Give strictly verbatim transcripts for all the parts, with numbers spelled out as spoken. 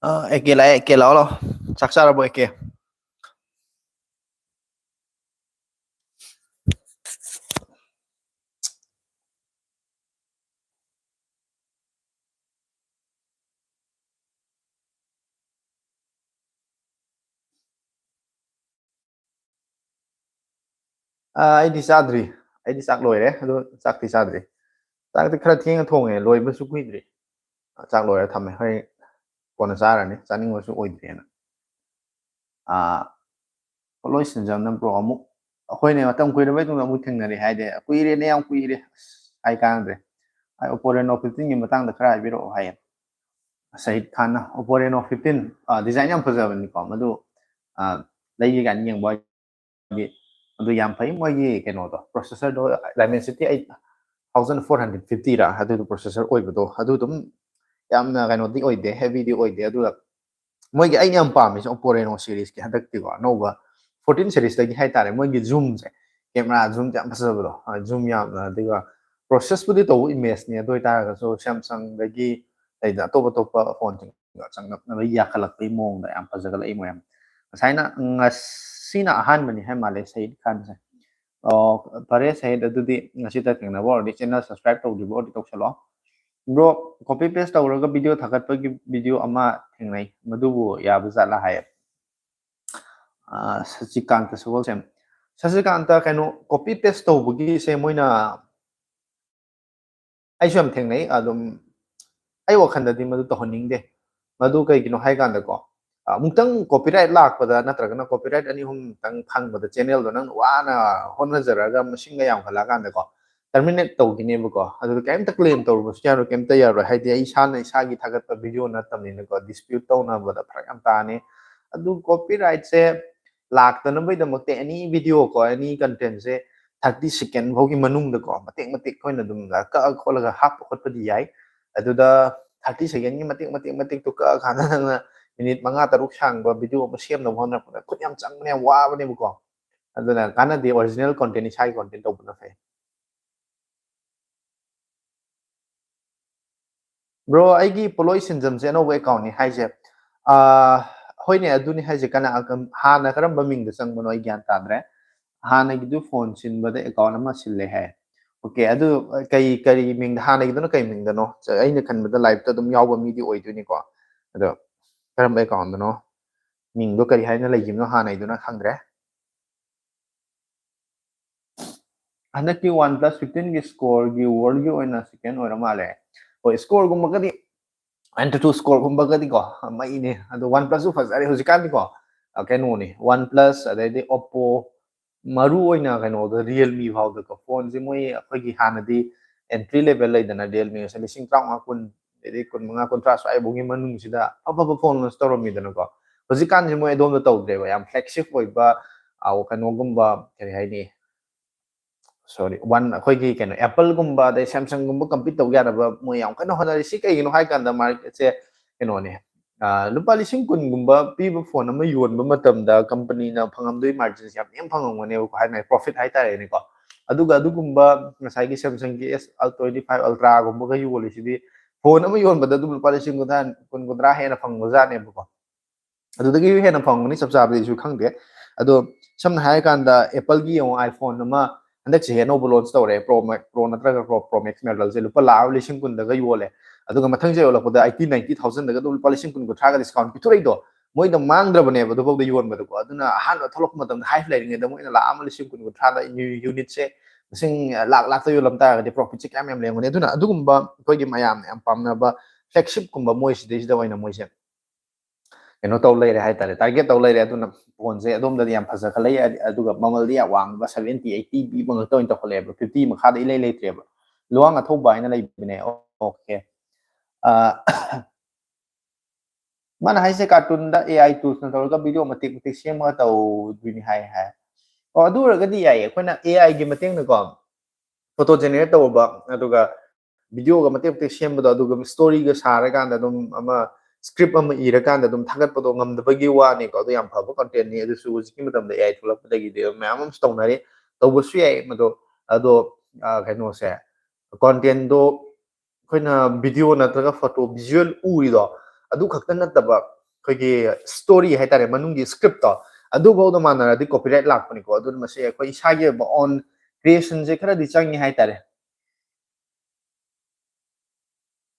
A K ꯂꯥꯛꯑꯦ, A K ꯂꯥꯛꯑꯣ, ꯂꯥꯛꯑꯣ꯫ ꯆꯥꯛ ꯆꯥꯔꯕꯣ, ꯑꯦ ꯀꯦ? ꯑꯥ, ꯑꯩꯗꯤ ꯆꯥꯗ꯭ꯔꯤ꯫ ꯑꯩꯗꯤ ꯆꯥꯛ ꯂꯣꯏꯔꯦ, ꯑꯗꯣ ꯆꯥꯛꯇꯤ ꯆꯥꯗ꯭ꯔꯤ꯫ ꯆꯥꯛꯇꯤ ꯈꯔ ꯊꯦꯡꯅ ꯊꯣꯡꯉꯦ, ꯂꯣꯏꯕꯁꯨ ꯀꯨꯏꯗ꯭ꯔꯤ꯫ ꯆꯥꯛ ꯂꯣꯏꯔ ꯊꯝꯃꯦ, ꯍꯣꯔꯦꯟ ꯀꯣꯟꯅ ꯆꯥꯔꯅꯤ, ꯆꯥꯅꯤꯡꯕꯁꯨ ꯑꯣꯏꯗ꯭ꯔꯦꯅ꯫ ꯑꯥ, ꯄꯣꯠꯂꯣꯏ ꯁꯤꯟꯖꯝꯅ ꯕ꯭ꯔꯣ ꯑꯃꯨꯛ, ꯑꯩꯈꯣꯏꯅ ꯃꯇꯝ ꯀꯨꯏꯔꯕꯩ ꯇꯨꯡꯗ ꯑꯃꯨꯛ ꯊꯦꯡꯅꯔꯦ ꯍꯥꯏꯗꯤ, ꯀꯨꯏꯔꯦꯅꯦ, ꯌꯥꯝ ꯀꯨꯏꯔꯦ꯫ ꯑꯁ, ꯍꯥꯏ ꯀꯥꯟꯅꯗ꯭ꯔꯦ꯫ ꯑꯩ Oppo Reno fifteen ꯒꯤ ꯃꯇꯥꯡꯗ ꯈꯔ ꯍꯥꯏꯕꯤꯔꯛꯑꯣ ꯍꯥꯏꯌꯦ꯫ ꯁꯍꯤꯗ ꯈꯥꯟꯅ Oppo Reno fifteen, ꯑꯥ, design ꯌꯥꯝ ꯐꯖꯕꯅꯤꯀꯣ ꯃꯗꯨ, ꯑꯥ, ꯂꯩꯒꯦ ꯀꯥꯏꯅ ꯌꯦꯡꯕ ꯑꯣꯏꯗꯤ ꯑꯗꯨ ꯌꯥꯝ ꯐꯩ꯫ ꯃꯣꯏꯒꯤ ꯀꯩꯅꯣꯗꯣ, processor ꯗꯣ Dimensity eight thousand four hundred fifty ꯔ ꯑꯗꯨꯗꯣ processor ꯑꯣꯏꯕꯗꯣ, ꯑꯗꯨ ꯑꯗꯨꯝ ꯌꯥꯝꯅ ꯀꯩꯅꯣꯗꯤ ꯑꯣꯏꯗꯦ, heavy ꯗꯤ ꯑꯣꯏꯗꯦ꯫ ꯑꯗꯨꯒ ꯃꯣꯏꯒꯤ ꯑꯩꯅ ꯌꯥꯝ ꯄꯥꯝꯃꯤꯁꯦ Oppo Reno series ꯀꯤ ꯍꯟꯗꯛꯇꯤꯀꯣ, ꯑꯅꯧꯕ fourteen series ꯇꯒꯤ ꯍꯥꯏꯇꯥꯔꯦ, ꯃꯣꯏꯒꯤ zoom ꯁꯦ, camera zoom ꯁꯦ ꯌꯥꯝ ꯐꯖꯕꯗꯣ, ꯑ, zoom ꯌꯥꯝꯅ, ꯑꯗꯨꯒ process ꯄꯨꯗꯤ ꯇꯧꯕ image ꯅꯤ, ꯑꯗꯨ ꯑꯣꯏꯇꯥꯔꯒꯁꯨ Samsung ꯗꯒꯤ ꯂꯩꯗꯅ ꯑꯇꯣꯞ ꯑꯇꯣꯞꯄ phone ꯁꯤꯡꯒ ꯆꯥꯡꯗꯝꯅꯕ ꯌꯥꯈꯠꯂꯛꯄꯒꯤ ꯃꯑꯣꯡꯗ ꯌꯥꯝ ꯐꯖꯒꯠꯂꯛꯏ ꯃꯣꯏ ꯌꯥꯝ꯫ ꯉꯁꯥꯏꯅ, ꯉꯁꯤꯅ ꯑꯍꯥꯟꯕꯅꯤ ꯍꯥꯏ ꯃꯥꯜꯂꯦ ꯁꯍꯤꯗ ꯈꯥꯟꯁꯦ꯫ ꯑꯣ, ꯐꯔꯦ ꯁꯍꯤꯗ, ꯑꯗꯨꯗꯤ ꯉꯁꯤꯇ ꯊꯦꯡꯅꯕ ꯑꯣꯏꯔꯗꯤ channel subscribe ꯇꯧꯗ꯭ꯔꯤꯕ ꯑꯣꯏꯔꯗꯤ ꯇꯧꯁꯜꯂꯣ꯫ Bro, copy paste ꯇꯧꯔꯒ video ꯊꯥꯒꯠꯄꯒꯤ video ꯑꯃ ꯊꯦꯡꯅꯩ, ꯃꯗꯨꯕꯨ ꯌꯥꯕ ꯖꯥꯠꯂꯥ ꯍꯥꯏꯌꯦ꯫ ꯑ, ꯁꯆꯤꯀꯥꯟꯇ ꯁꯒꯣꯜꯁꯦꯝ꯫ ꯁꯆꯤꯀꯥꯟꯇ, ꯀꯩꯅꯣ, copy paste ꯇꯧꯕꯒꯤꯁꯦ ꯃꯣꯏꯅ, ꯑꯩꯁꯨ ꯌꯥꯝ ꯊꯦꯡꯅꯩ, ꯑꯗꯨꯝ ꯑꯩ ꯋꯥꯈꯜꯗꯗꯤ ꯃꯗꯨ ꯇꯧꯍꯟꯅꯤꯡꯗꯦ꯫ ꯃꯗꯨ ꯀꯩꯒꯤꯅꯣ ꯍꯥꯏ ꯀꯥꯟꯗꯀꯣ, ꯑꯃꯨꯛꯇꯪ copyright ꯂꯥꯛꯄꯗ ꯅꯠꯇ꯭ꯔꯒꯅ copyright ꯑꯅꯤ ꯑꯍꯨꯝꯇꯪ ꯐꯪꯕꯗ channel ꯗꯣ ꯅꯪꯅ ꯋꯥꯅ ꯍꯣꯠꯅꯖꯔꯒ ꯃꯁꯤꯡꯒ ꯌꯥꯝꯈꯠꯂꯛꯑꯀꯥꯟꯗꯀꯣ, terminate ꯇꯧꯈꯤꯅꯦꯕꯀꯣ꯫ ꯑꯗꯨꯗ ꯀꯩꯝꯇ claim ꯇꯧꯔꯨꯕꯁꯨ ꯌꯥꯔꯣꯏ, ꯀꯩꯝꯇ ꯌꯥꯔꯣꯏ꯫ ꯍꯥꯏꯗꯤ ꯑꯩ ꯏꯁꯥꯅ ꯏꯁꯥꯒꯤ ꯊꯥꯒꯠꯄ video ꯅꯠꯇꯕꯅꯤꯅꯀꯣ, dispute ꯇꯧꯅꯕꯗ ꯐꯔꯛ ꯌꯥꯝ ꯇꯥꯅꯤ꯫ ꯑꯗꯨ copyright ꯁꯦ ꯂꯥꯛꯇꯅꯕꯒꯤꯗꯃꯛꯇ any video ꯀꯣ, any content ꯁꯦ thirty second ꯐꯥꯎꯒꯤ ꯃꯅꯨꯡꯗꯀꯣ, ꯃꯇꯦꯛ ꯃꯇꯦꯛ ꯑꯩꯈꯣꯏꯅ ꯑꯗꯨꯝ ꯀꯛꯑ ꯈꯣꯠꯂꯒ ꯍꯥꯞꯄ ꯈꯣꯠꯄꯗꯤ ꯌꯥꯏ꯫ ꯑꯗꯨꯗ thirty second ꯒꯤ ꯃꯇꯦꯛ ꯃꯇꯦꯛ ꯃꯇꯦꯛꯇꯣ ꯀꯛꯑꯀꯥꯟꯗ ꯅꯪꯅ minute ꯃꯉꯥ ꯇꯔꯨꯛ ꯁꯥꯡꯕ video ꯑꯃ ꯁꯦꯝꯅꯕ ꯍꯣꯠꯅꯔꯛꯄꯗ ꯈꯨꯠ ꯌꯥꯝ ꯆꯪꯕꯅꯦ, ꯌꯥꯝ ꯋꯥꯕꯅꯦꯕꯀꯣ꯫ ꯑꯗꯨꯅ ꯀꯥꯟꯅꯗꯦ, original content, ꯏꯁꯥꯒꯤ content ꯇꯧꯕꯅ ꯐꯩ꯫ Bro, ꯑꯩꯒꯤ ꯄꯣꯠꯂꯣꯏ ꯁꯤꯟꯖꯝꯁꯦ ꯑꯅꯧꯕ account ꯅꯤ ꯍꯥꯏꯁꯦ, ꯑꯥ, ꯍꯣꯏꯅꯦ, ꯑꯗꯨꯅꯤ ꯍꯥꯏꯁꯦ꯫ ꯀꯅꯥ, ꯀꯝ-, ꯍꯥꯟꯅ ꯀꯔꯝꯕ ꯃꯤꯡꯗ ꯆꯪꯕꯅꯣ ꯑꯩ ꯒ꯭ꯌꯥꯟ ꯇꯥꯗ꯭ꯔꯦ꯫ ꯍꯥꯟꯅꯒꯤꯗꯨ ꯐꯣꯟ ꯁꯤꯟꯕꯗ ꯑꯦꯀꯥꯎꯟ ꯑꯃ ꯁꯤꯜꯂꯦ ꯍꯥꯏ꯫ ꯑꯣꯀꯦ, ꯑꯗꯨ, ꯑ, ꯀꯩ, ꯀꯔꯤ ꯃꯤꯡꯗ, ꯍꯥꯟꯅꯒꯤꯗꯨꯅ ꯀꯩ ꯃꯤꯡꯗꯅꯣ? ꯆ-, ꯑꯩꯅ ꯈꯟꯕꯗ ꯂꯥꯏꯐꯇ ꯑꯗꯨꯝ ꯌꯥꯎꯕ ꯃꯤꯗꯤ ꯑꯣꯏꯗꯣꯏꯅꯤꯀꯣ꯫ ꯑꯗꯣ ꯀꯔꯝꯕ ꯑꯦꯀꯥꯎꯟꯗꯅꯣ? ꯃꯤꯡꯗꯣ ꯀꯔꯤ ꯍꯥꯏꯅ ꯂꯩꯈꯤꯕꯅꯣ ꯍꯥꯟꯅꯒꯤꯗꯨꯅ? ꯈꯪꯗ꯭ꯔꯦ꯫ ꯍꯟꯗꯛꯀꯤ OnePlus fifteen ꯒꯤ score ꯒꯤ world ꯒꯤ ꯑꯣꯏꯅ second ꯑꯣꯏꯔ ꯃꯥꯜꯂꯦ꯫ ꯍꯣꯏ, score ꯒꯨꯝꯕꯒꯗꯤ, AnTuTu score ꯒꯨꯝꯕꯒꯗꯤꯀꯣ, ꯃꯩꯅꯦ꯫ ꯑꯗꯣ OnePlus ꯁꯨ ꯐꯖꯔꯦ ꯍꯧꯖꯤꯛꯀꯥꯟꯗꯤꯀꯣ꯫ ꯑ, ꯀꯩꯅꯣꯅꯤ, OnePlus, ꯑꯗꯩꯗꯤ Oppo, ꯃꯔꯨ ꯑꯣꯏꯅ ꯀꯩꯅꯣꯗ, Realme ꯐꯥꯎꯗꯀꯣ, ꯐꯣꯟꯁꯦ ꯃꯣꯏ ꯑꯩꯈꯣꯏꯒꯤ ꯍꯥꯟꯅꯗꯤ entry level ꯂꯩꯗꯅ, Realme ꯁꯦ ꯂꯤꯁꯤꯡ ꯇꯔꯥꯃꯉꯥ, ꯀꯨꯟ, ꯑꯗꯩꯗꯤ ꯀꯨꯟꯃꯉꯥ, ꯀꯨꯟꯊ꯭ꯔꯥ ꯁ꯭ꯋꯥꯏꯐꯥꯎꯒꯤ ꯃꯅꯨꯡꯁꯤꯗ ꯑꯐꯕ ꯐꯣꯟ launch ꯇꯧꯔꯝꯃꯤꯗꯅꯀꯣ꯫ ꯍꯧꯖꯤꯛꯀꯥꯟꯁꯦ ꯃꯣꯏ ꯑꯗꯣꯝꯗ ꯇꯧꯗ꯭ꯔꯦꯕ, ꯌꯥꯝ flagship ꯑꯣꯏꯕ, ꯑ, ꯀꯩꯅꯣꯒꯨꯝꯕ, ꯀꯔꯤ ꯍꯥꯏꯅꯤ, sorry, one, ꯑꯩꯈꯣꯏꯒꯤ ꯀꯩꯅꯣ, Apple ꯒꯨꯝꯕ ꯑꯗꯩ Samsung ꯒꯨꯝꯕ compete ꯇꯧ ꯌꯥꯅꯕ ꯃꯣꯏ ꯌꯥꯝ ꯀꯟꯅ ꯍꯣꯠꯅꯔꯤ꯫ ꯁꯤ ꯀꯩꯒꯤꯅꯣ ꯍꯥꯏ ꯀꯥꯟꯗ market ꯁꯦ ꯀꯩꯅꯣꯅꯦ, ꯑ, ꯂꯨꯄꯥ ꯂꯤꯁꯤꯡ ꯀꯨꯟꯒꯨꯝꯕ ꯄꯤꯕ ꯐꯣꯟ ꯑꯃ ꯌꯣꯟꯕ ꯃꯇꯝꯗ company ꯅ ꯐꯪꯉꯝꯗꯣꯏ margin ꯁꯦ ꯌꯥꯝ ꯅꯦꯝ ꯐꯪꯉꯝꯒꯅꯦꯕꯀꯣ, ꯍꯥꯏ ꯃꯥꯏ profit ꯍꯥꯏꯇꯥꯔꯦꯅꯦꯀꯣ꯫ ꯑꯗꯨꯒ ꯑꯗꯨꯒꯨꯝꯕ ꯉꯁꯥꯏꯒꯤ Samsung ꯒꯤ S twenty five Ultra ꯒꯨꯝꯕꯒ ꯌꯣꯜꯂꯤꯁꯤꯗꯤ, ꯐꯣꯟ ꯑꯃ ꯌꯣꯟꯕꯗ ꯑꯗꯨꯝ ꯂꯨꯄꯥ ꯂꯤꯁꯤꯡ ꯀꯨꯟꯊ꯭ꯔꯥ, ꯀꯨꯟ, ꯀꯨꯟꯊ꯭ꯔꯥ ꯍꯦꯟꯅ ꯐꯪꯕꯖꯥꯠꯅꯦꯕꯀꯣ꯫ ꯑꯗꯨꯗꯒꯤ ꯍꯦꯟꯅ ꯐꯪꯒꯅꯤ, ꯆꯞ ꯆꯥꯕꯗꯤ ꯑꯩꯁꯨ ꯈꯪꯗꯦ꯫ ꯑꯗꯣ ꯁꯝꯅ ꯍꯥꯏꯔꯀꯥꯟꯗ Apple ꯒꯤ ꯌꯦꯡꯉꯣ, iPhone ꯑꯃ ꯍꯟꯗꯛ ꯆꯍꯤ ꯑꯅꯧꯕ launch ꯇꯧꯔꯦ, Pro Max, Pro ꯅꯠꯇ꯭ꯔꯒ Pro, Pro Max model ꯁꯦ ꯂꯨꯄꯥ ꯂꯥꯈ ꯑꯃ ꯂꯤꯁꯤꯡ ꯀꯨꯟꯗꯒ ꯌꯣꯜꯂꯦ꯫ ꯑꯗꯨꯒ ꯃꯊꯪ ꯆꯍꯤ ꯌꯣꯜꯂꯛꯄꯗ eighty, ninety thousand ꯗꯒ ꯑꯗꯨꯝ ꯂꯨꯄꯥ ꯂꯤꯁꯤꯡ ꯀꯨꯟ, ꯀꯨꯟꯊ꯭ꯔꯥꯒ discount ꯄꯤꯊꯣꯔꯛꯏꯗꯣ, ꯃꯣꯏꯗ ꯃꯥꯡꯗ꯭ꯔꯕꯅꯦꯕ ꯑꯗꯨꯐꯥꯎꯗ ꯌꯣꯟꯕꯗꯀꯣ꯫ ꯑꯗꯨꯅ ꯑꯍꯥꯟꯕ ꯊꯣꯛꯂꯛꯄ ꯃꯇꯝꯗ hype ꯂꯩꯔꯤꯉꯩꯗ ꯃꯣꯏꯅ ꯂꯥꯈ ꯑꯃ ꯂꯤꯁꯤꯡ ꯀꯨꯟ, ꯀꯨꯟꯊ꯭ꯔꯥꯗ ꯌꯨ-, unit ꯁꯦ ꯃꯁꯤꯡ ꯂꯥꯛ ꯂꯥꯛꯇ ꯌꯣꯜꯂꯝ ꯇꯥꯔꯒꯗꯤ profit ꯁꯦ ꯀꯌꯥꯝ ꯌꯥꯝ ꯂꯩꯔꯝꯒꯅꯤ꯫ ꯑꯗꯨꯅ ꯑꯗꯨꯒꯨꯝꯕ ꯑꯩꯈꯣꯏꯒꯤ ꯃꯌꯥꯝꯅ ꯌꯥꯝ ꯄꯥꯝꯅꯕ flagship ꯀꯨꯝꯕ ꯃꯣꯏ ꯁꯤꯗꯩꯁꯤꯗ ꯑꯣꯏꯅ ꯃꯣꯏꯁꯦ ꯀꯩꯅꯣ ꯇꯧ ꯂꯩꯔꯦ ꯍꯥꯏꯇꯥꯔꯦ, target ꯇꯧ ꯂꯩꯔꯦ꯫ ꯑꯗꯨꯅ ꯐꯣꯟꯁꯦ ꯑꯗꯣꯝꯗꯗꯤ ꯌꯥꯝ ꯐꯖꯈꯠꯂꯛꯏ, ꯑ-, ꯑꯗꯨꯒ ꯃꯃꯜꯗꯤ ꯌꯥꯝ ꯋꯥꯡꯕ, seventy, eighty ꯄꯤꯕ ꯉꯥꯛꯇ ꯑꯣꯏꯅ ꯇꯧꯈꯠꯂꯛꯑꯦꯕ, fifty ꯃꯈꯥꯗ ꯏꯂꯩ ꯂꯩꯇ꯭ꯔꯦꯕ꯫ ꯂꯨꯋꯥꯡ ꯑꯊꯧꯕ ꯍꯥꯏꯅ ꯂꯩꯕꯅꯦ꯫ ꯑꯣꯀꯦ꯫ ꯑ, ꯃꯥꯅ ꯍꯥꯏꯁꯦ cartoon ꯗ AI tools ꯅ ꯇꯧꯔꯒ video ꯃꯇꯦꯛ ꯃꯇꯦꯛ ꯁꯦꯝꯃꯒ ꯇꯧꯗꯣꯏꯅꯤ ꯍꯥꯏ ꯍꯥꯏ꯫ ꯑꯣ, ꯑꯗꯨ ꯑꯣꯏꯔꯒꯗꯤ ꯌꯥꯏꯌꯦ, ꯑꯩꯈꯣꯏꯅ AI ꯒꯤ ꯃꯇꯦꯡꯅꯀꯣ photo generate ꯇꯧꯕ, ꯑꯗꯨꯒ video ꯒ ꯃꯇꯦꯛ ꯃꯇꯦꯛ ꯁꯦꯝꯕꯗꯣ, ꯑꯗꯨꯒ story ꯒ ꯁꯥꯔꯀꯥꯟꯗ ꯑꯗꯨꯝ ꯑꯃ script ꯑꯃ ꯏꯔꯀꯥꯟꯗ ꯑꯗꯨꯝ ꯊꯥꯒꯠꯄꯗꯣ ꯉꯝꯗꯕꯒꯤ ꯋꯥꯅꯤꯀꯣ꯫ ꯑꯗꯨ ꯌꯥꯝ ꯐꯕ content ꯅꯤ꯫ ꯑꯗꯨꯁꯨ ꯍꯧꯖꯤꯛꯀꯤ ꯃꯇꯝꯗ AI ꯊꯣꯛꯂꯛꯄꯗꯒꯤꯗꯤ ꯑꯗꯨꯝ ꯃꯌꯥꯝ ꯑꯃꯁꯨ ꯇꯧꯅꯔꯤ, ꯇꯧꯕꯁꯨ ꯌꯥꯏ ꯃꯗꯣ꯫ ꯑꯗꯣ, ꯑ, ꯀꯩꯅꯣꯁꯦ, content ꯗꯣ ꯑꯩꯈꯣꯏꯅ video ꯅꯠꯇ꯭ꯔꯒ photo visual ꯎꯔꯤꯗꯣ, ꯑꯗꯨ ꯈꯛꯇ ꯅꯠꯇꯕ, ꯑꯩꯈꯣꯏꯒꯤ ꯁ꯭ꯇꯣꯔꯤ ꯍꯥꯏꯇꯥꯔꯦ, ꯃꯅꯨꯡꯒꯤ ꯁ꯭ꯀ꯭ꯔꯤꯞꯇꯣ, ꯑꯗꯨꯐꯥꯎꯗ ꯃꯥꯟꯅꯔꯗꯤ ꯀꯣꯄꯤꯔꯥꯏꯠ ꯂꯥꯛꯄꯅꯤꯀꯣ꯫ ꯑꯗꯨꯅ ꯃꯁꯤ ꯑꯩꯈꯣꯏ ꯏꯁꯥꯒꯤ ꯑꯣꯏꯕ ꯑꯣꯟ ꯀ꯭ꯔꯤꯌꯦꯁꯟꯁꯦ ꯈꯔꯗꯤ ꯆꯪꯉꯤ ꯍꯥꯏꯇꯥꯔꯦ꯫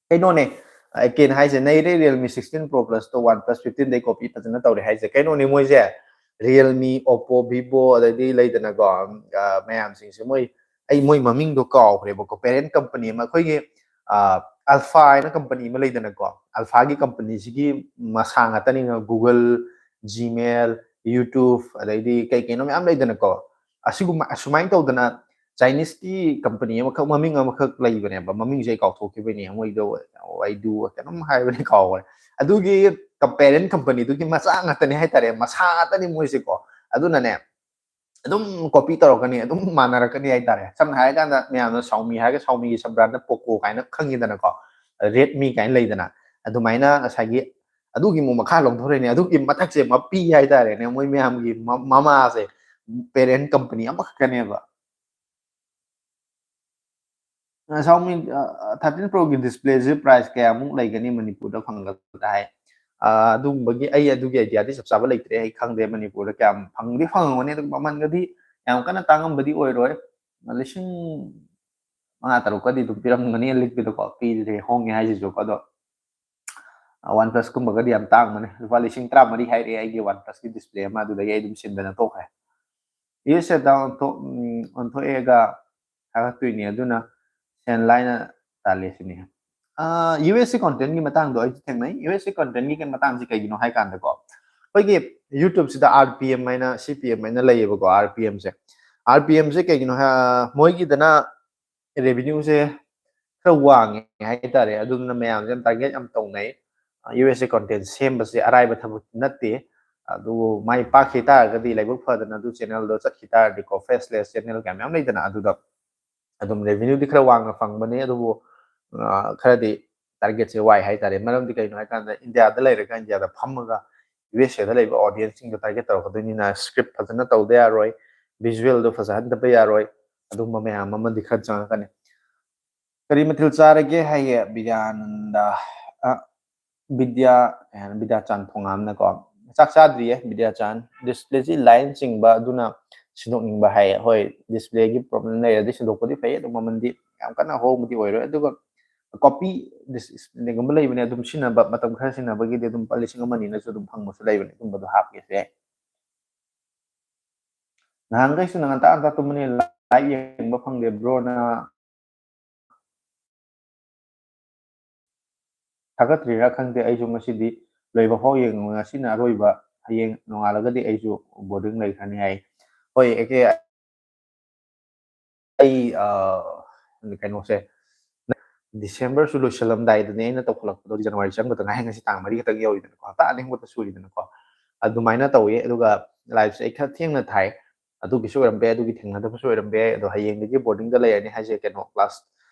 ꯀꯩꯅꯣꯅꯦ, ꯑ, ꯀꯦꯟ ꯍꯥꯏꯁꯦ ꯅꯩꯔꯦ, Realme sixteen Pro Plus ꯇꯣ OnePlus fifteen ꯗꯩ ꯀꯣꯄꯤ ꯐꯖꯅ ꯇꯧꯔꯦ ꯍꯥꯏꯁꯦ꯫ ꯀꯩꯅꯣꯅꯦ ꯃꯣꯏꯁꯦ, Realme, Oppo, Vivo, ꯑꯗꯩꯗꯤ ꯂꯩꯗꯅꯀꯣ, ꯑ, ꯃꯌꯥꯝꯁꯤꯡꯁꯦ ꯃꯣꯏ, ꯑꯩ ꯃꯣꯏ ꯃꯃꯤꯡꯗꯣ ꯀꯥꯎꯈ꯭ꯔꯦꯕꯀꯣ, ꯄꯦꯔꯦꯟ ꯀꯝꯄꯅꯤ ꯑꯃ, ꯑꯩꯈꯣꯏꯒꯤ, ꯑ, Alpha ꯍꯥꯏꯅ ꯀꯝꯄꯅꯤ ꯑꯃ ꯂꯩꯗꯅꯀꯣ, Alpha ꯒꯤ ꯀꯝꯄꯅꯤꯁꯤꯒꯤ ꯃꯁꯥ ꯉꯥꯛꯇꯅꯤꯅ Google, Gmail, YouTube, ꯑꯗꯩꯗꯤ ꯀꯩ ꯀꯩꯅꯣ ꯃꯌꯥꯝ ꯂꯩꯗꯅꯀꯣ, ꯑꯁꯤꯒꯨꯝꯕ, ꯑꯁꯨꯃꯥꯏꯅ ꯇꯧꯗꯅ ꯆꯥꯏꯅꯤꯁꯀꯤ ꯀꯝꯄꯅꯤ ꯑꯃꯈꯛ, ꯃꯃꯤꯡ ꯑꯃꯈꯛ ꯂꯩꯕꯅꯦꯕ, ꯃꯃꯤꯡꯁꯦ ꯑꯩ ꯀꯥꯎꯊꯣꯛꯈꯤꯕꯩꯅꯦ, ꯃꯣꯏꯗꯣ ꯋꯥꯏꯗꯨ ꯀꯩꯅꯣꯝ ꯍꯥꯏꯕꯅꯦ, ꯀꯥꯎꯈ꯭ꯔꯦ꯫ ꯑꯗꯨꯒꯤ ꯄꯦꯔꯦꯟ ꯀꯝꯄꯅꯤꯗꯨꯒꯤ ꯃꯆꯥ ꯉꯥꯛꯇꯅꯦ ꯍꯥꯏꯇꯥꯔꯦ, ꯃꯁꯥ ꯉꯥꯛꯇꯅꯤ ꯃꯣꯏꯁꯦꯀꯣ꯫ ꯑꯗꯨꯅꯅꯦ, ꯑꯗꯨꯝ ꯀꯣꯄꯤ ꯇꯧꯔꯛꯀꯅꯤ, ꯑꯗꯨꯝ ꯃꯥꯟꯅꯔꯛꯀꯅꯤ ꯍꯥꯏꯇꯥꯔꯦ꯫ ꯁꯝꯅ ꯍꯥꯏꯔꯀꯥꯟꯗ ꯃꯌꯥꯝꯅ Xiaomi ꯍꯥꯏꯔꯒ Xiaomi ꯒꯤ ꯁꯕ ꯕ꯭ꯔꯥꯟꯗ Poco ꯀꯥꯏꯅ ꯈꯪꯉꯤꯗꯅꯀꯣ, Redmi ꯀꯥꯏꯅ ꯂꯩꯗꯅ, ꯑꯗꯨꯃꯥꯏꯅ ꯉꯁꯥꯏꯒꯤ ꯑꯗꯨꯒꯤ ꯑꯃꯨꯛ ꯃꯈꯥ ꯂꯧꯊꯣꯔꯛꯏꯅꯦ, ꯑꯗꯨꯒꯤ ꯃꯊꯛꯁꯦ ꯃꯄꯤ ꯍꯥꯏꯇꯥꯔꯦꯅꯦ, ꯃꯣꯏ ꯃꯌꯥꯝꯒꯤ ꯃ-, ꯃꯃꯥꯁꯦ ꯄꯦꯔꯦꯟ ꯀꯝꯄꯅꯤ ꯑꯃꯈꯛꯀꯅꯦꯕ꯫ ꯑ, Xiaomi, ꯑ, thirteen Pro ꯒꯤ ꯗꯤꯁꯄ꯭ꯂꯦꯁꯦ ꯄ꯭ꯔꯥꯏꯁ ꯀꯌꯥꯃꯨꯛ ꯂꯩꯒꯅꯤ ꯃꯅꯤꯄꯨꯔꯗ ꯐꯪꯒꯗꯕ ꯍꯥꯏ? ꯑ, ꯑꯗꯨꯒꯨꯝꯕꯒꯤ ꯑꯩ ꯑꯗꯨꯒꯤ ꯑꯥꯏꯗꯤꯌꯥꯗꯤ ꯆꯞ ꯆꯥꯕ ꯂꯩꯇ꯭ꯔꯦ, ꯑꯩ ꯈꯪꯗꯦ ꯃꯅꯤꯄꯨꯔꯗ ꯀꯌꯥꯝ ꯐꯪꯗꯤ ꯐꯪꯉꯝꯒꯅꯤ, ꯑꯗꯨꯒ ꯃꯃꯜꯒꯗꯤ ꯌꯥꯝ ꯀꯟꯅ ꯇꯥꯡꯉꯝꯕꯗꯤ ꯑꯣꯏꯔꯣꯏ, ꯂꯤꯁꯤꯡ ꯃꯉꯥ ꯇꯔꯨꯛꯀꯗꯤ ꯑꯗꯨꯝ ꯄꯤꯔꯝꯒꯅꯤ ꯑꯂꯤꯛꯄꯤꯗꯀꯣ, ꯄꯤꯗ꯭ꯔꯦ, ꯍꯣꯡꯉꯦ ꯍꯥꯏꯁꯤꯁꯨ꯫ ꯑꯗꯣ, ꯑ, OnePlus ꯀꯨꯝꯕꯒꯗꯤ ꯌꯥꯝ ꯇꯥꯡꯕꯅꯦ, ꯂꯨꯄꯥ ꯂꯤꯁꯤꯡ ꯇꯔꯥꯃꯔꯤ ꯍꯥꯏꯔꯛꯑꯦ ꯑꯩꯒꯤ OnePlus ꯀꯤ ꯗꯤꯁꯄ꯭ꯂꯦ ꯑꯃ, ꯑꯗꯨꯗꯒꯤ ꯑꯩ ꯑꯗꯨꯝ ꯁꯤꯟꯗꯅ ꯇꯣꯛꯈ꯭ꯔꯦ꯫ ꯌꯨ ꯑꯦꯁ ꯑꯦꯗ ꯑꯣꯟꯊꯣꯛ-, ꯎꯝ, ꯑꯣꯟꯊꯣꯛꯑꯦꯒ ꯊꯥꯒꯠꯇꯣꯏꯅꯤ, ꯑꯗꯨꯅ ꯁꯦꯟ ꯂꯥꯏꯅ ꯇꯥꯜꯂꯦ ꯁꯤꯅꯤ꯫ ꯑ, ꯌꯨ ꯑꯦꯁ ꯑꯦ ꯀꯣꯟꯇꯦꯟꯒꯤ ꯃꯇꯥꯡꯗꯣ ꯑꯩꯁꯨ ꯊꯦꯡꯅꯩ꯫ ꯌꯨ ꯑꯦꯁ ꯑꯦ ꯀꯣꯟꯇꯦꯟꯒꯤ ꯀꯩ-, ꯃꯇꯥꯡꯁꯦ ꯀꯩꯒꯤꯅꯣ ꯍꯥꯏ ꯀꯥꯟꯗꯀꯣ, ꯑꯩꯈꯣꯏꯒꯤ YouTube ꯁꯤꯗ ꯑꯥꯔ ꯄꯤ ꯑꯦꯝ ꯍꯥꯏꯅ, ꯁꯤ ꯄꯤ ꯑꯦꯝ ꯍꯥꯏꯅ ꯂꯩꯌꯦꯕꯀꯣ, ꯑꯥꯔ ꯄꯤ ꯑꯦꯝꯁꯦ꯫ ꯑꯥꯔ ꯄꯤ ꯑꯦꯝꯁꯦ ꯀꯩꯒꯤꯅꯣ ꯍꯥꯏ, ꯃꯣꯏꯒꯤꯗꯅ ꯔꯦꯚꯤꯅ꯭ꯌꯨꯁꯦ ꯈꯔ ꯋꯥꯡꯉꯦ ꯍꯥꯏꯇꯥꯔꯦ, ꯑꯗꯨꯗꯨꯅ ꯃꯌꯥꯝꯁꯦ ꯌꯥꯝ ꯇꯥꯔꯒꯦꯠ ꯌꯥꯝ ꯇꯧꯅꯩ꯫ ꯌꯨ ꯑꯦꯁ ꯑꯦ ꯀꯣꯟꯇꯦꯟ ꯁꯦꯝꯕꯁꯦ ꯑꯔꯥꯏꯕ ꯊꯕꯛ ꯅꯠꯇꯦ꯫ ꯑꯗꯨꯕꯨ ꯃꯥꯏ ꯄꯥꯛꯈꯤ ꯇꯥꯔꯒꯗꯤ, ꯂꯥꯏꯕꯛ ꯐꯗꯅ ꯑꯗꯨ ꯆꯦꯅꯦꯜꯗꯣ ꯆꯠꯈꯤ ꯇꯥꯔꯗꯤꯀꯣ, ꯐꯦꯁꯂꯦꯁ ꯆꯦꯅꯦꯜ ꯀꯌꯥ ꯃꯌꯥꯝ ꯂꯩꯗꯅ, ꯑꯗꯨꯗ ꯑꯗꯨꯝ ꯔꯦꯚꯤꯅ꯭ꯌꯨꯗꯤ ꯈꯔ ꯋꯥꯡꯅ ꯐꯪꯕꯅꯦ꯫ ꯑꯗꯨꯕꯨ, ꯑ, ꯈꯔꯗꯤ ꯇꯥꯔꯒꯦꯠꯁꯦ ꯋꯥꯏ ꯍꯥꯏꯇꯥꯔꯦ꯫ ꯃꯔꯝꯗꯤ ꯀꯩꯅꯣ ꯍꯥꯏꯀꯥꯟꯗ, ꯏꯟꯗꯤꯌꯥꯗ ꯂꯩꯔꯒ ꯏꯟꯗꯤꯌꯥꯗ ꯐꯝꯃꯒ ꯌꯨ ꯑꯦꯁ ꯑꯦꯗ ꯂꯩꯕ ꯑꯣꯗꯤꯌꯦꯟꯁꯁꯤꯡꯗꯣ ꯇꯥꯔꯒꯦꯠ ꯇꯧꯔꯛꯀꯗꯣꯏꯅꯤꯅ, ꯁ꯭ꯀ꯭ꯔꯤꯞ ꯐꯖꯅ ꯇꯧꯗ ꯌꯥꯔꯣꯏ, ꯚꯤꯖꯨꯋꯦꯜꯗꯣ ꯐꯖꯍꯟꯗꯕ ꯌꯥꯔꯣꯏ, ꯑꯗꯨꯝꯕ ꯃꯌꯥꯝ ꯑꯃꯗꯤ ꯈꯔ ꯆꯪꯉꯛꯀꯅꯤ꯫ ꯀꯔꯤ ꯃꯊꯦꯜ ꯆꯥꯔꯒꯦ ꯍꯥꯏꯌꯦ ꯕꯤꯗ꯭ꯌꯥꯅꯟꯗ꯫ ꯑ, ꯕꯤꯗ꯭ꯌꯥ, ꯀꯩ ꯍꯥꯏꯅꯤ, ꯕꯤꯗ꯭ꯌꯥꯆꯥꯟ ꯊꯣꯉꯥꯝꯅꯀꯣ, "ꯆꯥꯛ ꯆꯥꯗ꯭ꯔꯤꯌꯦ ꯕꯤꯗ꯭ꯌꯥꯆꯥꯟ, ꯗꯤꯁꯄ꯭ꯂꯦꯁꯤ ꯂꯥꯏꯟ ꯆꯤꯡꯕ, ꯑꯗꯨꯅ ꯁꯤꯟꯗꯣꯛꯅꯤꯡꯕ" ꯍꯥꯏꯌꯦ꯫ ꯍꯣꯏ, ꯗꯤꯁꯄ꯭ꯂꯦꯒꯤ ꯄ꯭ꯔꯣꯕ꯭ꯂꯦꯝ ꯂꯩꯔꯗꯤ ꯁꯤꯟꯗꯣꯛꯄꯗꯤ ꯐꯩ, ꯑꯗꯨ ꯃꯃꯜꯗꯤ ꯌꯥꯝ ꯀꯟꯅ ꯍꯣꯡꯕꯗꯤ ꯑꯣꯏꯔꯣꯏ꯫ ꯑꯗꯨꯒ ꯀꯣꯄꯤ ꯗꯤꯁꯄ꯭ꯂꯦꯒꯨꯝꯕ ꯂꯩꯕꯅꯦ, ꯑꯗꯨꯝ ꯁꯤꯖꯤꯟꯅꯕ ꯃꯇꯝ ꯈꯔ ꯁꯤꯖꯤꯟꯅꯕꯒꯤꯗꯤ ꯑꯗꯨꯝ ꯂꯨꯄꯥ ꯂꯤꯁꯤꯡ ꯑꯃ ꯑꯅꯤꯅꯁꯨ ꯑꯗꯨꯝ ꯐꯪꯕꯁꯨ ꯂꯩꯕꯅꯦ, ꯑꯗꯨꯝꯕꯗꯣ ꯍꯥꯞꯀꯦꯁꯨ ꯌꯥꯏ꯫ ꯅꯍꯥꯟꯈꯩꯁꯨ ꯅꯪ ꯉꯟꯇꯥ ꯉꯟꯇꯥ ꯇꯨꯝꯕꯅꯤ, ꯂꯥꯏꯚ ꯌꯦꯡꯕ ꯐꯪꯗꯦ ꯕ꯭ꯔꯣꯅ꯫ ꯊꯥꯒꯠꯇ꯭ꯔꯤꯔꯥ ꯈꯪꯗꯦ, ꯑꯩꯁꯨ ꯉꯁꯤꯗꯤ ꯂꯣꯏꯕ ꯐꯥꯎ ꯌꯦꯡꯉꯨ, ꯉꯁꯤꯅ ꯑꯔꯣꯏꯕ, ꯍꯌꯦꯡ ꯅꯣꯡꯉꯥꯜꯂꯒꯗꯤ ꯑꯩꯁꯨ ꯕꯣꯔꯗꯤꯡ ꯂꯩꯈ꯭ꯔꯅꯤ ꯍꯥꯏ꯫ ꯍꯣꯏ, ꯑꯦ ꯀꯦ, ꯑꯩ, ꯑ, ꯀꯩꯅꯣꯁꯦ, ꯗꯤꯁꯦꯝꯕꯔꯁꯨ ꯂꯣꯏꯁꯤꯜꯂꯝꯗꯥꯏꯗꯅꯦ ꯑꯩꯅ ꯇꯧꯈꯠꯂꯛꯄꯗꯣ, ꯖꯅꯋꯥꯔꯤ ꯆꯪꯕꯗ ꯉꯥꯏ, ꯉꯁꯤ ꯇꯥꯡ ꯃꯔꯤ ꯈꯛꯇꯪ ꯌꯧꯔꯤꯗꯅꯀꯣ, ꯍꯞꯇꯥ ꯑꯅꯤ ꯈꯛꯇ ꯁꯨꯔꯤꯗꯅꯀꯣ, ꯑꯗꯨꯃꯥꯏꯅ ꯇꯧꯋꯦ꯫ ꯑꯗꯨꯒ ꯂꯥꯏꯚꯁꯦ ꯑꯩ ꯈꯔ ꯊꯦꯡꯅ ꯊꯥꯏ, ꯑꯗꯨꯒꯤꯁꯨ ꯑꯣꯏꯔꯝꯕ ꯌꯥꯏ, ꯑꯗꯨꯒꯤ ꯊꯦꯡꯅꯗꯕꯁꯨ ꯑꯣꯏꯔꯝꯕ ꯌꯥꯏ꯫ ꯑꯗꯣ ꯍꯌꯦꯡꯗꯒꯤ ꯕꯣꯔꯗꯤꯡꯗ ꯂꯩꯔꯅꯤ ꯍꯥꯏꯁꯦ, ꯀꯩꯅꯣ, ꯀ꯭ꯂꯥꯁ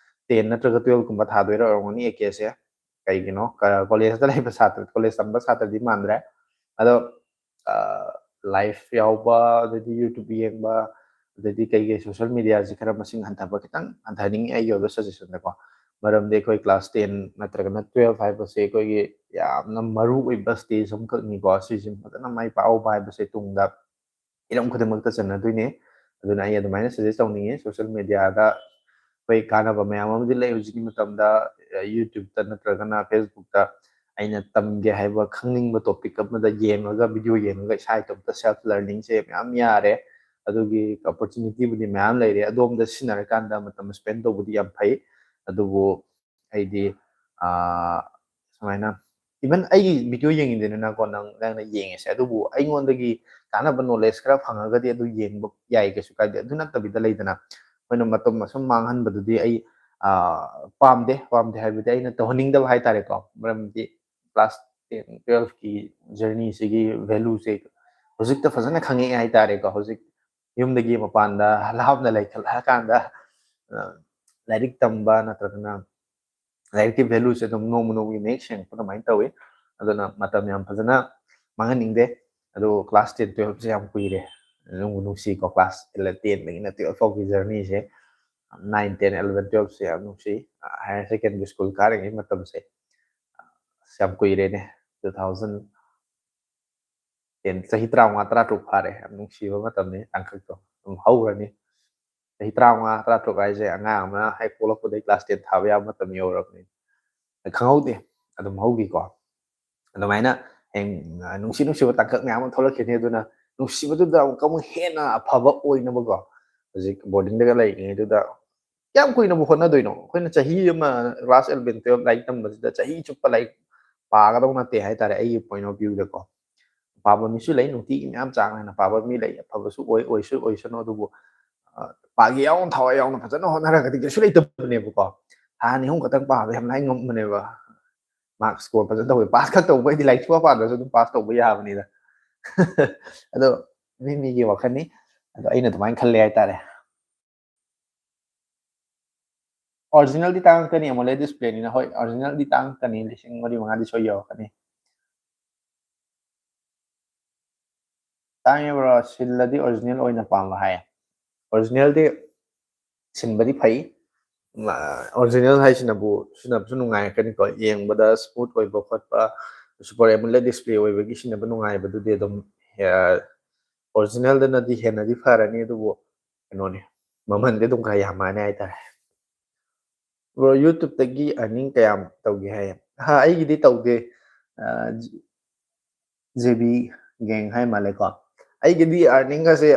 ꯇꯦꯟ ꯅꯠꯇ꯭ꯔꯒ ꯇꯨꯌꯦꯜꯞꯀꯨꯝꯕ ꯊꯥꯗꯣꯏꯔ ꯑꯣꯏꯔꯝꯒꯅꯤ ꯑꯦ ꯀꯦꯁꯦ꯫ ꯀꯩꯒꯤꯅꯣ, ꯀ-, ꯀꯣꯂꯦꯖꯇ ꯂꯩꯕ ꯁꯥꯇ꯭ꯔ, ꯀꯣꯂꯦꯖ ꯇꯝꯕ ꯁꯥꯇ꯭ꯔꯗꯤ ꯃꯥꯟꯗ꯭ꯔꯦ꯫ ꯑꯗꯣ, ꯑ, ꯂꯥꯏꯚ ꯌꯥꯎꯕ, ꯑꯗꯩꯗꯤ YouTube ꯌꯦꯡꯕ, ꯑꯗꯩꯗꯤ ꯀꯩꯀꯩ ꯁꯣꯁꯦꯜ ꯃꯤꯗꯤꯌꯥꯁꯦ ꯈꯔ ꯃꯁꯤꯡ ꯍꯟꯊꯕ, ꯈꯤꯇꯪ ꯍꯟꯊꯍꯟꯅꯤꯡꯉꯤ ꯑꯩꯒꯤ ꯑꯣꯏꯕ ꯁꯖꯦꯁꯟꯗꯀꯣ꯫ ꯃꯔꯝꯗꯤ ꯑꯩꯈꯣꯏ ꯀ꯭ꯂꯥꯁ ꯇꯦꯟ ꯅꯠꯇ꯭ꯔꯒꯅ ꯇꯨꯌꯦꯜꯞ ꯍꯥꯏꯕꯁꯦ ꯑꯩꯈꯣꯏꯒꯤ ꯌꯥꯝꯅ ꯃꯔꯨ ꯑꯣꯏꯕ ꯁ꯭ꯇꯦꯖ ꯑꯃꯈꯛꯅꯤꯀꯣ꯫ ꯁꯤꯁꯤ ꯐꯖꯅ ꯃꯥꯏ ꯄꯥꯛꯍꯧꯕ ꯍꯥꯏꯕꯁꯦ ꯇꯨꯡꯗ ꯍꯤꯔꯝ ꯈꯨꯗꯤꯡꯃꯛꯇ ꯆꯟꯅꯗꯣꯏꯅꯦ꯫ ꯑꯗꯨꯅ ꯑꯩ ꯑꯗꯨꯃꯥꯏꯅ ꯁꯖꯦꯁ ꯇꯧꯅꯤꯡꯉꯤ꯫ ꯁꯣꯁꯦꯜ ꯃꯤꯗꯤꯌꯥꯗ ꯑꯩꯈꯣꯏ ꯀꯥꯟꯅꯕ ꯃꯌꯥꯝ ꯑꯃꯗꯤ ꯂꯩ ꯍꯧꯖꯤꯛꯀꯤ ꯃꯇꯝꯗ, ꯑ, YouTube-ꯇ ꯅꯠꯇ꯭ꯔꯒꯅ Facebook-ꯇ ꯑꯩꯅ ꯇꯝꯒꯦ ꯍꯥꯏꯕ ꯈꯪꯅꯤꯡꯕ ꯇꯣꯄꯤꯛ ꯑꯃꯗ ꯌꯦꯡꯉꯒ, ꯚꯤꯗꯤꯑꯣ ꯌꯦꯡꯉꯒ ꯏꯁꯥ ꯏꯇꯣꯝꯇ ꯁꯦꯜꯐ ꯂꯔꯅꯤꯡꯁꯦ ꯃꯌꯥꯝ ꯌꯥꯔꯦ꯫ ꯑꯗꯨꯒꯤ ꯑꯣꯄꯣꯔꯆꯨꯅꯤꯇꯤꯕꯨꯗꯤ ꯃꯌꯥꯝ ꯂꯩꯔꯦ꯫ ꯑꯗꯣꯝꯗ ꯁꯤꯖꯤꯟꯅꯔꯀꯥꯟꯗ, ꯃꯇꯝ ꯁ꯭ꯄꯦꯟ ꯇꯧꯕꯗꯤ ꯌꯥꯝ ꯐꯩ꯫ ꯑꯗꯨꯕꯨ ꯑꯩꯗꯤ, ꯑ, ꯁꯨꯃꯥꯏꯅ, even ꯑꯩꯒꯤ ꯚꯤꯗꯤꯑꯣ ꯌꯦꯡꯉꯤꯗꯅꯀꯣ, ꯅꯪ, ꯅꯪꯅ ꯌꯦꯡꯉꯤꯁꯦ, ꯑꯗꯨꯕꯨ ꯑꯩꯉꯣꯟꯗꯒꯤ ꯀꯥꯟꯅꯕ ꯅꯣꯂꯦꯖ ꯈꯔ ꯐꯪꯉꯒꯗꯤ ꯑꯗꯨ ꯌꯦꯡꯕ ꯌꯥꯏ, ꯀꯩꯁꯨ ꯀꯥꯏꯗꯦ꯫ ꯑꯗꯨ ꯅꯠꯇꯕꯤꯗ ꯂꯩꯗꯅ, ꯑꯩꯈꯣꯏꯅ ꯃꯇꯝ ꯑꯁꯨꯝ ꯃꯥꯡꯍꯟꯕꯗꯨꯗꯤ ꯑꯩ, ꯑ, ꯄꯥꯝꯗꯦ꯫ ꯄꯥꯝꯗꯦ ꯍꯥꯏꯕꯗꯤ ꯑꯩꯅ ꯇꯧꯍꯟꯅꯤꯡꯗꯕ ꯍꯥꯏꯇꯥꯔꯦꯀꯣ꯫ ꯃꯔꯝꯗꯤ ꯀ꯭ꯂꯥꯁ ꯇꯦꯟ, ꯇꯨꯌꯦꯜꯐꯀꯤ ꯖꯔꯅꯤꯁꯤꯒꯤ ꯚꯦꯂꯨꯁꯦ ꯍꯧꯖꯤꯛꯇ ꯐꯖꯅ ꯈꯪꯉꯛꯑꯦ ꯍꯥꯏꯇꯥꯔꯦꯀꯣ꯫ ꯍꯧꯖꯤꯛ ꯌꯨꯝꯗꯒꯤ ꯃꯄꯥꯟꯗ ꯂꯥꯞꯅ ꯂꯩꯈꯠꯂꯛꯑꯀꯥꯟꯗ, ꯑ, ꯂꯥꯏꯔꯤꯛ ꯇꯝꯕ ꯅꯠꯇ꯭ꯔꯒꯅ ꯂꯥꯏꯔꯤꯛꯀꯤ ꯚꯦꯂꯨꯁꯦ ꯑꯗꯨꯝ ꯅꯣꯡꯃ ꯅꯣꯡꯃꯒꯤ ꯃꯌꯦꯛ ꯁꯦꯡꯉꯛꯄ ꯑꯗꯨꯃꯥꯏꯅ ꯇꯧꯋꯤ꯫ ꯑꯗꯨꯅ ꯃꯇꯝ ꯌꯥꯝ ꯐꯖꯅ ꯃꯥꯡꯍꯟꯅꯤꯡꯗꯦ꯫ ꯑꯗꯣ ꯀ꯭ꯂꯥꯁ ꯇꯦꯟ, ꯇꯨꯌꯦꯜꯐꯁꯦ ꯌꯥꯝ ꯀꯨꯏꯔꯦ꯫ ꯅꯨꯡꯕꯨ ꯅꯨꯡꯁꯤꯀꯣ, ꯀ꯭ꯂꯥꯁ ꯇꯦꯟꯗꯒꯤꯅ ꯇꯨꯌꯦꯜꯐ ꯐꯥꯎꯒꯤ ꯖꯔꯅꯤꯁꯦ, ꯅꯥꯏꯟ, ꯇꯦꯟ, ꯑꯦꯂꯚꯦꯟ, ꯇꯨꯌꯦꯜꯐꯁꯦ ꯌꯥꯝ ꯅꯨꯡꯁꯤ꯫ ꯍꯥꯌꯔ ꯁꯦꯀꯦꯟꯗꯔꯤ ꯁ꯭ꯀꯨꯜ ꯀꯥꯔꯤꯉꯩ ꯃꯇꯝꯁꯦ, ꯑꯁ, ꯌꯥꯝ ꯀꯨꯏꯔꯦꯅꯦ꯫ Two thousand ten, ꯆꯍꯤ ꯇꯔꯥꯃꯉꯥ, ꯇꯔꯥꯇꯔꯨꯛ ꯐꯥꯔꯦ꯫ ꯌꯥꯝ ꯅꯨꯡꯁꯤꯕ ꯃꯇꯝꯅꯤ꯫ ꯇꯥꯡꯀꯛꯇꯣ ꯑꯗꯨꯝ ꯍꯧꯈ꯭ꯔꯅꯤ꯫ ꯆꯍꯤ ꯇꯔꯥꯃꯉꯥ, ꯇꯔꯥꯇꯔꯨꯛ ꯍꯥꯏꯁꯦ ꯑꯉꯥꯡ ꯑꯃ ꯍꯦꯛ ꯄꯣꯛꯂꯛꯄꯗꯒꯤ class ten ꯊꯥꯕ ꯌꯥꯕ ꯃꯇꯝ ꯌꯧꯔꯕꯅꯤ꯫ ꯈꯪꯍꯧꯗꯦ, ꯑꯗꯨꯝ ꯍꯧꯈꯤꯀꯣ꯫ ꯑꯗꯨꯃꯥꯏꯅ ꯍꯌꯦꯡ, ꯑ, ꯅꯨꯡꯁꯤ ꯅꯨꯡꯁꯤꯕ ꯇꯥꯡꯀꯛ ꯃꯌꯥꯝ ꯑꯃ ꯊꯣꯛꯂꯛꯈꯤꯅꯤ꯫ ꯑꯗꯨꯅ ꯅꯨꯡꯁꯤꯕꯗꯨꯗ ꯑꯃꯨꯛꯀ ꯑꯃꯨꯛ ꯍꯦꯟꯅ ꯑꯐꯕ ꯑꯣꯏꯅꯕꯀꯣ, ꯍꯧꯖꯤꯛ boarding ꯗꯒ ꯂꯩꯔꯤꯉꯩꯗꯨꯗ ꯀꯌꯥꯝ ꯀꯨꯏꯅꯕꯨ ꯍꯣꯠꯅꯗꯣꯏꯅꯣ? ꯑꯩꯈꯣꯏꯅ ꯆꯍꯤ ꯑꯃ class eleven, twelve ꯂꯥꯏꯔꯤꯛ ꯇꯝꯕꯁꯤꯗ ꯆꯍꯤ ꯆꯨꯞꯄ ꯂꯥꯏꯔꯤꯛ ꯄꯥꯒꯗꯧ ꯅꯠꯇꯦ ꯍꯥꯏꯇꯥꯔꯦ, ꯑꯩꯒꯤ point of view ꯗꯀꯣ꯫ ꯄꯥꯕ ꯃꯤꯁꯨ ꯂꯩ, ꯅꯨꯡꯇꯤꯒꯤ ꯃꯌꯥꯝ ꯆꯥꯡ ꯅꯥꯏꯅ ꯄꯥꯕ ꯃꯤ ꯂꯩ, ꯑꯐꯕꯁꯨ ꯑꯣꯏ, ꯑꯣꯏꯁꯨ ꯑꯣꯏꯁꯅꯨ꯫ ꯑꯗꯨꯕꯨ, ꯑ, ꯄꯥꯒꯦ ꯌꯥꯎꯅ, ꯊꯋꯥꯏ ꯌꯥꯎꯅ ꯐꯖꯅ ꯍꯣꯠꯅꯔꯒꯗꯤ ꯀꯩꯁꯨ ꯂꯩꯇꯕꯅꯦꯕꯀꯣ꯫ ꯊꯥ ꯑꯅꯤ ꯑꯍꯨꯝ ꯈꯛꯇꯪ ꯄꯥꯕ ꯌꯥꯝ ꯂꯥꯏ ꯉꯝꯕꯅꯦꯕ꯫ Mark score ꯐꯖꯅ ꯇꯧꯋꯤ, pass ꯈꯛ ꯇꯧꯕꯩꯗꯤ ꯂꯥꯏꯔꯤꯛ ꯁꯨꯄꯥ ꯄꯥꯗ꯭ꯔꯁꯨ ꯑꯗꯨꯝ pass ꯇꯧꯕ ꯌꯥꯕꯅꯤꯗ꯫ ꯑꯗꯣ ꯃꯤ ꯃꯤꯒꯤ ꯋꯥꯈꯜꯅꯤ꯫ ꯑꯗꯣ ꯑꯩꯅ ꯑꯗꯨꯃꯥꯏꯅ ꯈꯜꯂꯦ ꯍꯥꯏꯇꯥꯔꯦ꯫ Original ꯗꯤ ꯇꯥꯡꯉꯛꯀꯅꯤ, AMOLED display ꯅꯤꯅ꯫ ꯍꯣꯏ, original ꯗꯤ ꯇꯥꯡꯉꯛꯀꯅꯤ, ꯂꯤꯁꯤꯡ ꯃꯔꯤ ꯃꯉꯥꯗꯤ ꯁꯣꯏ ꯌꯧꯔꯛꯀꯅꯤ꯫ ꯇꯥꯡꯉꯦ bro, ꯁꯤꯜꯂꯗꯤ original ꯑꯣꯏꯅ ꯄꯥꯝꯕ ꯍꯥꯏꯌꯦ꯫ Original ꯗꯤ ꯁꯤꯟꯕꯗꯤ ꯐꯩ꯫ ꯃ-, original ꯍꯥꯏꯁꯤꯅꯕꯨ ꯁꯤꯖꯤꯟꯅꯕꯁꯨ ꯅꯨꯡꯉꯥꯏꯔꯛꯀꯅꯤꯀꯣ, ꯌꯦꯡꯕꯗ smooth ꯑꯣꯏꯕ ꯈꯣꯠꯄ, super AMOLED display ꯑꯣꯏꯕꯒꯤ ꯁꯤꯖꯤꯟꯅꯕ ꯅꯨꯡꯉꯥꯏꯕꯗꯨꯗꯤ ꯑꯗꯨꯝ, ꯑ, original ꯗꯅꯗꯤ ꯍꯦꯟꯅꯗꯤ ꯐꯔꯅꯤ꯫ ꯑꯗꯨꯕꯨ ꯀꯩꯅꯣꯅꯤ, ꯃꯃꯜꯗꯤ ꯑꯗꯨꯝ ꯈꯔ ꯌꯥꯝꯃꯅꯤ ꯍꯥꯏꯇꯥꯔꯦ꯫ Bro, YouTube ꯇꯒꯤ earning ꯀꯌꯥꯝ ꯇꯧꯒꯦ ꯍꯥꯏꯌꯦ? ꯍꯥ, ꯑꯩꯒꯤꯗꯤ ꯇꯧꯗꯦ꯫ ꯑ, ꯖꯦ-, JB Gang ꯍꯥꯏ ꯃꯥꯜꯂꯦꯀꯣ꯫ ꯑꯩꯒꯤꯗꯤ earning ꯑꯁꯦ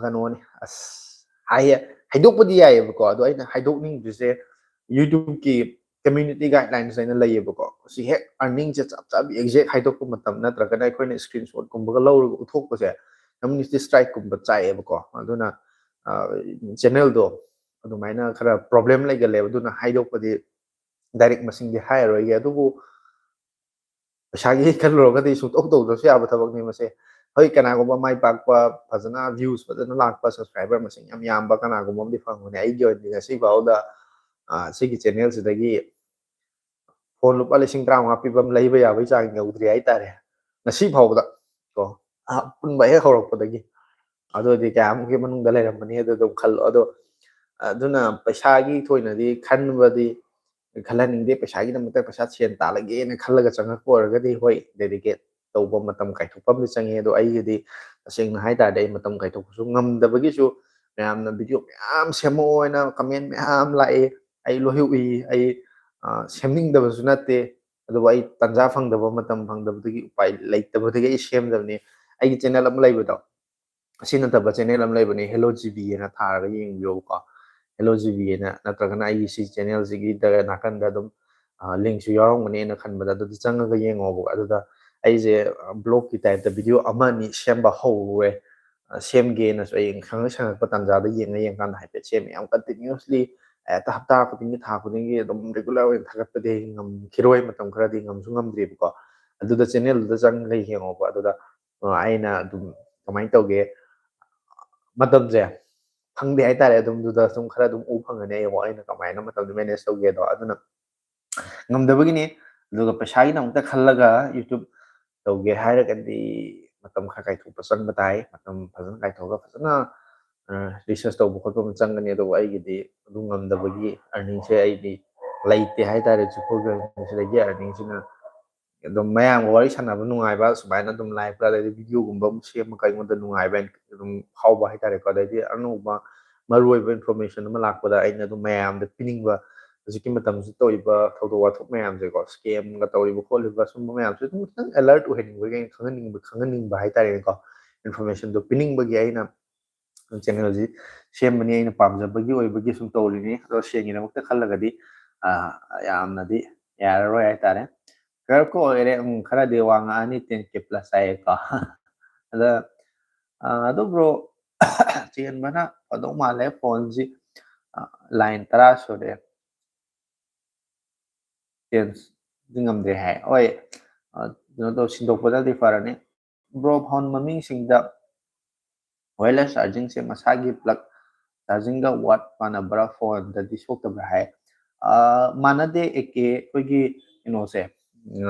ꯀꯩꯅꯣꯅꯤ, ꯑꯁ, ꯍꯥꯏꯌꯦ, ꯍꯥꯏꯗꯣꯛꯄꯗꯤ ꯌꯥꯏꯌꯦꯕꯀꯣ, ꯑꯗꯣ ꯑꯩꯅ ꯍꯥꯏꯗꯣꯛꯅꯤꯡꯗ꯭ꯔꯤꯁꯦ YouTube ꯀꯤ community guidelines ꯍꯥꯏꯅ ꯂꯩꯌꯦꯕꯀꯣ꯫ ꯁꯤ ꯍꯦꯛ earning ꯁꯦ ꯆꯞ ꯆꯥꯕꯤ exact ꯍꯥꯏꯗꯣꯛꯄ ꯃꯇꯝ ꯅꯠꯇ꯭ꯔꯒꯅ ꯑꯩꯈꯣꯏꯅ screenshot ꯀꯨꯝꯕꯒ ꯂꯧꯔꯒ ꯎꯠꯊꯣꯛꯄꯁꯦ community strike ꯀꯨꯝꯕ ꯆꯥꯏꯌꯦꯕꯀꯣ꯫ ꯑꯗꯨꯅ, ꯑ, channel ꯗꯣ ꯑꯗꯨꯃꯥꯏꯅ ꯈꯔ problem ꯂꯩꯒꯜꯂꯦꯕ꯫ ꯑꯗꯨꯅ ꯍꯥꯏꯗꯣꯛꯄꯗꯤ direct ꯃꯁꯤꯡꯗꯤ ꯍꯥꯏꯔꯔꯣꯏꯒꯦ꯫ ꯑꯗꯨꯕꯨ ꯄꯩꯁꯥꯒꯤ ꯈꯜꯂꯨꯔꯒꯗꯤ ꯁꯨꯡꯇꯧ ꯇꯧꯗ꯭ꯔꯁꯨ ꯌꯥꯕ ꯊꯕꯛꯅꯤ ꯃꯁꯦ꯫ ꯍꯣꯏ, ꯀꯅꯥꯒꯨꯝꯕ ꯃꯥꯏ ꯄꯥꯛꯄ, ꯐꯖꯅ views ꯐꯖꯅ ꯂꯥꯛꯄ, subscriber ꯃꯁꯤꯡ ꯌꯥꯝ ꯌꯥꯝꯕ ꯀꯅꯥꯒꯨꯝꯕ ꯑꯃꯗꯤ ꯐꯪꯒꯅꯤ꯫ ꯑꯩꯒꯤ ꯑꯣꯏꯅꯗꯤ ꯉꯁꯤ ꯐꯥꯎꯗ, ꯑ, ꯁꯤꯒꯤ channel ꯁꯤꯗꯒꯤ phone ꯂꯨꯄꯥ ꯂꯤꯁꯤꯡ ꯇꯔꯥꯃꯉꯥ ꯄꯤꯕ ꯑꯃ ꯂꯩꯕ ꯌꯥꯕꯒꯤ ꯆꯥꯡ ꯌꯧꯗ꯭ꯔꯤ ꯍꯥꯏꯇꯥꯔꯦ, ꯉꯁꯤ ꯐꯥꯎꯕꯗ ꯀꯣ, ꯑꯍꯥꯟꯕ ꯍꯦꯛ ꯍꯧꯔꯛꯄꯗꯒꯤ꯫ ꯑꯗꯨ ꯑꯣꯏꯔꯗꯤ ꯀꯌꯥꯃꯨꯛꯀꯤ ꯃꯅꯨꯡꯗ ꯂꯩꯔꯝꯃꯅꯤ ꯑꯗꯨ ꯑꯗꯨꯝ ꯈꯜꯂꯣ꯫ ꯑꯗꯣ ꯑꯗꯨꯅ ꯄꯩꯁꯥꯒꯤ ꯊꯣꯏꯅꯗꯤ ꯈꯟꯕꯗꯤ ꯈꯜꯍꯟꯅꯤꯡꯗꯦ꯫ ꯄꯩꯁꯥꯒꯤꯗꯃꯛꯇ ꯄꯩꯁꯥ ꯁꯦꯟ ꯇꯥꯜꯂꯒꯦꯅ ꯈꯜꯂꯒ ꯆꯪꯉꯛꯄ ꯑꯣꯏꯔꯒꯗꯤ ꯍꯣꯏ, dedicate ꯇꯧꯕ ꯃꯇꯝ ꯀꯥꯏꯊꯣꯛꯄ ꯑꯃꯗꯤ ꯆꯪꯉꯤ꯫ ꯑꯗꯣ ꯑꯩꯒꯤꯗꯤ ꯇꯁꯦꯡꯅ ꯍꯥꯏ ꯇꯥꯔꯗꯤ ꯑꯩ ꯃꯇꯝ ꯀꯥꯏꯊꯣꯛꯄꯁꯨ ꯉꯝꯗꯕꯒꯤꯁꯨ ꯃꯌꯥꯝꯅ video ꯃꯌꯥꯝ ꯁꯦꯝꯃꯛꯑꯣ ꯍꯥꯏꯅ comment ꯃꯌꯥꯝ ꯂꯥꯛꯑꯦ꯫ ꯑꯩ ꯂꯣꯏ ꯎꯏ꯫ ꯑꯩ, ꯑ, ꯁꯦꯝꯅꯤꯡꯗꯕꯁꯨ ꯅꯠꯇꯦ, ꯑꯗꯨꯕꯨ ꯑꯩ ꯇꯥꯟꯖꯥ ꯐꯪꯗꯕ, ꯃꯇꯝ ꯐꯪꯗꯕꯗꯒꯤ, ꯎꯄꯥꯏ ꯂꯩꯇꯕꯗꯒꯤ ꯑꯩ ꯁꯦꯝꯗꯕꯅꯤ꯫ ꯑꯩꯒꯤ channel ꯑꯃ ꯂꯩꯕꯗꯣ, ꯑꯁꯤ ꯅꯠꯇꯕ channel ꯑꯃ ꯂꯩꯕꯅꯦ, Hello G B ꯍꯥꯏꯅ ꯊꯥꯔꯒ ꯌꯦꯡꯕꯤꯌꯣꯕꯀꯣ꯫ Hello G B ꯍꯥꯏꯅ, ꯅꯠꯇ꯭ꯔꯒꯅ ꯑꯩꯒꯤ ꯁꯤ channel ꯁꯤꯒꯤꯗ ꯅꯥꯀꯟꯗ ꯑꯗꯨꯝ, ꯑ, link ꯁꯨ ꯌꯥꯎꯔꯝꯒꯅꯦꯅ ꯈꯟꯕꯗ ꯑꯗꯨꯗ ꯆꯪꯉꯒ ꯌꯦꯡꯉꯣꯕ꯫ ꯑꯗꯨꯗ ꯑꯩꯁꯦ, ꯑ, vlog ꯀꯤ type ꯇ video ꯑꯃ ꯑꯅꯤ ꯁꯦꯝꯕ ꯍꯧꯔꯨꯔꯦ꯫ ꯑ, ꯁꯦꯝꯒꯦꯅꯁꯨ ꯑꯩ ꯁꯪꯉ ꯁꯪꯉꯛꯄ ꯇꯥꯟꯖꯥꯗ ꯌꯦꯡꯉ ꯌꯦꯡꯉꯀꯥꯟꯗ ꯍꯥꯏꯐꯦꯠ ꯁꯦꯝꯃꯦ꯫ ꯌꯥꯝ continuously ꯍꯦꯛꯇ ꯍꯞꯇꯥ ꯈꯨꯗꯤꯡꯒꯤ, ꯊꯥ ꯈꯨꯗꯤꯡꯒꯤ ꯑꯗꯨꯝ regular ꯑꯣꯏꯅ ꯊꯥꯒꯠꯄꯗꯤ ꯑꯩ ꯉꯝꯈꯤꯔꯣꯏ, ꯃꯇꯝ ꯈꯔꯗꯤ ꯉꯝꯁꯨ ꯉꯝꯗ꯭ꯔꯤꯕꯀꯣ꯫ ꯑꯗꯨꯗ channel ꯗꯨꯗ ꯆꯪꯉꯒ ꯌꯦꯡꯉꯣꯕ꯫ ꯑꯗꯨꯗ, ꯑ, ꯑꯩꯅ ꯑꯗꯨꯝ ꯀꯃꯥꯏꯅ ꯇꯧꯒꯦ, ꯃꯇꯝꯁꯦ ꯐꯪꯗꯦ ꯍꯥꯏꯇꯥꯔꯦ꯫ ꯑꯗꯨꯝ ꯑꯗꯨꯗ ꯁꯨꯝ ꯈꯔ ꯑꯗꯨꯝ ꯎ ꯐꯪꯒꯅꯤ ꯑꯩ, ꯑꯩꯅ ꯀꯃꯥꯏꯅ ꯃꯇꯝꯗꯣ manage ꯇꯧꯒꯦꯗꯣ꯫ ꯑꯗꯨꯅ ꯉꯝꯗꯕꯒꯤꯅꯤ꯫ ꯑꯗꯨꯒ ꯄꯩꯁꯥꯒꯤꯗꯃꯛꯇ ꯈꯜꯂꯒ YouTube ꯇꯧꯒꯦ ꯍꯥꯏꯔꯒꯗꯤ ꯃꯇꯝ ꯈꯔ ꯀꯥꯏꯊꯣꯛꯄ ꯆꯪꯕ ꯇꯥꯏ꯫ ꯃꯇꯝ ꯐꯖꯅ ꯀꯥꯏꯊꯣꯛꯑꯒ ꯐꯖꯅ, ꯑ, research ꯇꯧꯕ ꯈꯣꯠꯄ ꯑꯃ ꯆꯪꯒꯅꯤ꯫ ꯑꯗꯨꯕꯨ ꯑꯩꯒꯤꯗꯤ ꯑꯗꯨ ꯉꯝꯗꯕꯒꯤ earning ꯁꯦ ꯑꯩꯗꯤ ꯂꯩꯇꯦ ꯍꯥꯏꯇꯥꯔꯦ꯫ ꯍꯧꯖꯤꯛ ꯐꯥꯎꯒꯤ earning ꯁꯤꯗꯒꯤ earning ꯁꯤꯅ ꯑꯗꯨꯝ ꯃꯌꯥꯝꯒ ꯋꯥꯔꯤ ꯁꯥꯟꯅꯕ ꯅꯨꯡꯉꯥꯏꯕ, ꯁꯨꯃꯥꯏꯅ ꯑꯗꯨꯝ live ꯀ, ꯑꯗꯩꯗꯤ video ꯒꯨꯝꯕ ꯑꯃ ꯁꯦꯝꯃꯒ ꯑꯩꯉꯣꯟꯗ ꯅꯨꯡꯉꯥꯏꯕ ꯑꯗꯨꯝ ꯐꯥꯎꯕ ꯍꯥꯏꯇꯥꯔꯦꯀꯣ꯫ ꯑꯗꯩꯗꯤ ꯑꯅꯧꯕ ꯃꯔꯨꯑꯣꯏꯕ information ꯑꯃ ꯂꯥꯛꯄꯗ ꯑꯩꯅ ꯑꯗꯨꯝ ꯃꯌꯥꯝꯗ ꯄꯤꯅꯤꯡꯕ, ꯍꯧꯖꯤꯛꯀꯤ ꯃꯇꯝꯁꯤꯗ ꯇꯧꯔꯤꯕ ꯊꯧꯗꯣꯛ ꯋꯥꯊꯣꯛ ꯃꯌꯥꯝꯁꯦꯀꯣ, scam ꯒ ꯇꯧꯔꯤꯕ ꯈꯣꯠꯂꯤꯕ ꯁꯨꯝꯕ ꯃꯌꯥꯝꯁꯦ ꯑꯗꯨꯝ ꯈꯤꯇꯪ alert ꯑꯣꯏꯍꯟꯅꯤꯡꯕꯒꯤ, ꯑꯩꯅ ꯈꯪꯍꯟꯅꯤꯡꯕ, ꯈꯪꯍꯟꯅꯤꯡꯕ ꯍꯥꯏꯇꯥꯔꯦꯅꯦꯀꯣ꯫ Information ꯗꯣ ꯄꯤꯅꯤꯡꯕꯒꯤ ꯑꯩꯅ channel ꯁꯤ ꯁꯦꯝꯕꯅꯤ, ꯑꯩꯅ ꯄꯥꯝꯖꯕꯒꯤ ꯑꯣꯏꯕꯒꯤ ꯁꯨꯝ ꯇꯧꯔꯤꯅꯤ꯫ ꯑꯗꯣ ꯁꯦꯟꯒꯤꯗꯃꯛꯇ ꯈꯜꯂꯒꯗꯤ, ꯑ, ꯌꯥꯝꯅꯗꯤ ꯌꯥꯔꯔꯣꯏ ꯍꯥꯏꯇꯥꯔꯦ꯫ Girl ꯀ ꯑꯣꯏꯔꯦ, ꯎꯝ, ꯈꯔꯗꯤ ꯋꯥ ꯉꯥꯡꯉꯅꯤ, ten K plus ꯍꯥꯏꯌꯦꯀꯣ꯫ ꯑꯗ, ꯑ, ꯑꯗꯨ bro, ꯆꯦꯟꯕꯅ ꯐꯗꯧ ꯃꯥꯜꯂꯦ꯫ Phone ꯁꯤ, ꯑ, line ꯇꯔꯥ ꯁꯨꯔꯦ꯫ Change ꯗꯤ ꯉꯝꯗ꯭ꯔꯦ ꯍꯥꯏ꯫ ꯍꯣꯏ, ꯑ, ꯀꯩꯅꯣ ꯇꯧ, ꯁꯤꯟꯗꯣꯛꯄꯅꯗꯤ ꯐꯔꯅꯤ꯫ Bro, phone ꯃꯃꯤꯡꯁꯤꯡꯗ wireless charging ꯁꯦ ꯃꯁꯥꯒꯤ plug charging ꯒ watt ꯃꯥꯟꯅꯕ꯭ꯔꯥ, phone ꯗꯗꯤ ꯁꯣꯛꯇꯕ꯭ꯔꯥ ꯍꯥꯏ꯫ ꯑ, ꯃꯥꯟꯅꯗꯦ, ꯑꯦ ꯀꯦ ꯑꯩꯈꯣꯏꯒꯤ ꯀꯩꯅꯣꯁꯦ,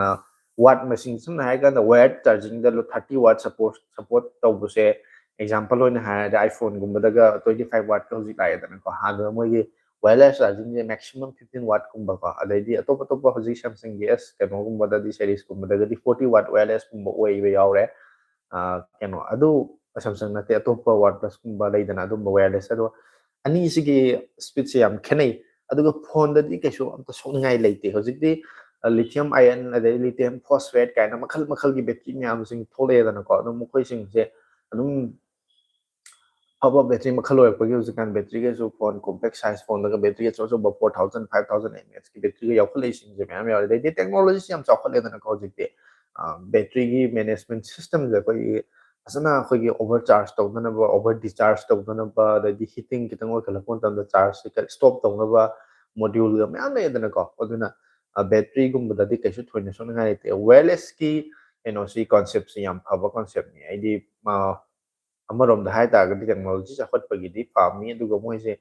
ꯑ, watt ꯃꯁꯤꯡ, ꯁꯝꯅ ꯍꯥꯏꯔꯀꯥꯟꯗ wired charging ꯗ thirty watt support, support ꯇꯧꯕꯁꯦ, example ꯑꯣꯏꯅ ꯍꯥꯏꯔꯗꯤ iPhone ꯒꯨꯝꯕꯗꯒ twenty five watt ꯀ ꯍꯧꯖꯤꯛ ꯂꯥꯛꯑꯦꯗꯅꯀꯣ꯫ ꯑꯗꯨꯗ ꯃꯣꯏꯒꯤ wireless chargingꯁꯦ maximum fifteen wattꯀꯨꯝꯕꯀꯣ, ꯑꯗꯩꯗꯤ ꯑꯇꯣꯞ ꯑꯇꯣꯞꯄ ꯍꯧꯖꯤꯛ Samsungꯒꯤ S ꯀꯩꯅꯣꯒꯨꯝꯕꯗꯗꯤ, seriesꯀꯨꯝꯕꯗꯒꯗꯤ forty watt wirelessꯀꯨꯝꯕ ꯑꯣꯏꯕ ꯌꯥꯎꯔꯦ꯫ ꯑ, ꯀꯩꯅꯣ ꯑꯗꯨ Samsung ꯅꯠꯇꯦ, ꯑꯇꯣꯞꯄ OnePlusꯀꯨꯝꯕ ꯂꯩꯗꯅ, ꯑꯗꯨꯝꯕ wireless, ꯑꯗꯣ ꯑꯅꯤꯁꯤꯒꯤ speedꯁꯦ ꯌꯥꯝ ꯈꯦꯠꯅꯩ꯫ ꯑꯗꯨꯒ phoneꯗꯗꯤ ꯀꯩꯁꯨ ꯑꯝꯇ ꯁꯣꯛꯅꯤꯡꯉꯥꯏ ꯂꯩꯇꯦ꯫ ꯍꯧꯖꯤꯛꯇꯤ lithium ion, ꯑꯗꯩ lithium phosphate ꯀꯥꯏꯅ ꯃꯈꯜ ꯃꯈꯜꯒꯤ battery ꯃꯌꯥꯝꯁꯤꯡ ꯊꯣꯛꯂꯛꯑꯦꯗꯅꯀꯣ꯫ ꯑꯗꯨꯝ ꯃꯈꯣꯏꯁꯤꯡꯁꯦ ꯑꯗꯨꯝ ꯑꯐꯕ battery ꯃꯈꯜ ꯑꯣꯏꯔꯛꯄꯒꯤ ꯍꯧꯖꯤꯛꯀꯥꯟ batteryꯒꯁꯨ phone compact size phoneꯗꯒ battery ꯑꯆꯧ ꯑꯆꯧꯕ four thousand, five thousand mAhꯀꯤ batteryꯒ ꯌꯥꯎꯈꯠꯂꯛꯏꯁꯤꯡꯁꯦ ꯃꯌꯥꯝ ꯌꯥꯎꯔꯦ꯫ ꯑꯗꯩꯗꯤ technologyꯁꯤ ꯌꯥꯝ ꯆꯥꯎꯈꯠꯂꯦꯗꯅꯀꯣ ꯍꯧꯖꯤꯛꯇꯤ꯫ ꯑ, batteryꯒꯤ management systemꯁꯦ ꯑꯩꯈꯣꯏꯒꯤ ꯐꯖꯅ ꯑꯩꯈꯣꯏꯒꯤ over charge ꯇꯧꯗꯅꯕ, over discharge ꯇꯧꯗꯅꯕ, ꯑꯗꯩꯗꯤ heating ꯈꯤꯇꯪ ꯑꯣꯏꯈꯠꯂꯛꯄ ꯃꯇꯝꯗ chargeꯁꯦ stop ꯇꯧꯅꯕ moduleꯒ ꯃꯌꯥꯝ ꯂꯩꯗꯅꯀꯣ꯫ ꯑꯗꯨꯅ, ꯑ, batteryꯒꯨꯝꯕꯗꯗꯤ ꯀꯩꯁꯨ ꯊꯣꯏꯅ ꯁꯣꯛꯅꯤꯡꯉꯥꯏ ꯂꯩꯇꯦ꯫ Wirelessꯀꯤ ꯀꯩꯅꯣꯁꯤ, conceptꯁꯤ ꯌꯥꯝ ꯐꯕ conceptꯅꯤ꯫ ꯍꯥꯏꯗꯤ, ꯑ, ꯑꯃꯔꯣꯝꯗ ꯍꯥꯏ ꯇꯥꯔꯒꯗꯤ technology ꯆꯥꯎꯈꯠꯄꯒꯤꯗꯤ ꯐꯕꯅꯤ, ꯑꯗꯨꯒ ꯃꯣꯏꯁꯦ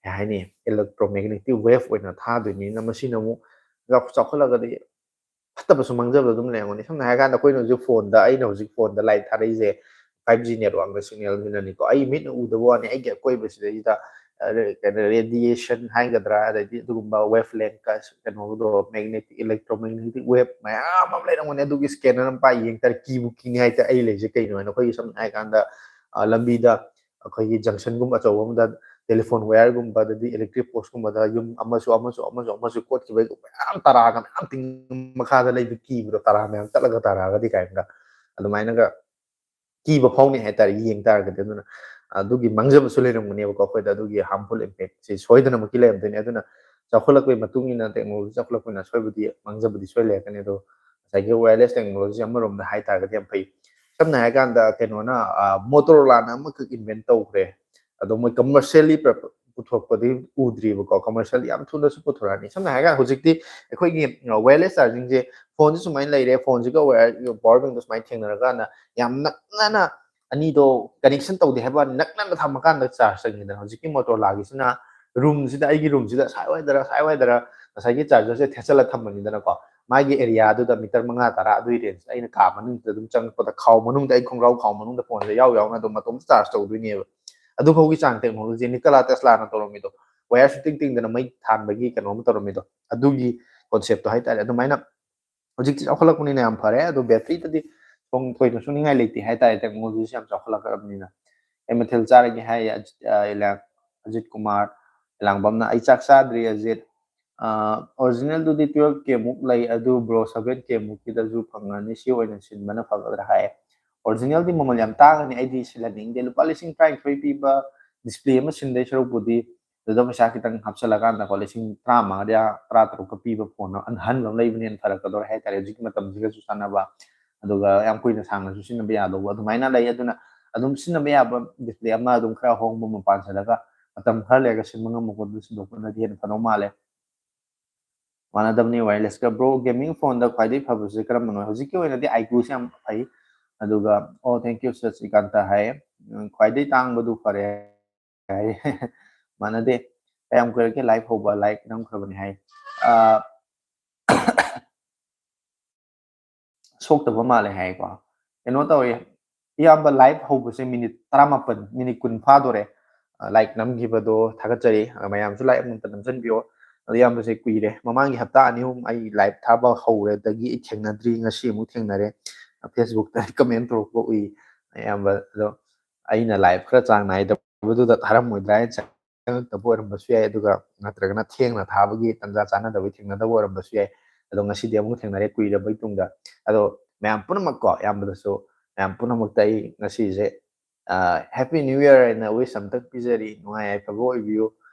ꯀꯩ ꯍꯥꯏꯅꯤ, electromagnetic wave ꯑꯣꯏꯅ ꯊꯥꯗꯣꯏꯅꯤꯅ, ꯃꯁꯤꯅ ꯑꯃꯨꯛ ꯆꯥꯎ-, ꯆꯥꯎꯈꯠꯂꯒꯗꯤ ꯐꯠꯇꯕꯁꯨ ꯃꯥꯡꯖꯕ ꯑꯗꯨꯝ ꯂꯩꯔꯝꯒꯅꯤ꯫ ꯁꯝꯅ ꯍꯥꯏꯔꯀꯥꯟꯗ ꯑꯩꯈꯣꯏꯅ ꯍꯧꯖꯤꯛ phoneꯗ, ꯑꯩꯅ ꯍꯧꯖꯤꯛ phoneꯗ live ꯊꯥꯔꯛꯏꯁꯦ five G networkꯅ signalꯁꯤꯅꯅꯤꯀꯣ꯫ ꯑꯩ ꯃꯤꯠꯅ ꯎꯗꯕ ꯋꯥꯅꯤ, ꯑꯩꯒꯤ ꯑꯀꯣꯏꯕꯁꯤꯗꯩꯁꯤꯗ, ꯑ, ꯀꯩꯅꯣ, radiation ꯍꯥꯏꯒꯗ꯭ꯔꯥ, ꯑꯗꯩꯗꯤ ꯑꯗꯨꯒꯨꯝꯕ wavelength ꯀ-, ꯀꯩꯅꯣꯗꯣ, magnetic, electromagnetic wave ꯃꯌꯥꯝ ꯑꯃ ꯂꯩꯔꯝꯒꯅꯤ꯫ ꯑꯗꯨꯒꯤ scanner ꯑꯃ ꯄꯥꯏ ꯌꯦꯡ ꯇꯥꯔꯦ, ꯀꯤꯕꯨ ꯀꯤꯅꯤ ꯍꯥꯏꯇꯥꯔꯦ꯫ ꯑꯩ ꯂꯩꯁꯦ ꯀꯩꯅꯣ ꯍꯥꯏꯅ, ꯑꯩꯈꯣꯏꯒꯤ ꯁꯝꯅ ꯍꯥꯏꯔꯀꯥꯟꯗ, ꯑ, ꯂꯝꯕꯤꯗ ꯑꯩꯈꯣꯏꯒꯤ junctionꯒꯨꯝꯕ ꯑꯆꯧꯕ ꯑꯃꯗ telephone wireꯒꯨꯝꯕ, ꯑꯗꯩꯗꯤ electric postꯀꯨꯝꯕꯗ ꯌꯨꯝ ꯑꯃꯁꯨ, ꯑꯃꯁꯨ, ꯑꯃꯁꯨ, ꯑꯃꯁꯨ ꯀꯣꯠꯈꯤꯕꯒꯤ ꯃꯌꯥꯝ ꯇꯔꯥꯒ ꯃꯌꯥꯝ ꯇꯤꯡ ꯃꯈꯥꯗ ꯂꯩꯕ ꯀꯤꯕꯗꯣ, ꯇꯔꯥ ꯃꯌꯥꯝ ꯇꯠꯂꯒ ꯇꯥꯔꯛꯑꯒꯗꯤ ꯀꯥꯏꯅꯒ ꯑꯗꯨꯃꯥꯏꯅꯒ ꯀꯤꯕ ꯐꯥꯎꯅꯤ ꯍꯥꯏꯇꯥꯔꯦ, ꯌꯦꯡ ꯇꯥꯔꯒꯗꯤ꯫ ꯑꯗꯨꯅ ꯑꯗꯨꯒꯤ ꯃꯥꯡꯖꯕꯁꯨ ꯂꯩꯔꯝꯒꯅꯦꯕꯀꯣ, ꯑꯩꯈꯣꯏꯗ ꯑꯗꯨꯒꯤ harmful impactꯁꯤ ꯁꯣꯏꯗꯅꯃꯛꯀꯤ ꯂꯩꯔꯝꯗꯣꯏꯅꯦ꯫ ꯑꯗꯨꯅ ꯆꯥꯎꯈꯠꯂꯛꯄꯒꯤ ꯃꯇꯨꯡ ꯏꯟꯅ, technology ꯆꯥꯎꯈꯠꯂꯛꯄꯅ ꯁꯣꯏꯕꯗꯤ, ꯃꯥꯡꯖꯕꯗꯤ ꯁꯣꯏ ꯂꯩꯔꯛꯀꯅꯤ꯫ ꯑꯗꯣ ꯉꯁꯥꯏꯒꯤ wireless technology ꯑꯃꯔꯣꯝꯗ ꯍꯥꯏ ꯇꯥꯔꯒꯗꯤ ꯌꯥꯝ ꯐꯩ꯫ ꯁꯝꯅ ꯍꯥꯏꯔꯀꯥꯟꯗ ꯀꯩꯅꯣꯅ, ꯑ, Motorolaꯅ ꯑꯃꯈꯛ invent ꯇꯧꯈ꯭ꯔꯦ, ꯑꯗꯣ ꯃꯣꯏ commercially ꯄꯨꯊꯣꯛꯄꯗꯤ ꯎꯗ꯭ꯔꯤꯕꯀꯣ, commercially ꯌꯥꯝ ꯊꯨꯅꯁꯨ ꯄꯨꯊꯣꯔꯛꯑꯅꯤ꯫ ꯁꯝꯅ ꯍꯥꯏꯔꯀꯥꯟꯗ ꯍꯧꯖꯤꯛꯇꯤ ꯑꯩꯈꯣꯏꯒꯤ, ꯑ, wireless chargingꯁꯦ, phoneꯁꯦ ꯁꯨꯃꯥꯏꯅ ꯂꯩꯔꯦ, phoneꯁꯤꯒ wire, power bankꯗꯣ ꯁꯨꯃꯥꯏꯅ ꯊꯦꯡꯅꯔꯀꯥꯟꯗ ꯌꯥꯝ ꯅꯛꯅꯅ ꯑꯅꯤꯗꯣ connection ꯇꯧꯗꯦ ꯍꯥꯏꯕ ꯋꯥꯅꯤ, ꯅꯛꯅꯅ ꯊꯝꯃꯀꯥꯟꯗ charge ꯆꯪꯉꯤꯗꯅ꯫ ꯍꯧꯖꯤꯛꯀꯤ Motorolaꯒꯤꯁꯤꯅ roomꯁꯤꯗ, ꯑꯩꯒꯤ roomꯁꯤꯗ ꯁ꯭ꯋꯥꯏꯋꯥꯏꯗꯔ, ꯁ꯭ꯋꯥꯏꯋꯥꯏꯗꯔ ꯉꯁꯥꯏꯒꯤ chargerꯁꯦ ꯊꯦꯠꯆꯜꯂ ꯊꯝꯕꯅꯤꯗꯅꯀꯣ꯫ ꯃꯥꯒꯤ areaꯗꯨꯗ meter ꯃꯉꯥ, ꯇꯔꯥ ꯑꯗꯨꯒꯤ rangeꯇ, ꯑꯩꯅ ꯀꯥ ꯃꯅꯨꯡꯗ ꯑꯗꯨꯝ ꯆꯪꯉꯛꯄꯗ ꯈꯥꯎ ꯃꯅꯨꯡꯗ, ꯑꯩ ꯈꯣꯡꯒ꯭ꯔꯥꯎ ꯈꯥꯎ ꯃꯅꯨꯡꯗ phoneꯁꯦ ꯌꯥꯎ ꯌꯥꯎꯅ ꯑꯗꯨꯝ ꯃꯇꯣꯝꯇ charge ꯇꯧꯗꯣꯏꯅꯦꯕ꯫ ꯑꯗꯨ ꯐꯥꯎꯒꯤ ꯆꯥꯡ technology Nikola Teslaꯅ ꯇꯧꯔꯝꯃꯤꯗꯣ꯫ ꯋꯥꯌꯔ ꯁꯨꯇꯤꯡ ꯇꯤꯡꯗꯅ ꯃꯩ ꯊꯥꯟꯕꯒꯤ ꯀꯩꯅꯣ ꯑꯃ ꯇꯧꯔꯝꯃꯤꯗꯣ, ꯑꯗꯨꯒꯤ ꯀꯣꯟꯁꯦꯞꯇꯣ ꯍꯥꯏꯇꯥꯔꯦ꯫ ꯑꯗꯨꯃꯥꯏꯅ ꯍꯧꯖꯤꯛꯇꯤ ꯆꯥꯎꯈꯠꯂꯛꯄꯅꯤꯅ ꯌꯥꯝ ꯐꯔꯦ, ꯑꯗꯣ ꯕꯦꯇ꯭ꯔꯤꯗꯗꯤ ꯊꯣꯏꯅ ꯁꯨꯅꯤꯡꯉꯥꯏ ꯂꯩꯇꯦ ꯍꯥꯏꯇꯥꯔꯦ꯫ ꯇꯦꯛꯅꯣꯂꯣꯖꯤꯁꯤ ꯌꯥꯝ ꯆꯥꯎꯈꯠꯂꯛꯂꯕꯅꯤꯅ꯫ "ꯀꯩ ꯃꯊꯦꯜ ꯆꯥꯔꯒꯦ?" ꯍꯥꯏ ꯑꯖꯤꯠ, ꯑ, ꯏꯂꯥꯡ-, ꯑꯖꯤꯠ ꯀꯨꯃꯥꯔ ꯏꯂꯥꯡꯕꯝꯅ꯫ "ꯑꯩ ꯆꯥꯛ ꯆꯥꯗ꯭ꯔꯤ ꯑꯖꯤꯠ꯫ ꯑ, ꯑꯣꯔꯤꯖꯤꯅꯦꯜꯗꯨꯗꯤ twelve K ꯃꯨꯛ ꯂꯩ, ꯑꯗꯨ ꯕ꯭ꯔꯣ seven K ꯃꯨꯛꯀꯤꯗꯁꯨ ꯐꯪꯉꯅꯤ, ꯁꯤ ꯑꯣꯏꯅ ꯁꯤꯟꯕꯅ ꯐꯒꯗ꯭ꯔꯥ?" ꯍꯥꯏ꯫ ꯑꯣꯔꯤꯖꯤꯅꯦꯜꯗꯤ ꯃꯃꯜ ꯌꯥꯝ ꯇꯥꯡꯉꯅꯤ, ꯑꯩꯗꯤ ꯁꯤꯜꯍꯟꯅꯤꯡꯗꯦ꯫ ꯂꯨꯄꯥ ꯂꯤꯁꯤꯡ ꯇꯔꯥꯅꯤꯊꯣꯏ ꯄꯤꯕ ꯗꯤꯁꯄ꯭ꯂꯦ ꯑꯃ ꯁꯤꯟꯗꯣꯏ ꯁꯔꯨꯛꯄꯨꯗꯤ ꯑꯗꯨꯗ ꯄꯩꯁꯥ ꯈꯤꯇꯪ ꯍꯥꯞꯆꯤꯜꯂꯀꯥꯟꯗꯀꯣ, ꯂꯤꯁꯤꯡ ꯇꯔꯥꯃꯉꯥ, ꯇꯔꯥ ꯇꯔꯨꯛꯀ ꯄꯤꯕ ꯐꯣꯟ ꯑꯍꯟꯕ ꯑꯃ ꯂꯩꯕꯅ ꯍꯦꯟꯅ ꯐꯔꯛꯀꯗꯧꯔꯦ ꯍꯥꯏꯇꯥꯔꯦ꯫ ꯍꯧꯖꯤꯛꯀꯤ ꯃꯇꯝꯁꯤꯒꯁꯨ ꯆꯥꯟꯅꯕ, ꯑꯗꯨꯒ ꯌꯥꯝ ꯀꯨꯏꯅ ꯁꯥꯡꯅꯁꯨ ꯁꯤꯖꯤꯟꯅꯕ ꯌꯥꯗꯧꯕ ꯑꯗꯨꯃꯥꯏꯅ ꯂꯩ꯫ ꯑꯗꯨꯅ ꯑꯗꯨꯝ ꯁꯤꯖꯤꯟꯅꯕ ꯌꯥꯕ ꯗꯤꯁꯄ꯭ꯂꯦ ꯑꯃ ꯑꯗꯨꯝ ꯈꯔ ꯑꯍꯣꯡꯕ ꯑꯃ ꯄꯥꯟꯁꯤꯜꯂꯒ ꯃꯇꯝ ꯈꯔ ꯂꯩꯔꯒ ꯁꯤꯟꯕ ꯉꯝꯕ ꯈꯣꯠꯄ ꯁꯤꯟꯗꯣꯛꯄꯅꯗꯤ ꯍꯦꯟꯅ ꯐꯗꯧ ꯃꯥꯜꯂꯦ꯫ ꯃꯥꯟꯅꯗꯕꯅꯤ ꯋꯥꯌꯔꯂꯦꯁꯀ꯫ ꯕ꯭ꯔꯣ, ꯒꯦꯃꯤꯡ ꯐꯣꯟꯗ ꯈ꯭ꯋꯥꯏꯗꯒꯤ ꯐꯕꯁꯦ ꯀꯔꯝꯕꯅꯣ? ꯍꯧꯖꯤꯛꯀꯤ ꯑꯣꯏꯅꯗꯤ ꯑꯥꯏꯀ꯭ꯌꯨꯁꯦ ꯌꯥꯝ ꯐꯩ꯫ ꯑꯗꯨꯒ, "ꯑꯣ, thank you, ꯁꯆꯤꯀꯥꯟꯇ" ꯍꯥꯏ꯫ ꯎꯝ, "ꯈ꯭ꯋꯥꯏꯗꯒꯤ ꯇꯥꯡꯕꯗꯨ ꯐꯔꯦ" ꯍꯥꯏ꯫ ꯃꯥꯟꯅꯗꯦ꯫ "ꯀꯌꯥꯝ ꯀꯨꯏꯔꯒꯦ ꯂꯥꯏꯚ ꯍꯧꯕ? ꯂꯥꯏꯛ ꯅꯝꯈ꯭ꯔꯕꯅꯤ" ꯍꯥꯏ꯫ ꯑ, ꯁꯣꯛꯇꯕ ꯃꯥꯜꯂꯦ ꯍꯥꯏꯀꯣ꯫ ꯀꯩꯅꯣ ꯇꯧꯋꯦ, ꯏꯌꯥꯝꯕ ꯂꯥꯏꯚ ꯍꯧꯕꯁꯦ ꯃꯤꯅꯤꯠ ꯇꯔꯥꯃꯥꯄꯟ, ꯃꯤꯅꯤꯠ ꯀꯨꯟ ꯐꯥꯗꯣꯔꯦ꯫ ꯑ, ꯂꯥꯏꯛ ꯅꯝꯈꯤꯕꯗꯣ ꯊꯥꯒꯠꯆꯔꯤ꯫ ꯑ, ꯃꯌꯥꯝꯁꯨ ꯂꯥꯏꯛ ꯑꯃꯨꯛꯇ ꯅꯝꯁꯤꯟꯕꯤꯌꯣ꯫ ꯑꯗꯣ ꯏꯌꯥꯝꯕꯁꯦ ꯀꯨꯏꯔꯦ, ꯃꯃꯥꯡꯒꯤ ꯍꯞꯇꯥ ꯑꯅꯤ ꯑꯍꯨꯝ ꯑꯩ ꯂꯥꯏꯚ ꯊꯥꯕ ꯍꯧꯔꯦꯗꯒꯤ ꯑꯩ ꯊꯦꯡꯅꯗ꯭ꯔꯤ, ꯉꯁꯤ ꯑꯃꯨꯛ ꯊꯦꯡꯅꯔꯦ꯫ ꯑ, Facebook-ꯇ ꯀꯃꯦꯟ ꯇꯧꯔꯛꯄ ꯎꯏ ꯑꯌꯥꯝꯕ꯫ ꯑꯗꯣ ꯑꯩꯅ ꯂꯥꯏꯚ ꯈꯔ ꯆꯥꯡ ꯅꯥꯏꯗꯕꯗꯨꯗ ꯊꯥꯔꯝꯃꯣꯏꯗ꯭ꯔꯥ ꯍꯥꯏꯅ ꯆꯪꯉꯛꯇꯕ ꯑꯣꯏꯔꯝꯕꯁꯨ ꯌꯥꯏ, ꯑꯗꯨꯒ ꯅꯠꯇ꯭ꯔꯒꯅ ꯊꯦꯡꯅ ꯊꯥꯕꯒꯤ ꯇꯥꯟꯖꯥ ꯆꯥꯟꯅꯗꯕꯒꯤ ꯊꯦꯡꯅꯗꯕ ꯑꯣꯏꯔꯝꯕꯁꯨ ꯌꯥꯏ꯫ ꯑꯗꯣ ꯉꯁꯤꯗꯤ ꯑꯃꯨꯛ ꯊꯦꯡꯅꯔꯦ ꯀꯨꯏꯔꯕꯩ ꯇꯨꯡꯗ꯫ ꯑꯗꯣ ꯃꯌꯥꯝ ꯄꯨꯝꯅꯃꯛꯀꯣ, ꯑꯌꯥꯝꯕꯗꯁꯨ ꯃꯌꯥꯝ ꯄꯨꯝꯅꯃꯛꯇ ꯑꯩ ꯉꯁꯤꯁꯦ, ꯑ, Happy New Year ꯍꯥꯏꯅ wish ꯑꯝꯇꯪ ꯄꯤꯖꯔꯤ꯫ ꯅꯨꯡꯉꯥꯏ ꯌꯥꯏꯐꯕ ꯑꯣꯏꯕꯤꯌꯨ꯫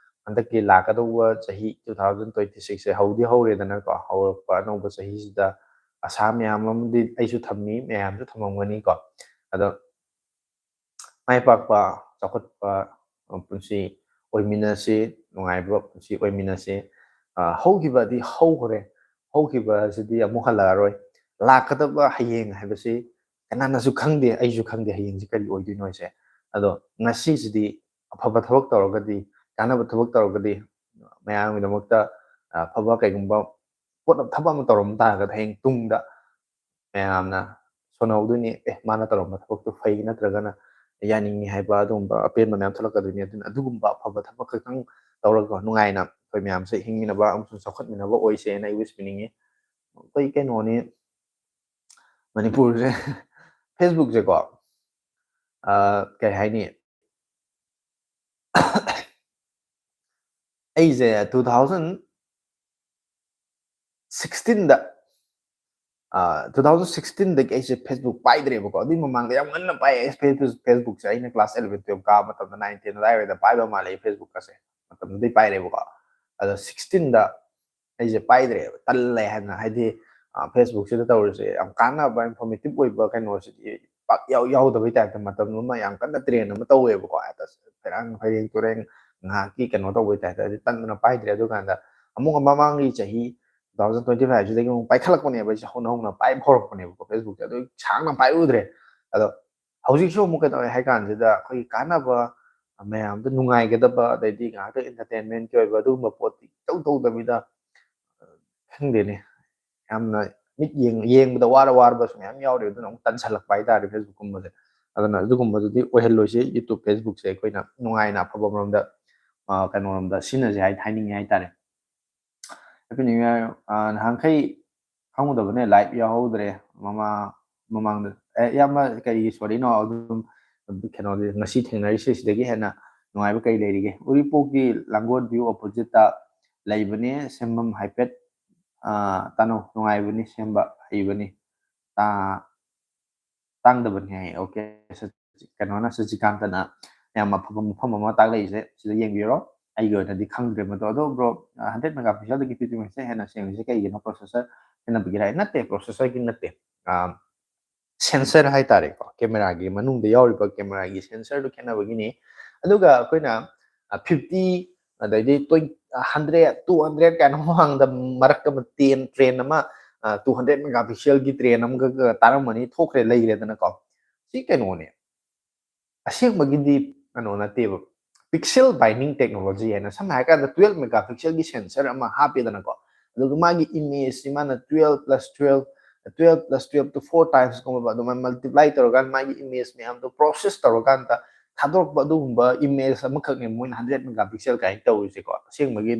ꯍꯟꯗꯛꯀꯤ ꯂꯥꯛꯀꯗꯧꯕ ꯆꯍꯤ two thousand twenty-six ꯁꯦ ꯍꯧꯗꯤ ꯍꯧꯔꯦꯗꯅꯀꯣ, ꯍꯧꯔꯛꯄ ꯑꯅꯧꯕ ꯆꯍꯤꯁꯤꯗ ꯑꯁꯥ ꯃꯌꯥꯝ ꯑꯃꯗꯤ ꯑꯩꯁꯨ ꯊꯝꯃꯤ, ꯃꯌꯥꯝꯁꯨ ꯊꯝꯃꯝꯒꯅꯤꯀꯣ꯫ ꯑꯗꯣ ꯃꯥꯏ ꯄꯥꯛꯄ, ꯆꯥꯎꯈꯠꯄ, ꯑ, ꯄꯨꯟꯁꯤ ꯑꯣꯏꯃꯤꯟꯅꯁꯤ, ꯅꯨꯡꯉꯥꯏꯕ ꯄꯨꯟꯁꯤ ꯑꯣꯏꯃꯤꯟꯅꯁꯤ꯫ ꯑ, ꯍꯧꯈꯤꯕꯗꯤ ꯍꯧꯈ꯭ꯔꯦ, ꯍꯧꯈꯤꯕ ꯑꯁꯤꯗꯤ ꯑꯃꯨꯛ ꯍꯜꯂꯛꯑꯔꯣꯏ꯫ ꯂꯥꯛꯀꯗꯕ ꯍꯌꯦꯡ ꯍꯥꯏꯕꯁꯤ ꯀꯅꯥꯅꯁꯨ ꯈꯪꯗꯦ, ꯑꯩꯁꯨ ꯈꯪꯗꯦ ꯍꯌꯦꯡꯁꯤ ꯀꯔꯤ ꯑꯣꯏꯗꯣꯏꯅꯣ ꯍꯥꯏꯁꯦ꯫ ꯑꯗꯣ ꯉꯁꯤꯁꯤꯗꯤ ꯑꯐꯕ ꯊꯕꯛ ꯇꯧꯔꯒꯗꯤ, ꯀꯥꯟꯅꯕ ꯊꯕꯛ ꯇꯧꯔꯒꯗꯤ, ꯃꯌꯥꯝꯒꯤꯗꯃꯛꯇ, ꯑ, ꯑꯐꯕ ꯀꯩꯒꯨꯝꯕ ꯄꯣꯠ ꯑꯃ, ꯊꯕꯛ ꯑꯃ ꯇꯧꯔꯝ ꯇꯥꯔꯒꯗꯤ ꯍꯌꯦꯡ ꯇꯨꯡꯗ ꯃꯌꯥꯝꯅ ꯁꯣꯟꯅꯍꯧꯗꯣꯏꯅꯤ꯫ "ꯑꯦ, ꯃꯥꯅ ꯇꯧꯔꯝꯕ ꯊꯕꯛꯇꯣ ꯐꯩ" ꯅꯠꯇ꯭ꯔꯒꯅ "ꯌꯥꯅꯤꯡꯉꯤ" ꯍꯥꯏꯕ ꯑꯗꯨꯒꯨꯝꯕ ꯑꯄꯦꯟꯕ ꯃꯌꯥꯝ ꯊꯣꯛꯂꯛꯀꯗꯣꯏꯅꯤ꯫ ꯑꯗꯨꯅ ꯑꯗꯨꯒꯨꯝꯕ ꯑꯐꯕ ꯊꯕꯛ ꯈꯛꯇꯪ ꯇꯧꯔꯒ ꯅꯨꯡꯉꯥꯏꯅ ꯑꯩꯈꯣꯏ ꯃꯌꯥꯝꯁꯦ ꯍꯤꯡꯃꯤꯟꯅꯕ ꯑꯃꯁꯨꯡ ꯆꯥꯎꯈꯠꯃꯤꯟꯅꯕ ꯑꯣꯏꯁꯦꯅ ꯑꯩ wish ꯄꯤꯅꯤꯡꯉꯤ꯫ ꯑꯩꯈꯣꯏ ꯀꯩꯅꯣꯅꯤ, ꯃꯅꯤꯄꯨꯔꯁꯦ, Facebook ꯁꯦꯀꯣ, ꯑ, ꯀꯩ ꯍꯥꯏꯅꯤ, ꯑꯩꯁꯦ two thousand sixteen ꯗ, two thousand sixteen ꯗꯒꯤ ꯑꯩꯁꯦ Facebook ꯄꯥꯏꯗ꯭ꯔꯦꯕꯀꯣ꯫ ꯑꯗꯨꯏ ꯃꯃꯥꯡꯗ ꯌꯥꯝ ꯉꯟꯅ ꯄꯥꯏ ꯑꯩ Facebook ꯁꯦ꯫ ꯑꯩꯅ class eleven twelve ꯀꯥꯕ ꯃꯇꯝꯗ, nine ten ꯑꯗꯨꯋꯥꯏꯗ ꯄꯥꯏꯕ ꯃꯥꯜꯂꯦ ꯑꯩ Facebook ꯀꯁꯦ꯫ ꯃꯇꯝꯗꯨꯗꯩ ꯄꯥꯏꯔꯦꯕꯀꯣ꯫ ꯑꯗꯣ sixteen ꯗ ꯑꯩꯁꯦ ꯄꯥꯏꯗ꯭ꯔꯦꯕ, ꯇꯜꯂꯦ ꯍꯥꯏꯅ꯫ ꯍꯥꯏꯗꯤ, ꯑ, Facebook ꯁꯤꯗ ꯇꯧꯔꯤꯁꯦ ꯌꯥꯝ ꯀꯥꯟꯅꯕ, informative ꯑꯣꯏꯕ ꯀꯩꯅꯣꯁꯤꯗꯤ ꯄꯥꯛ ꯌꯥꯎ-, ꯌꯥꯎꯗꯕꯩ type ꯇ ꯃꯇꯝ ꯑꯃ ꯌꯥꯝ ꯀꯟꯅ trend ꯑꯃ ꯇꯧꯋꯦꯕꯀꯣ꯫ ꯍꯦꯛꯇ ꯐꯩꯔꯥꯡ ꯐꯩꯔꯦꯡ ꯇꯨꯔꯦꯡ ꯉꯥꯏꯍꯥꯛꯀꯤ ꯀꯩꯅꯣ ꯇꯧꯕꯩ type ꯇ꯫ ꯑꯗꯨ ꯇꯟꯗꯅ ꯄꯥꯏꯗ꯭ꯔꯦ꯫ ꯑꯗꯨꯀꯥꯟꯗ ꯑꯃꯨꯛ ꯃꯃꯥꯡꯒꯤ ꯆꯍꯤ two thousand twenty five ꯁꯤꯗꯒꯤ ꯑꯃꯨꯛ ꯄꯥꯏꯈꯠꯂꯛꯄꯅꯦꯕ꯫ ꯑꯩꯁꯦ ꯍꯧꯅ ꯍꯧꯅ ꯄꯥꯏꯕ ꯍꯧꯔꯛꯄꯅꯦꯕꯀꯣ Facebook ꯁꯦ꯫ ꯑꯗꯨ ꯁꯥꯡꯅ ꯄꯥꯏꯔꯨꯗ꯭ꯔꯦ꯫ ꯑꯗꯣ ꯍꯧꯖꯤꯛꯁꯨ ꯑꯃꯨꯛ ꯀꯩꯗꯧꯔꯦ ꯍꯥꯏ ꯀꯥꯟꯁꯤꯗ, ꯑꯩꯈꯣꯏꯒꯤ ꯀꯥꯟꯅꯕ, ꯃꯌꯥꯝꯗ ꯅꯨꯡꯉꯥꯏꯒꯗꯕ, ꯑꯗꯩꯗꯤ ꯉꯥꯏꯍꯥꯛꯇꯪ entertainment ꯀꯤ ꯑꯣꯏꯕ ꯑꯗꯨꯒꯨꯝꯕ ꯄꯣꯠꯇꯤ ꯏꯇꯧ ꯇꯧꯗꯕꯤꯗ, ꯈꯪꯗꯦꯅꯦ, ꯌꯥꯝꯅ ꯃꯤꯠ ꯌꯦꯡ-, ꯌꯦꯡꯕꯗ ꯋꯥꯔ ꯋꯥꯔꯕꯁꯨ ꯃꯌꯥꯝ ꯌꯥꯎꯔꯤ꯫ ꯑꯗꯨꯅ ꯑꯃꯨꯛ ꯇꯟꯁꯜꯂꯛꯄ ꯍꯥꯏꯇꯥꯔꯦ Facebook ꯀꯨꯝꯕꯁꯦ꯫ ꯑꯗꯨꯅ ꯑꯗꯨꯒꯨꯝꯕꯗꯨꯗꯤ ꯑꯣꯏꯍꯜꯂꯣꯏꯁꯦ꯫ YouTube, Facebook ꯁꯦ ꯑꯩꯈꯣꯏꯅ ꯅꯨꯡꯉꯥꯏꯅ ꯑꯐꯕ ꯃꯔꯣꯝꯗ, ꯑ, ꯀꯩꯅꯣꯔꯣꯝꯗ ꯁꯤꯖꯤꯟꯅꯁꯦ ꯍꯥꯏ-, ꯍꯥꯏꯅꯤꯡꯉꯤ ꯍꯥꯏꯇꯥꯔꯦ꯫ Happy New Year꯫ ꯑ, ꯅꯍꯥꯟꯈꯩ ꯈꯪꯉꯨꯗꯕꯅꯦ, live ꯌꯥꯎꯍꯧꯗ꯭ꯔꯦ꯫ ꯃꯃꯥ-, ꯃꯃꯥꯡꯗ, ꯑꯦ, ꯏꯌꯥꯝꯕ, ꯀꯔꯤꯒꯤ sorry ꯅꯣ? ꯑꯗꯨꯝ ꯀꯩꯅꯣꯗꯤ, ꯉꯁꯤ ꯊꯦꯡꯅꯔꯤꯁꯦ ꯁꯤꯗꯒꯤ ꯍꯦꯟꯅ ꯅꯨꯡꯉꯥꯏꯕ ꯀꯔꯤ ꯂꯩꯔꯤꯒꯦ? ꯎꯔꯤꯄꯣꯛꯀꯤ ꯂꯥꯡꯒꯣꯜ view opposite ꯇ ꯂꯩꯕꯅꯦ꯫ ꯁꯦꯝꯕꯝ ꯍꯥꯏꯐꯦꯠ, ꯑ, ꯇꯥꯅꯧ꯫ ꯅꯨꯡꯉꯥꯏꯕꯅꯤ, ꯁꯦꯝꯕ ꯍꯩꯕꯅꯤ꯫ ꯇꯥ-, ꯇꯥꯡꯗꯕꯅꯤ ꯍꯥꯏ꯫ OK, ꯁ-, ꯀꯩꯅꯣꯅ, ꯁꯆꯤꯀꯥꯟꯇꯅ ꯌꯥꯝ ꯑꯐꯕ ꯃꯐꯝ ꯑꯃ ꯇꯥꯛꯂꯛꯏꯁꯦ, ꯁꯤꯗ ꯌꯦꯡꯕꯤꯔꯣ꯫ ꯑꯩꯒꯤ ꯑꯣꯏꯅꯗꯤ ꯈꯪꯗ꯭ꯔꯦ ꯃꯗꯣ꯫ ꯑꯗꯣ bro, hundred megapixel ꯗꯒꯤ fifty megapixel ꯍꯦꯟꯅ ꯁꯦꯡꯉꯤꯁꯦ ꯀꯩꯒꯤꯅꯣ? Processor ꯈꯦꯠꯅꯕꯒꯤꯔ? ꯅꯠꯇꯦ, processor ꯒꯤ ꯅꯠꯇꯦ꯫ ꯑ, sensor ꯍꯥꯏꯇꯥꯔꯦꯀꯣ, camera ꯒꯤ ꯃꯅꯨꯡꯗ ꯌꯥꯎꯔꯤꯕ camera ꯒꯤ sensor ꯗꯨ ꯈꯦꯠꯅꯕꯒꯤꯅꯤ꯫ ꯑꯗꯨꯒ ꯑꯩꯈꯣꯏꯅ, ꯑ, fifty, ꯑꯗꯩꯗꯤ twenty, hundred, two hundred ꯀꯥꯏꯅ ꯃꯃꯥꯡꯗ ꯃꯔꯛꯇ ꯑꯃ ten, trend ꯑꯃ, ꯑ, two hundred megapixel ꯒꯤ trend ꯑꯃꯒ ꯇꯥꯔꯝꯃꯅꯤ, ꯊꯣꯛꯈ꯭ꯔꯦ, ꯂꯩꯈ꯭ꯔꯦꯗꯅꯀꯣ꯫ ꯁꯤ ꯀꯩꯅꯣꯅꯦ, ꯑꯁꯦꯡꯕꯒꯤꯗꯤ ꯀꯩꯅꯣ ꯅꯠꯇꯦꯕ, pixel binding technology ꯍꯥꯏꯅ꯫ ꯁꯝꯅ ꯍꯥꯏꯔꯀꯥꯟꯗ twelve megapixel ꯒꯤ sensor ꯑꯃ ꯍꯥꯞꯄꯦꯗꯅꯀꯣ, ꯑꯗꯨꯒ ꯃꯥꯒꯤ image ꯁꯤ ꯃꯥꯅ twelve plus twelve, twelve plus twelve to four times ꯀꯨꯝꯕ ꯑꯗꯨꯃꯥꯏꯅ multiply ꯇꯧꯔꯀꯥꯟꯗ ꯃꯥꯒꯤ image ꯃꯌꯥꯝꯗꯣ process ꯇꯧꯔꯀꯥꯟꯗ ꯊꯥꯗꯣꯔꯛꯄ ꯑꯗꯨꯒꯨꯝꯕ ꯏꯃꯦꯖ ꯑꯃꯈꯛꯅꯦ ꯃꯣꯏꯅ ꯍꯟꯗ꯭ꯔꯦꯠ ꯃꯦꯒꯥ ꯄꯤꯛꯁꯦꯜ ꯀꯥꯏꯅ ꯇꯧꯔꯤꯁꯦꯀꯣ꯫ ꯑꯁꯦꯡꯕꯒꯤ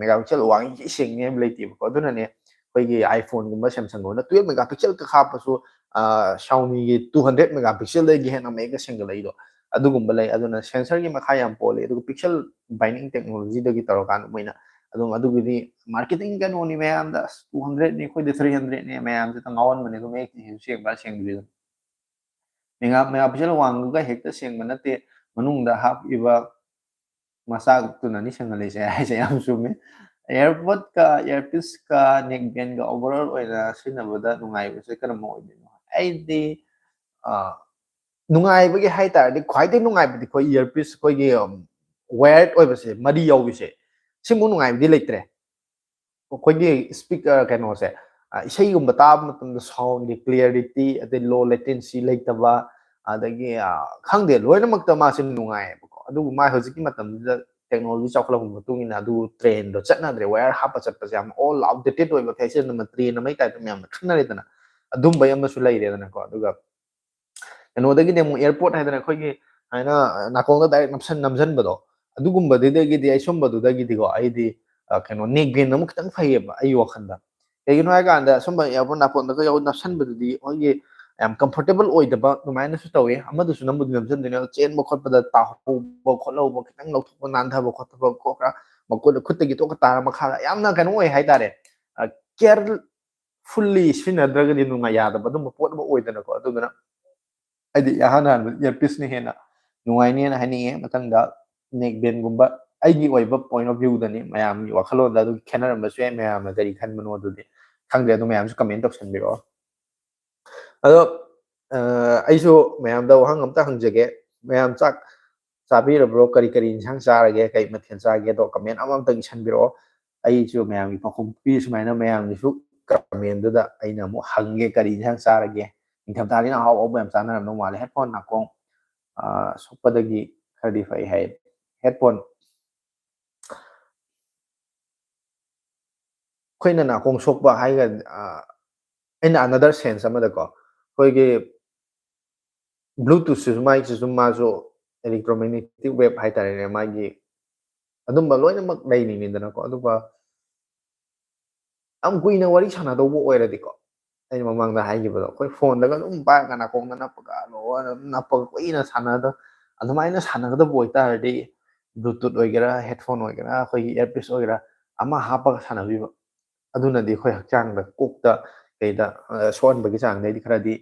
ꯃꯦꯒꯥ ꯄꯤꯛꯁꯦꯜ ꯋꯥꯡꯉꯤ ꯁꯦꯡꯉꯤ ꯍꯥꯏꯕ ꯂꯩꯇꯦꯕꯀꯣ꯫ ꯑꯗꯨꯅꯅꯦ ꯑꯩꯈꯣꯏꯒꯤ iPhone ꯒꯨꯝꯕ Samsung ꯒꯨꯝꯕꯅ ꯇꯨꯌꯦꯜꯞ ꯃꯦꯒꯥ ꯄꯤꯛꯁꯦꯜ ꯈꯛ ꯍꯥꯞꯄꯁꯨ ꯁꯥꯎꯃꯤꯒꯤ ꯇꯨ ꯍꯟꯗ꯭ꯔꯦꯠ ꯃꯦꯒꯥ ꯄꯤꯛꯁꯦꯜꯗꯒꯤ ꯍꯦꯟꯅ ꯃꯌꯦꯛꯀ ꯁꯦꯡꯒꯠꯂꯛꯏꯗꯣ ꯑꯗꯨꯒꯨꯝꯕ ꯂꯩ꯫ ꯑꯗꯨꯅ ꯁꯦꯟꯁꯔꯒꯤ ꯃꯈꯥ ꯌꯥꯝ ꯄꯣꯜꯂꯤ꯫ ꯑꯗꯨꯒ ꯄꯤꯛꯁꯦꯜ ꯕꯥꯏꯟꯗꯤꯡ ꯇꯦꯛꯅꯣꯂꯣꯖꯤꯗꯒꯤ ꯇꯧꯔꯀꯥꯟꯗ ꯃꯣꯏꯅ ꯑꯗꯨꯝ ꯑꯗꯨꯒꯤꯗꯤ ꯃꯥꯔꯀꯦꯇꯤꯡ ꯀꯩꯅꯣꯅꯤ ꯃꯌꯥꯝꯗ, ꯑꯁ, ꯇꯨ ꯍꯟꯗ꯭ꯔꯦꯠꯅꯤ, ꯑꯩꯈꯣꯏꯗꯤ ꯊ꯭ꯔꯤ ꯍꯟꯗ꯭ꯔꯦꯠꯅꯤ, ꯃꯌꯥꯝꯁꯦ ꯉꯥꯎꯍꯟꯕꯅꯦ꯫ ꯑꯗꯨꯝ ꯃꯌꯦꯛ ꯁꯦꯡꯕ꯭ꯔꯥ ꯁꯦꯡꯗ꯭ꯔꯤꯕ ꯃꯦꯒꯥ ꯃꯦꯒꯥ ꯄꯤꯛꯁꯦꯜ ꯋꯥꯡꯉꯒ ꯍꯦꯛꯇ ꯁꯦꯡꯕ ꯅꯠꯇꯦ, ꯃꯅꯨꯡꯗ ꯍꯥꯞꯄꯤꯕ ꯃꯆꯥꯛꯇꯨꯅꯅꯤ ꯁꯦꯡꯍꯜꯂꯤꯁꯦ ꯍꯥꯏꯁꯦ ꯌꯥꯝ ꯆꯨꯝꯃꯦ꯫ AirPod ꯀ earpiece ꯀ neck band ꯀ overall ꯑꯣꯏꯅ ꯁꯤꯖꯤꯟꯅꯕꯗ ꯅꯨꯡꯉꯥꯏꯕꯁꯦ ꯀꯔꯝꯕ ꯑꯣꯏꯗꯣꯏꯅꯣ? ꯑꯩꯗꯤ ꯑ, ꯅꯨꯡꯉꯥꯏꯕꯒꯤ ꯍꯥꯏ ꯇꯥꯔꯗꯤ ꯈ꯭ꯋꯥꯏꯗꯒꯤ ꯅꯨꯡꯉꯥꯏꯕꯗꯤ ꯑꯩꯈꯣꯏ earpiece, ꯑꯩꯈꯣꯏꯒꯤ ꯋꯥꯌꯔ ꯑꯣꯏꯕꯁꯦ, ꯃꯔꯤ ꯌꯥꯎꯕꯤꯁꯦ, ꯁꯤꯃꯨꯛ ꯅꯨꯡꯉꯥꯏꯕꯗꯤ ꯂꯩꯇ꯭ꯔꯦ꯫ ꯑꯩꯈꯣꯏꯒꯤ ꯏꯁꯄꯤꯀꯔ ꯀꯩꯅꯣꯁꯦ, ꯑ, ꯏꯁꯩꯒꯨꯝꯕ ꯇꯥꯕ ꯃꯇꯝꯗ ꯁꯥꯎꯟꯒꯤ ꯀ꯭ꯂꯤꯌꯥꯔꯤꯇꯤ ꯑꯗꯩ ꯂꯣ ꯂꯦꯇꯦꯟꯁꯤ ꯂꯩꯇꯕ, ꯑꯗꯒꯤ ꯑ, ꯈꯪꯗꯦ, ꯂꯣꯏꯅꯃꯛꯇ ꯃꯥꯁꯦ ꯅꯨꯡꯉꯥꯏꯌꯦꯕꯀꯣ꯫ ꯑꯗꯨꯕꯨ ꯃꯥ ꯍꯧꯖꯤꯛꯀꯤ ꯃꯇꯝꯁꯤꯗ ꯇꯦꯛꯅꯣꯂꯣꯖꯤ ꯆꯥꯎꯈꯠꯂꯛꯄꯒꯤ ꯃꯇꯨꯡ ꯏꯟꯅ ꯑꯗꯨ ꯇ꯭ꯔꯦꯟꯗꯣ ꯆꯠꯅꯗ꯭ꯔꯦ꯫ ꯋꯥꯌꯔ ꯍꯥꯞꯄ ꯆꯠꯄꯁꯦ ꯌꯥꯝ ꯑꯣꯜ ꯑꯥꯎꯠꯗꯦꯇꯦꯠ ꯑꯣꯏꯕ ꯐꯦꯁꯟ ꯑꯃ, ꯇ꯭ꯔꯦꯟ ꯑꯃꯒꯤ ꯇꯥꯏꯞꯇ ꯃꯌꯥꯝꯅ ꯈꯟꯅꯔꯦꯗꯅ, ꯑꯗꯨꯝꯕꯩ ꯑꯃꯁꯨ ꯂꯩꯔꯦꯗꯅꯀꯣ꯫ ꯑꯗꯨꯒ ꯀꯩꯅꯣꯗꯒꯤꯗꯤ ꯑꯃꯨꯛ AirPod ꯍꯥꯏꯗꯅ ꯑꯩꯈꯣꯏꯒꯤ ꯍꯥꯏꯅ ꯅꯥꯀꯣꯡꯗ ꯗꯥꯏꯔꯦꯛ ꯅꯞꯁꯟ ꯅꯝꯁꯤꯟꯕꯗꯣ, ꯑꯗꯨꯒꯨꯝꯕꯗꯨꯗꯒꯤꯗꯤ ꯑꯩ ꯁꯨꯝꯕꯗꯨꯗꯒꯤꯗꯤꯀꯣ ꯑꯩꯗꯤ ꯑ, ꯀꯩꯅꯣ ꯅꯦꯛ ꯕꯦꯟ ꯑꯃ ꯈꯤꯇꯪ ꯐꯩꯌꯦꯕ ꯑꯩꯒꯤ ꯋꯥꯈꯜꯗ꯫ ꯀꯩꯒꯤꯅꯣ ꯍꯥꯏꯀꯥꯟꯗ ꯁꯨꯝꯕ AirPod ꯅꯥꯀꯣꯡꯗꯒ ꯌꯥꯎ ꯅꯞꯁꯟꯕꯗꯨꯗꯤ ꯑꯩꯈꯣꯏꯒꯤ ꯌꯥꯝ ꯀꯝꯐꯣꯔꯇꯦꯕꯜ ꯑꯣꯏꯗꯕ ꯑꯗꯨꯃꯥꯏꯅꯁꯨ ꯇꯧꯋꯦ꯫ ꯑꯃꯗꯨꯁꯨ ꯅꯝꯕꯨꯗꯤ ꯅꯝꯁꯤꯟꯗꯣꯏꯅꯦ, ꯑꯗꯣ ꯆꯦꯟꯕ ꯈꯣꯠꯄꯗ ꯇꯥꯍꯧꯕ ꯈꯣꯠꯍꯧꯕ, ꯈꯤꯇꯪ ꯂꯧꯊꯣꯛꯄ ꯅꯥꯟꯊꯕ ꯈꯣꯠꯊꯕ ꯈꯣꯠꯈ꯭ꯔ ꯃꯈꯨꯠ ꯈꯨꯠꯇꯒꯤ ꯇꯣꯛꯀ ꯇꯥꯔ ꯃꯈꯥꯗ ꯌꯥꯝꯅ ꯀꯩꯅꯣ ꯑꯣꯏ ꯍꯥꯏꯇꯥꯔꯦ꯫ ꯀꯦꯌꯔ ꯐꯨꯜꯂꯤ ꯁꯤꯖꯤꯟꯅꯗ꯭ꯔꯒꯗꯤ ꯅꯨꯡꯉꯥꯏ ꯌꯥꯗꯕ ꯑꯗꯨꯝꯕ ꯄꯣꯠ ꯑꯃ ꯑꯣꯏꯗꯅꯀꯣ꯫ ꯑꯗꯨꯗꯨꯅ ꯑꯩꯗꯤ ꯏꯍꯥꯟ ꯍꯥꯟꯕ earpiece ꯅ ꯍꯦꯟꯅ ꯅꯨꯡꯉꯥꯏꯅꯦꯅ ꯍꯥꯏꯅꯤꯡꯉꯦ꯫ ꯃꯊꯪꯗ ꯅꯦꯛ ꯕꯦꯟꯒꯨꯝꯕ ꯑꯩꯒꯤ ꯑꯣꯏꯕ point of view ꯗꯅꯤ, ꯃꯌꯥꯝꯒꯤ ꯋꯥꯈꯜꯂꯣꯟꯗ ꯑꯗꯨꯒꯤ ꯈꯦꯠꯅꯔꯝꯕꯁꯨ ꯌꯥꯏ꯫ ꯃꯌꯥꯝꯅ ꯀꯔꯤ ꯈꯟꯕꯅꯣ ꯑꯗꯨꯗꯤ ꯈꯪꯗꯦ, ꯑꯗꯨ ꯃꯌꯥꯝꯁꯨ comment ꯇꯧꯁꯟꯕꯤꯔꯛꯑꯣ꯫ ꯑꯗꯣ ꯑ, ꯑꯩꯁꯨ ꯃꯌꯥꯝꯗ ꯋꯥꯍꯪ ꯑꯝꯇ ꯍꯪꯖꯒꯦ꯫ ꯃꯌꯥꯝ ꯆꯥꯛ ꯆꯥꯕꯤꯔꯕ꯭ꯔꯣ? ꯀꯔꯤ ꯀꯔꯤ ꯏꯟꯁꯥꯡ ꯆꯥꯔꯒꯦ? ꯀꯔꯤ ꯃꯊꯦꯜ ꯆꯥꯒꯦꯗꯣ comment ꯑꯃꯃꯝꯇꯪ ꯏꯁꯟꯕꯤꯔꯛꯑꯣ꯫ ꯑꯩꯁꯨ ꯃꯌꯥꯝꯒꯤ ꯄꯥꯎꯈꯨꯝ ꯄꯤ ꯁꯨꯃꯥꯏꯅ ꯃꯌꯥꯝꯒꯤꯁꯨ comment ꯗꯨꯗ ꯑꯩꯅ ꯑꯃꯨꯛ ꯍꯪꯒꯦ, ꯀꯔꯤ ꯏꯟꯁꯥꯡ ꯆꯥꯔꯒꯦ? ꯅꯤꯡꯊꯝꯊꯥꯅꯤꯅ ꯑꯍꯥꯎ ꯑꯍꯥꯎꯕ ꯌꯥꯝ ꯆꯥꯅꯔꯝꯗꯧ ꯃꯥꯜꯂꯦ꯫ Headphone ꯅꯥꯀꯣꯡ ꯑ, ꯁꯣꯛꯄꯗꯒꯤ ꯈꯔꯗꯤ ꯐꯩ ꯍꯥꯏ꯫ Headphone ꯑꯩꯈꯣꯏꯅ ꯅꯥꯀꯣꯡ ꯁꯣꯛꯄ ꯍꯥꯏꯒ ꯑ, ꯑꯩꯅ another sense ꯑꯃꯗꯀꯣ ꯑꯩꯈꯣꯏꯒꯤ Bluetooth ꯁꯤꯁꯨ, ꯃꯥꯒꯤꯁꯤꯁꯨ ꯃꯥꯁꯨ electromagnetic wave ꯍꯥꯏꯇꯥꯔꯦꯅꯦ, ꯃꯥꯒꯤ ꯑꯗꯨꯝꯕ ꯂꯣꯏꯅꯃꯛ ꯂꯩꯔꯤꯅꯤꯗꯅꯀꯣ꯫ ꯑꯗꯨꯒ ꯌꯥꯝ ꯀꯨꯏꯅ ꯋꯥꯔꯤ ꯁꯥꯟꯅꯗꯧꯕ ꯑꯣꯏꯔꯗꯤꯀꯣ, ꯑꯩꯅ ꯃꯃꯥꯡꯗ ꯍꯥꯏꯈꯤꯕꯗꯣ, ꯑꯩꯈꯣꯏ ꯐꯣꯟꯗꯒ ꯑꯗꯨꯝ ꯄꯥꯏꯔꯒ ꯅꯥꯀꯣꯡꯗ ꯅꯞꯄꯒ ꯂꯣꯏꯅ ꯅꯞꯄꯒ ꯀꯨꯏꯅ ꯁꯥꯟꯅꯗ ꯑꯗꯨꯃꯥꯏꯅ ꯁꯥꯟꯅꯒꯗꯕ ꯑꯣꯏꯇꯥꯔꯗꯤ, Bluetooth ꯑꯣꯏꯒꯦꯔꯥ, headphone ꯑꯣꯏꯒꯦꯔꯥ, ꯑꯩꯈꯣꯏꯒꯤ earpiece ꯑꯣꯏꯒꯦꯔꯥ, ꯑꯃ ꯍꯥꯞꯄꯒ ꯁꯥꯟꯅꯕꯤꯕ, ꯑꯗꯨꯅꯗꯤ ꯑꯩꯈꯣꯏ ꯍꯛꯆꯥꯡꯗ, ꯀꯣꯛꯇ, ꯀꯩꯗ, ꯑ, ꯁꯣꯛꯍꯟꯕꯒꯤ ꯆꯥꯡꯗꯩꯗꯤ ꯈꯔꯗꯤ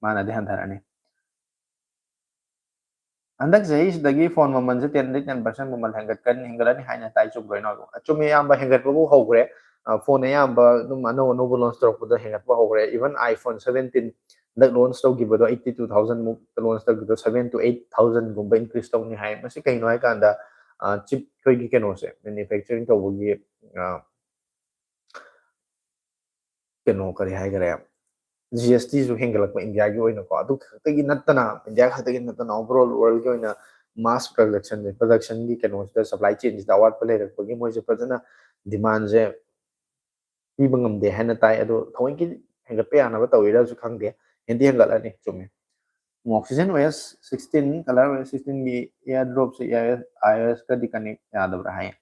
ꯃꯥꯅꯗꯤ ꯍꯟꯊꯔꯛꯑꯅꯤ꯫ ꯍꯟꯗꯛ ꯆꯍꯤꯁꯤꯗꯒꯤ ꯐꯣꯟ ꯃꯃꯜꯁꯦ ten ꯗꯒꯤ ten percent ꯃꯃꯜ ꯍꯦꯟꯒꯠꯀꯅꯤ, ꯍꯦꯟꯒꯠꯂꯅꯤ ꯍꯥꯏꯅ ꯇꯥꯏ, ꯆꯨꯝꯕ꯭ꯔꯣ, ꯏꯅꯥꯎ? ꯑꯆꯨꯝꯃꯦ, ꯏꯌꯥꯝꯕ, ꯍꯦꯟꯒꯠꯄꯕꯨ ꯍꯧꯈ꯭ꯔꯦ꯫ ꯑ, ꯐꯣꯟ ꯑꯌꯥꯝꯕ ꯑꯗꯨꯝ ꯑꯅꯧ ꯑꯅꯧꯕ launch ꯇꯧꯔꯛꯄꯗ ꯍꯦꯟꯒꯠꯄ ꯍꯧꯈ꯭ꯔꯦ꯫ Even iPhone seventeen ꯍꯟꯗꯛ launch ꯇꯧꯈꯤꯕꯗꯣ eighty two thousand ꯃꯨꯛꯇ launch ꯇꯧꯈꯤꯕꯗꯣ seven to eight thousand ꯒꯨꯝꯕ increase ꯇꯧꯅꯤ ꯍꯥꯏ꯫ ꯃꯁꯤ ꯀꯩꯅꯣ ꯍꯥꯏꯀꯥꯟꯗ, ꯑ, chip ꯑꯩꯈꯣꯏꯒꯤ ꯀꯩꯅꯣꯁꯦ, manufacturing ꯇꯧꯕꯒꯤ, ꯑ, ꯀꯩꯅꯣ, ꯀꯔꯤ ꯍꯥꯏꯈꯔꯦ, G S T ꯁꯨ ꯍꯦꯟꯒꯠꯂꯛꯄ ꯏꯟꯗꯤꯌꯥꯒꯤ ꯑꯣꯏꯅꯀꯣ, ꯑꯗꯨ ꯈꯛꯇꯒꯤ ꯅꯠꯇꯅ, ꯏꯟꯗꯤꯌꯥ ꯈꯛꯇꯒꯤ ꯅꯠꯇꯅ overall world ꯒꯤ ꯑꯣꯏꯅ mass production, production ꯒꯤ ꯀꯩꯅꯣꯁꯤꯗ, supply chain ꯁꯤꯗ ꯑꯋꯥꯠꯄ ꯂꯩꯔꯛꯄꯒꯤ ꯃꯣꯏꯁꯦ ꯐꯖꯅ demand ꯁꯦ ꯄꯤꯕ ꯉꯝꯗꯦ ꯍꯥꯏꯅ ꯇꯥꯏ꯫ ꯑꯗꯣ ꯊꯑꯣꯏꯀꯤ ꯍꯦꯟꯒꯠꯄ ꯌꯥꯅꯕ ꯇꯧꯔꯤꯔꯁꯨ ꯈꯪꯗꯦ, ꯍꯦꯟꯗꯤ ꯍꯦꯟꯒꯠꯂꯅꯤ, ꯆꯨꯝꯃꯤ꯫ Oxygen O S sixteen, ColorOS sixteen ꯒꯤ AirDrop ꯁꯦ iOS ꯀꯗꯤ connect ꯌꯥꯗꯕ꯭ꯔꯥ ꯍꯥꯏ꯫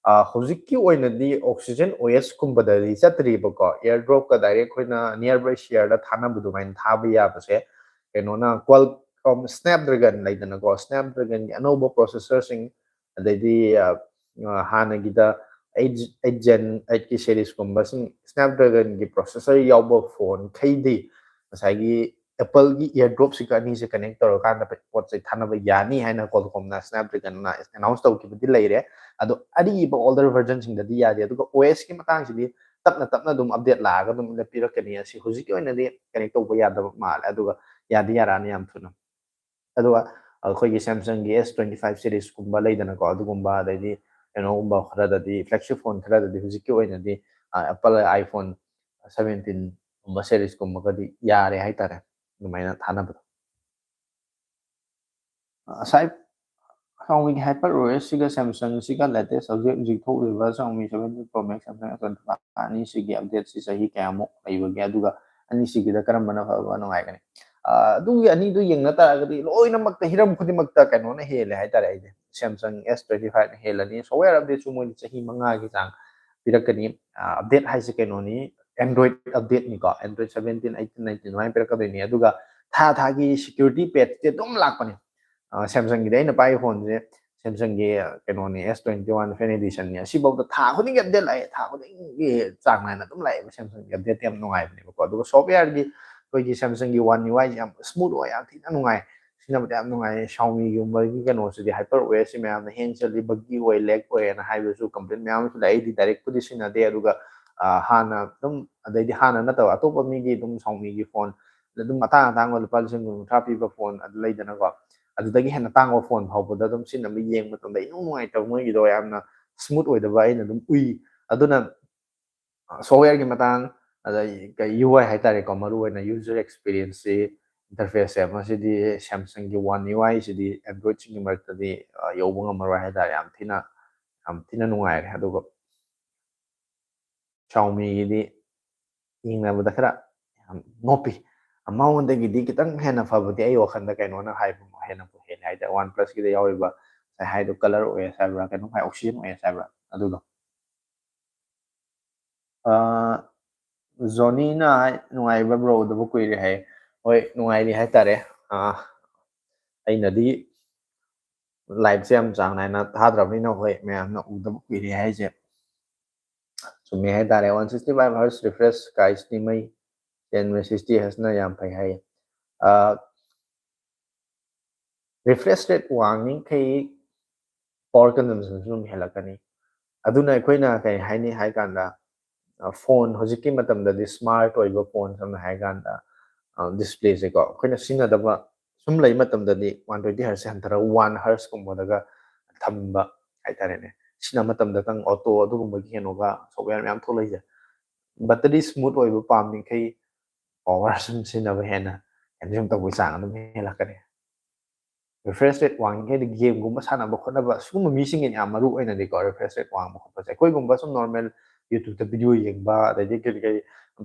ꯑ, ꯍꯧꯖꯤꯛꯀꯤ ꯑꯣꯏꯅꯗꯤ Oxygen O S ꯀꯨꯝꯕꯗꯗꯤ ꯆꯠꯇ꯭ꯔꯤꯕꯀꯣ, AirDrop ꯀ direct ꯑꯩꯈꯣꯏꯅ nearby share ꯗ ꯊꯥꯅꯕ ꯑꯗꯨꯃꯥꯏꯅ ꯊꯥꯕ ꯌꯥꯕꯁꯦ, ꯀꯩꯅꯣꯅ, Qualcomm Snapdragon ꯂꯩꯗꯅꯀꯣ, Snapdragon ꯒꯤ ꯑꯅꯧꯕ processor ꯁꯤꯡ, ꯑꯗꯩꯗꯤ, ꯑ, ꯑ, ꯍꯥꯟꯅꯒꯤꯗ eight, eight Gen eight ꯀꯤ series ꯀꯨꯝꯕꯁꯤꯡ, Snapdragon ꯒꯤ processor ꯌꯥꯎꯕ ꯐꯣꯟꯈꯩꯗꯤ ꯉꯁꯥꯏꯒꯤ Apple ꯒꯤ AirDrop ꯁꯤꯒ ꯑꯅꯤꯁꯦ connect ꯇꯧꯔꯀꯥꯟꯗ ꯄꯣꯠ ꯆꯩ ꯊꯥꯅꯕ ꯌꯥꯅꯤ ꯍꯥꯏꯅ Qualcomm ꯅ, Snapdragon ꯅ announce ꯇꯧꯈꯤꯕꯗꯤ ꯂꯩꯔꯦ꯫ ꯑꯗꯣ ꯑꯔꯤꯕ older version ꯁꯤꯡꯗꯗꯤ ꯌꯥꯗꯦ꯫ ꯑꯗꯨꯒ O S ꯀꯤ ꯃꯇꯥꯡꯁꯤꯗꯤ ꯇꯞꯅ ꯇꯞꯅ ꯑꯗꯨꯝ update ꯂꯥꯛꯑꯒ ꯑꯗꯨꯝ ꯄꯤꯔꯛꯀꯅꯤ꯫ ꯑꯁꯤ ꯍꯧꯖꯤꯛꯀꯤ ꯑꯣꯏꯅꯗꯤ connect ꯇꯧꯕ ꯌꯥꯗꯕ ꯃꯥꯜꯂꯦ, ꯑꯗꯨꯒ ꯌꯥꯗꯤ ꯌꯥꯔꯛꯑꯅꯤ ꯌꯥꯝ ꯊꯨꯅ꯫ ꯑꯗꯨꯒ ꯑꯩꯈꯣꯏꯒꯤ Samsung ꯒꯤ S twenty five series ꯀꯨꯝꯕ ꯂꯩꯗꯅꯀꯣ, ꯑꯗꯨꯒꯨꯝꯕ, ꯑꯗꯩꯗꯤ ꯀꯩꯅꯣꯒꯨꯝꯕ ꯈꯔꯗꯗꯤ, flagship ꯐꯣꯟ ꯈꯔꯗꯗꯤ ꯍꯧꯖꯤꯛꯀꯤ ꯑꯣꯏꯅꯗꯤ, ꯑ, Apple iPhone seventeen ꯒꯨꯝꯕ series ꯀꯨꯝꯕꯒꯗꯤ ꯌꯥꯔꯦ ꯍꯥꯏꯇꯥꯔꯦ, ꯑꯗꯨꯃꯥꯏꯅ ꯊꯥꯅꯕꯗꯣ꯫ ꯑ, ꯉꯁꯥꯏ Xiaomi ꯒꯤ HyperOS ꯁꯤꯒ Samsung ꯁꯤꯒ latest ꯍꯧꯖꯤꯛ ꯍꯧꯖꯤꯛ ꯊꯣꯛꯂꯤꯕ Xiaomi seventeen Pro Max, Samsung S twenty five ꯑꯅꯤꯁꯤꯒꯤ update ꯁꯤ ꯆꯍꯤ ꯀꯌꯥꯃꯨꯛ ꯂꯩꯕꯒꯦ? ꯑꯗꯨꯒ ꯑꯅꯤꯁꯤꯒꯤꯗ ꯀꯔꯝꯕꯅ ꯐꯕ ꯅꯨꯡꯉꯥꯏꯒꯅꯤ? ꯑꯗꯨꯒꯤ ꯑꯅꯤꯗꯨ ꯌꯦꯡꯅ ꯇꯥꯔꯒꯗꯤ ꯂꯣꯏꯅꯃꯛꯇ, ꯍꯤꯔꯝ ꯈꯨꯗꯤꯡꯃꯛꯇ ꯀꯩꯅꯣꯅ ꯍꯦꯜꯂꯦ ꯍꯥꯏꯇꯥꯔꯦ꯫ ꯑꯩꯗꯤ Samsung S twenty five ꯅ ꯍꯦꯜꯂꯅꯤ꯫ Software update ꯁꯨ ꯃꯣꯏꯗꯤ ꯆꯍꯤ ꯃꯉꯥꯒꯤ ꯆꯥꯡ ꯄꯤꯔꯛꯀꯅꯤ꯫ Update ꯍꯥꯏꯁꯦ ꯀꯩꯅꯣꯅꯤ, Android update ꯅꯤꯀꯣ꯫ Android seventeen, eighteen, nineteen ꯑꯗꯨꯃꯥꯏꯅ ꯄꯤꯔꯛꯀꯗꯣꯏꯅꯤ꯫ ꯑꯗꯨꯒ ꯊꯥ ꯊꯥꯒꯤ security patch ꯇꯤ ꯑꯗꯨꯝ ꯂꯥꯛꯄꯅꯤ꯫ Samsung ꯒꯤꯗꯤ ꯑꯩꯅ ꯄꯥꯏꯔꯤꯕ ꯐꯣꯟꯁꯦ, Samsung ꯒꯤ ꯀꯩꯅꯣꯅꯤ, S twenty one Fan Edition ꯅꯤ꯫ ꯑꯁꯤꯐꯥꯎꯗ ꯊꯥ ꯈꯨꯗꯤꯡꯒꯤ update ꯂꯥꯛꯑꯦ, ꯊꯥ ꯈꯨꯗꯤꯡꯒꯤ ꯆꯥꯡ ꯅꯥꯏꯅ ꯑꯗꯨꯝ ꯂꯥꯛꯑꯦꯕ꯫ Samsung ꯒꯤ update ꯇꯤ ꯌꯥꯝ ꯅꯨꯡꯉꯥꯏꯕꯅꯦꯕꯀꯣ꯫ ꯑꯗꯨꯒ software ꯒꯤ ꯑꯩꯈꯣꯏꯒꯤ Samsung ꯒꯤ One U I ꯁꯦ ꯌꯥꯝ smooth ꯑꯣꯏ, ꯌꯥꯝ ꯊꯤꯅ ꯅꯨꯡꯉꯥꯏ꯫ ꯁꯤꯖꯤꯟꯅꯕꯗ ꯌꯥꯝ ꯅꯨꯡꯉꯥꯏ꯫ Xiaomi ꯒꯨꯝꯕꯒꯤ ꯀꯩꯅꯣꯁꯤꯗꯤ hyper ꯑꯣꯏ, ꯁꯤ ꯃꯌꯥꯝꯅ hang ꯆꯠꯂꯤ, buggy ꯑꯣꯏ, lag ꯑꯣꯏꯌꯦꯅ ꯍꯥꯏꯕꯁꯨ complaint ꯃꯌꯥꯝ ꯑꯃꯁꯨ ꯂꯥꯛꯑꯦ꯫ ꯑꯩꯗꯤ direct ꯄꯨꯗꯤ ꯁꯤꯖꯤꯟꯅꯗꯦ꯫ ꯑꯗꯨꯒ ꯍꯥꯟꯅ ꯑꯗꯨꯝ, ꯑꯗꯩꯗꯤ ꯍꯥꯟꯅ ꯅꯠꯇꯕ ꯑꯇꯣꯞꯄ ꯃꯤꯒꯤ ꯑꯗꯨꯝ Xiaomi ꯒꯤ ꯐꯣꯟ ꯑꯗꯨꯝ ꯑꯇꯥꯡ ꯑꯇꯥꯡꯕ ꯂꯨꯄꯥ ꯂꯤꯁꯤꯡ ꯀꯨꯟ ꯀꯨꯟꯊ꯭ꯔꯥ ꯄꯤꯕ ꯐꯣꯟ ꯑꯗꯨ ꯂꯩꯗꯅꯀꯣ, ꯑꯗꯨꯗꯒꯤ ꯍꯦꯟꯅ ꯇꯥꯡꯕ ꯐꯣꯟ ꯐꯥꯎꯕꯗ ꯑꯗꯨꯝ ꯁꯤꯖꯤꯟꯅꯕ, ꯌꯦꯡꯕ ꯃꯇꯝꯗ ꯏꯅꯨꯡ ꯅꯨꯡꯉꯥꯏꯇꯕ, ꯃꯣꯏꯒꯤꯗꯣ ꯌꯥꯝꯅ smooth ꯑꯣꯏꯗꯕ ꯑꯩꯅ ꯑꯗꯨꯝ ꯎꯏ꯫ ꯑꯗꯨꯅ software ꯒꯤ ꯃꯇꯥꯡ, ꯑꯗ ꯀꯩ U I ꯍꯥꯏꯇꯥꯔꯦꯀꯣ, ꯃꯔꯨ ꯑꯣꯏꯅ user experience ꯁꯤ, interface ꯁꯦ, ꯃꯁꯤꯗꯤ Samsung ꯒꯤ One U I CD Android ꯁꯤꯡꯒꯤ ꯃꯔꯛꯇꯗꯤ ꯌꯧꯕ ꯉꯝꯃꯔꯣꯏ ꯍꯥꯏꯇꯥꯔꯦ꯫ ꯌꯥꯝ ꯊꯤꯅ, ꯌꯥꯝ ꯊꯤꯅ ꯅꯨꯡꯉꯥꯏꯔꯦ꯫ ꯑꯗꯨꯒ Xiaomi ꯒꯤꯗꯤ ꯌꯦꯡꯅꯕꯗ ꯈꯔ ꯌꯥꯝ ꯅꯣꯞꯄꯤ꯫ ꯃꯉꯣꯟꯗꯒꯤꯗꯤ ꯈꯤꯇꯪ ꯍꯦꯟꯅ ꯐꯕꯗꯤ ꯑꯩ ꯋꯥꯈꯜꯗ ꯀꯩꯅꯣꯅ ꯍꯥꯏꯕ ꯍꯦꯟꯅ ꯍꯦꯜꯂꯦ ꯍꯥꯏꯇꯥꯔꯦ꯫ OnePlus ꯀꯤꯗ ꯌꯥꯎꯔꯤꯕ ꯉꯁꯥꯏ ꯍꯥꯏꯗꯣ, ColorOS ꯍꯥꯏꯕ꯭ꯔꯥ, ꯀꯩꯅꯣꯝ ꯍꯥꯏ, OxygenOS ꯍꯥꯏꯕ꯭ꯔꯥ, ꯑꯗꯨꯗꯣ꯫ ꯑꯥ, ꯖꯣꯅꯤꯅ ꯍꯥꯏ, "ꯅꯨꯡꯉꯥꯏꯔꯤꯕ꯭ꯔꯥ bro, ꯎꯗꯕ ꯀꯨꯏꯔꯦ" ꯍꯥꯏ꯫ ꯍꯣꯏ, ꯅꯨꯡꯉꯥꯏꯔꯤ ꯍꯥꯏꯇꯥꯔꯦ꯫ ꯑꯥ, ꯑꯩꯅꯗꯤ live ꯁꯦ ꯌꯥꯝ ꯆꯥꯡ ꯅꯥꯏꯅ ꯊꯥꯗ꯭ꯔꯕꯅꯤꯅ, ꯍꯣꯏ, ꯃꯌꯥꯝꯅ ꯎꯗꯕ ꯀꯨꯏꯔꯦ ꯍꯥꯏꯁꯦ ꯆꯨꯝꯃꯦ ꯍꯥꯏꯇꯥꯔꯦ꯫ One sixty five hertz refresh ꯀꯥꯏꯁꯤꯗꯤ ꯃꯩ ꯆꯦꯟꯕ, sixty hertz ꯅ ꯌꯥꯝ ꯐꯩ ꯍꯥꯏꯌꯦ꯫ ꯑꯥ, refresh rate ꯋꯥꯡꯉꯤꯈꯩ power consumption ꯁꯨ ꯑꯗꯨꯝ ꯍꯦꯜꯂꯛꯀꯅꯤ꯫ ꯑꯗꯨꯅ ꯑꯩꯈꯣꯏꯅ ꯀꯩ ꯍꯥꯏꯅꯤ ꯍꯥꯏ ꯀꯥꯟꯗ, ꯑ, ꯐꯣꯟ ꯍꯧꯖꯤꯛꯀꯤ ꯃꯇꯝꯗꯗꯤ smart ꯑꯣꯏꯕ ꯐꯣꯟ, ꯁꯝꯅ ꯍꯥꯏ ꯀꯥꯟꯗ, ꯑ, display ꯁꯦꯀꯣ, ꯑꯩꯈꯣꯏꯅ ꯁꯤꯖꯤꯟꯅꯗꯕ ꯁꯨꯝ ꯂꯩ ꯃꯇꯝꯗꯗꯤ one twenty hertz ꯁꯦ ꯍꯟꯊꯔꯒ one hertz ꯀꯨꯝꯕꯗꯒ ꯊꯝꯕ ꯍꯥꯏꯇꯥꯔꯦꯅꯦ꯫ ꯁꯤꯖꯤꯟꯅꯕ ꯃꯇꯝꯗꯇꯪ auto ꯑꯗꯨꯒꯨꯝꯕꯒꯤ ꯀꯩꯅꯣꯒ software ꯃꯌꯥꯝ ꯊꯣꯛꯂꯛꯏꯁꯦ꯫ Battery smooth ꯑꯣꯏꯕ ꯄꯥꯝꯃꯤꯈꯩ power ꯁꯨꯝ ꯁꯤꯖꯤꯟꯅꯕ ꯍꯦꯟꯅ consume ꯇꯧꯕꯒꯤ ꯆꯥꯡ ꯑꯗꯨꯝ ꯍꯦꯜꯂꯛꯀꯅꯤ꯫ Refresh rate ꯋꯥꯡꯉꯤꯈꯩꯗꯤ game ꯒꯨꯝꯕ ꯁꯥꯟꯅꯕ ꯈꯣꯠꯅꯕ ꯁꯤꯒꯨꯝꯕ ꯃꯤꯁꯤꯡꯒꯤꯅ ꯌꯥꯝ ꯃꯔꯨ ꯑꯣꯏꯅꯗꯤꯀꯣ, refresh rate ꯋꯥꯡꯕ ꯈꯣꯠꯄꯁꯦ꯫ ꯑꯩꯈꯣꯏꯒꯨꯝꯕ ꯁꯨꯝ normal YouTube-ꯇ video ꯌꯦꯡꯕ, ꯑꯗꯩꯗꯤ ꯀꯔꯤ ꯀꯔꯤ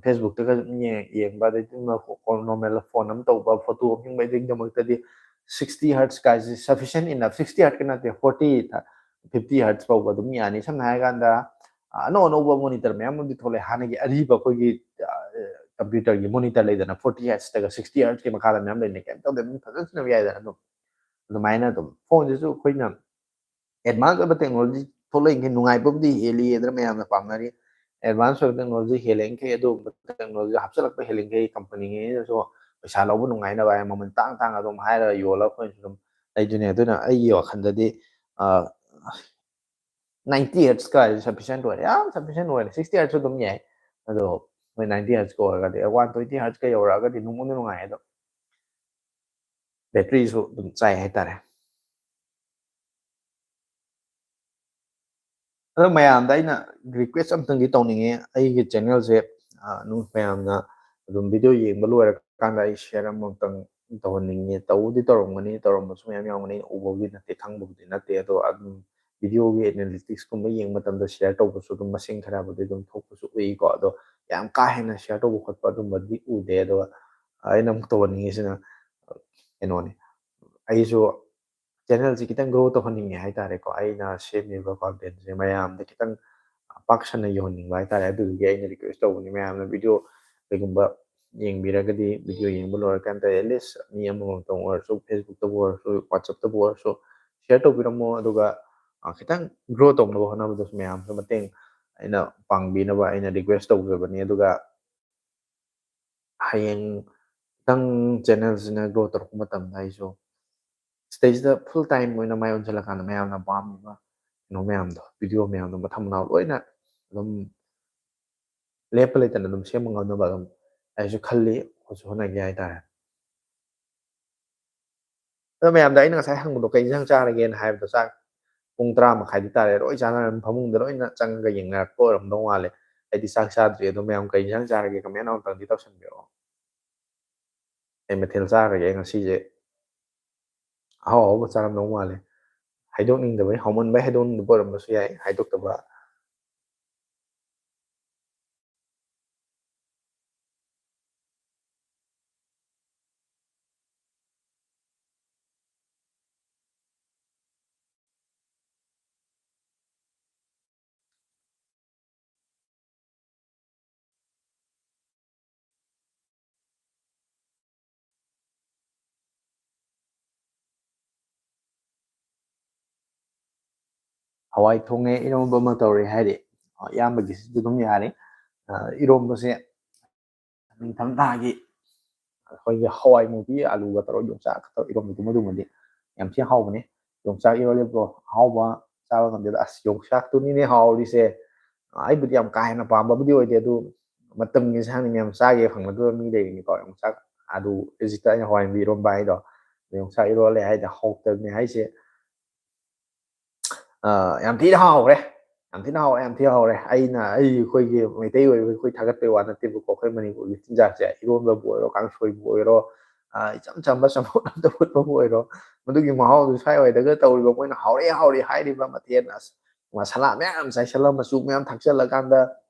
Facebook-ꯇꯒ ꯑꯗꯨꯝ ꯌꯦꯡ-, ꯌꯦꯡꯕ, ꯑꯗꯩꯗꯤ ꯅꯣꯔꯃꯦꯜ phone ꯑꯃ ꯇꯧꯕ, photo ꯑꯃ ꯌꯦꯡꯕ, ꯑꯗꯨꯒꯤꯗꯃꯛꯇꯗꯤ sixty hertz ꯀꯥꯏꯁꯦ sufficient enough, sixty hertz ꯀ ꯅꯠꯇꯦ, forty, fifty hertz ꯐꯥꯎꯕ ꯑꯗꯨꯝ ꯌꯥꯅꯤ꯫ ꯁꯝꯅ ꯍꯥꯏꯔꯀꯥꯟꯗ, ꯑ, ꯑꯅꯧ ꯑꯅꯧꯕ monitor ꯃꯌꯥꯝ ꯑꯃꯗꯤ ꯊꯣꯛꯂꯛꯑꯦ꯫ ꯍꯥꯟꯅꯒꯤ ꯑꯔꯤꯕ ꯑꯩꯈꯣꯏꯒꯤ, ꯑ, computer-ꯒꯤ monitor ꯂꯩꯗꯅ, forty hertz-ꯇꯒ sixty hertz-ꯀꯤ ꯃꯈꯥꯗ ꯃꯌꯥꯝ ꯂꯩꯅ, ꯀꯩꯝ ꯇꯧꯗꯦ, ꯑꯗꯨꯝ ꯐꯖꯅ ꯁꯤꯖꯤꯟꯅꯕ ꯌꯥꯏꯗꯅ꯫ ꯑꯗꯨꯝ ꯑꯗꯨꯃꯥꯏꯅ ꯑꯗꯨꯝ phone-ꯁꯤꯁꯨ ꯑꯩꯈꯣꯏꯅ advance ꯑꯣꯏꯕ technology ꯊꯣꯛꯂꯛꯏꯉꯩ ꯅꯨꯡꯉꯥꯏꯕꯕꯨꯗꯤ ꯍꯦꯜꯂꯤ ꯑꯗꯨꯅ ꯃꯌꯥꯝꯅ ꯄꯥꯝꯅꯔꯤ꯫ Advance ꯑꯣꯏꯕ technology ꯍꯦꯜꯂꯤꯉꯩ, ꯑꯗꯨꯒꯨꯝꯕ technology ꯍꯥꯞꯆꯤꯜꯂꯛꯄ ꯍꯦꯜꯂꯤꯉꯩ, company-ꯉꯩꯅꯁꯨ ꯄꯩꯁꯥ ꯂꯧꯕ ꯅꯨꯡꯉꯥꯏꯅꯕ ꯍꯥꯏꯅ ꯃꯃꯜ ꯇꯥꯡ ꯇꯥꯡ ꯑꯗꯨꯝ ꯍꯥꯏꯔꯒ ꯌꯣꯜꯂꯒ ꯑꯩꯈꯣꯏꯅꯁꯨ ꯑꯗꯨꯝ ꯂꯩꯗꯣꯏꯅꯦ꯫ ꯑꯗꯨꯅ ꯑꯩꯒꯤ ꯋꯥꯈꯜꯗꯗꯤ, ꯑ, ninety hertz ꯀꯥꯏꯁꯦ sufficient ꯑꯣꯏꯔꯦ, ꯌꯥꯝ sufficient ꯑꯣꯏꯔꯦ꯫ Sixty hertz ꯑꯗꯨꯝ ꯌꯥꯏ, ꯑꯗꯣ ꯃꯣꯏ ninety hertz ꯀ ꯑꯣꯏꯔꯒꯗꯤ, one twenty hertz ꯀ ꯌꯧꯔꯛꯑꯒꯗꯤ ꯅꯨꯡꯕꯨꯗꯤ ꯅꯨꯡꯉꯥꯏ, ꯑꯗꯣ battery-ꯁꯨ ꯑꯗꯨꯝ ꯆꯥꯏ ꯍꯥꯏꯇꯥꯔꯦ꯫ ꯑꯗꯣ ꯃꯌꯥꯝꯗ ꯑꯩꯅ request ꯑꯝꯇꯪꯗꯤ ꯇꯧꯅꯤꯡꯉꯦ, ꯑꯩꯒꯤ channel-ꯁꯦ, ꯑ, ꯅꯨ-, ꯃꯌꯥꯝꯅ ꯑꯗꯨꯝ video ꯌꯦꯡꯕ ꯂꯣꯏꯔꯀꯥꯟꯗ ꯑꯩ share ꯑꯃꯃꯝꯇꯪ ꯇꯧꯍꯟꯅꯤꯡꯉꯦ꯫ ꯇꯧꯕꯨꯗꯤ ꯇꯧꯔꯝꯒꯅꯤ, ꯇꯧꯔꯝꯕꯁꯨ ꯃꯌꯥꯝ ꯌꯥꯎꯔꯝꯒꯅꯤ, ꯑꯩꯅ ꯎꯕꯕꯨꯗꯤ ꯅꯠꯇꯦ, ꯈꯪꯕꯕꯨꯗꯤ ꯅꯠꯇꯦ, ꯑꯗꯣ ꯑꯗꯨꯝ video-ꯒꯤ analytics-ꯀꯨꯝꯕ ꯌꯦꯡꯕ ꯃꯇꯝꯗ share ꯇꯧꯕꯁꯨ ꯑꯗꯨꯝ ꯃꯁꯤꯡ ꯈꯔꯕꯨꯗꯤ ꯑꯗꯨꯝ ꯊꯣꯛꯄꯁꯨ ꯎꯏꯀꯣ꯫ ꯑꯗꯣ ꯌꯥꯝ ꯀꯥ ꯍꯦꯟꯅ share ꯇꯧꯕ ꯈꯣꯠꯄ ꯑꯗꯨꯝꯕꯗꯤ ꯎꯗꯦ꯫ ꯑꯗꯨꯒ ꯑꯩꯅ ꯑꯃꯨꯛ ꯇꯧꯍꯟꯅꯤꯡꯉꯤꯁꯤꯅ ꯀꯩꯅꯣꯅꯤ, ꯑꯩꯁꯨ channel-ꯁꯤ ꯈꯤꯇꯪ grow ꯇꯧꯍꯟꯅꯤꯡꯉꯦ ꯍꯥꯏꯇꯥꯔꯦꯀꯣ꯫ ꯑꯩꯅ ꯁꯦꯝꯃꯤꯕ content-ꯁꯦ ꯃꯌꯥꯝꯗ ꯈꯤꯇꯪ ꯄꯥꯛ ꯁꯟꯅ ꯌꯧꯍꯟꯅꯤꯡꯕ ꯍꯥꯏꯇꯥꯔꯦ꯫ ꯑꯗꯨꯗꯨꯒꯤ ꯑꯩꯅ request ꯇꯧꯕꯅꯤ, ꯃꯌꯥꯝꯅ video ꯀꯩꯒꯨꯝꯕ ꯌꯦꯡꯕꯤꯔꯒꯗꯤ, video ꯌꯦꯡꯕ ꯂꯣꯏꯔꯀꯥꯟꯗ at least ꯃꯤ ꯑꯃꯃꯝꯇꯪ ꯑꯣꯏꯔꯁꯨ, Facebook-ꯇꯕꯨ ꯑꯣꯏꯔꯁꯨ, WhatsApp-ꯇꯕꯨ ꯑꯣꯏꯔꯁꯨ, share ꯇꯧꯕꯤꯔꯝꯃꯣ꯫ ꯑꯗꯨꯒ, ꯑ, ꯈꯤꯇꯪ grow ꯇꯧꯅꯕ ꯍꯣꯠꯅꯕꯗꯁꯨ ꯃꯌꯥꯝꯁꯨ ꯃꯇꯦꯡ ꯑꯩꯅ ꯄꯥꯡꯕꯤꯅꯕ ꯑꯩꯅ request ꯇꯧꯖꯕꯅꯤ꯫ ꯑꯗꯨꯒ ꯍꯌꯦꯡ ꯈꯤꯇꯪ channel-ꯁꯤꯅ grow ꯇꯧꯔꯛꯄ ꯃꯇꯝꯗ ꯑꯩꯁꯨ ꯁꯤꯗꯩꯁꯤꯗ full time ꯑꯣꯏꯅ ꯃꯥꯏ ꯑꯣꯟꯁꯤꯜꯂꯀꯥꯟꯗ ꯃꯌꯥꯝꯅ ꯄꯥꯝꯃꯤꯕ ꯀꯩꯅꯣ ꯃꯌꯥꯝꯗꯣ, video ꯃꯌꯥꯝꯗꯣ ꯃꯊꯪ ꯃꯅꯥꯎ ꯂꯣꯏꯅ ꯑꯗꯨꯝ ꯂꯦꯞꯄ ꯂꯩꯇꯅ ꯑꯗꯨꯝ ꯁꯦꯝꯕ ꯉꯝꯅꯕ ꯑꯗꯨꯝ ꯑꯩꯁꯨ ꯈꯜꯂꯤ, ꯍꯣꯠꯁꯨ ꯍꯣꯠꯅꯒꯦ ꯍꯥꯏꯇꯥꯔꯦ꯫ ꯑꯗꯣ ꯃꯌꯥꯝꯗ ꯑꯩꯅ ꯉꯁꯥꯏ ꯍꯪꯕꯗꯣ "ꯀꯩ ꯏꯟꯁꯥꯡ ꯆꯥꯔꯒꯦꯅ?" ꯍꯥꯏꯕꯗꯣ, ꯆꯥꯛ ꯄꯨꯡ ꯇꯔꯥ ꯃꯈꯥꯏꯗꯤ ꯇꯥꯔꯦ, ꯂꯣꯏ ꯆꯥꯅꯔꯝ-, ꯐꯃꯨꯡꯗ ꯂꯣꯏꯅ ꯆꯪꯉꯒ ꯌꯦꯡꯅꯔꯛꯄ ꯑꯣꯏꯔꯝꯗꯧ ꯃꯥꯜꯂꯦ꯫ ꯑꯩꯗꯤ ꯆꯥꯛ ꯆꯥꯗ꯭ꯔꯤ꯫ ꯑꯗꯣ ꯃꯌꯥꯝ ꯀꯩ ꯏꯟꯁꯥꯡ ꯆꯥꯔꯒꯦ comment ꯑꯃꯨꯛꯇꯪꯗꯤ ꯇꯧꯁꯟꯕꯤꯔꯛꯑꯣ꯫ ꯀꯩ ꯃꯊꯦꯜ ꯆꯥꯈ꯭ꯔꯒꯦ ꯉꯁꯤꯁꯦ? ꯑꯍꯥꯎ ꯑꯍꯥꯎꯕ ꯆꯥꯔꯝꯗꯧ ꯃꯥꯜꯂꯦ꯫ ꯍꯥꯏꯗꯣꯛꯅꯤꯡꯗꯕꯩ, ꯍꯥꯎꯃꯟꯕꯩ ꯍꯥꯏꯗꯣꯛꯅꯤꯡꯗꯕ ꯑꯣꯏꯔꯝꯕꯁꯨ ꯌꯥꯏ, ꯍꯥꯏꯗꯣꯛꯇꯕ꯫ ꯍꯋꯥꯏ ꯊꯣꯡꯉꯦ, ꯏꯔꯣꯝꯕ ꯑꯃ ꯇꯧꯔꯦ ꯍꯥꯏꯗꯤ, ꯑ, ꯏꯌꯥꯝꯕꯒꯤꯁꯤꯁꯨ ꯑꯗꯨꯝ ꯌꯥꯔꯦ꯫ ꯑ, ꯏꯔꯣꯝꯕꯁꯦ ꯅꯤꯡꯊꯝꯊꯥꯒꯤ ꯑꯩꯈꯣꯏꯒꯤ ꯍꯋꯥꯏ ꯃꯨꯕꯤ ꯑꯂꯨꯒ ꯇꯧꯔꯒ ꯌꯣꯡꯆꯥꯛ ꯇꯧꯔꯒ ꯏꯔꯣꯝꯕꯗꯨꯃ ꯑꯗꯨꯃꯗꯤ ꯌꯥꯝ ꯊꯤꯅ ꯍꯥꯎꯕꯅꯦ꯫ ꯌꯣꯡꯆꯥꯛ ꯏꯔꯣꯜꯂꯦꯕ꯭ꯔꯣ, ꯑꯍꯥꯎꯕ ꯆꯥꯕ ꯉꯝꯗꯦꯗ꯫ ꯑꯁ, ꯌꯣꯡꯆꯥꯛꯇꯨꯅꯤꯅꯦ ꯍꯥꯎꯔꯤꯁꯦ꯫ ꯑ, ꯑꯩꯕꯨꯗꯤ ꯌꯥꯝ ꯀꯥ ꯍꯦꯟꯅ ꯄꯥꯝꯕꯕꯨꯗꯤ ꯑꯣꯏꯗꯦ, ꯑꯗꯨ ꯃꯇꯝꯒꯤ ꯏꯟꯁꯥꯡꯅꯤ, ꯃꯌꯥꯝ ꯆꯥꯒꯦ ꯐꯪꯅꯗꯕ ꯃꯤ ꯂꯩꯔꯤꯅꯤꯀꯣ꯫ ꯌꯣꯡꯆꯥꯛ ꯑꯗꯨ ꯍꯧꯖꯤꯛꯇ ꯑꯩꯅ ꯍꯋꯥꯏ ꯃꯨꯕꯤ ꯏꯔꯣꯝꯕ ꯍꯥꯏꯗꯣ, ꯌꯣꯡꯆꯥꯛ ꯏꯔꯣꯜꯂꯦ ꯍꯥꯏꯗꯤ ꯍꯥꯎꯇꯕꯅꯦ ꯍꯥꯏꯁꯦ꯫ ꯑ, ꯌꯥꯝ ꯊꯤꯅ ꯍꯥꯎꯔꯦ, ꯌꯥꯝ ꯊꯤꯅ ꯍꯥꯎꯔꯦ, ꯌꯥꯝ ꯊꯤꯅ ꯍꯥꯎꯔꯦ꯫ ꯑꯩꯅ, ꯑꯩ, ꯑꯩꯈꯣꯏꯒꯤ ꯃꯩꯇꯩ ꯑꯣꯏꯕꯒꯤ ꯑꯩꯈꯣꯏ ꯊꯥꯒꯠꯄꯒꯤ ꯋꯥ ꯅꯠꯇꯦꯕꯀꯣ꯫ ꯑꯩꯈꯣꯏ ꯃꯅꯤꯄꯨꯔꯒꯤ ꯆꯤꯟꯖꯥꯛꯁꯦ, ꯏꯔꯣꯟꯕꯕꯨ ꯑꯣꯏꯔꯣ, ꯀꯥꯡꯁꯣꯏꯕꯨ ꯑꯣꯏꯔꯣ, ꯑ, ꯏꯆꯝ ꯆꯝꯕ ꯆꯝꯐꯨꯠ ꯑꯝꯇ ꯐꯨꯠꯄꯕꯨ ꯑꯣꯏꯔꯣ, ꯃꯗꯨꯒꯤ ꯃꯍꯥꯎꯗꯨ ꯁ꯭ꯋꯥꯏꯋꯥꯏꯗꯒ ꯇꯧꯔꯤꯕ ꯃꯣꯏꯅ ꯍꯥꯎꯔꯦ ꯍꯥꯎꯔꯦ ꯍꯥꯏꯔꯤꯕ ꯃꯊꯦꯜ, ꯑꯁ, ꯃꯁꯥꯂꯥ ꯃꯌꯥꯝ ꯆꯥꯏꯁꯜꯂ, ꯃꯆꯨ ꯃꯌꯥꯝ ꯊꯥꯛꯆꯜꯂꯀꯥꯟꯗ,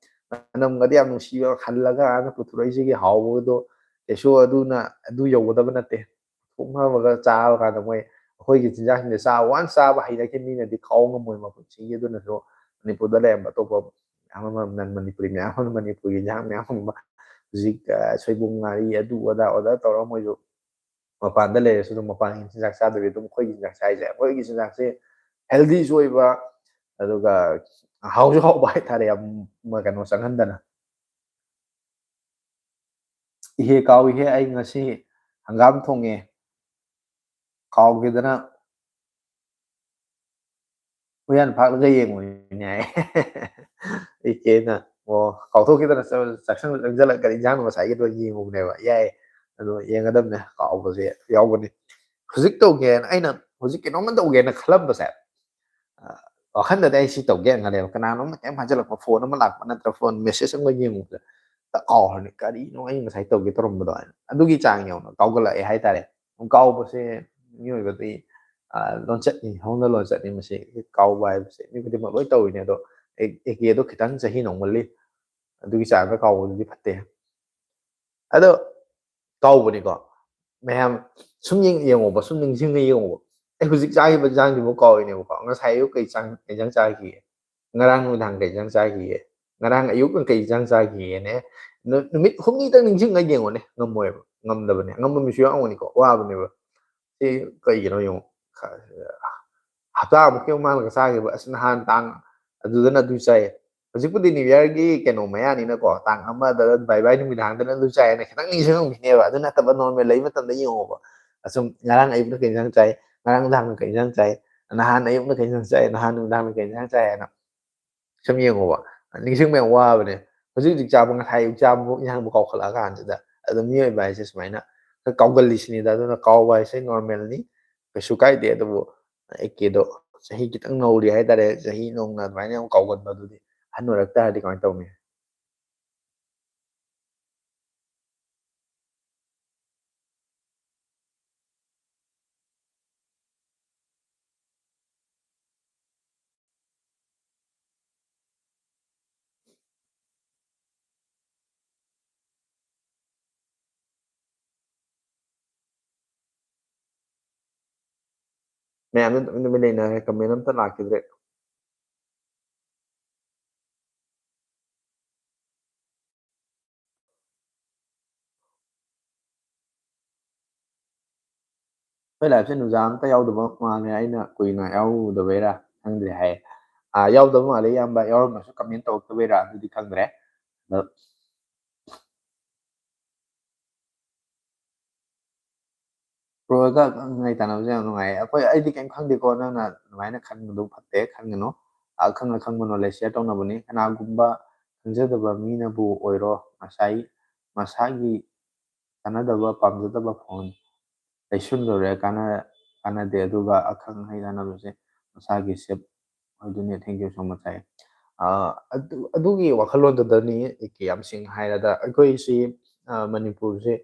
ꯃꯅꯝꯒꯗꯤ ꯌꯥꯝ ꯅꯨꯡꯁꯤꯕ ꯈꯜꯂꯒ ꯑꯥꯗ ꯄꯨꯊꯣꯔꯛꯏꯁꯤꯒꯤ ꯍꯥꯎꯕꯗꯣ ꯀꯩꯁꯨ ꯑꯗꯨꯅ, ꯑꯗꯨ ꯌꯧꯒꯗꯕ ꯅꯠꯇꯦ꯫ ꯊꯣꯛꯅꯕꯒ ꯆꯥꯕ ꯀꯥꯟꯗ ꯃꯣꯏ ꯑꯩꯈꯣꯏꯒꯤ ꯆꯤꯟꯖꯥꯛꯁꯤꯡꯁꯦ ꯆꯥ once ꯆꯥꯕ ꯍꯩꯅꯈꯤꯕ ꯃꯤꯅꯗꯤ ꯀꯥꯎ ꯉꯝꯃꯣꯏ ꯃꯄꯨꯟꯁꯤꯒꯤ꯫ ꯑꯗꯨꯅꯁꯨ ꯃꯅꯤꯄꯨꯔꯗ ꯂꯩꯔꯝꯕ ꯑꯇꯣꯞꯄ ꯃꯌꯥꯝ ꯑꯃ, ꯅꯟ ꯃꯅꯤꯄꯨꯔꯤ ꯃꯌꯥꯝ ꯑꯃ, ꯃꯅꯤꯄꯨꯔꯒꯤ ꯏꯟꯖꯥꯡ ꯃꯌꯥꯝ ꯑꯃ ꯍꯧꯖꯤꯛ, ꯑ, ꯁꯣꯏꯕꯨꯝ ꯉꯥꯔꯤ ꯑꯗꯨ ꯑꯗꯥ order ꯇꯧꯔꯒ ꯃꯣꯏꯁꯨ ꯃꯄꯥꯟꯗ ꯂꯩꯔꯁꯨ ꯑꯗꯨꯝ ꯃꯄꯥꯟꯒꯤ ꯆꯤꯟꯖꯥꯛ ꯆꯥꯗꯕꯤ ꯑꯗꯨꯝ ꯑꯩꯈꯣꯏꯒꯤ ꯆꯤꯟꯖꯥꯛ ꯆꯥꯏꯁꯦ꯫ ꯑꯩꯈꯣꯏꯒꯤ ꯆꯤꯟꯖꯥꯛꯁꯦ healthyꯁꯨ ꯑꯣꯏꯕ, ꯑꯗꯨꯒ ꯍꯥꯎꯁꯨ ꯍꯥꯎꯕ ꯍꯥꯏꯇꯥꯔꯦ, ꯌꯥꯝ ꯀꯩꯅꯣ ꯆꯪꯍꯟꯗꯅ꯫ "ꯏꯍꯦ ꯀꯥꯎꯏꯍꯦ, ꯑꯩ ꯉꯁꯤ ꯍꯪꯒꯥꯝ ꯊꯣꯡꯉꯦ, ꯀꯥꯎꯈꯤꯗꯅ ꯎꯌꯥꯟ ꯐꯥꯛꯂꯒ ꯌꯦꯡꯉꯨꯏꯅꯦ" ꯍꯥꯏ꯫ ꯏꯆꯦꯅ, "ꯑꯣ, ꯀꯥꯎꯊꯣꯛꯈꯤꯗꯅ ꯆ-, ꯆꯥꯛꯁꯪꯗ ꯆꯪꯁꯤꯜꯂꯒ ꯀꯔꯤ ꯏꯟꯖꯥꯡꯅꯣ ꯉꯁꯥꯏꯒꯤꯗꯣ?" ꯌꯦꯡꯉꯨꯕꯅꯦꯕ꯫ ꯌꯥꯏ, ꯑꯗꯣ ꯌꯦꯡꯒꯗꯕꯅꯦ, ꯀꯥꯎꯕꯁꯦ ꯌꯥꯎꯕꯅꯤ꯫ ꯍꯧꯖꯤꯛ ꯇꯧꯒꯦꯅ, ꯑꯩꯅ ꯍꯧꯖꯤꯛ ꯀꯩꯅꯣꯝꯃ ꯇꯧꯒꯦꯅ ꯈꯜꯂꯝꯕꯁꯦ, ꯑ, ꯋꯥꯈꯟꯗꯗꯤ ꯑꯩ ꯁꯤ ꯇꯧꯒꯦ ꯈꯜꯂꯦꯕ꯫ ꯀꯅꯥꯅꯣꯝꯅ ꯀꯩꯝ ꯍꯥꯏꯖꯤꯜꯂꯛꯄ, phone ꯑꯃ ꯂꯥꯛꯄ ꯅꯠꯇ꯭ꯔ phone message ꯑꯃ ꯌꯦꯡꯉꯨꯕꯗ ꯇꯛ ꯀꯥꯎꯈ꯭ꯔꯅꯤ, "ꯀꯔꯤꯅꯣ ꯑꯩ ꯉꯁꯥꯏ ꯇꯧꯒꯦ ꯇꯧꯔꯝꯕꯗꯣ?" ꯍꯥꯏꯅ꯫ ꯑꯗꯨꯒꯤ ꯆꯥꯡ ꯌꯧꯅ ꯀꯥꯎꯒꯠꯂꯛꯑꯦ ꯍꯥꯏꯇꯥꯔꯦ꯫ ꯀꯥꯎꯕꯁꯦ ꯃꯤꯑꯣꯏꯕꯒꯤ, ꯑ, ꯂꯣꯟꯆꯠꯅꯤ, ꯍꯧꯅ ꯂꯣꯟꯆꯠꯅꯤ꯫ ꯃꯁꯤ ꯀꯥꯎꯕ ꯍꯥꯏꯕꯁꯦ ꯃꯤ ꯈꯨꯗꯤꯡꯃꯛ ꯂꯣꯏ ꯇꯧꯔꯤꯅꯦ꯫ ꯑꯗꯣ ꯑꯦ-, ꯑꯦ ꯀꯦꯗꯣ ꯈꯤꯇꯪ ꯆꯍꯤ ꯅꯧꯃꯜꯂꯤ, ꯑꯗꯨꯒꯤ ꯆꯥꯡꯗ ꯀꯥꯎꯕꯗꯨꯗꯤ ꯐꯠꯇꯦ꯫ ꯑꯗꯣ ꯀꯥꯎꯕꯅꯤꯀꯣ꯫ ꯃꯌꯥꯝ ꯁꯨꯝ ꯌꯦꯡ-, ꯌꯦꯡꯉꯣꯕ, ꯁꯨꯝ ꯅꯤꯡꯁꯤꯡꯅ ꯌꯦꯡꯉꯣꯕ꯫ ꯑꯩ ꯍꯧꯖꯤꯛ ꯆꯥꯈꯤꯕ ꯏꯟꯖꯥꯡꯁꯤꯕꯨ ꯀꯥꯎꯔꯤꯅꯦꯕꯀꯣ꯫ ꯉꯁꯥꯏ ꯑꯌꯨꯛ ꯀꯩ ꯆꯥꯡ-, ꯀꯩ ꯏꯟꯖꯥꯡ ꯆꯥꯈꯤꯒꯦ? ꯉꯔꯥꯡ ꯅꯨꯃꯤꯗꯥꯡ ꯀꯩ ꯏꯟꯖꯥꯡ ꯆꯥꯈꯤꯒꯦ? ꯉꯔꯥꯡ ꯑꯌꯨꯛꯅ ꯀꯩ ꯏꯟꯖꯥꯡ ꯆꯥꯈꯤꯒꯦꯅꯦ? ꯅꯨ-, ꯅꯨꯃꯤꯠ ꯍꯨꯝꯅꯤꯗꯪ ꯅꯤꯡꯁꯤꯡꯉ ꯌꯦꯡꯉꯣꯅꯦ꯫ ꯉꯝꯃꯣꯏꯕ, ꯉꯝꯗꯕꯅꯦ꯫ ꯑꯉꯝꯕ ꯃꯤꯁꯨ ꯌꯥꯎꯔꯝꯒꯅꯤꯀꯣ, ꯋꯥꯕꯅꯦꯕ꯫ ꯁꯤ ꯀꯩꯒꯤꯅꯣ ꯌꯦꯡꯉꯣ꯫ ꯈ-, ꯍꯞꯇꯥꯃꯨꯛꯀꯤ ꯃꯃꯥꯡꯗꯒ ꯆꯥꯈꯤꯕ, ꯑꯁ, ꯅꯍꯥꯟ ꯇꯥꯡ ꯑꯗꯨꯗꯅ ꯑꯗꯨ ꯆꯥꯏ꯫ ꯍꯧꯖꯤꯛꯄꯨꯗꯤ New Yearꯒꯤ ꯀꯩꯅꯣ ꯃꯌꯥꯅꯤꯅꯀꯣ, ꯇꯥꯡ ꯑꯃꯗ ꯕꯥꯏ ꯕꯥꯏ ꯅꯨꯃꯤꯗꯥꯡꯗꯅ ꯑꯗꯨ ꯆꯥꯏꯅ ꯈꯤꯇꯪ ꯅꯤꯡꯁꯤꯡꯉꯝꯈꯤꯅꯦꯕ꯫ ꯑꯗꯨ ꯅꯠꯇꯕ normal ꯂꯩ ꯃꯇꯝꯗ ꯌꯦꯡꯉꯣꯕ꯫ ꯑꯁꯨꯝ ꯉꯔꯥꯡ ꯑꯌꯨꯛꯅ ꯀꯩ ꯏꯟꯁꯥꯡ ꯆꯥꯏ, ꯉꯔꯥꯡ ꯅꯨꯡꯗꯥꯡꯅ ꯀꯩ ꯏꯟꯁꯥꯡ ꯆꯥꯏ, ꯅꯍꯥꯟ ꯑꯌꯨꯛꯅ ꯀꯩ ꯏꯟꯁꯥꯡ ꯆꯥꯏ, ꯅꯍꯥꯟ ꯅꯨꯡꯗꯥꯡꯅ ꯀꯩ ꯏꯟꯁꯥꯡ ꯆꯥꯏ ꯍꯥꯏꯅ ꯁꯨꯝ ꯌꯦꯡꯉꯣꯕ꯫ ꯅꯤꯡꯁꯤꯡꯕ ꯌꯥꯝ ꯋꯥꯕꯅꯦ꯫ ꯍꯧꯖꯤꯛ ꯍꯧꯖꯤꯛ ꯆꯥꯕ, ꯉꯁꯥꯏ ꯑꯌꯨꯛ ꯆꯥꯕ ꯏꯟꯁꯥꯡꯕꯨ ꯀꯥꯎꯈꯠꯂꯛꯑ ꯀꯥꯟꯁꯤꯗ꯫ ꯑꯗꯣ ꯃꯤꯑꯣꯏꯕ ꯍꯥꯏꯁꯦ ꯁꯨꯃꯥꯏꯅ ꯈꯔ ꯀꯥꯎꯒꯜꯂꯤꯁꯤꯅꯤꯗ꯫ ꯑꯗꯨꯅ ꯀꯥꯎꯕ ꯍꯥꯏꯁꯦ normalꯅꯤ, ꯀꯩꯁꯨ ꯀꯥꯏꯗꯦ꯫ ꯑꯗꯨꯕꯨ ꯑꯦꯀꯦꯗꯣ ꯆꯍꯤ ꯈꯤꯇꯪ ꯅꯧꯔꯤ ꯍꯥꯏꯇꯥꯔꯦ, ꯆꯍꯤ ꯅꯧꯅ ꯑꯗꯨꯃꯥꯏꯅ ꯌꯥꯝ ꯀꯥꯎꯒꯟꯕ ꯑꯗꯨꯗꯤ ꯑꯍꯟ ꯑꯣꯏꯔꯛ ꯇꯥꯔꯗꯤ ꯀꯃꯥꯏꯅ ꯇꯧꯅꯤ? ꯃꯌꯥꯝꯗ ꯇꯨꯃꯤꯟ ꯇꯨꯃꯤꯟ ꯂꯩꯅꯔꯦ, comment ꯑꯝꯇ ꯂꯥꯛꯈꯤꯗ꯭ꯔꯦ꯫ ꯑꯩꯈꯣꯏ liveꯁꯦ ꯅꯨꯡꯖꯥ ꯑꯝꯇ ꯌꯥꯎꯗꯕ ꯃꯥꯜꯂꯦ, ꯑꯩꯅ ꯀꯨꯏꯅ ꯌꯥꯎꯔꯨꯗꯕꯩꯔꯥ ꯈꯪꯗ꯭ꯔꯦ ꯍꯥꯏ꯫ ꯑꯥ, ꯌꯥꯎꯗꯕ ꯃꯥꯜꯂꯦ ꯏꯌꯥꯝꯕ, ꯌꯥꯎꯔꯝꯃꯁꯨ comment ꯇꯧꯔꯛꯇꯕꯩꯔꯥ ꯑꯗꯨꯗꯤ ꯈꯪꯗ꯭ꯔꯦ꯫ ꯑꯗꯣ ꯕ꯭ꯔꯣꯒ ꯑꯈꯪ ꯑꯍꯩ ꯇꯥꯟꯅꯕꯁꯦ ꯌꯥꯝ ꯅꯨꯡꯉꯥꯏꯌꯦ꯫ ꯑꯩꯈꯣꯏ, ꯑꯩꯗꯤ ꯀꯩꯝ ꯈꯪꯗꯦꯀꯣ, ꯅꯪꯅ ꯑꯗꯨꯃꯥꯏꯅ ꯈꯟꯕꯗꯣ ꯐꯠꯇꯦ, ꯈꯟꯒꯅꯨ꯫ ꯑꯈꯪ ꯑꯈꯪꯕ knowledge share ꯇꯧꯅꯕꯅꯤ꯫ ꯀꯅꯥꯒꯨꯝꯕ ꯈꯪꯖꯗꯕ ꯃꯤꯅꯕꯨ ꯑꯣꯏꯔꯣ, ꯉꯁꯥꯏ ꯃꯁꯥꯒꯤ ꯆꯥꯟꯅꯗꯕ, ꯄꯥꯝꯖꯗꯕ phone ꯂꯩꯁꯤꯜꯂꯨꯔꯦ, ꯀꯥꯟꯅ-, ꯀꯥꯟꯅꯗꯦ꯫ ꯑꯗꯨꯒ ꯑꯈꯪ ꯑꯍꯩ ꯇꯥꯟꯅꯕꯁꯦ ꯃꯁꯥꯒꯤ safe ꯑꯗꯨꯅꯦ꯫ Thank you so much ꯍꯥꯏ꯫ ꯑꯥ, ꯑꯗꯨ, ꯑꯗꯨꯒꯤ ꯋꯥꯈꯜꯂꯣꯟꯗꯨꯗꯅꯤ ꯑꯩ ꯀꯌꯥꯝ ꯁꯦꯡꯅ ꯍꯥꯏꯔꯗ ꯑꯩꯈꯣꯏꯁꯤ, ꯑꯥ, ꯃꯅꯤꯄꯨꯔꯁꯦ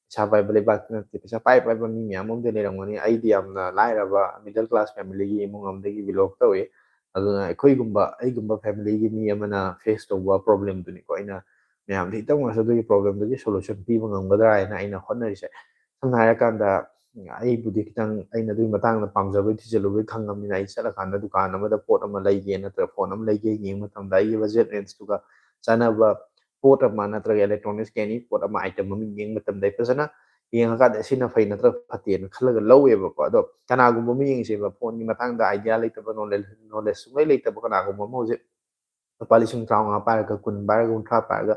ꯄꯩꯁꯥ ꯄꯥꯏꯕ ꯂꯩꯕꯥꯛꯇꯤ ꯅꯠꯇꯦ꯫ ꯄꯩꯁꯥ ꯄꯥꯏ ꯄꯥꯏꯕ ꯃꯤ ꯃꯌꯥꯝ ꯑꯃꯗꯤ ꯂꯩꯔꯝꯒꯅꯤ꯫ ꯑꯩꯗꯤ ꯌꯥꯝꯅ ꯂꯥꯏꯔꯕ, middle class familyꯒꯤ ꯏꯃꯨꯡ ꯑꯃꯗꯒꯤ belong ꯇꯧꯏ꯫ ꯑꯗꯨꯅ ꯑꯩꯈꯣꯏꯒꯨꯝꯕ, ꯑꯩꯒꯨꯝꯕ familyꯒꯤ ꯃꯤ ꯑꯃꯅ face ꯇꯧꯕ problemꯗꯨꯅꯤꯀꯣ ꯑꯩꯅ ꯃꯌꯥꯝꯗ ꯈꯤꯇꯪ ꯑꯣꯏꯔꯁꯨ ꯑꯗꯨꯒꯤ problemꯗꯨꯒꯤ solution ꯄꯤꯕ ꯉꯝꯒꯗ꯭ꯔꯥ ꯍꯥꯏꯅ ꯑꯩꯅ ꯍꯣꯠꯅꯔꯤꯁꯦ꯫ ꯁꯝꯅ ꯍꯥꯏꯔꯀꯥꯟꯗ, ꯑꯩꯕꯨꯗꯤ ꯈꯤꯇꯪ, ꯑꯩꯅ ꯑꯗꯨꯒꯤ ꯃꯇꯥꯡꯗ ꯄꯥꯝꯖꯕꯩ ꯊꯤꯖꯤꯜꯂꯨꯕꯩ ꯈꯪꯉꯕꯅꯤꯅ, ꯑꯩ ꯆꯠꯂꯀꯥꯟꯗ ꯗꯨꯀꯥꯟ ꯑꯃꯗ ꯄꯣꯠ ꯑꯃ ꯂꯩꯒꯦ ꯅꯠꯇ꯭ꯔꯒ phone ꯑꯃ ꯂꯩꯒꯦ ꯌꯦꯡꯕ ꯃꯇꯝꯗ, ꯑꯩꯒꯤ budget rangeꯇꯨꯒ ꯆꯥꯟꯅꯕ ꯄꯣꯠ ꯑꯃ ꯅꯠꯇ꯭ꯔꯒ electronicsꯀꯤ any ꯄꯣꯠ ꯑꯃ, item ꯑꯃ ꯌꯦꯡꯕ ꯃꯇꯝꯗ, ꯑꯩ ꯐꯖꯅ ꯌꯦꯡꯉꯀꯥꯟꯗ ꯁꯤꯅ ꯐꯩ ꯅꯠꯇ꯭ꯔꯒ ꯐꯠꯇꯦꯅ ꯈꯜꯂꯒ ꯂꯧꯋꯦꯕꯀꯣ꯫ ꯑꯗꯣ ꯀꯅꯥꯒꯨꯝꯕ ꯑꯃ ꯌꯦꯡꯁꯦꯕ, ꯐꯣꯟꯒꯤ ꯃꯇꯥꯡꯗ idea ꯂꯩꯇꯕ, knowledge, knowledge ꯁꯨꯡꯂꯩ ꯂꯩꯇꯕ ꯀꯅꯥꯒꯨꯝꯕ ꯑꯃ ꯍꯧꯖꯤꯛ ꯂꯨꯄꯥ ꯂꯤꯁꯤꯡ ꯇꯔꯥꯃꯉꯥ ꯄꯥꯏꯔꯒ, ꯀꯨꯟ ꯄꯥꯏꯔꯒ, ꯀꯨꯟꯊ꯭ꯔꯥ ꯄꯥꯏꯔꯒ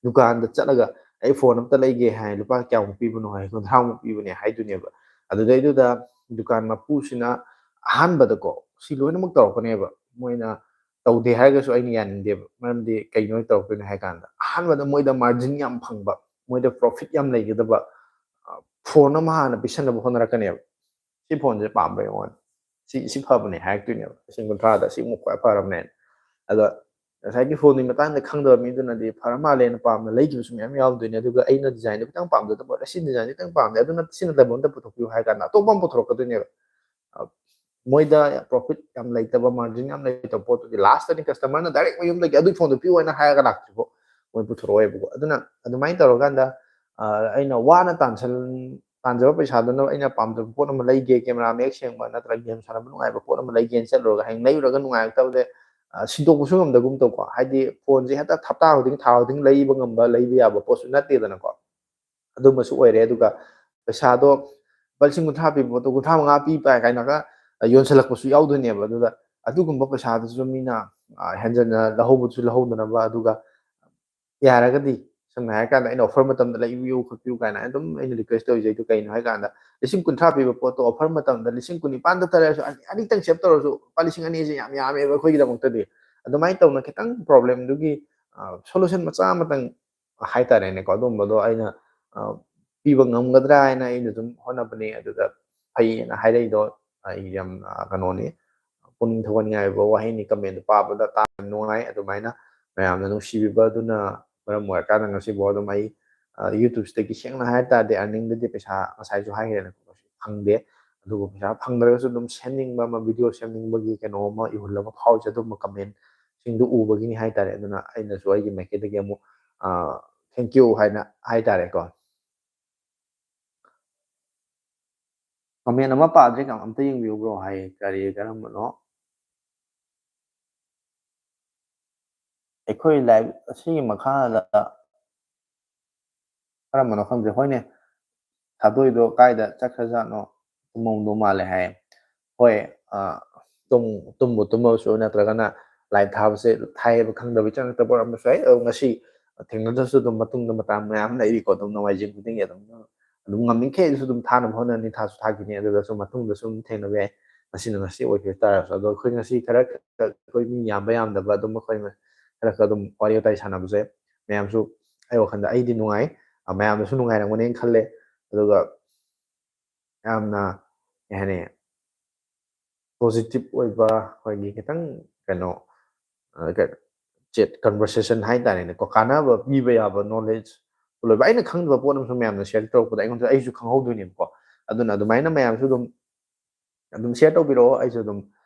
ꯗꯨꯀꯥꯟꯗ ꯆꯠꯂꯒ "ꯑꯩ ꯐꯣꯟ ꯑꯝꯇ ꯂꯩꯒꯦ" ꯍꯥꯏ, "ꯂꯨꯄꯥ ꯀꯌꯥꯃꯨꯛ ꯄꯤꯕꯅꯣ?" ꯍꯥꯏ, "ꯀꯨꯟꯊ꯭ꯔꯥꯃꯨꯛ ꯄꯤꯕꯅꯦ" ꯍꯥꯏꯗꯨꯅꯦꯕ꯫ ꯑꯗꯨꯗꯩꯗꯨꯗ ꯗꯨꯀꯥꯟ ꯃꯄꯨꯁꯤꯅ ꯑꯍꯥꯟꯕꯗꯀꯣ ꯁꯤ ꯂꯣꯏꯅꯃꯛ ꯇꯧꯔꯛꯀꯅꯦꯕ꯫ ꯃꯣꯏꯅ ꯇꯧꯗꯦ ꯍꯥꯏꯔꯒꯁꯨ ꯑꯩꯅ ꯌꯥꯅꯤꯡꯗꯦꯕ꯫ ꯃꯔꯝꯗꯤ ꯀꯩꯅꯣ ꯇꯧꯔꯛꯇꯣꯏꯅꯣ ꯍꯥꯏ ꯀꯥꯟꯗ, ꯑꯍꯥꯟꯕꯗ ꯃꯣꯏꯗ margin ꯌꯥꯝ ꯐꯪꯕ, ꯃꯣꯏꯗ profit ꯌꯥꯝ ꯂꯩꯒꯗꯕ, ꯑ, ꯐꯣꯟ ꯑꯃ ꯍꯥꯟꯅ ꯄꯤꯁꯟꯅꯕ ꯍꯣꯠꯅꯔꯛꯀꯅꯦꯕ꯫ "ꯁꯤ ꯐꯣꯟꯁꯦ ꯄꯥꯝꯕ꯭ꯔꯥ ꯌꯦꯡꯉꯣ, ꯁꯤ, ꯁꯤ ꯐꯕꯅꯦ" ꯍꯥꯏꯔꯛꯇꯣꯏꯅꯦꯕ, "ꯂꯤꯁꯤꯡ ꯀꯨꯟꯊ꯭ꯔꯥꯗ ꯁꯤ ꯑꯃꯨꯛ ꯈ꯭ꯋꯥꯏ ꯐꯔꯕꯅꯦꯅ"꯫ ꯑꯗꯣ ꯉꯁꯥꯏꯒꯤ ꯐꯣꯟꯒꯤ ꯃꯇꯥꯡꯗ ꯈꯪꯗꯕ ꯃꯤꯗꯨꯅꯗꯤ "ꯐꯔ ꯃꯥꯜꯂꯦꯅ" ꯄꯥꯝꯅ ꯂꯩꯈꯤꯕꯁꯨ ꯃꯌꯥꯝ ꯌꯥꯎꯗꯣꯏꯅꯦ꯫ ꯑꯗꯨꯒ "ꯑꯩꯅ design ꯗꯣ ꯈꯤꯇꯪ ꯄꯥꯝꯖꯗꯕ, ꯑꯁꯤ design ꯁꯦ ꯈꯤꯇꯪ ꯄꯥꯝꯗꯦ, ꯑꯗꯨꯅ ꯁꯤ ꯅꯠꯇꯕ ꯑꯝꯇ ꯄꯨꯊꯣꯛꯄꯤꯌꯨ" ꯍꯥꯏ ꯀꯥꯟꯗ ꯑꯇꯣꯞꯄ ꯑꯃ ꯄꯨꯊꯣꯔꯛꯀꯗꯣꯏꯅꯦꯕ꯫ ꯑ, ꯃꯣꯏꯗ profit ꯌꯥꯝ ꯂꯩꯇꯕ, margin ꯌꯥꯝ ꯂꯩꯇꯕ ꯄꯣꯠꯇꯨꯗꯤ last ꯇꯗꯤ customer ꯅ direct ꯃꯌꯨꯝꯗꯒꯤ "ꯑꯗꯨꯒꯤ ꯐꯣꯟꯗꯣ ꯄꯤꯌꯨ" ꯍꯥꯏꯅ ꯍꯥꯏꯔꯒ ꯂꯥꯛꯇ꯭ꯔꯤꯐꯥꯎ ꯃꯣꯏ ꯄꯨꯊꯣꯔꯛꯑꯣꯏꯕꯀꯣ꯫ ꯑꯗꯨꯅ ꯑꯗꯨꯃꯥꯏꯅ ꯇꯧꯔꯀꯥꯟꯗ, ꯑ, ꯑꯩꯅ ꯋꯥꯅ ꯇꯥꯟꯁꯟ-, ꯇꯥꯟꯖꯕ ꯄꯩꯁꯥꯗꯨꯅ ꯑꯩꯅ ꯄꯥꯝꯖꯕ ꯄꯣꯠ ꯑꯃ ꯂꯩꯒꯦ, camera ꯃꯌꯦꯛ ꯁꯦꯡꯕ ꯅꯠꯇ꯭ꯔꯒ game ꯁꯥꯟꯅꯕ ꯅꯨꯡꯉꯥꯏꯕ ꯄꯣꯠ ꯑꯃ ꯂꯩꯒꯦꯅ ꯆꯠꯂꯨꯔꯒ ꯍꯌꯦꯡ ꯂꯩꯔꯨꯔꯒ ꯅꯨꯡꯉꯥꯏꯔꯛꯇꯕꯗ, ꯑ, ꯁꯤꯟꯗꯣꯛꯄꯁꯨ ꯉꯝꯗꯒꯨꯝ ꯇꯧꯀꯣ꯫ ꯍꯥꯏꯗꯤ ꯐꯣꯟꯁꯦ ꯍꯦꯛꯇ ꯍꯞꯇꯥ ꯈꯨꯗꯤꯡ, ꯊꯥ ꯈꯨꯗꯤꯡ ꯂꯩꯕ ꯉꯝꯕ, ꯂꯩꯕ ꯌꯥꯕ ꯄꯣꯠꯁꯨ ꯅꯠꯇꯦꯗꯅꯀꯣ꯫ ꯑꯗꯨꯝꯕꯁꯨ ꯑꯣꯏꯔꯦ꯫ ꯑꯗꯨꯒ ꯄꯩꯁꯥꯗꯣ ꯂꯨꯄꯥ ꯂꯤꯁꯤꯡ ꯀꯨꯟꯊ꯭ꯔꯥ ꯄꯤꯕ ꯄꯣꯠꯇꯣ ꯀꯨꯟꯊ꯭ꯔꯥ ꯃꯉꯥ ꯄꯤ ꯄꯥꯏ ꯀꯥꯏꯅꯒ ꯌꯣꯟꯁꯤꯜꯂꯛꯄꯁꯨ ꯌꯥꯎꯗꯣꯏꯅꯦꯕ꯫ ꯑꯗꯨꯗ ꯑꯗꯨꯒꯨꯝꯕ ꯄꯩꯁꯥꯗꯨꯁꯨ ꯃꯤꯅ, ꯑ, ꯍꯦꯟꯖꯟꯅ ꯂꯧꯍꯧꯕꯁꯨ ꯂꯧꯍꯧꯗꯅꯕ, ꯑꯗꯨꯒ ꯌꯥꯔꯒꯗꯤ ꯁꯝꯅ ꯍꯥꯏꯔꯀꯥꯟꯗ ꯑꯩꯅ offer ꯃꯇꯝꯗ "ꯂꯩꯕꯤꯌꯨ ꯈꯣꯠꯄꯤꯌꯨ" ꯀꯥꯏꯅ ꯑꯗꯨꯝ ꯑꯩꯅ request ꯇꯧꯖꯩꯗꯣ ꯀꯩꯅꯣ ꯍꯥꯏ ꯀꯥꯟꯗ, ꯂꯤꯁꯤꯡ ꯀꯨꯟꯊ꯭ꯔꯥ ꯄꯤꯕ ꯄꯣꯠꯇꯣ offer ꯃꯇꯝꯗ ꯂꯤꯁꯤꯡ ꯀꯨꯟꯅꯤꯄꯥꯟꯗ ꯊꯥꯔꯛꯑꯁꯨ, ꯑꯅꯤ, ꯑꯅꯤꯇꯪ save ꯇꯧꯔꯁꯨ ꯂꯨꯄꯥ ꯂꯤꯁꯤꯡ ꯑꯅꯤꯁꯦ ꯌꯥꯝ ꯌꯥꯝꯃꯦꯕ ꯑꯩꯈꯣꯏꯒꯤꯗꯃꯛꯇꯗꯤ꯫ ꯑꯗꯨꯃꯥꯏꯅ ꯇꯧꯅ ꯈꯤꯇꯪ problem ꯗꯨꯒꯤ, ꯑ, solution ꯃꯆꯥ ꯑꯃꯇꯪ ꯍꯥꯏꯇꯥꯔꯦꯅꯦꯀꯣ, ꯑꯗꯨꯝꯕꯗꯣ ꯑꯩꯅ, ꯑ, ꯄꯤꯕ ꯉꯝꯒꯗ꯭ꯔꯥ ꯍꯥꯏꯅ ꯑꯩꯅ ꯑꯗꯨꯝ ꯍꯣꯠꯅꯕꯅꯦ꯫ ꯑꯗꯨꯗ ꯐꯩꯌꯦꯅ ꯍꯥꯏꯔꯛꯏꯗꯣ ꯑꯩ ꯌꯥꯝ, ꯑ, ꯀꯩꯅꯣꯅꯤ, ꯄꯨꯛꯅꯤꯡ ꯊꯧꯒꯠꯅꯤꯡꯉꯥꯏ ꯑꯣꯏꯕ ꯋꯥꯍꯩꯅꯤ꯫ Comment ꯗꯣ ꯄꯥꯕꯗ ꯇꯥꯕ ꯅꯨꯡꯉꯥꯏ꯫ ꯑꯗꯨꯃꯥꯏꯅ ꯃꯌꯥꯝꯅ ꯅꯨꯡꯁꯤꯕꯤꯕ ꯑꯗꯨꯅ ꯃꯔꯝ ꯑꯣꯏꯔꯀꯥꯟꯗ ꯉꯁꯤꯐꯥꯎ ꯑꯗꯨꯝ ꯑꯩ, ꯑ, YouTube ꯁꯤꯗꯒꯤ ꯁꯦꯡꯅ ꯍꯥꯏ ꯇꯥꯔꯗꯤ earning ꯗꯗꯤ ꯄꯩꯁꯥ ꯉꯁꯥꯏꯁꯨ ꯍꯥꯏꯈ꯭ꯔꯦꯅꯦꯀꯣ, ꯐꯪꯗꯦ꯫ ꯑꯗꯨꯕꯨ ꯄꯩꯁꯥ ꯐꯪꯗ꯭ꯔꯒꯁꯨ ꯑꯗꯨꯝ ꯁꯦꯝꯅꯤꯡꯕ ꯑꯃ, video ꯁꯦꯝꯅꯤꯡꯕꯒꯤ ꯀꯩꯅꯣ ꯑꯃ ꯏꯍꯨꯜ ꯑꯃ ꯐꯥꯎꯔꯤꯁꯦ ꯑꯗꯨꯝꯕ comment ꯁꯤꯡꯗꯨ ꯎꯕꯒꯤꯅꯤ ꯍꯥꯏꯇꯥꯔꯦ꯫ ꯑꯗꯨꯅ ꯑꯩꯅꯁꯨ ꯑꯩꯒꯤ ꯃꯥꯏꯀꯩꯗꯒꯤ ꯑꯃꯨꯛ, ꯑ, thank you ꯍꯥꯏꯅ ꯍꯥꯏꯇꯥꯔꯦꯀꯣ꯫ Comment ꯑꯃ ꯄꯥꯗ꯭ꯔꯤ, ꯑꯝꯇ ꯌꯦꯡꯕꯤꯌꯨ bro ꯍꯥꯏꯌꯦ꯫ ꯀꯔꯤ, ꯀꯔꯝꯕꯅꯣ? ꯑꯩꯈꯣꯏ live ꯑꯁꯤꯒꯤ ꯃꯈꯥꯗ ꯀꯔꯝꯕꯅꯣ ꯈꯪꯗꯦ꯫ ꯍꯣꯏꯅꯦ, ꯊꯥꯗꯣꯛꯏꯗꯣ ꯀꯥꯏꯗ ꯆꯠꯈ꯭ꯔꯖꯥꯠꯅꯣ? ꯇꯨꯝꯃꯝꯗꯧ ꯃꯥꯜꯂꯦ ꯍꯥꯏ꯫ ꯍꯣꯏ, ꯑ, ꯇꯨꯝ-, ꯇꯨꯝꯕꯨ ꯇꯨꯝꯃꯕꯁꯨ ꯅꯠꯇ꯭ꯔꯒꯅ live ꯊꯥꯕꯁꯦ ꯊꯥꯏꯌꯦꯕ ꯈꯪꯗꯕꯩ ꯆꯪꯉꯛꯇꯕ ꯑꯣꯏꯔꯝꯕꯁꯨ ꯌꯥꯏ꯫ ꯑꯗꯣ ꯉꯁꯤ ꯊꯦꯡꯅꯗ꯭ꯔꯁꯨ ꯑꯗꯨꯝ ꯃꯇꯨꯡꯗ ꯃꯇꯥꯡ ꯃꯌꯥꯝ ꯂꯩꯔꯤꯀꯣ, ꯑꯗꯨꯝ ꯅꯣꯡꯃꯥꯏꯖꯤꯡ ꯈꯨꯗꯤꯡꯒꯤ ꯑꯗꯨꯝ, ꯑꯗꯨꯝ ꯉꯝꯃꯤꯈꯩꯁꯨ ꯑꯗꯨꯝ ꯊꯥꯅꯕ ꯍꯣꯠꯅꯅꯤ, ꯊꯥꯁꯨ ꯊꯥꯈꯤꯅꯤ꯫ ꯑꯗꯨꯗꯁꯨ ꯃꯇꯨꯡꯗꯁꯨ ꯑꯗꯨꯝ ꯊꯦꯡꯅꯕ ꯌꯥꯏ꯫ ꯉꯁꯤꯅ ꯉꯁꯤ ꯑꯣꯏꯈꯤꯕ ꯇꯥꯔꯁꯨ, ꯑꯗꯣ ꯑꯩꯈꯣꯏ ꯉꯁꯤ ꯈꯔ ꯈꯛ ꯑꯩꯈꯣꯏ ꯃꯤ ꯌꯥꯝꯕ ꯌꯥꯝꯗꯕ ꯑꯗꯨꯝ ꯑꯩꯈꯣꯏ ꯈꯔ ꯈꯛ ꯑꯗꯨꯝ ꯋꯥꯔꯤ ꯋꯥꯇꯥꯏ ꯁꯥꯟꯅꯕꯁꯦ ꯃꯌꯥꯝꯁꯨ ꯑꯩ ꯋꯥꯈꯜꯗ ꯑꯩꯗꯤ ꯅꯨꯡꯉꯥꯏ, ꯑ, ꯃꯌꯥꯝꯅꯁꯨ ꯅꯨꯡꯉꯥꯏꯔꯝꯒꯅꯦꯅ ꯈꯜꯂꯦ꯫ ꯑꯗꯨꯒ ꯌꯥꯝꯅ, ꯀꯩ ꯍꯥꯏꯅꯤ, positive ꯑꯣꯏꯕ, ꯑꯩꯈꯣꯏꯒꯤ ꯈꯤꯇꯪ ꯀꯩꯅꯣ, ꯑ, ꯀ-, chat conversation ꯍꯥꯏꯇꯥꯔꯦꯅꯦꯀꯣ, ꯀꯥꯟꯅꯕ ꯄꯤꯕ ꯌꯥꯕ knowledge ꯑꯣꯏꯕ꯫ ꯑꯩꯅ ꯈꯪꯗꯕ ꯄꯣꯠ ꯑꯃꯁꯨ ꯃꯌꯥꯝꯅ share ꯇꯧꯔꯛꯄꯗ ꯑꯩꯉꯣꯟꯗ ꯑꯩꯁꯨ ꯈꯪꯍꯧꯗꯣꯏꯅꯦꯕꯀꯣ꯫ ꯑꯗꯨꯅ ꯑꯗꯨꯃꯥꯏꯅ ꯃꯌꯥꯝꯁꯨ ꯑꯗꯨꯝ, ꯑꯗꯨꯝ share ꯇꯧꯕꯤꯔꯛꯑꯣ꯫ ꯑꯩꯁꯨ ꯑꯗꯨꯝ,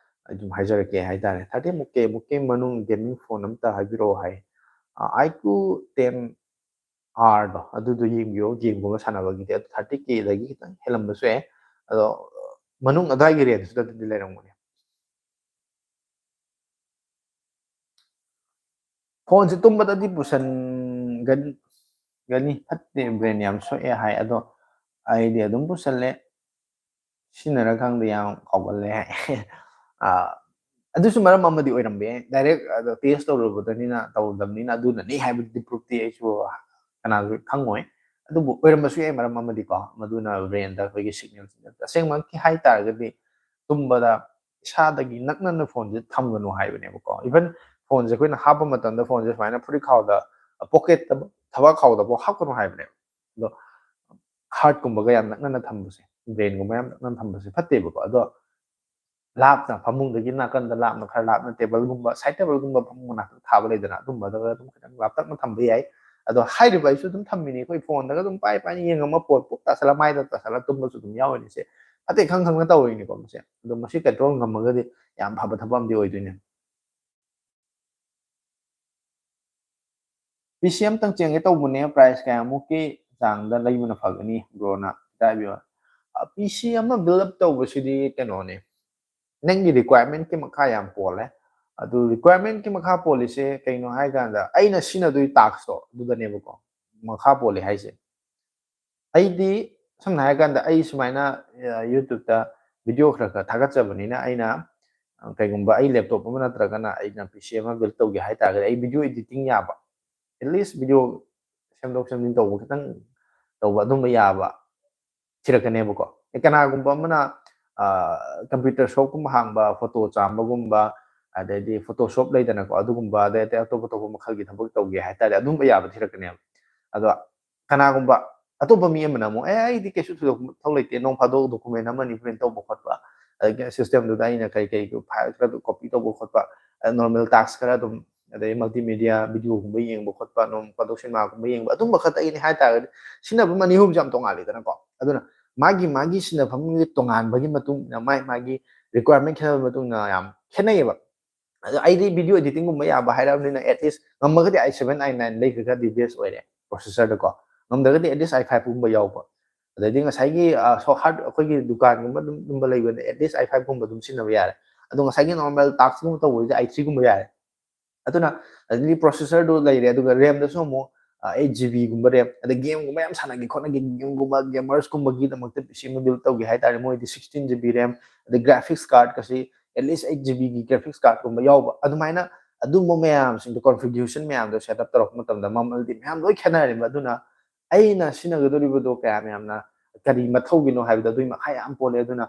ꯑꯩ ꯑꯗꯨꯝ ꯍꯥꯏꯖꯔꯛꯀꯦ ꯍꯥꯏꯇꯥꯔꯦ꯫ Thirty ꯃꯨꯛ K, ꯃꯨꯛ K ꯃꯅꯨꯡ gaming phone ꯑꯝꯇ ꯍꯥꯏꯕꯤꯔꯛꯑꯣ ꯍꯥꯏ꯫ ꯑ, iQOO ten R ꯗꯣ, ꯑꯗꯨꯗꯣ ꯌꯦꯡꯕꯤꯌꯣ, gameꯒꯨꯝꯕ ꯁꯥꯟꯅꯕꯒꯤꯗꯤ꯫ ꯑꯗꯨ thirty K ꯗꯒꯤ ꯈꯤꯇꯪ ꯍꯦꯜꯂꯝꯕꯁꯨ ꯌꯥꯏ꯫ ꯑꯗꯣ ꯃꯅꯨꯡ ꯑꯗꯥꯏꯒꯤ range ꯇꯨꯗꯗꯤ ꯂꯩꯔꯝꯒꯅꯤ꯫ Phoneꯁꯦ ꯇꯨꯝꯕꯗꯗꯤ ꯄꯨꯁꯟꯒꯅꯤ, ꯒꯅꯤ, ꯐꯠꯇꯦ, brain ꯌꯥꯝ ꯁꯣꯛꯑꯦ ꯍꯥꯏ꯫ ꯑꯗꯣ ꯑꯩꯗꯤ ꯑꯗꯨꯝ ꯄꯨꯁꯜꯂꯦ꯫ ꯁꯤꯖꯤꯟꯅꯔ ꯈꯪꯗꯦ, ꯌꯥꯝ ꯀꯥꯎꯒꯜꯂꯦ ꯍꯥꯏ꯫ ꯑ, ꯑꯗꯨꯁꯨ ꯃꯔꯝ ꯑꯃꯗꯤ ꯑꯣꯏꯔꯝꯕ ꯌꯥꯏ꯫ Direct ꯑꯗꯣ test ꯇꯧꯔꯨꯕꯗꯅꯤꯅ, ꯇꯧꯔꯨꯗꯕꯅꯤꯅ ꯑꯗꯨꯅꯅꯤ ꯍꯥꯏꯕꯗꯨꯗꯤ proofꯇꯤ ꯑꯩꯁꯨ ꯀꯅꯥꯁꯨ ꯈꯪꯉꯣꯏ꯫ ꯑꯗꯨꯕꯨ ꯑꯣꯏꯔꯝꯕꯁꯨ ꯌꯥꯏ ꯃꯔꯝ ꯑꯃꯗꯤꯀꯣ꯫ ꯃꯗꯨꯅ brainꯗ ꯑꯩꯈꯣꯏꯒꯤ signal, ꯑꯁꯦꯡꯕꯃꯛꯀꯤ ꯍꯥꯏ ꯇꯥꯔꯒꯗꯤ ꯇꯨꯝꯕꯗ ꯏꯁꯥꯗꯒꯤ ꯅꯛꯅꯅ phoneꯁꯦ ꯊꯝꯒꯅꯨ ꯍꯥꯏꯕꯅꯦꯕꯀꯣ꯫ Even phoneꯁꯦ ꯑꯩꯈꯣꯏꯅ ꯍꯥꯞꯄ ꯃꯇꯝꯗ phoneꯁꯦ ꯁꯨꯃꯥꯏꯅ ꯐꯨꯔꯤꯠ ꯈꯥꯎꯗ, pocketꯇ, ꯊꯕꯥꯛ ꯈꯥꯎꯗꯐꯥꯎ ꯍꯥꯞꯀꯅꯨ ꯍꯥꯏꯕꯅꯦꯕ꯫ ꯑꯗꯣ heartꯀꯨꯝꯕꯒ ꯌꯥꯝ ꯅꯛꯅꯅ ꯊꯝꯕꯁꯦ, brainꯒꯨꯝꯕ ꯌꯥꯝ ꯅꯛꯅꯅ ꯊꯝꯕꯁꯦ ꯐꯠꯇꯦꯕꯀꯣ꯫ ꯑꯗꯣ ꯂꯥꯞꯅ, ꯐꯃꯨꯡꯗꯒꯤ ꯅꯥꯀꯟꯗ ꯂꯥꯞꯅ, ꯈꯔ ꯂꯥꯞꯅ tableꯒꯨꯝꯕ, side tableꯒꯨꯝꯕ ꯐꯃꯨꯡ ꯃꯅꯥꯛꯇ ꯊꯥꯕ ꯂꯩꯗꯅ, ꯑꯗꯨꯝꯕꯗꯒ ꯑꯗꯨꯝ ꯈꯤꯇꯪ ꯂꯥꯞꯇꯛꯅ ꯊꯝꯕ ꯌꯥꯏ꯫ ꯑꯗꯣ ꯍꯥꯏꯔꯤꯕ ꯑꯩꯁꯨ ꯑꯗꯨꯝ ꯊꯝꯃꯤꯅꯤ, ꯑꯩꯈꯣꯏ phoneꯗꯒ ꯑꯗꯨꯝ ꯄꯥꯏ ꯄꯥꯏꯅ ꯌꯦꯡꯉꯝꯃ ꯄꯣꯠ ꯄꯨꯛ ꯇꯥꯁꯜꯂ, ꯃꯥꯏꯗ ꯇꯥꯁꯜꯂ ꯇꯨꯝꯕꯁꯨ ꯑꯗꯨꯝ ꯌꯥꯎꯔꯤꯅꯤꯁꯦ꯫ ꯐꯠꯇꯦ ꯈꯪ ꯈꯪꯅ ꯇꯧꯔꯤꯅꯤꯀꯣ ꯃꯁꯦ꯫ ꯑꯗꯣ ꯃꯁꯤ control ꯉꯝꯃꯒꯗꯤ ꯌꯥꯝ ꯐꯕ ꯊꯕꯛ ꯑꯃꯗꯤ ꯑꯣꯏꯗꯣꯏꯅꯦ꯫ PC ꯑꯝꯇꯪ ꯆꯦꯟꯒꯦ ꯇꯧꯕꯅꯦ, price ꯀꯌꯥꯃꯨꯛꯀꯤ ꯆꯥꯡꯗ ꯂꯩꯕꯅ ꯐꯒꯅꯤ, broꯅ ꯈꯤꯇ ꯍꯥꯏꯕꯤꯌꯨ꯫ ꯑ, PC ꯑꯃ build up ꯇꯧꯕꯁꯤꯗꯤ ꯀꯩꯅꯣꯅꯦ, ꯅꯪꯒꯤ requirementꯀꯤ ꯃꯈꯥ ꯌꯥꯝ ꯄꯣꯜꯂꯦ꯫ ꯑꯗꯨ requirementꯀꯤ ꯃꯈꯥ ꯄꯣꯜꯂꯤꯁꯦ ꯀꯩꯅꯣ ꯍꯥꯏ ꯀꯥꯟꯗ, ꯑꯩꯅ ꯁꯤꯖꯤꯟꯅꯗꯣꯏ taskꯇꯣ ꯑꯗꯨꯗꯅꯦꯕꯀꯣ ꯃꯈꯥ ꯄꯣꯜꯂꯤ ꯍꯥꯏꯁꯦ꯫ ꯑꯩꯗꯤ ꯁꯝꯅ ꯍꯥꯏꯔꯀꯥꯟꯗ ꯑꯩ ꯁꯨꯃꯥꯏꯅ ꯌꯨꯇ꯭ꯌꯨꯕꯇ ꯚꯤꯗꯤꯑꯣ ꯈꯔ ꯈꯔ ꯊꯥꯒꯠꯆꯕꯅꯤꯅ ꯑꯩꯅ ꯀꯩꯒꯨꯝꯕ ꯑꯩ ꯂꯦꯞꯇꯣꯞ ꯑꯃ ꯅꯠꯇ꯭ꯔꯒꯅ ꯑꯩꯅ ꯄꯤ ꯁꯤ ꯑꯃ ꯕꯤꯜ ꯇꯧꯒꯦ ꯍꯥꯏꯇꯥꯔꯒꯗꯤ ꯑꯩ ꯚꯤꯗꯤꯑꯣ ꯏꯗꯤꯇꯤꯡ ꯌꯥꯕ, ꯑꯦꯠꯂꯤꯁ ꯚꯤꯗꯤꯑꯣ ꯁꯦꯝꯗꯣꯛ ꯁꯦꯝꯖꯤꯟ ꯇꯧꯕ ꯈꯤꯇꯪ ꯇꯧꯕ ꯑꯗꯨꯝꯕ ꯌꯥꯕ ꯊꯤꯔꯛꯀꯅꯦꯕꯀꯣ꯫ ꯑꯦ, ꯀꯅꯥꯒꯨꯝꯕ ꯑꯃꯅ ꯀꯝꯄ꯭ꯌꯨꯇꯔ ꯁꯣꯞꯀꯨꯝꯕ ꯍꯥꯡꯕ, ꯐꯣꯇꯣ ꯆꯥꯝꯕꯒꯨꯝꯕ, ꯑꯗꯩꯗꯤ ꯐꯣꯇꯣ ꯁꯣꯞ ꯂꯩꯗꯅꯀꯣ, ꯑꯗꯨꯒꯨꯝꯕ, ꯑꯗꯩ ꯑꯇꯩ ꯑꯇꯣꯞ ꯑꯇꯣꯞꯄ ꯃꯈꯜꯒꯤ ꯊꯕꯛ ꯇꯧꯒꯦ ꯍꯥꯏꯇꯥꯔꯗꯤ ꯑꯗꯨꯝꯕ ꯌꯥꯕ ꯊꯤꯔꯛꯀꯅꯦꯕ꯫ ꯑꯗꯣ ꯀꯅꯥꯒꯨꯝꯕ ꯑꯇꯣꯞꯄ ꯃꯤ ꯑꯃꯅ ꯑꯃꯨꯛ, "ꯑꯦ, ꯑꯩꯗꯤ ꯀꯩꯁꯨ ꯊꯣꯏꯗꯣꯛꯄ ꯃꯊꯧ ꯂꯩꯇꯦ, ꯅꯣꯡ ꯐꯥꯗꯣꯛ ꯗꯣꯀꯨꯃꯦꯟ ꯑꯃꯅꯤ ꯄ꯭ꯔꯤꯟ ꯇꯧꯕ ꯈꯣꯠꯄ, ꯑꯗꯒꯤ ꯁꯤꯁꯇꯦꯝꯗꯨꯗ ꯑꯩꯅ ꯀꯩ ꯀꯩ ꯐꯥꯏꯜ ꯈꯔ ꯀꯣꯄꯤ ꯇꯧꯕ ꯈꯣꯠꯄ, ꯅꯣꯔꯃꯦꯜ ꯇꯥꯛꯁ ꯈꯔ ꯑꯗꯨꯝ, ꯑꯗꯩ ꯃꯜꯇꯤꯃꯦꯗꯤꯌꯥ ꯚꯤꯗꯤꯑꯣꯒꯨꯝꯕ ꯌꯦꯡꯕ ꯈꯣꯠꯄ, ꯅꯣꯡ ꯐꯥꯗꯣꯛ ꯁꯤꯅꯦꯃꯥꯒꯨꯝꯕ ꯌꯦꯡꯕ", ꯑꯗꯨꯝꯕ ꯈꯛꯇꯒꯤꯅꯤ ꯍꯥꯏꯇꯥꯔꯒꯗꯤ ꯁꯤꯖꯤꯟꯅꯐꯝ ꯑꯅꯤ ꯑꯍꯨꯝꯁꯦ ꯌꯥꯝ ꯇꯣꯡꯉꯥꯜꯂꯤꯗꯅꯀꯣ꯫ ꯑꯗꯨꯅ ꯃꯥꯒꯤ ꯃꯥꯒꯤ ꯁꯤꯖꯤꯟꯅꯐꯝꯒꯤ ꯇꯣꯉꯥꯟꯕꯒꯤ ꯃꯇꯨꯡ ꯏꯟꯅ, ꯃꯥꯒꯤ ꯃꯥꯒꯤ ꯔꯤꯀ꯭ꯋꯥꯏꯔꯃꯦꯟ ꯈꯦꯠꯅꯕꯒꯤ ꯃꯇꯨꯡ ꯏꯟꯅ ꯌꯥꯝ ꯈꯦꯠꯅꯩꯌꯦꯕ꯫ ꯑꯗꯣ ꯑꯩꯗꯤ ꯚꯤꯗꯤꯑꯣ ꯏꯗꯤꯇꯤꯡꯒꯨꯝꯕ ꯌꯥꯕ ꯍꯥꯏꯔꯕꯅꯤꯅ, ꯑꯦꯠꯂꯤꯁ ꯉꯝꯃꯒꯗꯤ ꯑꯥꯏ ꯁꯚꯦꯟ, ꯑꯥꯏ ꯅꯥꯏꯟ ꯂꯩꯈ꯭ꯔꯒꯗꯤ ꯕꯦꯁ ꯑꯣꯏꯔꯦ ꯄ꯭ꯔꯣꯁꯦꯁꯔꯗꯀꯣ꯫ ꯉꯝꯗ꯭ꯔꯒꯗꯤ ꯑꯦꯠꯂꯤꯁ ꯑꯥꯏ ꯐꯥꯏꯚꯀꯨꯝꯕ ꯌꯥꯎꯕ, ꯑꯗꯩꯗꯤ ꯉꯁꯥꯏꯒꯤ ꯍꯥꯔꯠ ꯑꯩꯈꯣꯏꯒꯤ ꯗꯨꯀꯥꯟꯒꯨꯝꯕ ꯑꯗꯨꯝ ꯑꯗꯨꯝꯕ ꯂꯩꯕꯅ ꯑꯦꯠꯂꯤꯁ ꯑꯥꯏ ꯐꯥꯏꯚꯀꯨꯝꯕ ꯑꯗꯨꯝ ꯁꯤꯖꯤꯟꯅꯕ ꯌꯥꯔꯦ꯫ ꯑꯗꯣ ꯉꯁꯥꯏꯒꯤ ꯅꯣꯔꯃꯦꯜ ꯇꯥꯛꯁꯀꯨꯝꯕ ꯇꯧꯕꯁꯤꯗꯤ ꯑꯥꯏ ꯊ꯭ꯔꯤꯒꯨꯝꯕ ꯌꯥꯔꯦ꯫ ꯑꯗꯨꯅ ꯑꯗꯨꯗꯤ ꯄ꯭ꯔꯣꯁꯦꯁꯔꯗꯨ ꯂꯩꯔꯦ, ꯑꯗꯨꯒ ꯔꯦꯝꯗꯁꯨ ꯑꯃꯨꯛ ꯑꯩꯠ ꯖꯤ ꯕꯤꯒꯨꯝꯕ ꯔꯦꯝ, ꯑꯗꯩ ꯒꯦꯝꯒꯨꯝꯕ ꯌꯥꯝ ꯁꯥꯟꯅꯒꯦ ꯈꯣꯠꯅꯒꯦ, ꯒꯦꯝꯒꯨꯝꯕ ꯒꯦꯃꯔꯁꯀꯨꯝꯕꯒꯤꯗꯃꯛꯇ ꯄꯤ ꯁꯤ ꯑꯃ ꯕꯤꯜ ꯇꯧꯒꯦ ꯍꯥꯏꯇꯥꯔꯦ, ꯃꯣꯏꯗꯤ ꯁꯤꯛꯁꯇꯤꯟ ꯖꯤ ꯕꯤ ꯔꯦꯝ, ꯑꯗꯩ ꯒ꯭ꯔꯥꯐꯤꯛꯁ ꯀꯥꯔꯠꯀꯁꯤ ꯑꯦꯠꯂꯤꯁ ꯑꯩꯠ ꯖꯤ ꯕꯤꯒꯤ ꯒ꯭ꯔꯥꯐꯤꯛꯁ ꯀꯥꯔꯠꯀꯨꯝꯕ ꯌꯥꯎꯕ, ꯑꯗꯨꯃꯥꯏꯅ ꯑꯗꯨꯝꯕ ꯃꯌꯥꯝꯁꯤꯡꯗꯣ, ꯀꯣꯟꯐꯤꯒ꯭ꯔꯦꯁꯟ ꯃꯌꯥꯝꯗꯣ ꯁꯦꯠ ꯑꯞ ꯇꯧꯔꯛꯄ ꯃꯇꯝꯗ ꯃꯃꯜꯗꯤ ꯃꯌꯥꯝ ꯂꯣꯏ ꯈꯦꯠꯅꯔꯦꯕ꯫ ꯑꯗꯨꯅ ꯑꯩꯅ ꯁꯤꯖꯤꯟꯅꯒꯗꯧꯔꯤꯕꯗꯣ ꯀꯌꯥꯝ ꯌꯥꯝꯅ ꯀꯔꯤ ꯃꯊꯧꯒꯤꯅꯣ ꯍꯥꯏꯕꯗꯣ ꯑꯗꯨꯒꯤ ꯃꯈꯥ ꯌꯥꯝ ꯄꯣꯜꯂꯦ꯫ ꯑꯗꯨꯅ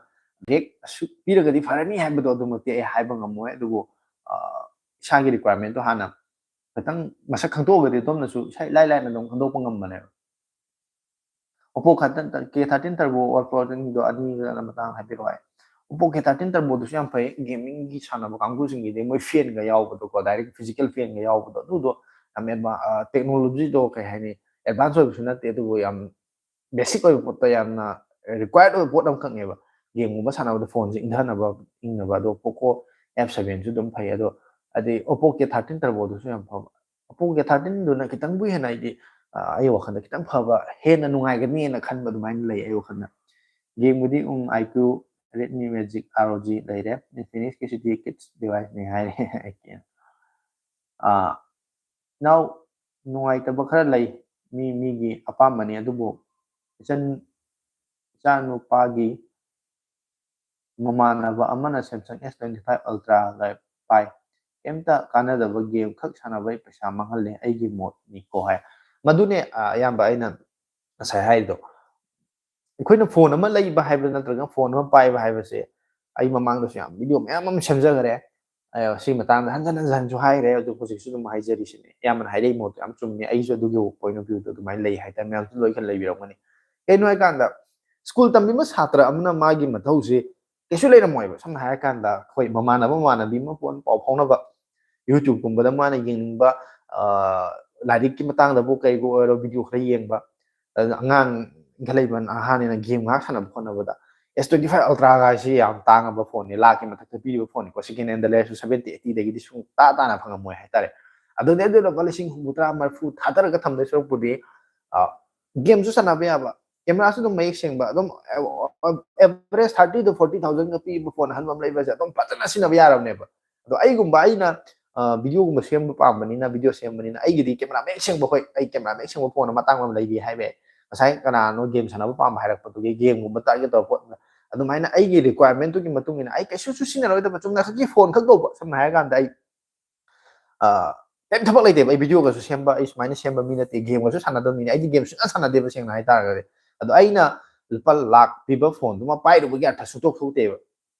ꯔꯦꯛ ꯑꯁꯨꯛ ꯄꯤꯔꯒꯗꯤ ꯐꯔꯅꯤ ꯍꯥꯏꯕꯗꯣ ꯑꯗꯨꯃꯛꯇꯤ ꯑꯩ ꯍꯥꯏꯕ ꯉꯝꯃꯣꯏ, ꯑꯗꯨꯕꯨ ꯑ, ꯏꯁꯥꯒꯤ ꯔꯤꯀ꯭ꯋꯥꯏꯔꯃꯦꯟꯗꯣ ꯍꯥꯟꯅ ꯈꯤꯇꯪ ꯃꯁꯛ ꯈꯪꯗꯣꯛꯑꯒꯗꯤ ꯑꯗꯣꯝꯅꯁꯨ ꯏꯁꯥ ꯏꯂꯥꯏ ꯂꯥꯏꯅ ꯑꯗꯨꯝ ꯈꯪꯗꯣꯛꯄ ꯉꯝꯕꯅꯦꯕ꯫ ꯑꯣꯞꯄꯣ ꯈꯛꯇꯪ, ꯀꯦ ꯊꯥꯔꯇꯤꯟ ꯇꯔꯕꯣ ꯑꯣꯞꯄꯣꯗꯣ ꯑꯅꯤꯒ ꯃꯇꯥꯡ ꯍꯥꯏꯕꯤꯔꯛꯑꯣ ꯍꯥꯏ꯫ ꯑꯣꯞꯄꯣ ꯀꯦ ꯊꯥꯔꯇꯤꯟ ꯇꯔꯕꯣꯗꯨꯁꯨ ꯌꯥꯝ ꯐꯩ, ꯒꯦꯃꯤꯡꯒꯤ ꯁꯥꯟꯅꯕ ꯀꯥꯡꯕꯨꯁꯤꯡꯒꯤꯗꯤ ꯃꯣꯏ ꯐꯦꯟꯒ ꯌꯥꯎꯕꯗꯣꯀꯣ, ꯗꯥꯏꯔꯦꯛ ꯐꯤꯖꯤꯀꯦꯜ ꯐꯦꯟꯒ ꯌꯥꯎꯕꯗꯣ, ꯑꯗꯨꯗꯣ ꯌꯥꯝ ꯑꯦꯗꯚꯥꯟ-, ꯑ, ꯇꯦꯛꯅꯣꯂꯣꯖꯤꯗꯣ ꯀꯩ ꯍꯥꯏꯅꯤ, ꯑꯦꯗꯚꯥꯟꯁ ꯑꯣꯏꯕꯁꯨ ꯅꯠꯇꯦ, ꯑꯗꯨꯕꯨ ꯌꯥꯝ ꯕꯦꯁꯤꯛ ꯑꯣꯏꯕ ꯄꯣꯠꯇ ꯌꯥꯝꯅ ꯔꯤꯀ꯭ꯋꯥꯌꯔꯗ ꯑꯣꯏꯕ ꯄꯣꯠ ꯑꯃꯈꯛꯅꯦꯕ꯫ ꯒꯦꯝꯒꯨꯝꯕ ꯁꯥꯟꯅꯕꯗ ꯐꯣꯟꯁꯦ ꯏꯪꯊꯅꯕ, ꯏꯪꯅꯕ꯫ ꯑꯗꯣ ꯄꯣꯀꯣ ꯑꯦꯐ ꯁꯚꯦꯟꯁꯨ ꯑꯗꯨꯝ ꯐꯩ꯫ ꯑꯗꯣ ꯍꯥꯏꯗꯤ ꯑꯣꯞꯄꯣ ꯀꯦ ꯊꯥꯔꯇꯤꯟ ꯇꯔꯕꯣꯗꯨꯁꯨ ꯌꯥꯝ ꯐꯕ꯫ ꯑꯣꯞꯄꯣ ꯀꯦ ꯊꯥꯔꯇꯤꯟꯗꯨꯅ ꯈꯤꯇꯪꯕꯨ ꯍꯦꯟꯅ ꯍꯥꯏꯗꯤ, ꯑ, ꯑꯩ ꯋꯥꯈꯜꯗ ꯈꯤꯇꯪ ꯐꯕ, ꯍꯦꯟꯅ ꯅꯨꯡꯉꯥꯏꯒꯅꯤꯅ ꯈꯟꯕ ꯑꯗꯨꯃꯥꯏꯅ ꯂꯩ ꯑꯩ ꯋꯥꯈꯜꯗ꯫ ꯒꯦꯝꯕꯨꯗꯤ, ꯎꯝ, I Q, Redmi Magic R O G ꯂꯩꯔꯦ꯫ ꯏꯟꯐꯤꯅꯤꯛꯁꯀꯤꯁꯤꯗꯤ ꯀꯤꯠꯁ ꯗꯤꯚꯥꯏꯁꯅꯤ ꯍꯥꯏꯔꯦ꯫ ꯑꯥ, ꯏꯅꯥꯎ, ꯅꯨꯡꯉꯥꯏꯇꯕ ꯈꯔ ꯂꯩ, ꯃꯤ ꯃꯤꯒꯤ ꯑꯄꯥꯝꯕꯅꯤ, ꯑꯗꯨꯕꯨ ꯏꯆꯟ ꯏꯆꯥꯅꯨꯄꯥꯒꯤ ꯃꯃꯥꯟꯅꯕ ꯑꯃꯅ Samsung S twenty five Ultra ꯒ ꯄꯥꯏ꯫ ꯀꯩꯝꯇ ꯀꯥꯟꯅꯗꯕ game ꯈꯛ ꯁꯥꯟꯅꯕꯩ ꯄꯩꯁꯥ ꯃꯥꯡꯍꯜꯂꯦ, ꯑꯩꯒꯤ ꯃꯣꯠꯅꯤꯀꯣ ꯍꯥꯏ꯫ ꯃꯗꯨꯅꯦ, ꯑ, ꯑꯌꯥꯝꯕ ꯑꯩꯅ ꯉꯁꯥꯏ ꯍꯥꯏꯔꯤꯗꯣ꯫ ꯑꯩꯈꯣꯏꯅ ꯐꯣꯟ ꯑꯃ ꯂꯩꯕ ꯍꯥꯏꯕ ꯅꯠꯇ꯭ꯔꯒ ꯐꯣꯟ ꯑꯃ ꯄꯥꯏꯕ ꯍꯥꯏꯕꯁꯦ, ꯑꯩ ꯃꯃꯥꯡꯗꯁꯨ ꯌꯥꯝ ꯚꯤꯗꯤꯑꯣ ꯃꯌꯥꯝ ꯑꯃ ꯁꯦꯝꯖꯈ꯭ꯔꯦ꯫ ꯑ, ꯁꯤ ꯃꯇꯥꯡꯗ ꯍꯟꯖꯟ ꯍꯟꯖꯟꯁꯨ ꯍꯥꯏꯈ꯭ꯔꯦ, ꯑꯗꯨ ꯍꯧꯖꯤꯛꯁꯨ ꯑꯗꯨꯝ ꯍꯥꯏꯖꯔꯤꯁꯤꯅꯦ꯫ ꯑꯌꯥꯝꯕꯅ ꯍꯥꯏꯔꯛꯏ ꯃꯣꯠꯇꯣ ꯌꯥꯝ ꯆꯨꯝꯃꯦ, ꯑꯩꯁꯨ ꯑꯗꯨꯒꯤ point of view ꯗꯣ ꯑꯗꯨꯃꯥꯏꯅ ꯂꯩ ꯍꯥꯏꯇꯥꯔꯦ꯫ ꯃꯌꯥꯝꯁꯨ ꯂꯣꯏ ꯈꯔ ꯂꯩꯕꯤꯔꯝꯒꯅꯤ꯫ ꯀꯩꯅꯣ ꯍꯥꯏꯀꯥꯟꯗ, ꯁ꯭ꯀꯨꯜ ꯇꯝꯕꯤꯕ ꯁꯥꯇ꯭ꯔ ꯑꯃꯅ ꯃꯥꯒꯤ ꯃꯊꯧꯁꯤ ꯀꯩꯁꯨ ꯂꯩꯔꯝꯃꯣꯏꯕ꯫ ꯁꯝꯅ ꯍꯥꯏꯔꯀꯥꯟꯗ, ꯑꯩꯈꯣꯏ ꯃꯃꯥꯟꯅꯕ ꯃꯃꯥꯟꯅꯕꯤ ꯑꯃ ꯐꯣꯟ ꯄꯥꯎ ꯐꯥꯎꯅꯕ, YouTube ꯀꯨꯝꯕꯗ ꯃꯥꯅ ꯌꯦꯡꯅꯤꯡꯕ, ꯑ, ꯂꯥꯏꯔꯤꯛꯀꯤ ꯃꯇꯥꯡꯗꯕꯨ ꯀꯩꯕꯨ ꯑꯣꯏꯔꯣ, ꯚꯤꯗꯤꯑꯣ ꯈꯔ ꯌꯦꯡꯕ, ꯑꯗꯨꯅ ꯑꯉꯥꯡ ꯏꯟꯈꯠꯂꯛꯏꯕ ꯅꯍꯥꯅꯤꯅ game ꯉꯥꯏꯍꯥꯛ ꯁꯥꯟꯅꯕ ꯈꯣꯠꯅꯕꯗ, S twenty five Ultra ꯒꯥꯏꯁꯤ ꯌꯥꯝ ꯇꯥꯡꯉꯕ ꯐꯣꯟꯅꯤ, ꯂꯥꯛꯀꯤ ꯃꯊꯛꯇ ꯄꯤꯔꯤꯕ ꯐꯣꯟꯅꯤꯀꯣ, second hand ꯗ ꯂꯩꯔꯁꯨ seventy eighty ꯗꯒꯤꯗꯤ ꯁꯨꯡ ꯇꯥ ꯇꯥꯅ ꯐꯪꯉꯝꯃꯣꯏ ꯍꯥꯏꯇꯥꯔꯦ꯫ ꯑꯗꯨꯅꯦ, ꯑꯗꯨ ꯂꯨꯄꯥ ꯂꯤꯁꯤꯡ ꯍꯨꯝꯐꯨꯇꯔꯥ ꯃꯔꯤꯐꯨ ꯊꯥꯗꯔꯒ ꯊꯝꯗꯣꯏ ꯁꯔꯨꯛꯄꯨꯗꯤ, ꯑ, game ꯁꯨ ꯁꯥꯟꯅꯕ ꯌꯥꯕ, camera ꯁꯨ ꯑꯗꯨꯝ ꯃꯌꯦꯛ ꯁꯦꯡꯕ, ꯑꯗꯨꯝ, ꯑ, average thirty to forty thousand ꯒ ꯄꯤꯕ ꯐꯣꯟ ꯑꯍꯟꯕ ꯑꯃ ꯂꯩꯕꯁꯦ ꯑꯗꯨꯝ ꯐꯖꯅ ꯁꯤꯖꯤꯟꯅꯕ ꯌꯥꯔꯕꯅꯦꯕ꯫ ꯑꯗꯣ ꯑꯩꯒꯨꯝꯕ, ꯑꯩꯅ, ꯑ, ꯚꯤꯗꯤꯑꯣꯒꯨꯝꯕ ꯁꯦꯝꯕ ꯄꯥꯝꯕꯅꯤꯅ, ꯚꯤꯗꯤꯑꯣ ꯁꯦꯝꯕꯅꯤꯅ, ꯑꯩꯒꯤꯗꯤ camera ꯃꯌꯦꯛ ꯁꯦꯡꯕ, ꯍꯣꯏ, ꯑꯩ camera ꯃꯌꯦꯛ ꯁꯦꯡꯕ ꯐꯣꯟ ꯑꯃ ꯑꯇꯥꯡꯕ ꯑꯃ ꯂꯩꯒꯦ ꯍꯥꯏꯕ ꯌꯥꯏ꯫ ꯉꯁꯥꯏ ꯀꯅꯥꯅꯣ game ꯁꯥꯟꯅꯕ ꯄꯥꯝꯕ ꯍꯥꯏꯔꯛꯄꯗꯨꯒꯤ game ꯒꯨꯝꯕ target ꯇꯧꯔ ꯄꯣꯠ, ꯑꯗꯨꯃꯥꯏꯅ ꯑꯩꯒꯤ requirement ꯇꯨꯒꯤ ꯃꯇꯨꯡ ꯏꯟꯅ ꯑꯩ ꯀꯩꯁꯨ ꯁꯤꯖꯤꯟꯅꯔꯣꯏꯗꯕ, ꯆꯨꯝꯅ ꯈꯛꯀꯤ ꯐꯣꯟ ꯈꯛ ꯇꯧꯕ, ꯁꯝꯅ ꯍꯥꯏꯔꯀꯥꯟꯗ ꯑꯩ, ꯑ, ꯀꯩꯝ ꯊꯕꯛ ꯂꯩꯇꯦꯕ꯫ ꯑꯩ ꯚꯤꯗꯤꯑꯣꯒꯁꯨ ꯁꯦꯝꯕ, ꯑꯩ ꯁꯨꯃꯥꯏꯅ ꯁꯦꯝꯕ ꯃꯤ ꯅꯠꯇꯦ, game ꯒꯁꯨ ꯁꯥꯟꯅꯗꯕ ꯃꯤꯅꯦ, ꯑꯩꯗꯤ game ꯁꯨꯡꯁꯥꯟ ꯁꯥꯟꯅꯗꯦꯕ, ꯁꯦꯡꯅ ꯍꯥꯏꯇꯥꯔꯒꯗꯤ꯫ ꯑꯗꯣ ꯑꯩꯅ ꯂꯨꯄꯥ ꯂꯥꯛ ꯄꯤꯕ ꯐꯣꯟꯗꯨꯃ ꯄꯥꯏꯔꯨꯕꯒꯤ ꯑꯔꯊ ꯁꯨꯡꯊꯣꯛ ꯊꯣꯛꯇꯦꯕ꯫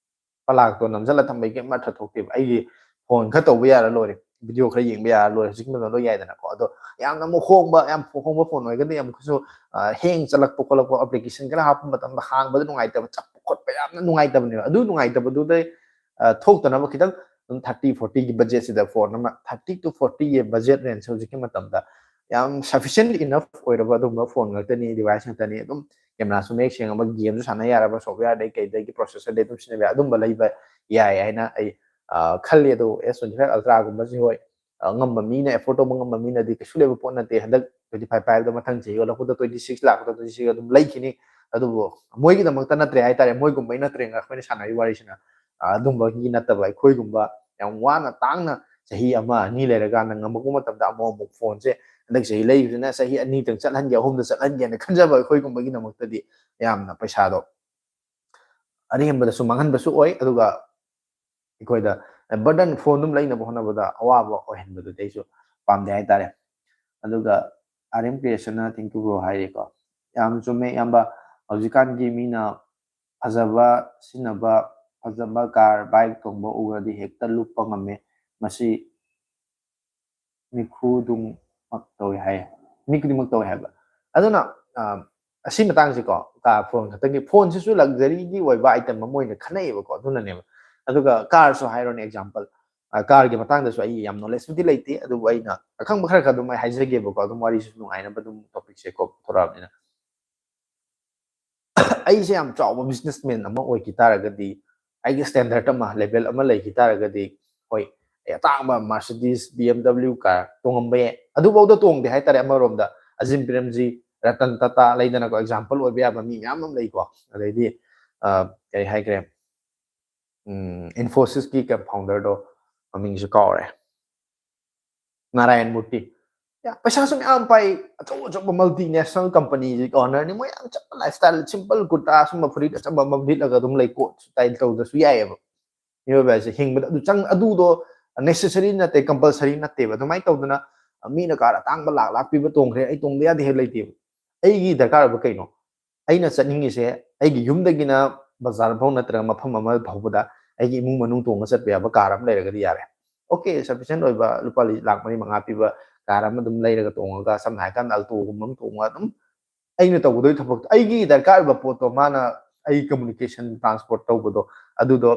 ꯂꯨꯄꯥ ꯂꯥꯛꯇꯣ ꯅꯝꯁꯤꯜꯂ ꯊꯝꯕꯒꯤ ꯀꯩꯝ ꯑꯔꯊ ꯊꯣꯛꯇꯦꯕ꯫ ꯑꯩꯒꯤ ꯐꯣꯟ ꯈꯔ ꯇꯧꯕ ꯌꯥꯔ ꯂꯣꯏꯔꯦ, ꯚꯤꯗꯤꯑꯣ ꯈꯔ ꯌꯦꯡꯕ ꯌꯥꯔ ꯂꯣꯏꯔꯦ, ꯍꯧꯖꯤꯛꯀꯤ ꯃꯇꯝꯗ ꯂꯣꯏ ꯌꯥꯏꯗꯅꯀꯣ꯫ ꯑꯗꯣ ꯌꯥꯝꯅ ꯑꯃꯨꯛ ꯍꯣꯡꯕ, ꯌꯥꯝ ꯍꯣꯡꯕ ꯐꯣꯟ ꯑꯣꯏꯔꯒꯗꯤ ꯑꯃꯨꯛꯀꯁꯨ, ꯑ, hang ꯆꯠꯂꯛꯄ ꯈꯣꯠꯂꯛꯄ, application ꯈꯔ ꯍꯥꯞꯄ ꯃꯇꯝꯗ ꯍꯥꯡꯕꯗ ꯅꯨꯡꯉꯥꯏꯇꯕ, ꯆꯞꯄ ꯈꯣꯠꯄ ꯌꯥꯝꯅ ꯅꯨꯡꯉꯥꯏꯇꯕꯅꯦꯕ꯫ ꯑꯗꯨ ꯅꯨꯡꯉꯥꯏꯇꯕꯗꯨꯗꯩ, ꯑ, ꯊꯣꯛꯇꯅꯕ ꯈꯤꯇꯪ ꯑꯗꯨꯝ thirty forty ꯒꯤ budget ꯁꯤꯗ ꯐꯣꯟ ꯑꯃ, thirty to forty ꯒꯤ budget range ꯍꯧꯖꯤꯛꯀꯤ ꯃꯇꯝꯗ ꯌꯥꯝ sufficient enough ꯑꯣꯏꯔꯕ ꯑꯗꯨꯒꯨꯝꯕ ꯐꯣꯟ ꯉꯥꯛꯇꯅꯤ, device ꯉꯥꯛꯇꯅꯤ꯫ ꯑꯗꯨꯝ camera ꯁꯨ ꯃꯌꯦꯛ ꯁꯦꯡꯉꯕ, game ꯁꯨ ꯁꯥꯟꯅ ꯌꯥꯔꯕ, software ꯗꯩ ꯀꯩꯗꯒꯤ processor ꯗꯩ ꯑꯗꯨꯝ ꯁꯤꯖꯤꯟꯅꯕ ꯌꯥꯏ, ꯑꯗꯨꯝꯕ ꯂꯩꯕ ꯌꯥꯏ ꯍꯥꯏꯅ ꯑꯩ, ꯑ, ꯈꯜꯂꯤ꯫ ꯑꯗꯣ S twenty five Ultra ꯒꯨꯝꯕꯁꯤ, ꯍꯣꯏ, ꯑ, ꯉꯝꯕ ꯃꯤꯅ, afford ꯇꯧꯕ ꯉꯝꯕ ꯃꯤꯅꯗꯤ ꯀꯩꯁꯨ ꯂꯩꯕ ꯄꯣꯠ ꯅꯠꯇꯦ꯫ ꯍꯟꯗꯛ twenty five ꯄꯥꯏꯕꯗ ꯃꯊꯪ ꯆꯍꯤ ꯌꯣꯜꯂꯛꯄꯗ twenty six ꯂꯥꯛꯄꯗ twenty six ꯑꯗꯨꯝ ꯂꯩꯈꯤꯅꯤ꯫ ꯑꯗꯨꯕꯨ ꯃꯣꯏꯒꯤꯗꯃꯛꯇ ꯅꯠꯇ꯭ꯔꯦ ꯍꯥꯏꯇꯥꯔꯦ, ꯃꯣꯏꯒꯨꯝꯕꯩ ꯅꯠꯇ꯭ꯔꯦ ꯑꯩꯈꯣꯏꯅ ꯁꯥꯟꯅꯔꯤ ꯋꯥꯔꯤꯁꯤꯅ꯫ ꯑ, ꯑꯗꯨꯝꯕꯒꯤ ꯅꯠꯇꯕ, ꯑꯩꯈꯣꯏꯒꯨꯝꯕ ꯌꯥꯝ ꯋꯥꯅ ꯇꯥꯡꯅ ꯆꯍꯤ ꯑꯃ ꯑꯅꯤ ꯂꯩꯔꯀꯥꯟꯗ ꯉꯝꯃꯛꯄ ꯃꯇꯝꯗ ꯑꯃꯨꯛ ꯑꯃꯨꯛ ꯐꯣꯟꯁꯦ ꯍꯟꯗꯛ ꯆꯍꯤ ꯂꯩꯕꯁꯤꯅ ꯆꯍꯤ ꯑꯅꯤꯗꯪ ꯆꯠꯍꯟꯒꯦ, ꯑꯍꯨꯝꯗ ꯆꯠꯍꯟꯒꯦꯅ ꯈꯟꯖꯕ ꯑꯩꯈꯣꯏꯒꯨꯝꯕꯒꯤꯗꯃꯛꯇꯗꯤ ꯌꯥꯝꯅ ꯄꯩꯁꯥꯗꯣ ꯑꯔꯦꯝꯕꯗꯁꯨ ꯃꯥꯡꯍꯟꯕꯁꯨ ꯑꯣꯏ, ꯑꯗꯨꯒ ꯑꯩꯈꯣꯏꯗ ꯕꯔꯗꯟ, ꯐꯣꯟ ꯑꯗꯨꯝ ꯂꯩꯅꯕ ꯍꯣꯠꯅꯕꯗ ꯑꯋꯥꯕ ꯑꯣꯏꯍꯟꯕꯗꯨꯗꯤ ꯑꯩꯁꯨ ꯄꯥꯝꯗꯦ ꯍꯥꯏꯇꯥꯔꯦ꯫ ꯑꯗꯨꯒ ꯑꯥꯔ ꯑꯦꯝ ꯀ꯭ꯔꯤꯌꯦꯁꯟꯅ ꯊꯦꯡꯀ꯭ꯌꯨ ꯕ꯭ꯔꯣ ꯍꯥꯏꯔꯤꯀꯣ꯫ ꯌꯥꯝ ꯆꯨꯝꯃꯦ ꯏꯌꯥꯝꯕ, ꯍꯧꯖꯤꯛꯀꯥꯟꯒꯤ ꯃꯤꯅ ꯐꯖꯕ ꯁꯤꯖꯤꯟꯅꯕ, ꯐꯖꯕ ꯀꯥꯔ ꯕꯥꯏꯛ ꯇꯣꯡꯕ ꯎꯔꯗꯤ ꯍꯦꯛꯇ ꯂꯨꯞꯄ ꯉꯝꯃꯦ꯫ ꯃꯁꯤ ꯃꯤ ꯈꯨꯗꯤꯡꯃꯛ ꯇꯧꯏ ꯍꯥꯏ, ꯃꯤ ꯈꯨꯗꯤꯡꯃꯛ ꯇꯧꯏ ꯍꯥꯏꯕ꯫ ꯑꯗꯨꯅ ꯑ, ꯑꯁꯤ ꯃꯇꯥꯡꯁꯤꯀꯣ, ꯀꯥꯔ ꯐꯣꯟ ꯈꯛꯇꯪꯒꯤ, ꯐꯣꯟꯁꯤꯁꯨ ꯂꯛꯖꯔꯤꯒꯤ ꯑꯣꯏꯕ ꯑꯥꯏꯇꯦꯝ ꯑꯃ ꯑꯣꯏꯅ ꯈꯟꯅꯩꯌꯦꯕꯀꯣ, ꯑꯗꯨꯅꯅꯦꯕ꯫ ꯑꯗꯨꯒ ꯀꯥꯔꯁꯨ ꯍꯥꯏꯔꯣꯅꯦ, ꯑꯦꯛꯖꯥꯝꯄꯜ, ꯀꯥꯔꯒꯤ ꯃꯇꯥꯡꯗꯁꯨ ꯑꯩ ꯌꯥꯝ ꯅꯣꯂꯦꯖꯄꯨꯗꯤ ꯂꯩꯇꯦ, ꯑꯗꯨꯕꯨ ꯑꯩꯅ ꯑꯈꯪꯕ ꯈꯔ ꯈꯔ ꯑꯗꯨꯝ ꯑꯩ ꯍꯥꯏꯖꯒꯦꯕꯀꯣ, ꯑꯗꯨꯝ ꯋꯥꯔꯤꯁꯨ ꯅꯨꯡꯉꯥꯏꯅꯕ ꯑꯗꯨꯝ ꯇꯣꯄꯤꯛꯁꯦ ꯀꯣ ꯄꯨꯊꯣꯔꯛꯑꯕꯅꯤꯅ꯫ ꯑꯩꯁꯦ ꯌꯥꯝ ꯆꯥꯎꯕ ꯕꯤꯖꯤꯅꯦꯁꯃꯦꯟ ꯑꯃ ꯑꯣꯏꯈꯤ ꯇꯥꯔꯒꯗꯤ, ꯑꯩꯒꯤ ꯁ꯭ꯇꯦꯟꯗꯔꯠ ꯑꯃ, ꯂꯦꯚꯦꯜ ꯑꯃ ꯂꯩꯈꯤ ꯇꯥꯔꯒꯗꯤ, ꯍꯣꯏ, ꯑꯩ ꯑꯇꯥꯡꯕ Mercedes, B M W car ꯇꯣꯡꯉꯝꯕ ꯌꯥꯏ꯫ ꯑꯗꯨꯐꯥꯎꯗ ꯇꯣꯡꯗꯦ ꯍꯥꯏꯇꯥꯔꯦ꯫ ꯑꯃꯔꯣꯝꯗ ꯑꯖꯤꯝ ꯄ꯭ꯔꯦꯝꯖꯤ, ꯔꯇꯟ ꯇꯥꯇꯥ ꯂꯩꯗꯅꯀꯣ, ꯑꯦꯛꯖꯥꯝꯄꯜ ꯑꯣꯏꯕ ꯌꯥꯕ ꯃꯤ ꯃꯌꯥꯝ ꯑꯃ ꯂꯩꯀꯣ꯫ ꯑꯗꯩꯗꯤ, ꯑ, ꯀꯔꯤ ꯍꯥꯏꯈ꯭ꯔꯦ, ꯎꯝ, ꯏꯟꯐꯣꯁꯤꯁꯀꯤ ꯐꯥꯎꯟꯗꯔꯗꯣ, ꯃꯃꯤꯡꯁꯨ ꯀꯥꯎꯔꯦ, ꯅꯥꯔꯥꯌꯟ ꯃꯨꯔꯇꯤ꯫ ꯌꯥ, ꯄꯩꯁꯥꯁꯨ ꯃꯌꯥꯝ ꯄꯥꯏ, ꯑꯆꯧ ꯑꯆꯧꯕ ꯃꯜꯇꯤ ꯅꯦꯁꯅꯦꯜ ꯀꯝꯄꯅꯤꯁꯤ ꯑꯣꯅꯔꯅꯤ꯫ ꯃꯣꯏ ꯌꯥꯝ ꯆꯝꯕ ꯂꯥꯏꯐ ꯁ꯭ꯇꯥꯏꯜ, ꯁꯤꯝꯄꯜ ꯀꯨꯔꯇꯥ, ꯁꯨꯝꯕ ꯐꯨꯔꯤꯠ ꯑꯆꯝꯕ ꯑꯃ ꯂꯤꯠꯂꯒ ꯑꯗꯨꯝ ꯂꯩ, ꯀꯣꯠ ꯁꯨ ꯇꯥꯏ ꯇꯧꯗ꯭ꯔꯁꯨ ꯌꯥꯏꯑꯕ꯫ ꯃꯤꯑꯣꯏꯕ ꯍꯥꯏꯁꯦ ꯍꯤꯡꯕꯗ ꯑꯗꯨ ꯆꯪ-, ꯑꯗꯨꯗꯣ ꯅꯦꯁꯦꯁꯔꯤ ꯅꯠꯇꯦ, ꯀꯝꯄꯜꯁꯔꯤ ꯅꯠꯇꯦꯕ꯫ ꯑꯗꯨꯃꯥꯏꯅ ꯇꯧꯗꯅ ꯃꯤꯅ ꯀꯥꯔ ꯑꯇꯥꯡꯕ ꯂꯥꯛ ꯂꯥꯛ ꯄꯤꯕ ꯇꯣꯡꯈ꯭ꯔꯦ, ꯑꯩ ꯇꯣꯡꯗ ꯌꯥꯗꯦ ꯍꯥꯏꯕ ꯂꯩꯇꯦꯕ꯫ ꯑꯩꯒꯤ ꯗꯔꯀꯥꯔ ꯑꯣꯏꯕ ꯀꯩꯅꯣ? ꯑꯩꯅ ꯆꯠꯅꯤꯡꯉꯤꯁꯦ, ꯑꯩꯒꯤ ꯌꯨꯝꯗꯒꯤꯅ ꯕꯖꯥꯔ ꯐꯥꯎ ꯅꯠꯇ꯭ꯔꯒ ꯃꯐꯝ ꯑꯃ ꯐꯥꯎꯕꯗ ꯑꯩꯒꯤ ꯏꯃꯨꯡ ꯃꯅꯨꯡ ꯇꯣꯡꯉ ꯆꯠꯄ ꯌꯥꯕ ꯀꯥꯔ ꯑꯃ ꯂꯩꯔꯒꯗꯤ ꯌꯥꯔꯦ꯫ ꯑꯣꯀꯦ, ꯁꯐꯤꯁꯦꯟ ꯑꯣꯏꯕ ꯂꯨꯄꯥ ꯂꯤ-, ꯂꯥꯛ ꯃꯔꯤ ꯃꯉꯥ ꯄꯤꯕ ꯀꯥꯔ ꯑꯃ ꯑꯗꯨꯝ ꯂꯩꯔꯒ ꯇꯣꯡꯉꯒ, ꯁꯝꯅ ꯍꯥꯏꯔꯀꯥꯟꯗ ꯑꯜꯇꯣꯒꯨꯝꯕ ꯑꯃ ꯇꯣꯡꯉꯒ ꯑꯗꯨꯝ ꯑꯩꯅ ꯇꯧꯒꯗꯣꯏ ꯊꯕꯛꯇꯣ, ꯑꯩꯒꯤ ꯗꯔꯀꯥꯔ ꯑꯣꯏꯕ ꯄꯣꯠꯇꯣ, ꯃꯥꯅ ꯑꯩ ꯀꯝꯃꯨꯅꯤꯀꯦꯁꯟ, ꯇ꯭ꯔꯥꯟꯁꯄꯣꯔꯠ ꯇꯧꯕꯗꯣ, ꯑꯗꯨꯗꯣ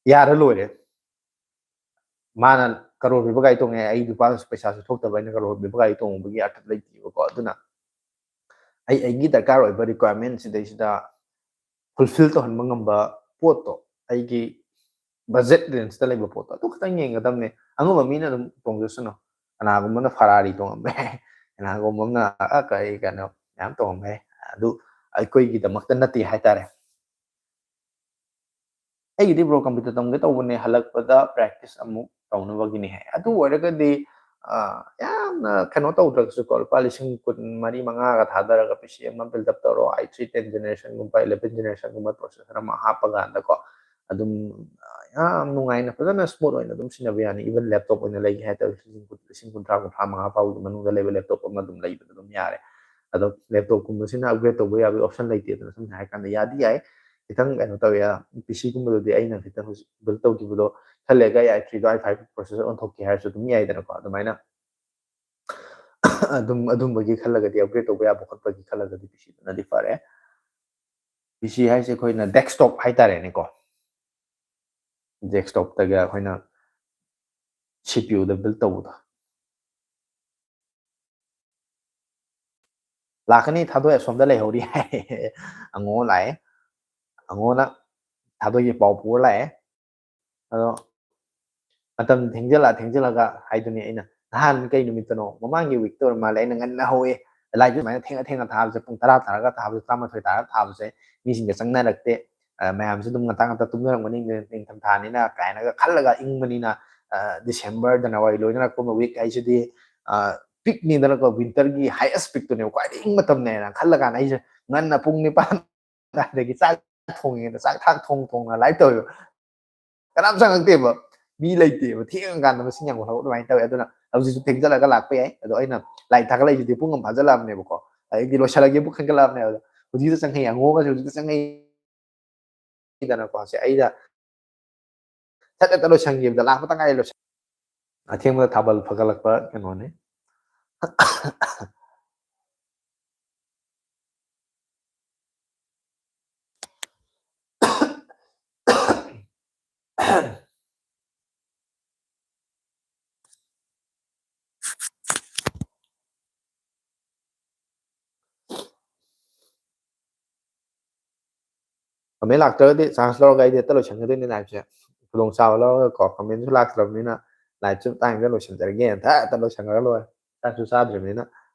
ꯌꯥꯔ ꯂꯣꯏꯔꯦ꯫ ꯃꯥꯅ ꯀꯔꯣꯔ ꯄꯤꯕ ꯒꯥꯔꯤ ꯇꯣꯡꯉꯦ, ꯑꯩ ꯂꯨꯄꯥ ꯄꯩꯁꯥꯁꯨ ꯊꯣꯛꯇꯕ, ꯑꯩꯅ ꯀꯔꯣꯔ ꯄꯤꯕ ꯒꯥꯔꯤ ꯇꯣꯡꯕꯒꯤ ꯑꯔꯊ ꯂꯩꯇꯦꯕꯀꯣ꯫ ꯑꯗꯨꯅ ꯑꯩ, ꯑꯩꯒꯤ ꯗꯔꯀꯥꯔ ꯑꯣꯏꯕ ꯔꯤꯀ꯭ꯋꯥꯏꯔꯃꯦꯟ ꯁꯤꯗꯩꯁꯤꯗ ꯐꯨꯜꯐꯤꯜ ꯇꯧꯍꯟꯕ ꯉꯝꯕ ꯄꯣꯠꯇꯣ, ꯑꯩꯒꯤ ꯕꯖꯦꯠ ꯔꯦꯟꯖꯇ ꯂꯩꯕ ꯄꯣꯠꯇꯣ, ꯑꯗꯨ ꯈꯛꯇꯪ ꯌꯦꯡꯒꯗꯕꯅꯦ꯫ ꯑꯉꯝꯕ ꯃꯤꯅ ꯑꯗꯨꯝ ꯇꯣꯡꯖꯁꯅꯨ꯫ ꯀꯅꯥꯒꯨꯝꯕꯅ ꯐꯔꯥꯔꯤ ꯇꯣꯡꯉꯝꯕ ꯌꯥꯏ, ꯀꯅꯥꯒꯨꯝꯕ ꯑꯃꯅ, ꯑ, ꯀꯔꯤ, ꯀꯩꯅꯣ ꯃꯌꯥꯝ ꯇꯣꯡꯉꯝꯕ ꯌꯥꯏ꯫ ꯑꯗꯨ ꯑꯩꯈꯣꯏꯒꯤꯗꯃꯛꯇ ꯅꯠꯇꯦ ꯍꯥꯏꯇꯥꯔꯦ꯫ ꯑꯩꯒꯤꯗꯤ ꯕ꯭ꯔꯣ ꯀꯝꯄ꯭ꯌꯨꯇꯔ ꯇꯝꯒꯦ ꯇꯧꯕꯅꯦ, ꯍꯜꯂꯛꯄꯗ ꯄ꯭ꯔꯦꯛꯇꯤꯁ ꯑꯃꯨꯛ ꯇꯧꯅꯕꯒꯤꯅꯦ ꯍꯥꯏ꯫ ꯑꯗꯨ ꯑꯣꯏꯔꯒꯗꯤ ꯑ, ꯌꯥꯝꯅ ꯀꯩꯅꯣ ꯇꯧꯗ꯭ꯔꯒꯁꯨꯀꯣ, ꯂꯨꯄꯥ ꯂꯤꯁꯤꯡ ꯀꯨꯟ ꯃꯔꯤ ꯃꯉꯥꯒ ꯊꯥꯗꯔꯒ ꯄꯤ ꯁꯤ ꯑꯃ ꯕꯤꯜꯗ ꯑꯞ ꯇꯧꯔꯣ, ꯑꯥꯏ ꯊ꯭ꯔꯤ ꯇꯦꯟ ꯖꯦꯅꯦꯔꯦꯁꯟꯒꯨꯝꯕ, ꯏꯂꯦꯚꯦꯟ ꯖꯦꯅꯦꯔꯦꯁꯟꯒꯨꯝꯕ ꯄ꯭ꯔꯣꯁꯦꯁꯔ ꯑꯃ ꯍꯥꯞꯄ ꯀꯥꯟꯗꯀꯣ, ꯑꯗꯨꯝ ꯑ, ꯌꯥꯝ ꯅꯨꯡꯉꯥꯏꯅ ꯐꯖꯅ ꯁ꯭ꯃꯨꯠ ꯑꯣꯏꯅ ꯑꯗꯨꯝ ꯁꯤꯖꯤꯟꯅꯕ ꯌꯥꯅꯤ꯫ ꯏꯚꯟ ꯂꯦꯞꯇꯣꯞ ꯑꯣꯏꯅ ꯂꯩꯒꯦ ꯍꯥꯏ ꯇꯥꯔꯒꯁꯨ ꯂꯤꯁꯤꯡ ꯀꯨꯟ, ꯂꯤꯁꯤꯡ ꯀꯨꯟꯊ꯭ꯔꯥ, ꯀꯨꯟꯊ꯭ꯔꯥ ꯃꯉꯥ ꯐꯥꯎꯒꯤ ꯃꯅꯨꯡꯗ ꯂꯩꯕ ꯂꯦꯞꯇꯣꯞ ꯑꯃ ꯑꯗꯨꯝ ꯂꯩꯕꯗ ꯑꯗꯨꯝ ꯌꯥꯔꯦ꯫ ꯑꯗꯣ ꯂꯦꯞꯇꯣꯞꯀꯨꯝꯕꯁꯤꯅ ꯑꯞꯒ꯭ꯔꯦꯗ ꯇꯧꯕ ꯌꯥꯕꯒꯤ ꯑꯣꯞꯁꯟ ꯂꯩꯇꯦꯗꯅ, ꯁꯝꯅ ꯍꯥꯏꯔ ꯀꯥꯟꯗ ꯌꯥꯗꯤ ꯌꯥꯏ, ꯈꯤꯇꯪ ꯀꯩꯅꯣ ꯇꯧꯋꯦ, ꯄꯤ ꯁꯤꯒꯨꯝꯕꯗꯗꯤ ꯑꯩꯅ ꯈꯤꯇꯪ ꯍꯧꯖꯤꯛ ꯕꯤꯜ ꯇꯧꯈꯤꯕꯗꯣ ꯈꯜꯂꯦꯒ ꯑꯥꯏ ꯊ꯭ꯔꯤꯗꯣ ꯑꯥꯏ ꯐꯥꯏꯚ ꯄ꯭ꯔꯣꯁꯦꯁꯔ ꯑꯣꯟꯊꯣꯛꯀꯦ ꯍꯥꯏꯔꯁꯨ ꯑꯗꯨꯝ ꯌꯥꯏꯗꯅꯀꯣ꯫ ꯑꯗꯨꯃꯥꯏꯅ ꯑꯗꯨꯝ ꯑꯗꯨꯝꯕꯒꯤ ꯈꯜꯂꯒꯗꯤ, ꯑꯞꯒ꯭ꯔꯦꯗ ꯇꯧꯕ ꯌꯥꯕ ꯈꯣꯠꯄꯒꯤ ꯈꯜꯂꯒꯗꯤ ꯄꯤ ꯁꯤꯗꯨꯅꯗꯤ ꯐꯔꯦ꯫ ꯄꯤ ꯁꯤ ꯍꯥꯏꯁꯦ ꯑꯩꯈꯣꯏꯅ ꯗꯦꯁꯛꯇꯣꯞ ꯍꯥꯏꯇꯥꯔꯦꯅꯦꯀꯣ, ꯗꯦꯁꯛꯇꯣꯞꯇꯒ ꯑꯩꯈꯣꯏꯅ ꯁꯤ ꯄꯤ ꯌꯨꯗ ꯕꯤꯜ ꯇꯧꯕꯗꯣ꯫ ꯂꯥꯛꯀꯅꯤ, ꯊꯥꯗꯣꯏ ꯑꯁꯣꯝꯗ ꯂꯩꯍꯧꯔꯤ ꯍꯥꯏ꯫ ꯑꯉꯣ ꯂꯥꯛꯑꯦ, ꯑꯉꯣꯅ ꯊꯥꯗꯣꯏꯒꯤ ꯄꯥꯎ ꯄꯨꯔ ꯂꯥꯛꯑꯦ꯫ ꯑꯗꯣ ꯃꯇꯝ ꯊꯦꯡꯖꯤꯜꯂ ꯊꯦꯡꯖꯤꯜꯂꯒ ꯍꯥꯏꯗꯨꯅꯤ, ꯑꯩꯅ ꯅꯍꯥꯟ ꯀꯩ ꯅꯨꯃꯤꯠꯇꯅꯣ, ꯃꯃꯥꯡꯒꯤ ꯋꯤꯛꯇ ꯑꯣꯏꯔ ꯃꯥꯜꯂꯦ, ꯑꯩꯅ ꯉꯟꯅ ꯍꯧꯋꯦ꯫ ꯂꯥꯏꯔꯤꯛꯁꯨ ꯁꯨꯃꯥꯏꯅ ꯊꯦꯡꯅ ꯊꯦꯡꯅ ꯊꯥꯕꯁꯦ, ꯄꯨꯡ ꯇꯔꯥ ꯇꯥꯔꯒ ꯊꯥꯕꯁꯦ, ꯇꯔꯥꯃꯥꯊꯣꯏ ꯇꯥꯔꯒ ꯊꯥꯕꯁꯦ ꯃꯤꯁꯤꯡꯁꯦ ꯆꯪꯅꯔꯛꯇꯦ꯫ ꯑ, ꯃꯌꯥꯝꯁꯨ ꯑꯗꯨꯝ ꯉꯟꯇꯥ ꯉꯟꯇꯥ ꯇꯨꯝꯅꯔꯝꯒꯅꯤ, ꯅꯤꯡꯊꯝꯊꯥꯅꯤꯅ ꯀꯥꯏꯅꯒ ꯈꯜꯂꯒ, ꯏꯪꯕꯅꯤꯅ, ꯑ, ꯗꯤꯁꯦꯝꯕꯔ, ꯖꯅꯋꯥꯔꯤ ꯂꯣꯏꯅꯔꯛꯄ ꯋꯤꯛ ꯍꯥꯏꯁꯤꯗꯤ, ꯑ, ꯄꯤꯛꯅꯤꯗꯅꯀꯣ, ꯋꯤꯟꯇꯔꯒꯤ ꯍꯥꯏꯌꯦꯁ ꯄꯤꯛꯇꯨꯅꯦꯕ, ꯈ꯭ꯋꯥꯏꯗꯒꯤ ꯏꯪꯕ ꯃꯇꯝꯅꯦꯅ ꯈꯜꯂꯀꯥꯟꯗ ꯑꯩꯁꯦ ꯉꯟꯅ ꯄꯨꯡ ꯅꯤꯄꯥꯟ ꯑꯗꯒꯤ ꯆꯥꯛ ꯊꯣꯡꯉꯤꯉꯩꯗ ꯆꯥꯛ ꯊꯥꯛ ꯊꯣꯡ ꯊꯣꯡꯅ ꯂꯥꯏꯔꯤꯛ ꯇꯧꯋꯦꯕ꯫ ꯀꯅꯥꯝ ꯆꯪꯉꯛꯇꯦꯕ, ꯃꯤ ꯂꯩꯇꯦꯕ, ꯊꯦꯡꯉꯀꯥꯟꯗ ꯃꯁꯤꯡ ꯌꯥꯝꯈꯠꯂꯛꯄ ꯑꯗꯨꯃꯥꯏꯅ ꯇꯧꯋꯦ꯫ ꯑꯗꯨꯅ ꯍꯧꯖꯤꯛꯁꯨ ꯊꯦꯡꯖꯤꯜꯂꯒ ꯂꯥꯛꯄ ꯌꯥꯏ꯫ ꯑꯗꯣ ꯑꯩꯅ ꯂꯥꯏꯔꯤꯛ ꯊꯥꯒꯠꯂꯛꯏꯁꯤꯗꯤ ꯄꯨꯡ ꯑꯃ ꯐꯥꯖꯤꯜꯂꯛꯑꯕꯅꯦꯕꯀꯣ, ꯑꯗꯩꯗꯤ ꯂꯣꯏꯁꯤꯜꯂꯒꯦꯕꯨ ꯈꯟꯒꯠꯂꯛꯑꯕꯅꯦꯕ꯫ ꯑꯗꯣ ꯍꯧꯖꯤꯛꯇ ꯆꯪꯉꯛꯏ, ꯑꯉꯣꯒꯁꯦ ꯍꯧꯖꯤꯛꯇ ꯆꯪꯉꯛꯏꯗꯅꯀꯣ꯫ ꯁꯦ, ꯑꯩꯗ ꯁꯠ ꯍꯦꯛꯇ ꯂꯣꯏꯁꯤꯟꯈꯤꯕꯗ, ꯂꯥꯛꯄꯇ ꯉꯥꯏꯔꯤ ꯂꯣꯏꯁꯤꯟ-, ꯑꯊꯦꯡꯕꯗ ꯊꯥꯕꯜ ꯐꯒꯠꯂꯛꯄ ꯀꯩꯅꯣꯅꯤ꯫ ꯀꯃꯦꯟ ꯂꯥꯛꯇ꯭ꯔꯒꯗꯤ ꯆꯥꯟꯁ ꯂꯧꯔꯒ ꯑꯩꯗꯤ ꯍꯦꯛꯇ ꯂꯣꯏꯁꯟꯒꯗꯣꯏꯅꯤ ꯂꯥꯏꯐꯁꯦ꯫ ꯈꯨꯗꯣꯡꯆꯥꯕ ꯂꯧꯔꯒꯀꯣ, ꯀꯃꯦꯟꯁꯨ ꯂꯥꯛꯇ꯭ꯔꯕꯅꯤꯅ ꯂꯥꯏꯐꯁꯦ ꯃꯇꯥꯡꯁꯤꯗ ꯂꯣꯏꯁꯤꯟꯖꯔꯒꯦ, ꯍꯦꯛꯇ ꯍꯦꯛꯇ ꯂꯣꯏꯁꯟꯈ꯭ꯔꯒ ꯂꯣꯏꯔꯦ꯫ ꯆꯥꯛꯁꯨ ꯆꯥꯗ꯭ꯔꯤꯕꯅꯤꯅ꯫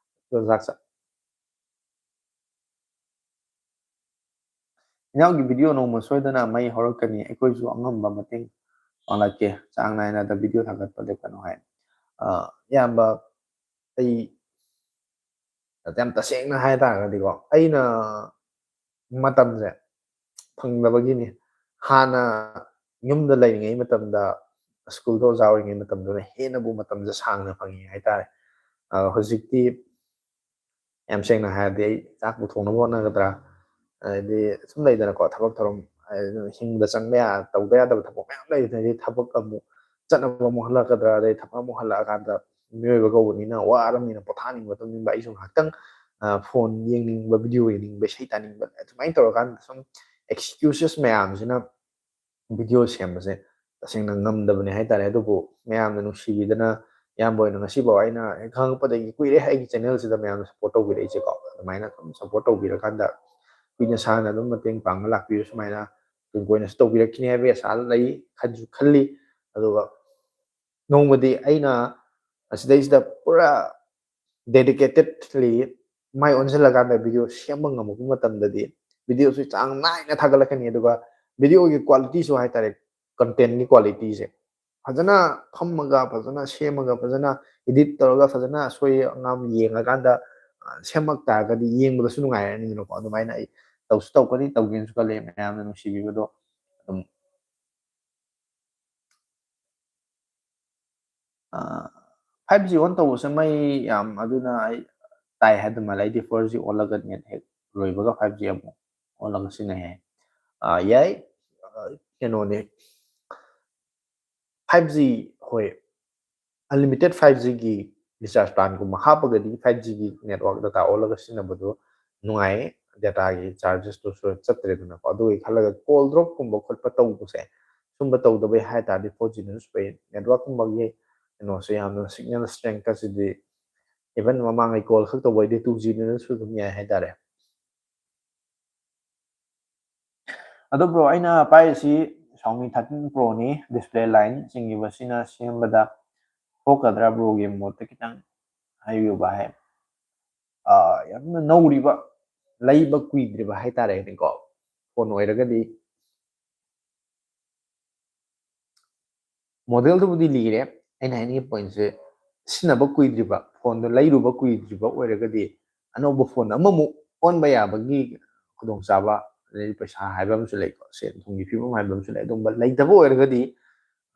ꯑꯗꯣ ꯆꯥꯛ ꯆꯥ-, ꯏꯅꯥꯎꯒꯤ ꯚꯤꯗꯤꯑꯣ ꯅꯣꯡꯃ ꯁꯣꯏꯗꯅ ꯃꯩ ꯍꯧꯔꯛꯀꯅꯤ, ꯑꯩꯈꯣꯏꯁꯨ ꯑꯉꯝꯕ ꯃꯇꯦꯡ ꯄꯥꯡꯂꯛꯀꯦ, ꯆꯥꯡ ꯅꯥꯏꯅ ꯚꯤꯗꯤꯑꯣ ꯊꯥꯒꯠꯄ ꯂꯦꯞꯀꯅꯨ ꯍꯥꯏ꯫ ꯑ, ꯏꯌꯥꯝꯕ, ꯑꯩ ꯌꯥꯝ ꯇꯁꯦꯡꯅ ꯍꯥꯏ ꯇꯥꯔꯒꯗꯤꯀꯣ, ꯑꯩꯅ ꯃꯇꯝꯁꯦ ꯐꯪꯗꯕꯒꯤꯅꯤ꯫ ꯍꯥꯟꯅ ꯌꯨꯝꯗ ꯂꯩꯔꯤꯉꯩ ꯃꯇꯝꯗ, ꯁ꯭ꯀꯨꯜꯗ ꯑꯣꯖꯥ ꯑꯣꯏꯔꯤꯉꯩ ꯃꯇꯝꯗꯨꯅ ꯍꯦꯟꯅꯕꯨ ꯃꯇꯝꯁꯦ ꯁꯥꯡꯅ ꯐꯪꯉꯤ ꯍꯥꯏꯇꯥꯔꯦ꯫ ꯑ, ꯍꯧꯖꯤꯛꯇꯤ ꯌꯥꯝ ꯁꯦꯡꯅ ꯍꯥꯏꯔꯗꯤ ꯑꯩ ꯆꯥꯛꯄꯨ ꯊꯣꯡꯅꯕ ꯍꯣꯠꯅꯒꯗ꯭ꯔꯥ, ꯑꯗꯩꯗꯤ ꯁꯨꯝ ꯂꯩꯗꯅꯀꯣ, ꯊꯕꯛ ꯊꯧꯔꯝ, ꯑ, ꯍꯤꯡꯕꯗ ꯆꯪꯕ ꯌꯥ-, ꯇꯧꯗ ꯌꯥꯗꯕ ꯊꯕꯛ ꯃꯌꯥꯝ ꯂꯩꯕꯅꯤ꯫ ꯑꯗꯩ ꯊꯕꯛ ꯑꯃꯨꯛ ꯆꯠꯅꯕ ꯑꯃꯨꯛ ꯍꯜꯂꯛꯀꯗ꯭ꯔꯥ, ꯑꯗꯩ ꯊꯕꯛ ꯑꯃꯨꯛ ꯍꯜꯂꯛꯑꯀꯥꯟꯗ ꯃꯤꯑꯣꯏꯕ ꯀꯧꯕꯅꯤꯅ ꯋꯥꯔꯕꯅꯤꯅ ꯄꯣꯊꯥꯅꯤꯡꯕ, ꯇꯨꯝꯅꯤꯡꯕ, ꯑꯩꯁꯨ ꯉꯥꯏꯍꯥꯛꯇꯪ, ꯑ, ꯐꯣꯟ ꯌꯦꯡꯅꯤꯡꯕ, ꯚꯤꯗꯤꯑꯣ ꯌꯦꯡꯅꯤꯡꯕ, ꯏꯁꯩ ꯇꯥꯅꯤꯡꯕ, ꯑꯗꯨꯃꯥꯏꯅ ꯇꯧꯔꯀꯥꯟꯗ ꯁꯨꯝ excuses ꯃꯌꯥꯝꯁꯤꯅ ꯚꯤꯗꯤꯑꯣ ꯁꯦꯝꯕꯁꯦ ꯇꯁꯦꯡꯅ ꯉꯝꯗꯕꯅꯦ ꯍꯥꯏꯇꯥꯔꯦ꯫ ꯑꯗꯨꯕꯨ ꯃꯌꯥꯝꯅ ꯅꯨꯡꯁꯤꯕꯤꯗꯅ, ꯏꯌꯥꯝꯕ ꯑꯣꯏꯅ ꯉꯁꯤꯐꯥꯎ ꯑꯩꯅ ꯍꯦꯛ ꯈꯪꯉꯛꯄꯗꯒꯤ ꯀꯨꯏꯔꯦ ꯑꯩꯒꯤ ꯆꯦꯅꯦꯜꯁꯤꯗ ꯃꯌꯥꯝꯅ ꯁꯞꯄꯣꯔꯠ ꯇꯧꯕꯤꯔꯛꯏꯁꯦꯀꯣ꯫ ꯑꯗꯨꯃꯥꯏꯅ ꯑꯗꯨꯝ ꯁꯞꯄꯣꯔꯠ ꯇꯧꯕꯤꯔꯀꯥꯟꯗ ꯀꯨꯏꯅ ꯁꯥꯡꯅ ꯑꯗꯨꯝ ꯃꯇꯦꯡ ꯄꯥꯡꯉ ꯂꯥꯛꯄꯤꯌꯨ꯫ ꯁꯨꯃꯥꯏꯅ ꯇꯨꯡ ꯀꯣꯏꯅꯁꯨ ꯇꯧꯕꯤꯔꯛꯈꯤꯅꯤ ꯍꯥꯏꯕꯒꯤ ꯑꯁꯥ ꯂꯩ, ꯈꯟꯁꯨ ꯈꯜꯂꯤ꯫ ꯑꯗꯨꯒ ꯅꯣꯡꯃꯗꯤ ꯑꯩꯅ ꯑꯁꯤꯗꯩꯁꯤꯗ ꯄꯨꯔꯥ dedicatedly ꯃꯥꯏ ꯑꯣꯟꯁꯤꯜꯂꯀꯥꯟꯗ ꯚꯤꯗꯤꯑꯣ ꯁꯦꯝꯕ ꯉꯝꯃꯛꯄ ꯃꯇꯝꯗꯗꯤ ꯚꯤꯗꯤꯑꯣꯁꯨ ꯆꯥꯡ ꯅꯥꯏꯅ ꯊꯥꯒꯠꯂꯛꯀꯅꯤ꯫ ꯑꯗꯨꯒ ꯚꯤꯗꯤꯑꯣꯒꯤ ꯀ꯭ꯋꯥꯂꯤꯇꯤꯁꯨ ꯍꯥꯏꯇꯥꯔꯦ, ꯀꯟꯇꯦꯟꯒꯤ ꯀ꯭ꯋꯥꯂꯤꯇꯤꯁꯦ ꯐꯖꯅ ꯐꯝꯃꯒ, ꯐꯖꯅ ꯁꯦꯝꯃꯒ, ꯐꯖꯅ ꯏꯗꯤꯠ ꯇꯧꯔꯒ, ꯐꯖꯅ ꯑꯁꯣꯏ ꯑꯉꯥꯝ ꯌꯦꯡꯉꯀꯥꯟꯗ, ꯑ, ꯁꯦꯝꯃꯛ ꯇꯥꯔꯒꯗꯤ ꯌꯦꯡꯕꯗꯁꯨ ꯅꯨꯡꯉꯥꯏꯔꯅꯤꯗꯅꯀꯣ꯫ ꯑꯗꯨꯃꯥꯏꯅ ꯑꯩ ꯇꯧꯁꯨ ꯇꯧꯒꯅꯤ, ꯇꯧꯒꯦꯅꯁꯨ ꯈꯜꯂꯦ꯫ ꯃꯌꯥꯝꯅ ꯅꯨꯡꯁꯤꯕꯤꯕꯗꯣ ꯑꯗꯨꯝ ꯑ, five G on ꯇꯧꯕꯁꯦ ꯃꯩ ꯌꯥꯝ, ꯑꯗꯨꯅ ꯑꯩ ꯇꯥꯏ ꯍꯥꯏꯗꯨ ꯃꯥꯜꯂꯦ꯫ ꯑꯩꯗꯤ four G ꯑꯣꯜꯂꯒ net ꯍꯦꯛ ꯂꯣꯏꯕꯒ five G ꯑꯃꯨꯛ ꯑꯣꯜꯂꯒ ꯁꯤꯖꯤꯟꯅꯩ ꯍꯥꯏ꯫ ꯑ, ꯌꯥꯏ꯫ ꯑ, ꯀꯩꯅꯣꯅꯦ, five G, ꯍꯣꯏ, unlimited five G ꯒꯤ recharge plan ꯒꯨꯝꯕ ꯍꯥꯞꯄꯒꯗꯤ five G ꯒꯤ network data ꯑꯣꯜꯂꯒ ꯁꯤꯖꯤꯟꯅꯕꯗꯣ ꯅꯨꯡꯉꯥꯏꯌꯦ, data ꯒꯤ charges ꯇꯨꯁꯨ ꯆꯠꯇ꯭ꯔꯦꯗꯅꯀꯣ꯫ ꯑꯗꯨꯒꯤ ꯈꯜꯂꯒ call drop ꯀꯨꯝꯕ ꯈꯣꯠꯄ ꯇꯧꯕꯁꯦ, ꯁꯨꯝꯕ ꯇꯧꯗꯕꯩ ꯍꯥꯏ ꯇꯥꯔꯗꯤ four G ꯅꯁꯨ ꯐꯩ꯫ Network ꯀꯨꯝꯕꯒꯤ ꯀꯩꯅꯣꯁꯦ ꯌꯥꯝꯅ signal strength ꯑꯁꯤꯗꯤ, even ꯃꯃꯥꯡꯉꯩ call ꯈꯛ ꯇꯧꯕꯩꯗꯤ two G ꯅꯁꯨ ꯑꯗꯨꯝ ꯌꯥꯏ ꯍꯥꯏꯇꯥꯔꯦ꯫ ꯑꯗꯣ bro, ꯑꯩꯅ ꯄꯥꯏꯔꯤꯁꯤ Xiaomi thirteen Pro ꯅꯤ, display line ꯆꯤꯡꯉꯤꯕꯁꯤꯅ ꯁꯦꯝꯕꯗ ꯊꯣꯛꯀꯗ꯭ꯔꯥ? Bro ꯒꯤ ꯃꯣꯠꯇ ꯈꯤꯇꯪ ꯍꯥꯏꯕꯤꯌꯨ ꯚꯥꯏ꯫ ꯑꯥ, ꯌꯥꯝꯅ ꯅꯧꯔꯤꯕ, ꯂꯩꯕ ꯀꯨꯏꯗ꯭ꯔꯤꯕ ꯍꯥꯏꯇꯥꯔꯦꯅꯦꯀꯣ꯫ ꯐꯣꯟ ꯑꯣꯏꯔꯒꯗꯤ ꯃꯣꯗꯦꯜꯗꯨꯕꯨꯗꯤ ꯂꯤꯔꯦ꯫ ꯑꯩꯅ ꯍꯥꯏꯅꯤꯡꯉꯤ ꯄꯣꯏꯟꯁꯦ, ꯁꯤꯖꯤꯟꯅꯕ ꯀꯨꯏꯗ꯭ꯔꯤꯕ, ꯐꯣꯟꯗꯣ ꯂꯩꯔꯨꯕ ꯀꯨꯏꯗ꯭ꯔꯤꯕ ꯑꯣꯏꯔꯒꯗꯤ ꯑꯅꯧꯕ ꯐꯣꯟ ꯑꯃꯃꯨꯛ ꯑꯣꯟꯕ ꯌꯥꯕꯒꯤ ꯈꯨꯗꯣꯡꯆꯥꯕ, ꯑꯗꯩ ꯄꯩꯁꯥ ꯍꯥꯏꯕ ꯑꯃꯁꯨ ꯂꯩꯀꯣ, ꯁꯦꯟ ꯊꯨꯝꯒꯤ ꯐꯤꯕꯝ ꯍꯥꯏꯕ ꯑꯃꯁꯨ ꯂꯩ꯫ ꯑꯗꯨꯝꯕ ꯂꯩꯇꯕ ꯑꯣꯏꯔꯒꯗꯤ,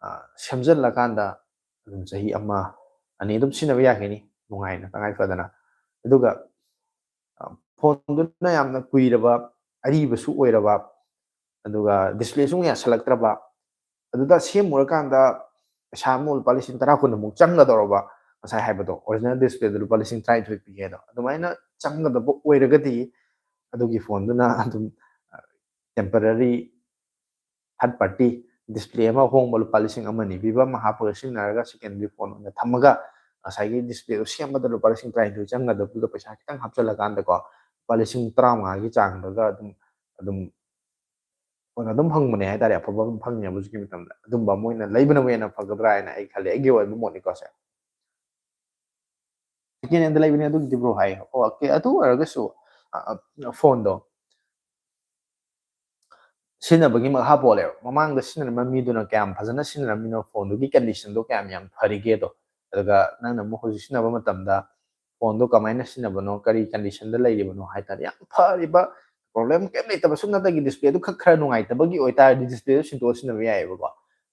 ꯑ, ꯁꯦꯝꯖꯤꯜꯂꯀꯥꯟꯗ ꯑꯗꯨꯝ ꯆꯍꯤ ꯑꯃ, ꯑꯅꯤ ꯑꯗꯨꯝ ꯁꯤꯖꯤꯟꯅꯕ ꯌꯥꯈꯤꯅꯤ ꯅꯨꯡꯉꯥꯏꯅ, ꯇꯉꯥꯏ ꯐꯗꯅ꯫ ꯑꯗꯨꯒ, ꯑ, ꯐꯣꯟꯗꯨꯅ ꯌꯥꯝꯅ ꯀꯨꯏꯔꯕ, ꯑꯔꯤꯕꯁꯨ ꯑꯣꯏꯔꯕ, ꯑꯗꯨꯒ ꯗꯤꯁꯄ꯭ꯂꯦꯁꯨ ꯑꯃꯨꯛ ꯌꯥꯁꯜꯂꯛꯇ꯭ꯔꯕ, ꯑꯗꯨꯗ ꯁꯦꯝꯃꯨꯔꯀꯥꯟꯗ ꯄꯩꯁꯥ ꯑꯃꯨꯛ ꯂꯨꯄꯥ ꯂꯤꯁꯤꯡ ꯇꯔꯥ ꯀꯨꯟ ꯑꯃꯨꯛ ꯆꯪꯒꯗꯧꯔꯕ, ꯉꯁꯥꯏ ꯍꯥꯏꯕꯗꯣ, ꯑꯣꯔꯤꯖꯤꯅꯦꯜ ꯗꯤꯁꯄ꯭ꯂꯦꯗꯣ ꯂꯨꯄꯥ ꯂꯤꯁꯤꯡ ꯇꯔꯥꯅꯤꯊꯣꯏ ꯄꯤꯒꯦ ꯑꯗꯣ, ꯑꯗꯨꯃꯥꯏꯅ ꯆꯪꯒꯗꯕ ꯑꯣꯏꯔꯒꯗꯤ ꯑꯗꯨꯒꯤ ꯐꯣꯟꯗꯨꯅ ꯑꯗꯨꯝ, ꯑ, ꯇꯦꯝꯄꯔꯔꯤ ꯊꯥꯔꯠ ꯄꯥꯔꯇꯤ ꯗꯤꯁꯄ꯭ꯂꯦ ꯑꯃ ꯑꯍꯣꯡꯕ ꯂꯨꯄꯥ ꯂꯤꯁꯤꯡ ꯑꯃ ꯑꯅꯤ ꯄꯤꯕ ꯑꯃ ꯍꯥꯞꯄꯒ ꯁꯤꯖꯤꯟꯅꯔꯒ, ꯁꯦꯀꯦꯟꯗꯔꯤ ꯐꯣꯟ ꯑꯣꯏꯅ ꯊꯝꯃꯒ, ꯉꯁꯥꯏꯒꯤ ꯗꯤꯁꯄ꯭ꯂꯦꯗꯣ ꯁꯦꯝꯕꯗ ꯂꯨꯄꯥ ꯂꯤꯁꯤꯡ ꯇꯔꯥꯅꯤꯊꯣꯏ ꯆꯪꯒꯗꯕꯗꯨꯗ ꯄꯩꯁꯥ ꯈꯤꯇꯪ ꯍꯥꯞꯆꯤꯜꯂꯀꯥꯟꯗꯀꯣ, ꯂꯨꯄꯥ ꯂꯤꯁꯤꯡ ꯇꯔꯥꯃꯉꯥꯒꯤ ꯆꯥꯡꯗꯒ ꯑꯗꯨꯝ, ꯑꯗꯨꯝ ꯐꯣꯟ ꯑꯗꯨꯝ ꯐꯪꯕꯅꯦ ꯍꯥꯏꯇꯥꯔꯦ, ꯑꯐꯕ ꯑꯗꯨꯝ ꯐꯪꯉꯦꯕ ꯍꯧꯖꯤꯛꯀꯤ ꯃꯇꯝꯗ꯫ ꯑꯗꯨꯝꯕ ꯑꯃ ꯑꯣꯏꯅ ꯂꯩꯕꯅꯕꯨ ꯍꯦꯟꯅ ꯐꯒꯗ꯭ꯔꯥ ꯍꯥꯏꯅ ꯑꯩ ꯈꯜꯂꯦ, ꯑꯩꯒꯤ ꯑꯣꯏꯕ ꯃꯣꯠꯅꯤꯀꯣ ꯁꯦ꯫ ꯁꯦꯀꯦꯟ ꯍꯦꯟꯗ ꯂꯩꯕꯅꯦ ꯑꯗꯨꯒꯤꯗꯤ, ꯕ꯭ꯔꯣ, ꯍꯥꯏ꯫ ꯑꯣꯀꯦ, ꯑꯗꯨ ꯑꯣꯏꯔꯒꯁꯨ, ꯑ, ꯑ, ꯐꯣꯟꯗꯣ ꯁꯤꯖꯤꯟꯅꯕꯒꯤ ꯃꯈꯥ ꯄꯣꯜꯂꯦꯕ꯫ ꯃꯃꯥꯡꯗ ꯁꯤꯖꯤꯟꯅꯔꯝꯕ ꯃꯤꯗꯨꯅ ꯀꯌꯥꯝ ꯐꯖꯅ ꯁꯤꯖꯤꯟꯅꯔꯝꯃꯤꯅꯣ, ꯐꯣꯟꯗꯨꯒꯤ ꯀꯟꯗꯤꯁꯟꯗꯣ ꯀꯌꯥꯝ ꯌꯥꯝ ꯐꯔꯤꯒꯦꯗꯣ, ꯑꯗꯨꯒ ꯅꯪꯅ ꯑꯃꯨꯛ ꯍꯧꯖꯤꯛ ꯁꯤꯖꯤꯟꯅꯕ ꯃꯇꯝꯗ ꯐꯣꯟꯗꯣ ꯀꯃꯥꯏꯅ ꯁꯤꯖꯤꯟꯅꯕꯅꯣ, ꯀꯔꯤ ꯀꯟꯗꯤꯁꯟꯗ ꯂꯩꯔꯤꯕꯅꯣ ꯍꯥꯏ ꯇꯥꯔꯦ꯫ ꯌꯥꯝ ꯐꯔꯤꯕ, ꯄ꯭ꯔꯣꯕ꯭ꯂꯦꯝ ꯀꯩꯝ ꯂꯩꯇꯕ, ꯁꯨꯞꯅꯇꯒꯤ ꯗꯤꯁꯄ꯭ꯂꯦꯗꯨ ꯈꯛ ꯈꯔ ꯅꯨꯡꯉꯥꯏꯇꯕꯒꯤ ꯑꯣꯏꯇꯥꯔꯗꯤ ꯗꯤꯁꯄ꯭ꯂꯦꯗꯨ ꯁꯤꯟꯗꯣꯛꯑ ꯁꯤꯖꯤꯟꯅꯕ ꯌꯥꯏꯑꯕꯀꯣ꯫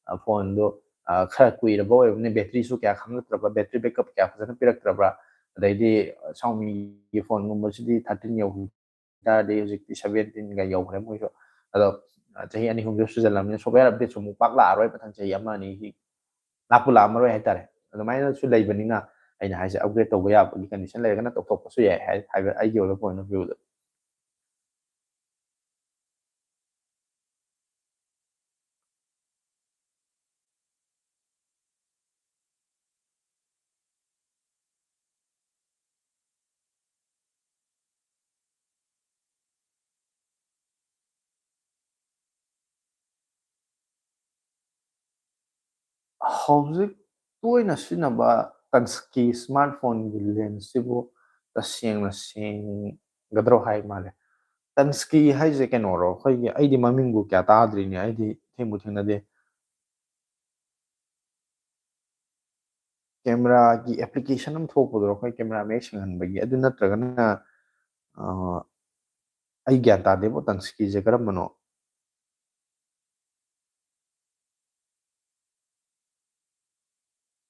ꯑ, ꯐꯣꯟꯗꯣ, ꯑ, ꯈꯔ ꯀꯨꯏꯔꯕ ꯑꯣꯏꯕꯅꯤꯅ, ꯕꯦꯇ꯭ꯔꯤꯁꯨ ꯀꯌꯥ ꯈꯪꯉꯛꯇ꯭ꯔꯕ, ꯕꯦꯇ꯭ꯔꯤ ꯕꯦꯛꯀꯞ ꯀꯌꯥ ꯐꯖꯅ ꯄꯤꯔꯛꯇ꯭ꯔꯕ꯭ꯔꯥ, ꯑꯗꯩꯗꯤ, ꯑ, Xiaomi-ꯒꯤ ꯐꯣꯟꯒꯨꯝꯕꯁꯤꯗꯤ ꯊꯥꯔꯇꯤꯟ ꯌꯧꯈꯤ ꯇꯥꯔꯗꯤ ꯍꯧꯖꯤꯛꯇꯤ ꯁꯕꯦꯟꯇꯤꯟꯒ ꯌꯧꯈ꯭ꯔꯦ ꯃꯣꯏꯁꯨ꯫ ꯑꯗꯣ, ꯑ, ꯆꯍꯤ ꯑꯅꯤ ꯑꯍꯨꯝꯁꯨ ꯁꯨꯖꯜꯂꯝꯅꯤꯅ software update-ꯁꯨ ꯑꯃꯨꯛ ꯄꯥꯛ ꯂꯥꯛꯑꯔꯣꯏ ꯃꯊꯪ ꯆꯍꯤ ꯑꯃ ꯑꯅꯤꯒꯤ꯫ ꯂꯥꯛꯄꯨ ꯂꯥꯛꯑꯝꯃꯔꯣꯏ ꯍꯥꯏꯇꯥꯔꯦ꯫ ꯑꯗꯨꯃꯥꯏꯅꯁꯨ ꯂꯩꯕꯅꯤꯅ ꯑꯩꯅ ꯍꯥꯏꯁꯦ, upgrade ꯇꯧꯕ ꯌꯥꯕꯒꯤ condition ꯂꯩꯔꯒꯅ ꯇꯧꯊꯣꯛꯄꯁꯨ ꯌꯥꯏ ꯍꯥꯏ-, ꯍꯥꯏꯕ ꯑꯩꯒꯤ ꯑꯣꯏꯕ point of view-ꯗ꯫ ꯍꯧꯖꯤꯛ ꯇꯣꯏꯅ ꯁꯤꯖꯤꯟꯅꯕ ꯇꯁꯀꯤ ꯁ꯭ꯃꯥꯔꯠ ꯐꯣꯟꯒꯤ ꯂꯦꯟꯁꯁꯤꯕꯨ ꯇꯁꯦꯡꯅ ꯁꯦꯡꯒꯗ꯭ꯔꯣ ꯍꯥꯏ ꯃꯥꯜꯂꯦ꯫ ꯇꯟꯁ꯭ꯀꯤ ꯍꯥꯏꯁꯦ ꯀꯩꯅꯣꯔꯣ? ꯑꯩꯈꯣꯏꯒꯤ, ꯑꯩꯗꯤ ꯃꯃꯤꯡꯕꯨ ꯀꯌꯥ ꯇꯥꯗ꯭ꯔꯤꯅꯦ, ꯑꯩꯗꯤ ꯊꯦꯡꯕꯨ ꯊꯦꯡꯅꯗꯦ꯫ ꯀꯦꯃꯦꯔꯥꯒꯤ ꯑꯦꯄ꯭ꯂꯤꯀꯦꯁꯟ ꯑꯃ ꯊꯣꯛꯄꯗꯨꯔꯣ, ꯑꯩꯈꯣꯏ ꯀꯦꯃꯦꯔꯥ ꯃꯌꯦꯛ ꯁꯦꯡꯍꯟꯕꯒꯤ? ꯑꯗꯨ ꯅꯠꯇ꯭ꯔꯒꯅ, ꯑ, ꯑꯩ ꯒ꯭ꯌꯥꯟ ꯇꯥꯗꯦꯕꯣ, ꯇꯟꯁ꯭ꯀꯤꯁꯦ ꯀꯔꯝꯕꯅꯣ?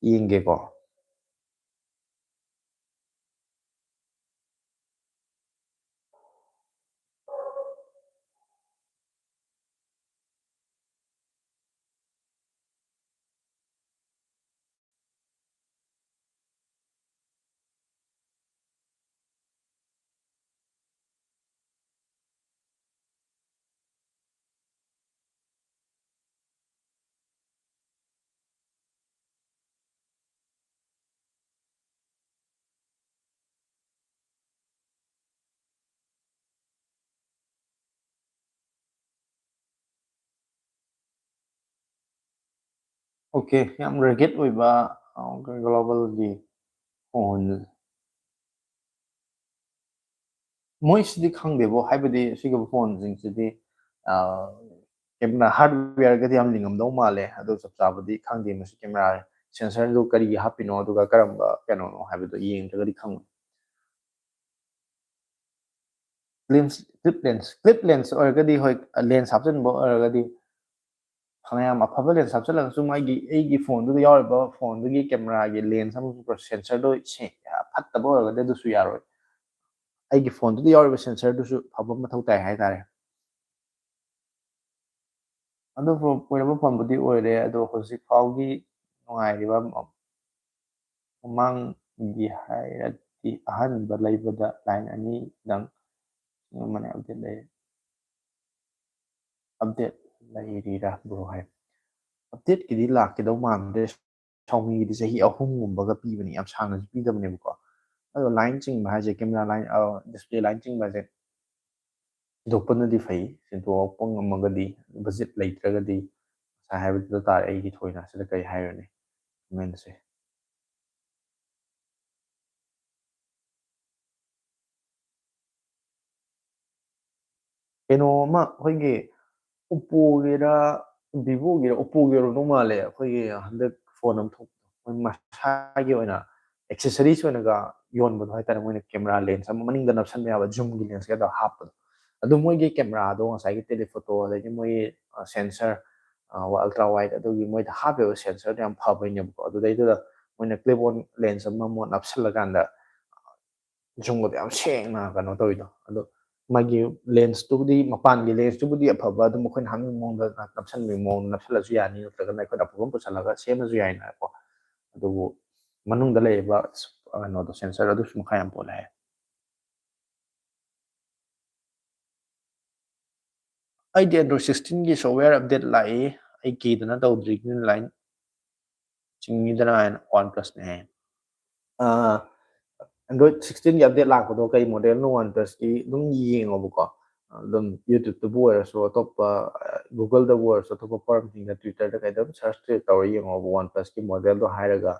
ꯌꯦꯡꯒꯦꯀꯣ꯫ ꯑꯣꯀꯦ, ꯌꯥꯝ ꯔꯒꯦꯠ ꯑꯣꯏꯕ, ꯑ, ꯒ꯭ꯂꯣꯕꯦꯜꯒꯤ ꯐꯣꯟ꯫ ꯃꯣꯏꯁꯤꯗꯤ ꯈꯪꯗꯦꯕꯣ, ꯍꯥꯏꯕꯗꯤ ꯁꯤꯒꯨꯝꯕ ꯐꯣꯟꯁꯤꯡꯁꯤꯗꯤ, ꯑ, ꯀꯦꯃꯦꯔꯥ ꯍꯥꯔꯗꯋꯦꯌꯔꯒꯗꯤ ꯌꯥꯝ ꯂꯤꯡꯉꯝꯗꯧ ꯃꯥꯜꯂꯦ, ꯑꯗꯣ ꯆꯞ ꯆꯥꯕꯗꯤ ꯈꯪꯗꯦ꯫ ꯃꯁꯤ ꯀꯦꯃꯦꯔꯥ ꯁꯦꯟꯁꯔꯗꯨ ꯀꯔꯤꯒꯤ ꯍꯥꯞꯄꯤꯅꯣ, ꯑꯗꯨꯒ ꯀꯔꯝꯕ ꯀꯩꯅꯣꯅꯣ ꯍꯥꯏꯕꯗꯣ ꯌꯦꯡꯗ꯭ꯔꯒꯗꯤ ꯈꯪꯉꯣꯏ꯫ Lens, clip lens, clip lens ꯑꯣꯏꯔꯒꯗꯤ, ꯍꯣꯏ, ꯂꯦꯟꯁ ꯍꯥꯞꯆꯤꯟꯕ ꯑꯣꯏꯔꯒꯗꯤ ꯐꯅꯌꯥꯝ ꯑꯐꯕ ꯂꯦꯟꯁ ꯍꯥꯞꯆꯤꯜꯂꯒꯁꯨ ꯃꯥꯒꯤ, ꯑꯩꯒꯤ ꯐꯣꯟꯗꯨꯗ ꯌꯥꯎꯔꯤꯕ, ꯐꯣꯟꯗꯨꯒꯤ ꯀꯦꯃꯦꯔꯥꯒꯤ ꯂꯦꯟꯁ ꯑꯃꯁꯨꯡ ꯁꯦꯟꯁꯔꯗꯣ ꯁꯦ-, ꯐꯠꯇꯕ ꯑꯣꯏꯔꯒꯗꯤ ꯑꯗꯨꯁꯨ ꯌꯥꯔꯣꯏ꯫ ꯑꯩꯒꯤ ꯐꯣꯟꯗꯨꯗ ꯌꯥꯎꯔꯤꯕ ꯁꯦꯟꯁꯔꯗꯨꯁꯨ ꯐꯕ ꯃꯊꯧ ꯇꯥꯏ ꯍꯥꯏꯇꯥꯔꯦ꯫ ꯑꯗꯨꯕꯨ ꯀꯨꯏꯔꯕ ꯐꯣꯟꯕꯨꯗꯤ ꯑꯣꯏꯔꯦ, ꯑꯗꯣ ꯍꯧꯖꯤꯛ ꯐꯥꯎꯒꯤ ꯅꯨꯡꯉꯥꯏꯔꯤꯕ ꯃ-, ꯃꯃꯥꯡꯒꯤ ꯍꯥꯏꯔꯗꯤ ꯑꯍꯟꯕ ꯂꯩꯕꯗ line ꯑꯅꯤꯗꯪ ꯑꯃꯅ update ꯂꯩ꯫ Update ꯂꯩꯔꯤꯔꯥ, bro? ꯍꯥꯏ꯫ Updateꯀꯤꯗꯤ ꯂꯥꯛꯀꯗꯧ ꯃꯥꯟꯗꯦ꯫ Xiaomiꯒꯤꯗꯤ ꯆꯍꯤ ꯑꯍꯨꯝꯒꯨꯝꯕꯒ ꯄꯤꯕꯅꯤ, ꯌꯥꯝ ꯁꯥꯡꯅꯁꯨ ꯄꯤꯗꯕꯅꯦꯕꯀꯣ꯫ ꯑꯗꯣ line ꯆꯤꯡꯕ ꯍꯥꯏꯁꯦ, camera line, ꯑ, display line ꯆꯤꯡꯕ ꯍꯥꯏꯁꯦ ꯁꯤꯟꯗꯣꯛꯄꯅꯗꯤ ꯐꯩ꯫ ꯁꯤꯟꯗꯣꯛꯄ ꯉꯝꯃꯒꯗꯤ, budget ꯂꯩꯇ꯭ꯔꯒꯗꯤ, ꯉꯁꯥꯏ ꯍꯥꯏꯕꯗꯨꯗ ꯇꯥꯔꯦ꯫ ꯑꯩꯒꯤ ꯊꯣꯏꯅ ꯁꯤꯗ ꯀꯔꯤ ꯍꯥꯏꯔꯨꯅꯤ? Commentꯁꯦ꯫ ꯀꯩꯅꯣ ꯑꯃ ꯑꯩꯈꯣꯏꯒꯤ Oppoꯒꯤꯔ Vivoꯒꯤꯔ Oppoꯒꯤ ꯑꯣꯏꯔꯝꯗꯧ ꯃꯥꯜꯂꯦ, ꯑꯩꯈꯣꯏꯒꯤ ꯍꯟꯗꯛ ꯐꯣꯟ ꯑꯃ ꯊꯣꯛꯄꯗꯣ, ꯃꯣꯏ ꯃꯁꯥꯒꯤ ꯑꯣꯏꯅ accessories ꯑꯣꯏꯅꯒ ꯌꯣꯟꯕꯗꯣ ꯍꯥꯏꯇꯥꯔꯦ꯫ ꯃꯣꯏꯅ camera lens ꯑꯃ ꯃꯅꯤꯡꯗ ꯅꯞꯁꯟꯕ ꯌꯥꯕ zoomꯒꯤ lensꯀꯗꯣ ꯍꯥꯞꯄꯗꯣ꯫ ꯑꯗꯨ ꯃꯣꯏꯒꯤ cameraꯗꯣ ꯉꯁꯥꯏꯒꯤ telephoto ꯑꯗꯒꯤ ꯃꯣꯏꯒꯤ sensor, ultra wide, ꯑꯗꯨꯒꯤ ꯃꯣꯏꯗ ꯍꯥꯞꯄꯤꯕ sensorꯗꯣ ꯌꯥꯝ ꯐꯕꯩꯅꯦꯕꯀꯣ꯫ ꯑꯗꯨꯗꯩꯗꯨꯗ ꯃꯣꯏꯅ clip on lens ꯑꯃ ꯑꯃꯨꯛ ꯅꯞꯁꯜꯂꯀꯥꯟꯗ zoomꯒꯗꯣ ꯌꯥꯝ ꯁꯦꯡꯅ ꯀꯩꯅꯣ ꯇꯧꯋꯤꯗꯣ꯫ ꯑꯗꯣ ꯃꯥꯒꯤ lensꯇꯨꯕꯨꯗꯤ, ꯃꯄꯥꯟꯒꯤ lensꯇꯨꯕꯨꯗꯤ ꯑꯐꯕ, ꯑꯗꯨꯝ ꯑꯩꯈꯣꯏꯅ ꯍꯥꯞꯅꯤꯡꯕ ꯃꯑꯣꯡꯗ ꯅꯞꯁꯟꯕꯒꯤ ꯃꯑꯣꯡꯗ ꯅꯞꯁꯜꯂꯁꯨ ꯌꯥꯅꯤ, ꯅꯠꯇ꯭ꯔꯒꯅ ꯑꯩꯈꯣꯏꯅ ꯑꯐꯕ ꯑꯃ ꯄꯨꯁꯜꯂꯒ ꯁꯦꯝꯃꯁꯨ ꯌꯥꯏꯅꯀꯣ꯫ ꯑꯗꯨꯕꯨ ꯃꯅꯨꯡꯗ ꯂꯩꯔꯤꯕ ꯀꯩꯅꯣꯗꯣ, sensor, ꯑꯗꯨꯁꯨ ꯃꯈꯥ ꯌꯥꯝ ꯄꯣꯜꯂꯦ ꯍꯥꯏ꯫ ꯑꯩꯗꯤ Android sixteenꯒꯤ software update ꯂꯥꯛꯏ, ꯑꯩ ꯀꯤꯗꯅ ꯇꯧꯗ꯭ꯔꯤ꯫ Green line ꯆꯤꯡꯉꯤꯗꯅ ꯍꯥꯏꯅ OnePlusꯅꯦ ꯍꯥꯏ꯫ ꯑꯥ, Android sixteenꯒꯤ update ꯂꯥꯛꯄꯗꯣ ꯀꯩ modelꯅꯣ OnePlusꯀꯤ ꯑꯗꯨꯝ ꯌꯦꯡꯉꯣꯕꯀꯣ꯫ ꯑꯗꯨꯝ YouTubeꯇꯕꯨ ꯑꯣꯏꯔꯁꯨ, ꯑꯇꯣꯞꯄ, ꯑ, Googleꯗꯕꯨ ꯑꯣꯏꯔꯁꯨ, ꯑꯇꯣꯞꯄ forum ꯁꯤꯡꯗ, Twitterꯗ ꯀꯩꯗ ꯑꯗꯨꯝ search ꯇꯧꯔ ꯌꯦꯡꯉꯣꯕ, OnePlusꯀꯤ modelꯗꯣ ꯍꯥꯏꯔꯒ,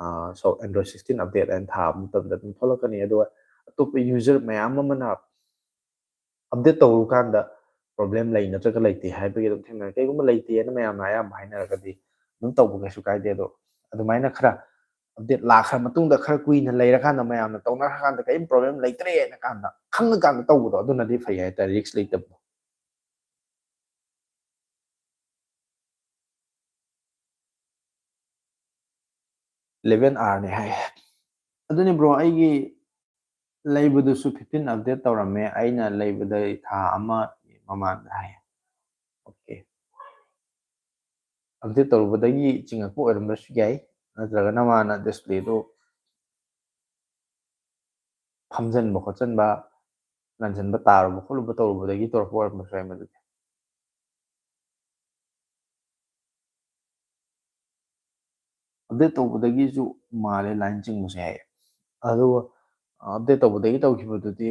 ꯑ, so Android sixteen update ꯍꯥꯏꯅ ꯊꯥꯕ ꯃꯇꯝꯗ ꯑꯗꯨꯝ ꯊꯣꯛꯂꯛꯀꯅꯤ꯫ ꯑꯗꯨꯒ ꯑꯇꯣꯞꯄ user ꯃꯌꯥꯝ ꯑꯃꯅ update ꯇꯧꯔꯨꯀꯥꯟꯗ problem ꯂꯩ ꯅꯠꯇ꯭ꯔꯒ ꯂꯩꯇꯦ ꯍꯥꯏꯕꯒꯤ ꯑꯗꯨꯝ ꯊꯦꯡꯅꯔꯦ꯫ ꯀꯩꯒꯨꯝꯕ ꯂꯩꯇꯦꯅ ꯃꯌꯥꯝꯅ ꯑꯌꯥꯝꯕ ꯍꯥꯏꯅꯔꯒꯗꯤ ꯑꯗꯨꯝ ꯇꯧꯕ ꯀꯩꯁꯨ ꯀꯥꯏꯗꯦ꯫ ꯑꯗꯣ ꯑꯗꯨꯃꯥꯏꯅ ꯈꯔ update ꯂꯥꯛꯈ꯭ꯔ ꯃꯇꯨꯡꯗ, ꯈꯔ ꯀꯨꯏꯅ ꯂꯩꯔꯀꯥꯟꯗ, ꯃꯌꯥꯝꯅ ꯇꯧꯅꯔꯀꯥꯟꯗ ꯀꯔꯤꯝ problem ꯂꯩꯇ꯭ꯔꯦꯅ ꯀꯥꯟꯗ, ꯈꯪꯉꯀꯥꯟꯗ ꯇꯧꯕꯗꯣ, ꯑꯗꯨꯅꯗꯤ ꯐꯩ ꯍꯥꯏꯇꯥꯔꯦ, risk ꯂꯩꯇꯕꯗꯣ꯫ Eleven hourꯅꯦ ꯍꯥꯏ꯫ ꯑꯗꯨꯅꯤ bro, ꯑꯩꯒꯤ ꯂꯩꯕꯗꯨꯁꯨ fifteen update ꯇꯧꯔꯝꯃꯦ, ꯑꯩꯅ ꯂꯩꯕꯗ ꯊꯥ ꯑꯃ ꯃꯃꯥꯡꯗ ꯍꯥꯏ꯫ Okay, update ꯇꯧꯔꯨꯕꯗꯒꯤ ꯆꯤꯡꯉꯛꯄ ꯑꯣꯏꯔꯝꯕꯁꯨ ꯌꯥꯏ, ꯅꯠꯇ꯭ꯔꯒꯅ ꯃꯥꯅ displayꯗꯨ ꯐꯝꯖꯟꯕ ꯈꯣꯠꯆꯟꯕ, ꯂꯟꯖꯟꯕ, ꯇꯥꯔꯨꯕ ꯈꯣꯠꯂꯨꯕ ꯇꯧꯔꯨꯕꯗꯒꯤ ꯇꯧꯔꯛꯄ ꯑꯣꯏꯔꯝꯕꯁꯨ ꯌꯥꯏ ꯃꯗꯨꯗꯤ꯫ Update ꯇꯧꯕꯗꯒꯤꯁꯨ ꯃꯥꯜꯂꯦ line ꯆꯤꯡꯕꯁꯦ ꯍꯥꯏꯌꯦ꯫ ꯑꯗꯨꯒ update ꯇꯧꯕꯗꯒꯤ ꯇꯧꯈꯤꯕꯗꯨꯗꯤ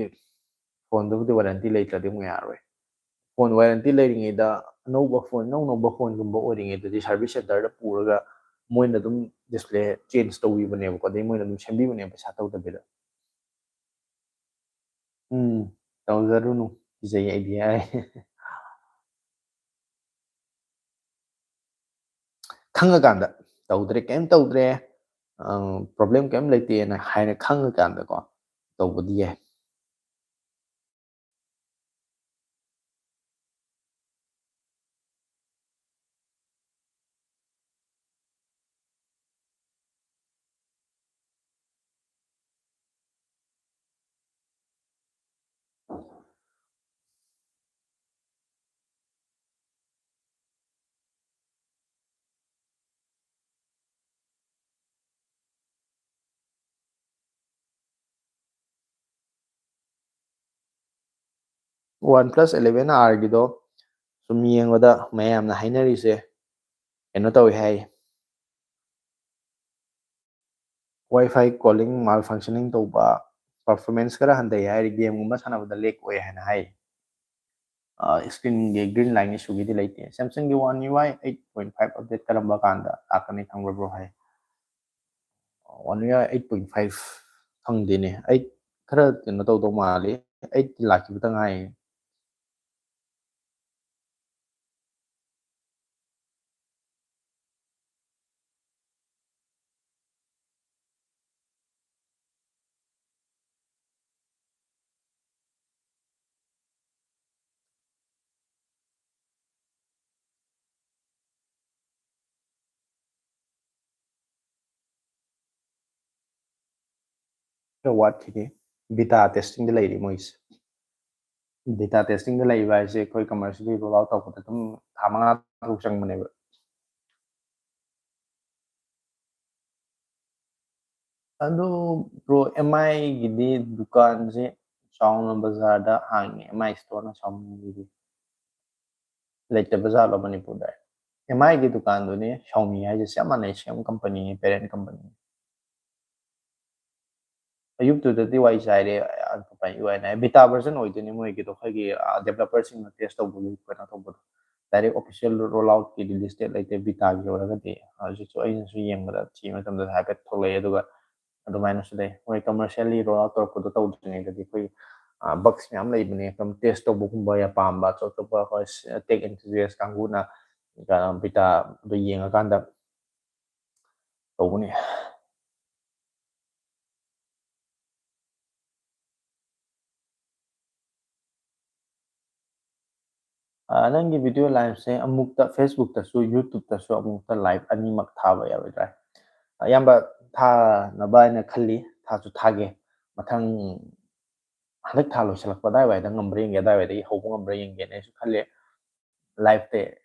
phoneꯗꯨꯕꯨꯗꯤ warranty ꯂꯩꯇ꯭ꯔꯗꯤ ꯑꯃꯨꯛ ꯌꯥꯔꯔꯣꯏ꯫ Phone warranty ꯂꯩꯔꯤꯉꯩꯗ, ꯑꯅꯧꯕ phone, ꯏꯅꯧ ꯅꯧꯕ phoneꯒꯨꯝꯕ ꯑꯣꯏꯔꯤꯉꯩꯗꯗꯤ service centerꯗ ꯄꯨꯔꯒ ꯃꯣꯏꯅ ꯑꯗꯨꯝ display change ꯇꯧꯕꯤꯕꯅꯦꯕꯀꯣ, ꯑꯗꯩ ꯃꯣꯏꯅ ꯑꯗꯨꯝ ꯁꯦꯝꯕꯤꯕꯅꯦꯕ ꯄꯩꯁꯥ ꯇꯧꯗꯕꯤꯗ꯫ ꯎꯝ, ꯇꯧꯖꯔꯨꯅꯨ꯫ ꯀꯤꯖꯩ ꯑꯩꯗꯤ ꯍꯥꯏ꯫ ꯈꯪꯉꯀꯥꯟꯗ ꯇꯧꯗ꯭ꯔꯦ, ꯀꯩꯝ ꯇꯧꯗ꯭ꯔꯦ, ꯄ꯭ꯔꯣꯕ꯭ꯂꯦꯝ ꯀꯩꯝ ꯂꯩꯇꯦꯅ ꯍꯥꯏꯅ ꯈꯪꯉꯀꯥꯟꯗꯀꯣ ꯇꯧꯕꯗꯤ ꯌꯥꯏ꯫ OnePlus eleven R ꯒꯤꯗꯣ ꯁꯨꯝ ꯌꯦꯡꯕꯗ ꯃꯌꯥꯝꯅ ꯍꯥꯏꯅꯔꯤꯁꯦ ꯀꯩꯅꯣ ꯇꯧꯋꯤ ꯍꯥꯏ, Wi-Fi calling malfunctioning ꯇꯧꯕ, performance ꯈꯔ ꯍꯟꯊꯩ ꯍꯥꯏꯔꯤ, game ꯒꯨꯝꯕ ꯁꯥꯟꯅꯕꯗ lag ꯑꯣꯏ ꯍꯥꯏꯅ ꯍꯥꯏ꯫ Screen ꯒꯤ green line issue ꯒꯤꯗꯤ ꯂꯩꯇꯦ꯫ Samsung ꯒꯤ One UI eight point five update ꯀꯔꯝꯕ ꯀꯥꯟꯗ ꯂꯥꯛꯀꯅꯤ ꯈꯪꯕ꯭ꯔꯣ ꯍꯥꯏ꯫ One UI eight point five ꯈꯪꯗꯦꯅꯦ, ꯑꯩ ꯈꯔ ꯀꯩꯅꯣ ꯇꯧꯗꯧ ꯃꯥꯜꯂꯤ, ꯑꯩꯠꯇꯤ ꯂꯥꯛꯈꯤꯕꯇ ꯉꯥꯏꯔꯤ꯫ ꯈꯔ ꯋꯥꯠꯈꯤꯅꯤ꯫ Beta testing ꯗ ꯂꯩꯔꯤ ꯃꯣꯏꯁꯦ꯫ Beta testing ꯗ ꯂꯩꯕ ꯍꯥꯏꯁꯦ ꯑꯩꯈꯣꯏ commercially roll out ꯇꯧꯔꯛꯄꯗ ꯑꯗꯨꯝ ꯊꯥ ꯃꯉꯥ ꯇꯔꯨꯛ ꯆꯪꯕꯅꯦꯕ꯫ ꯑꯗꯨ bro, M I ꯒꯤꯗꯤ ꯗꯨꯀꯥꯟꯁꯦ ꯆꯥꯎꯅ ꯕꯖꯥꯔꯗ ꯍꯥꯡꯉꯦ, M I store ꯅ ꯆꯥꯎꯅ ꯂꯩꯇꯕ ꯖꯥꯠꯂꯣ ꯃꯅꯤꯄꯨꯔꯗ? M I ꯒꯤ ꯗꯨꯀꯥꯟꯗꯨꯅꯤ Xiaomi ꯍꯥꯏꯁꯦ, ꯆꯞ ꯃꯥꯟꯅꯩ, same company ꯅꯤ, parent company ꯅꯤ꯫ YouTube ꯇꯗꯤ ꯋꯥꯔꯤ ꯆꯥꯏꯔꯦ, ꯌꯨ ꯑꯥꯏ ꯅ beta version ꯑꯣꯏꯗꯣꯏꯅꯤ ꯃꯣꯏꯒꯤꯗꯣ, ꯑꯩꯈꯣꯏꯒꯤ developer ꯁꯤꯡꯅ test ꯇꯧꯕꯒꯤ ꯀꯩꯅꯣ ꯇꯧꯕꯗꯣ꯫ Direct official roll out ꯀꯤ release date ꯂꯩꯇꯦ beta ꯒꯤ ꯑꯣꯏꯔꯒꯗꯤ꯫ ꯍꯧꯖꯤꯛꯁꯨ ꯑꯩꯅꯁꯨ ꯌꯦꯡꯕꯗ, ꯊꯤꯕ ꯃꯇꯝꯗ ꯍꯥꯏꯐꯦꯠ ꯊꯣꯛꯂꯛꯑꯦ꯫ ꯑꯗꯨꯒ ꯑꯗꯨꯃꯥꯏꯅꯁꯨ ꯂꯩ꯫ ꯃꯣꯏ commercially roll out ꯇꯧꯔꯛꯄꯗꯣ ꯇꯧꯗ꯭ꯔꯤꯉꯩꯗꯗꯤ ꯑꯩꯈꯣꯏ ꯕꯛꯁ ꯃꯌꯥꯝ ꯂꯩꯕꯅꯦ, ꯑꯗꯨꯝ ꯇꯦꯁ ꯇꯧꯕꯒꯨꯝꯕ ꯑꯄꯥꯝꯕ ꯑꯆꯧ ꯑꯆꯧꯕ ꯑꯩꯈꯣꯏ ꯇꯦꯛ ꯑꯦꯟꯊꯨꯖꯤꯌꯥꯁ ꯀꯥꯡꯕꯨꯅ ꯕꯤꯇꯥꯗꯣ ꯌꯦꯡꯉꯀꯥꯟꯗ ꯇꯧꯕꯅꯦ꯫ ꯅꯪꯒꯤ ꯚꯤꯗꯤꯑꯣ ꯂꯥꯏꯞꯁꯦ ꯑꯃꯨꯛꯇ ꯐꯦꯁꯕꯨꯛꯇꯁꯨ ꯌꯨꯇ꯭ꯌꯨꯕꯇꯁꯨ ꯑꯃꯨꯛꯇ ꯂꯥꯏꯞ ꯑꯅꯤꯃꯛ ꯊꯥꯕ ꯌꯥꯔꯣꯏꯗ꯭ꯔꯥ? ꯑꯌꯥꯝꯕ ꯊꯥꯅꯕ ꯍꯥꯏꯅ ꯈꯜꯂꯤ, ꯊꯥꯁꯨ ꯊꯥꯒꯦ꯫ ꯃꯊꯪ ꯍꯟꯗꯛ ꯊꯥ ꯂꯣꯏꯁꯤꯜꯂꯛꯄ ꯑꯗꯥꯏꯋꯥꯏꯗ ꯉꯝꯕ꯭ꯔꯥ ꯌꯦꯡꯒꯦ, ꯑꯗꯥꯏꯋꯥꯏꯗꯒꯤ ꯍꯧꯕ ꯉꯝꯕ꯭ꯔꯥ ꯌꯦꯡꯒꯦꯅ ꯑꯩꯁꯨ ꯈꯜꯂꯦ꯫ ꯂꯥꯏꯞꯇ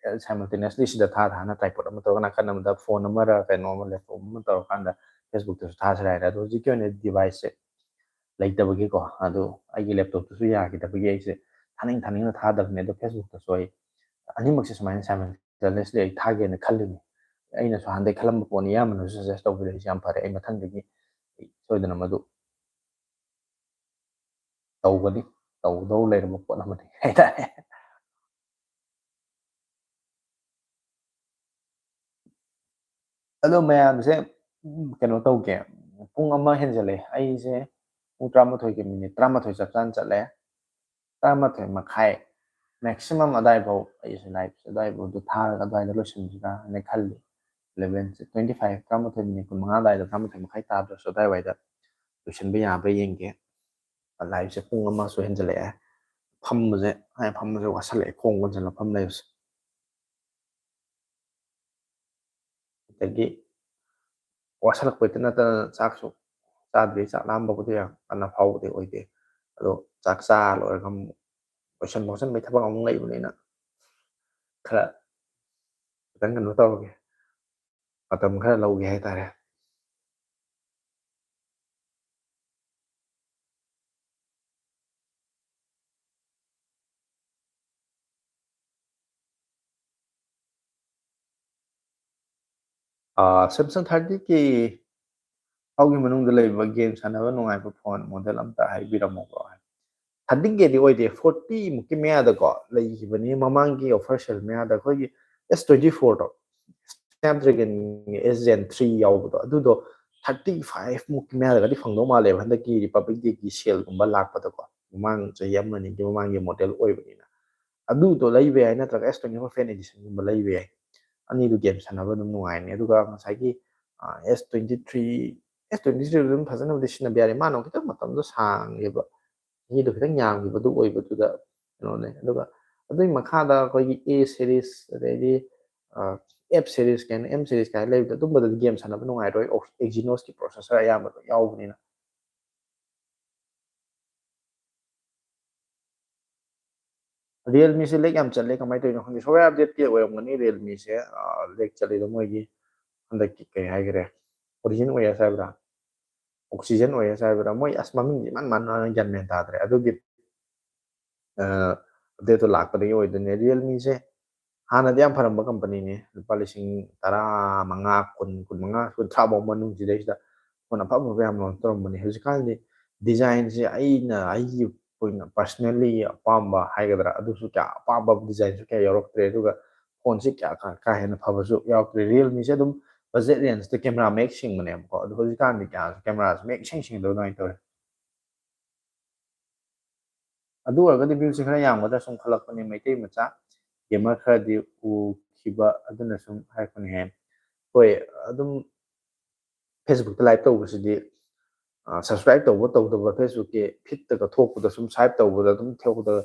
ꯁꯥꯏꯃꯜꯇꯦꯅꯤꯌꯁꯂꯤ ꯁꯤꯗ ꯊꯥ ꯊꯥꯅ ꯇ꯭ꯔꯥꯏꯄꯣꯠ ꯑꯃ ꯇꯧꯔꯒ ꯅꯥꯀꯟ ꯑꯃꯗ ꯐꯣꯟ ꯑꯃꯔ ꯀꯩꯅꯣ ꯑꯃ ꯂꯦꯞꯇꯣꯞ ꯑꯃ ꯇꯧꯔꯀꯥꯟꯗ ꯐꯦꯁꯕꯨꯛꯇꯁꯨ ꯊꯥꯁꯤꯔꯥ ꯍꯥꯏꯅ꯫ ꯑꯗꯣ ꯍꯧꯖꯤꯛꯀꯤ ꯑꯣꯏꯅ ꯗꯤꯚꯥꯏꯁꯁꯦ ꯂꯩꯇꯕꯒꯤꯀꯣ, ꯑꯗꯨ ꯑꯩꯒꯤ ꯂꯦꯞꯇꯣꯞꯇꯨꯁꯨ ꯌꯥꯈꯤꯗꯕꯒꯤ ꯑꯩꯁꯦ ꯊꯥꯅꯤꯡ ꯊꯥꯅꯤꯡꯅ ꯊꯥꯗꯕꯅꯦ꯫ ꯑꯗꯣ ꯐꯦꯁꯕꯨꯛꯇꯁꯨ ꯑꯩ ꯑꯅꯤꯃꯛꯁꯦ ꯁꯨꯃꯥꯏꯅ ꯁꯥꯏꯃꯜꯇꯦꯅꯤꯌꯁꯂꯤ ꯑꯩ ꯊꯥꯒꯦꯅ ꯈꯜꯂꯤꯅꯤ꯫ ꯑꯩꯅꯁꯨ ꯍꯥꯟꯅꯗꯩ ꯈꯜꯂꯝꯕ ꯄꯣꯠꯅꯤ, ꯏꯌꯥꯝꯕꯅꯁꯨ ꯁꯖꯦꯁ ꯇꯧꯕꯤꯔꯛꯏꯁꯦ ꯌꯥꯝ ꯐꯔꯦ꯫ ꯑꯩ ꯃꯊꯪꯗꯒꯤ ꯁꯣꯏꯗꯅ ꯃꯗꯨ ꯇꯧꯒꯅꯤ, ꯇꯧꯗꯧ ꯂꯩꯔꯕ ꯄꯣꯠ ꯑꯃꯅꯤ ꯍꯥꯏꯇꯥꯔꯦ꯫ ꯑꯗꯣ ꯃꯌꯥꯝꯁꯦ, ꯎꯝ, ꯀꯩꯅꯣ ꯇꯧꯒꯦ, ꯄꯨꯡ ꯑꯃ ꯍꯦꯟꯖꯜꯂꯛꯑꯦ꯫ ꯑꯩꯁꯦ ꯄꯨꯡ ꯇꯔꯥꯃꯥꯊꯣꯏꯒꯤ ꯃꯤꯅꯤꯠ ꯇꯔꯥꯃꯥꯊꯣꯏ ꯆꯞ ꯆꯥꯅ ꯆꯠꯂꯦ, ꯇꯔꯥꯃꯥꯊꯣꯏ ꯃꯈꯥꯏ ꯃꯦꯛꯁꯤꯃꯝ ꯑꯗꯥꯏꯐꯥꯎ ꯑꯩꯁꯦ ꯂꯥꯏꯞꯁꯦ ꯑꯗꯥꯏꯐꯥꯎꯗꯣ ꯊꯥꯔꯒ ꯑꯗꯨꯋꯥꯏꯗ ꯂꯣꯏꯁꯤꯟꯁꯤꯔꯥ ꯍꯥꯏꯅ ꯈꯜꯂꯤ꯫ ꯏꯂꯦꯚꯦꯟꯁꯦ ꯇ꯭ꯋꯦꯟꯇꯤ ꯐꯥꯏꯚ, ꯇꯔꯥꯃꯥꯊꯣꯏ ꯃꯤꯅꯤꯠ ꯀꯨꯟꯃꯉꯥ ꯑꯗꯥꯏꯗ, ꯇꯔꯥꯃꯥꯊꯣꯏ ꯃꯈꯥꯏ ꯇꯥꯗ꯭ꯔꯁꯨ ꯑꯗꯥꯏꯋꯥꯏꯗ ꯂꯣꯏꯁꯤꯟꯕ ꯌꯥꯕ꯭ꯔꯥ ꯌꯦꯡꯒꯦ꯫ ꯂꯥꯏꯞꯁꯦ ꯄꯨꯡ ꯑꯃꯁꯨ ꯍꯦꯟꯖꯜꯂꯛꯑꯦ꯫ ꯐꯝꯕꯁꯦ, ꯑꯩ ꯐꯝꯕꯁꯦ ꯋꯥꯁꯜꯂꯛꯑꯦ, ꯈꯣꯡ ꯀꯣꯟꯁꯤꯜꯂ ꯐꯝ ꯂꯩꯕꯁꯦ꯫ ꯑꯗꯒꯤ ꯋꯥꯁꯜꯂꯛꯄꯩꯗ ꯅꯠꯇꯅ ꯆꯥꯛꯁꯨ ꯆꯥꯗ꯭ꯔꯤ, ꯆꯥꯛ ꯂꯥꯝꯕꯕꯨꯗꯤ ꯌꯥꯝ ꯀꯟꯅ ꯐꯥꯎꯕꯗꯤ ꯑꯣꯏꯗꯦ꯫ ꯑꯗꯣ ꯆꯥꯛ ꯆꯥ ꯂꯣꯏꯔꯒ ꯑꯃꯨꯛ ꯂꯣꯏꯁꯟ ꯈꯣꯠꯆꯟꯕꯩ ꯊꯕꯛ ꯑꯃꯨꯛ ꯂꯩꯕꯅꯤꯅ ꯈꯔ ꯈꯤꯇꯪ ꯀꯩꯅꯣ ꯇꯧꯔꯒꯦ, ꯃꯇꯝ ꯈꯔ ꯂꯧꯒꯦ ꯍꯥꯏꯇꯥꯔꯦ꯫ ꯁꯦꯝꯁꯪ ꯊꯥꯔꯇꯤ ꯀꯦ ꯐꯥꯎꯒꯤ ꯃꯅꯨꯡꯗ ꯂꯩꯕ ꯒꯦꯝ ꯁꯥꯟꯅꯕ ꯅꯨꯡꯉꯥꯏꯕ ꯐꯣꯟ ꯃꯣꯗꯦꯜ ꯑꯝꯇ ꯍꯥꯏꯕꯤꯔꯝꯃꯣꯀꯣ꯫ ꯊꯥꯔꯇꯤ ꯀꯦꯗꯤ ꯑꯣꯏꯗꯦ, ꯐꯣꯔꯇꯤ ꯃꯨꯛꯀꯤ ꯃꯌꯥꯗꯀꯣ ꯂꯩꯈꯤꯕꯅꯤ ꯃꯃꯥꯡꯒꯤ ꯑꯣꯐꯔ ꯁꯦꯜ ꯃꯌꯥꯗ꯫ ꯑꯩꯈꯣꯏꯒꯤ ꯑꯦꯁ ꯇ꯭ꯋꯦꯟꯇꯤ ꯐꯣꯔꯗꯣ, ꯁ꯭ꯅꯦꯞꯗ꯭ꯔꯦꯒꯟꯒꯤ ꯑꯦꯁ ꯖꯦꯟ ꯊ꯭ꯔꯤ ꯌꯥꯎꯕꯗꯣ, ꯑꯗꯨꯗꯣ ꯊꯥꯔꯇꯤ ꯐꯥꯏꯚ ꯃꯨꯛꯀꯤ ꯃꯌꯥꯗꯒꯗꯤ ꯐꯪꯗꯧ ꯃꯥꯜꯂꯦꯕ, ꯍꯟꯗꯛꯀꯤ ꯔꯤꯄꯕ꯭ꯂꯤꯛ ꯗꯦꯒꯤ ꯁꯦꯜꯒꯨꯝꯕ ꯂꯥꯛꯄꯗꯀꯣ꯫ ꯃꯃꯥꯡ ꯆꯍꯤ ꯑꯃ ꯑꯅꯤꯒꯤ ꯃꯃꯥꯡꯒꯤ ꯃꯣꯗꯦꯜ ꯑꯣꯏꯕꯅꯤꯅ, ꯑꯗꯨꯗꯣ ꯂꯩꯕ ꯌꯥꯏ, ꯅꯠꯇ꯭ꯔꯒ ꯑꯦꯁ ꯇ꯭ꯋꯦꯟꯇꯤ ꯐꯣꯔ ꯐꯦꯟ ꯑꯦꯗꯤꯁꯟꯒꯨꯝꯕ ꯂꯩꯕ ꯌꯥꯏ꯫ ꯑꯅꯤꯗꯨ ꯒꯦꯝ ꯁꯥꯟꯅꯕ ꯑꯗꯨꯝ ꯅꯨꯡꯉꯥꯏꯔꯅꯤ꯫ ꯑꯗꯨꯒ ꯉꯁꯥꯏꯒꯤ ꯑꯦꯁ ꯇ꯭ꯋꯦꯟꯇꯤ ꯊ꯭ꯔꯤ ꯑꯦꯁ ꯇ꯭ꯋꯦꯟꯇꯤ ꯊ꯭ꯔꯤ ꯑꯗꯨꯝ ꯐꯖꯅꯕꯨꯗꯤ ꯁꯤꯖꯤꯟꯅꯕ ꯌꯥꯔꯦ, ꯃꯥꯅ ꯑꯃꯨꯛ ꯈꯤꯇꯪ ꯃꯇꯝꯗꯣ ꯁꯥꯡꯉꯦꯕ, ꯆꯍꯤꯗꯣ ꯈꯤꯇꯪ ꯌꯥꯝꯈꯤꯕꯗꯨ ꯑꯣꯏꯕꯗꯨꯗ ꯀꯩꯅꯣꯅꯦ꯫ ꯑꯗꯨꯒ ꯑꯗꯨꯒꯤ ꯃꯈꯥꯗ ꯑꯩꯈꯣꯏꯒꯤ ꯑꯦ ꯁꯦꯔꯤꯁ, ꯑꯗꯩꯗꯤ ꯑꯦꯐ ꯁꯦꯔꯤꯁ ꯀꯥꯏꯅ, ꯑꯦꯝ ꯁꯦꯔꯤꯁ ꯀꯥꯏꯅ ꯂꯩꯕꯗꯣ, ꯑꯗꯨꯝꯕꯗꯗꯤ ꯒꯦꯝ ꯁꯥꯟꯅꯕ ꯅꯨꯡꯉꯥꯏꯔꯣꯏ, ꯑꯦꯛꯖꯤꯅꯣꯁꯀꯤ ꯄ꯭ꯔꯣꯁꯦꯁꯔ ꯑꯌꯥꯝꯕ ꯂꯣꯏ ꯌꯥꯎꯕꯅꯤꯅ꯫ ꯔꯤꯌꯦꯜꯃꯤꯁꯦ ꯂꯦꯛ ꯌꯥꯝ ꯆꯠꯂꯦ, ꯀꯃꯥꯏꯅ ꯇꯧꯔꯤꯅꯣ ꯈꯪꯗꯦ꯫ ꯁꯣꯐꯋꯦꯌꯔ ꯑꯞꯗꯦꯠꯀꯤ ꯑꯣꯏꯔꯝꯒꯅꯤ ꯔꯤꯌꯦꯜꯃꯤꯁꯦ ꯂꯦꯛ ꯆꯠꯂꯤꯗꯣ꯫ ꯃꯣꯏꯒꯤ ꯍꯟꯗꯛꯀꯤ ꯀꯩ ꯍꯥꯏꯈꯔꯦ, ꯑꯣꯔꯤꯖꯤꯟ ꯑꯣꯏ ꯑꯦꯁ ꯍꯥꯏꯕ꯭ꯔꯥ, ꯑꯣꯛꯁꯤꯖꯟ ꯑꯣꯏ ꯑꯦꯁ ꯍꯥꯏꯕ꯭ꯔꯥ, ꯃꯣꯏ ꯑꯁ ꯃꯃꯤꯡꯁꯦ ꯏꯃꯥꯟ ꯃꯥꯟꯅ ꯒ꯭ꯌꯥꯟ ꯃꯦꯟ ꯇꯥꯗ꯭ꯔꯦ꯫ ꯑꯗꯨꯒꯤ ꯑꯞꯗꯦꯠꯇꯣ ꯂꯥꯛꯄꯗꯒꯤ ꯑꯣꯏꯗꯣꯏꯅꯦ꯫ ꯔꯤꯌꯦꯜꯃꯤꯁꯦ ꯍꯥꯟꯅꯗꯤ ꯌꯥꯝ ꯐꯔꯝꯕ ꯀꯝꯄꯅꯤꯅꯦ, ꯂꯨꯄꯥ ꯂꯤꯁꯤꯡ ꯇꯔꯥ ꯃꯉꯥ, ꯀꯨꯟ, ꯀꯨꯟ ꯃꯉꯥ, ꯀꯨꯟꯊ꯭ꯔꯥ ꯐꯥꯎ ꯃꯅꯨꯡꯁꯤꯗꯩꯁꯤꯗ ꯐꯣꯟ ꯑꯐ ꯑꯐꯕ ꯌꯥꯝ ꯂꯣꯟ ꯇꯧꯔꯝꯕꯅꯦ꯫ ꯍꯧꯖꯤꯛꯀꯥꯟꯗꯤ ꯗꯤꯖꯥꯏꯟꯁꯦ ꯑꯩꯅ ꯑꯩꯒꯤ ꯑꯣꯏꯅ ꯄꯔꯁꯅꯦꯜꯂꯤ ꯑꯄꯥꯝꯕ ꯍꯥꯏꯒꯗ꯭ꯔꯥ, ꯑꯗꯨꯁꯨ ꯀꯌꯥ ꯑꯄꯥꯝꯕ ꯗꯤꯖꯥꯏꯟꯁꯨ ꯀꯌꯥ ꯌꯥꯎꯔꯛꯇ꯭ꯔꯦ꯫ ꯑꯗꯨꯒ ꯐꯣꯟꯁꯦ ꯀꯌꯥ ꯀꯥ ꯀꯥ ꯍꯦꯟꯅ ꯐꯕꯁꯨ ꯌꯥꯎꯔꯛꯇ꯭ꯔꯦ꯫ ꯔꯤꯌꯦꯜꯃꯤꯁꯦ ꯑꯗꯨꯝ ꯕꯖꯦꯠ ꯔꯦꯟꯖꯇ ꯀꯦꯃꯦꯔꯥ ꯃꯌꯦꯛ ꯁꯦꯡꯕꯅꯦꯕꯀꯣ, ꯑꯗꯣ ꯍꯧꯖꯤꯛꯀꯥꯟꯗꯤ ꯀꯌꯥ ꯀꯦꯃꯦꯔꯥꯁꯦ ꯃꯌꯦꯛ ꯏꯁꯦꯡ ꯁꯦꯡꯗꯕ ꯑꯗꯨꯃꯥꯏꯅ ꯇꯧꯋꯦ꯫ ꯑꯗꯨ ꯑꯣꯏꯔꯒꯗꯤ ꯚ꯭ꯌꯨꯁꯦ ꯈꯔ ꯌꯥꯝꯒꯗ꯭ꯔꯥ ꯁꯨꯝ ꯈꯜꯂꯛꯄꯅꯦ꯫ ꯃꯩꯇꯩ ꯃꯆꯥ ꯒꯦꯃꯔ ꯈꯔꯗꯤ ꯎꯈꯤꯕ ꯑꯗꯨꯅ ꯁꯨꯝ ꯍꯥꯏꯔꯛꯄꯅꯦꯍꯦ꯫ ꯍꯣꯏ, ꯑꯗꯨꯝ ꯐꯦꯁꯕꯨꯛꯇ ꯂꯥꯏꯚ ꯇꯧꯕꯁꯤꯗꯤ ꯁꯕꯁꯀ꯭ꯔꯥꯏꯕ ꯇꯧꯕ ꯇꯧꯗꯕ, ꯐꯦꯁꯕꯨꯛꯀꯤ ꯐꯤꯠꯇꯒ ꯊꯣꯛꯄꯗ ꯁꯨꯝ ꯁ꯭ꯋꯥꯏꯞ ꯇꯧꯕꯗ ꯑꯗꯨꯝ ꯊꯣꯛꯄꯗ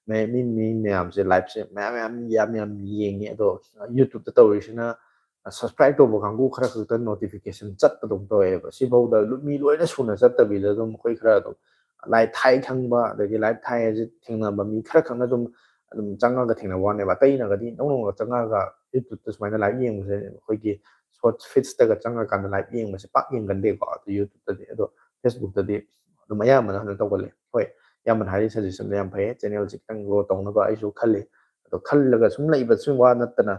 ꯃꯤ ꯃꯤ ꯃꯌꯥꯝꯁꯦ, ꯂꯥꯏꯚꯁꯦ ꯃꯌꯥꯝ ꯃꯌꯥꯝ ꯌꯥꯝ ꯌꯥꯝ ꯌꯦꯡꯉꯤ꯫ ꯑꯗꯣ ꯌꯨꯇ꯭ꯌꯨꯕꯇ ꯇꯧꯔꯤꯁꯤꯅ ꯁꯕꯁꯀ꯭ꯔꯥꯏꯕ ꯇꯧꯕ ꯀꯥꯡꯕꯨ ꯈꯔ ꯈꯛꯇ ꯅꯣꯇꯤꯐꯤꯀꯦꯁꯟ ꯆꯠꯄꯗꯧ ꯇꯧꯋꯦꯕ꯫ ꯁꯤꯐꯧꯗ ꯂꯨ- ꯃꯤ ꯂꯣꯏꯅ ꯁꯨꯅ ꯆꯠꯇꯕꯤꯗ ꯑꯗꯨꯝ ꯑꯩꯈꯣꯏ ꯈꯔ ꯑꯗꯨꯝ ꯂꯥꯏꯚ ꯊꯥꯏ ꯈꯪꯕ, ꯑꯗꯒꯤ ꯂꯥꯏꯚ ꯊꯥꯏ ꯍꯥꯏꯁꯦ ꯊꯦꯡꯅꯕ ꯃꯤ ꯈꯔ ꯈꯛꯅ ꯑꯗꯨꯝ ꯑꯗꯨꯝ ꯆꯪꯉꯒ ꯊꯦꯡꯅꯕ ꯋꯥꯅꯦꯕ꯫ ꯑꯇꯩꯅꯒꯗꯤ ꯅꯧ ꯅꯧꯅ ꯆꯪꯉꯒ ꯌꯨꯇ꯭ꯌꯨꯕꯇ ꯁꯨꯃꯥꯏꯅ ꯂꯥꯏꯚ ꯌꯦꯡꯕꯁꯦ, ꯑꯩꯈꯣꯏꯒꯤ ꯁꯣꯔꯠ ꯐꯤꯠꯁꯇꯒ ꯆꯪꯉꯀꯥꯟꯗ ꯂꯥꯏꯚ ꯌꯦꯡꯕꯁꯦ ꯄꯥꯛ ꯌꯦꯡꯒꯟꯗꯦꯀꯣ꯫ ꯑꯗꯨ ꯌꯨꯇ꯭ꯌꯨꯕꯇꯗꯤ, ꯑꯗꯣ ꯐꯦꯁꯕꯨꯛꯇꯗꯤ ꯑꯗꯨꯝ ꯑꯌꯥꯝꯕꯅ ꯀꯩꯅꯣ ꯇꯧꯒꯜꯂꯦ꯫ ꯍꯣꯏ, ꯏꯌꯥꯝꯕꯅ ꯍꯥꯏꯔꯤ ꯁꯖꯦꯁꯟꯗꯣ ꯌꯥꯝ ꯐꯩꯌꯦ, ꯆꯦꯅꯦꯜꯁꯦ ꯈꯤꯇꯪ ꯒ꯭ꯔꯣ ꯇꯧꯅꯕ ꯑꯩꯁꯨ ꯈꯜꯂꯤ꯫ ꯑꯗꯣ ꯈꯜꯂꯒ ꯁꯨꯝ ꯂꯩꯕꯁꯨ ꯋꯥ ꯅꯠꯇꯅ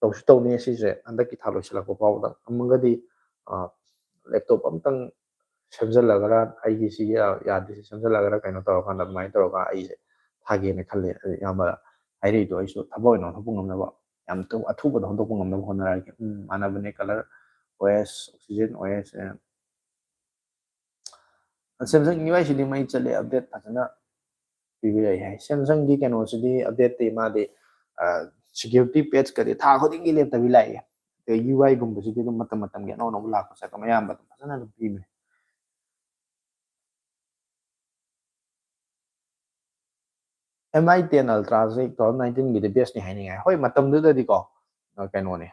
ꯇꯧꯁꯨ ꯇꯧꯅꯤ ꯁꯤꯁꯦ꯫ ꯍꯟꯗꯛꯀꯤ ꯊꯥ ꯂꯣꯏꯁꯤꯜꯂꯛꯄ ꯐꯥꯎꯕꯗ ꯑꯃꯒꯗꯤ ꯂꯦꯞꯇꯣꯞ ꯑꯝꯇꯪ ꯁꯦꯝꯖꯤꯜꯂꯒꯔ, ꯑꯩꯒꯤ ꯁꯤꯒꯤ ꯌꯥꯗ꯭ꯔꯤꯁꯦ ꯁꯦꯝꯖꯤꯜꯂꯒꯔ ꯀꯩꯅꯣ ꯇꯧꯔꯀꯥꯟꯗ ꯑꯗꯨꯃꯥꯏꯅ ꯇꯧꯔꯒ ꯑꯩꯁꯦ ꯊꯥꯒꯦꯅ ꯈꯜꯂꯤ꯫ ꯑꯗꯨ ꯏꯌꯥꯝꯕ ꯍꯥꯏꯔꯛꯏꯗꯣ ꯑꯩꯁꯨ ꯊꯕꯛ ꯑꯣꯏꯅ ꯑꯣꯟꯊꯣꯛꯄ ꯉꯝꯅꯕ, ꯌꯥꯝ ꯊꯨ- ꯑꯊꯨꯕꯗ ꯑꯣꯟꯊꯣꯛꯄ ꯉꯝꯅꯕ ꯍꯣꯠꯅꯔꯛꯑꯒꯦ꯫ ꯎꯝ, ꯃꯥꯟꯅꯕꯅꯦ, ꯀꯂꯔ ꯑꯣ ꯑꯦꯁ, ꯑꯣꯛꯁꯤꯖꯦꯟ ꯑꯣ ꯑꯦꯁ, Samsung U I ꯁꯤꯗꯤ ꯃꯩ ꯆꯠꯂꯦ, ꯑꯞꯗꯦꯠ ꯐꯖꯅ ꯄꯤꯕ ꯌꯥꯏ ꯍꯥꯏ꯫ Samsung ꯒꯤ ꯀꯩꯅꯣꯁꯤꯗꯤ ꯑꯞꯗꯦꯠꯇꯤ ꯃꯥꯗꯤ ꯁꯦꯀ꯭ꯌꯨꯔꯤꯇꯤ ꯄꯦꯆꯀꯗꯤ ꯊꯥ ꯈꯨꯗꯤꯡꯒꯤ ꯂꯦꯞꯇꯕꯤ ꯂꯥꯛꯑꯦ꯫ ꯑꯗꯩ U I ꯒꯨꯝꯕꯁꯤꯗꯤ ꯑꯗꯨꯝ ꯃꯇꯝ ꯃꯇꯝꯒꯤ ꯑꯅꯧ ꯑꯅꯧꯕ ꯂꯥꯛꯄꯁꯦ ꯑꯗꯨꯝ ꯑꯌꯥꯝꯕ ꯑꯗꯨꯝ ꯐꯖꯅ ꯑꯗꯨꯝ ꯄꯤꯕꯅꯦ꯫ M I ten Ultra ꯁꯤ two thousand nineteen ꯒꯤꯗꯤ ꯕꯦꯁꯅꯤ ꯍꯥꯏꯅꯤꯡꯉꯥꯏ꯫ ꯍꯣꯏ, ꯃꯇꯝꯗꯨꯗꯗꯤꯀꯣ, ꯑ, ꯀꯩꯅꯣꯅꯦ,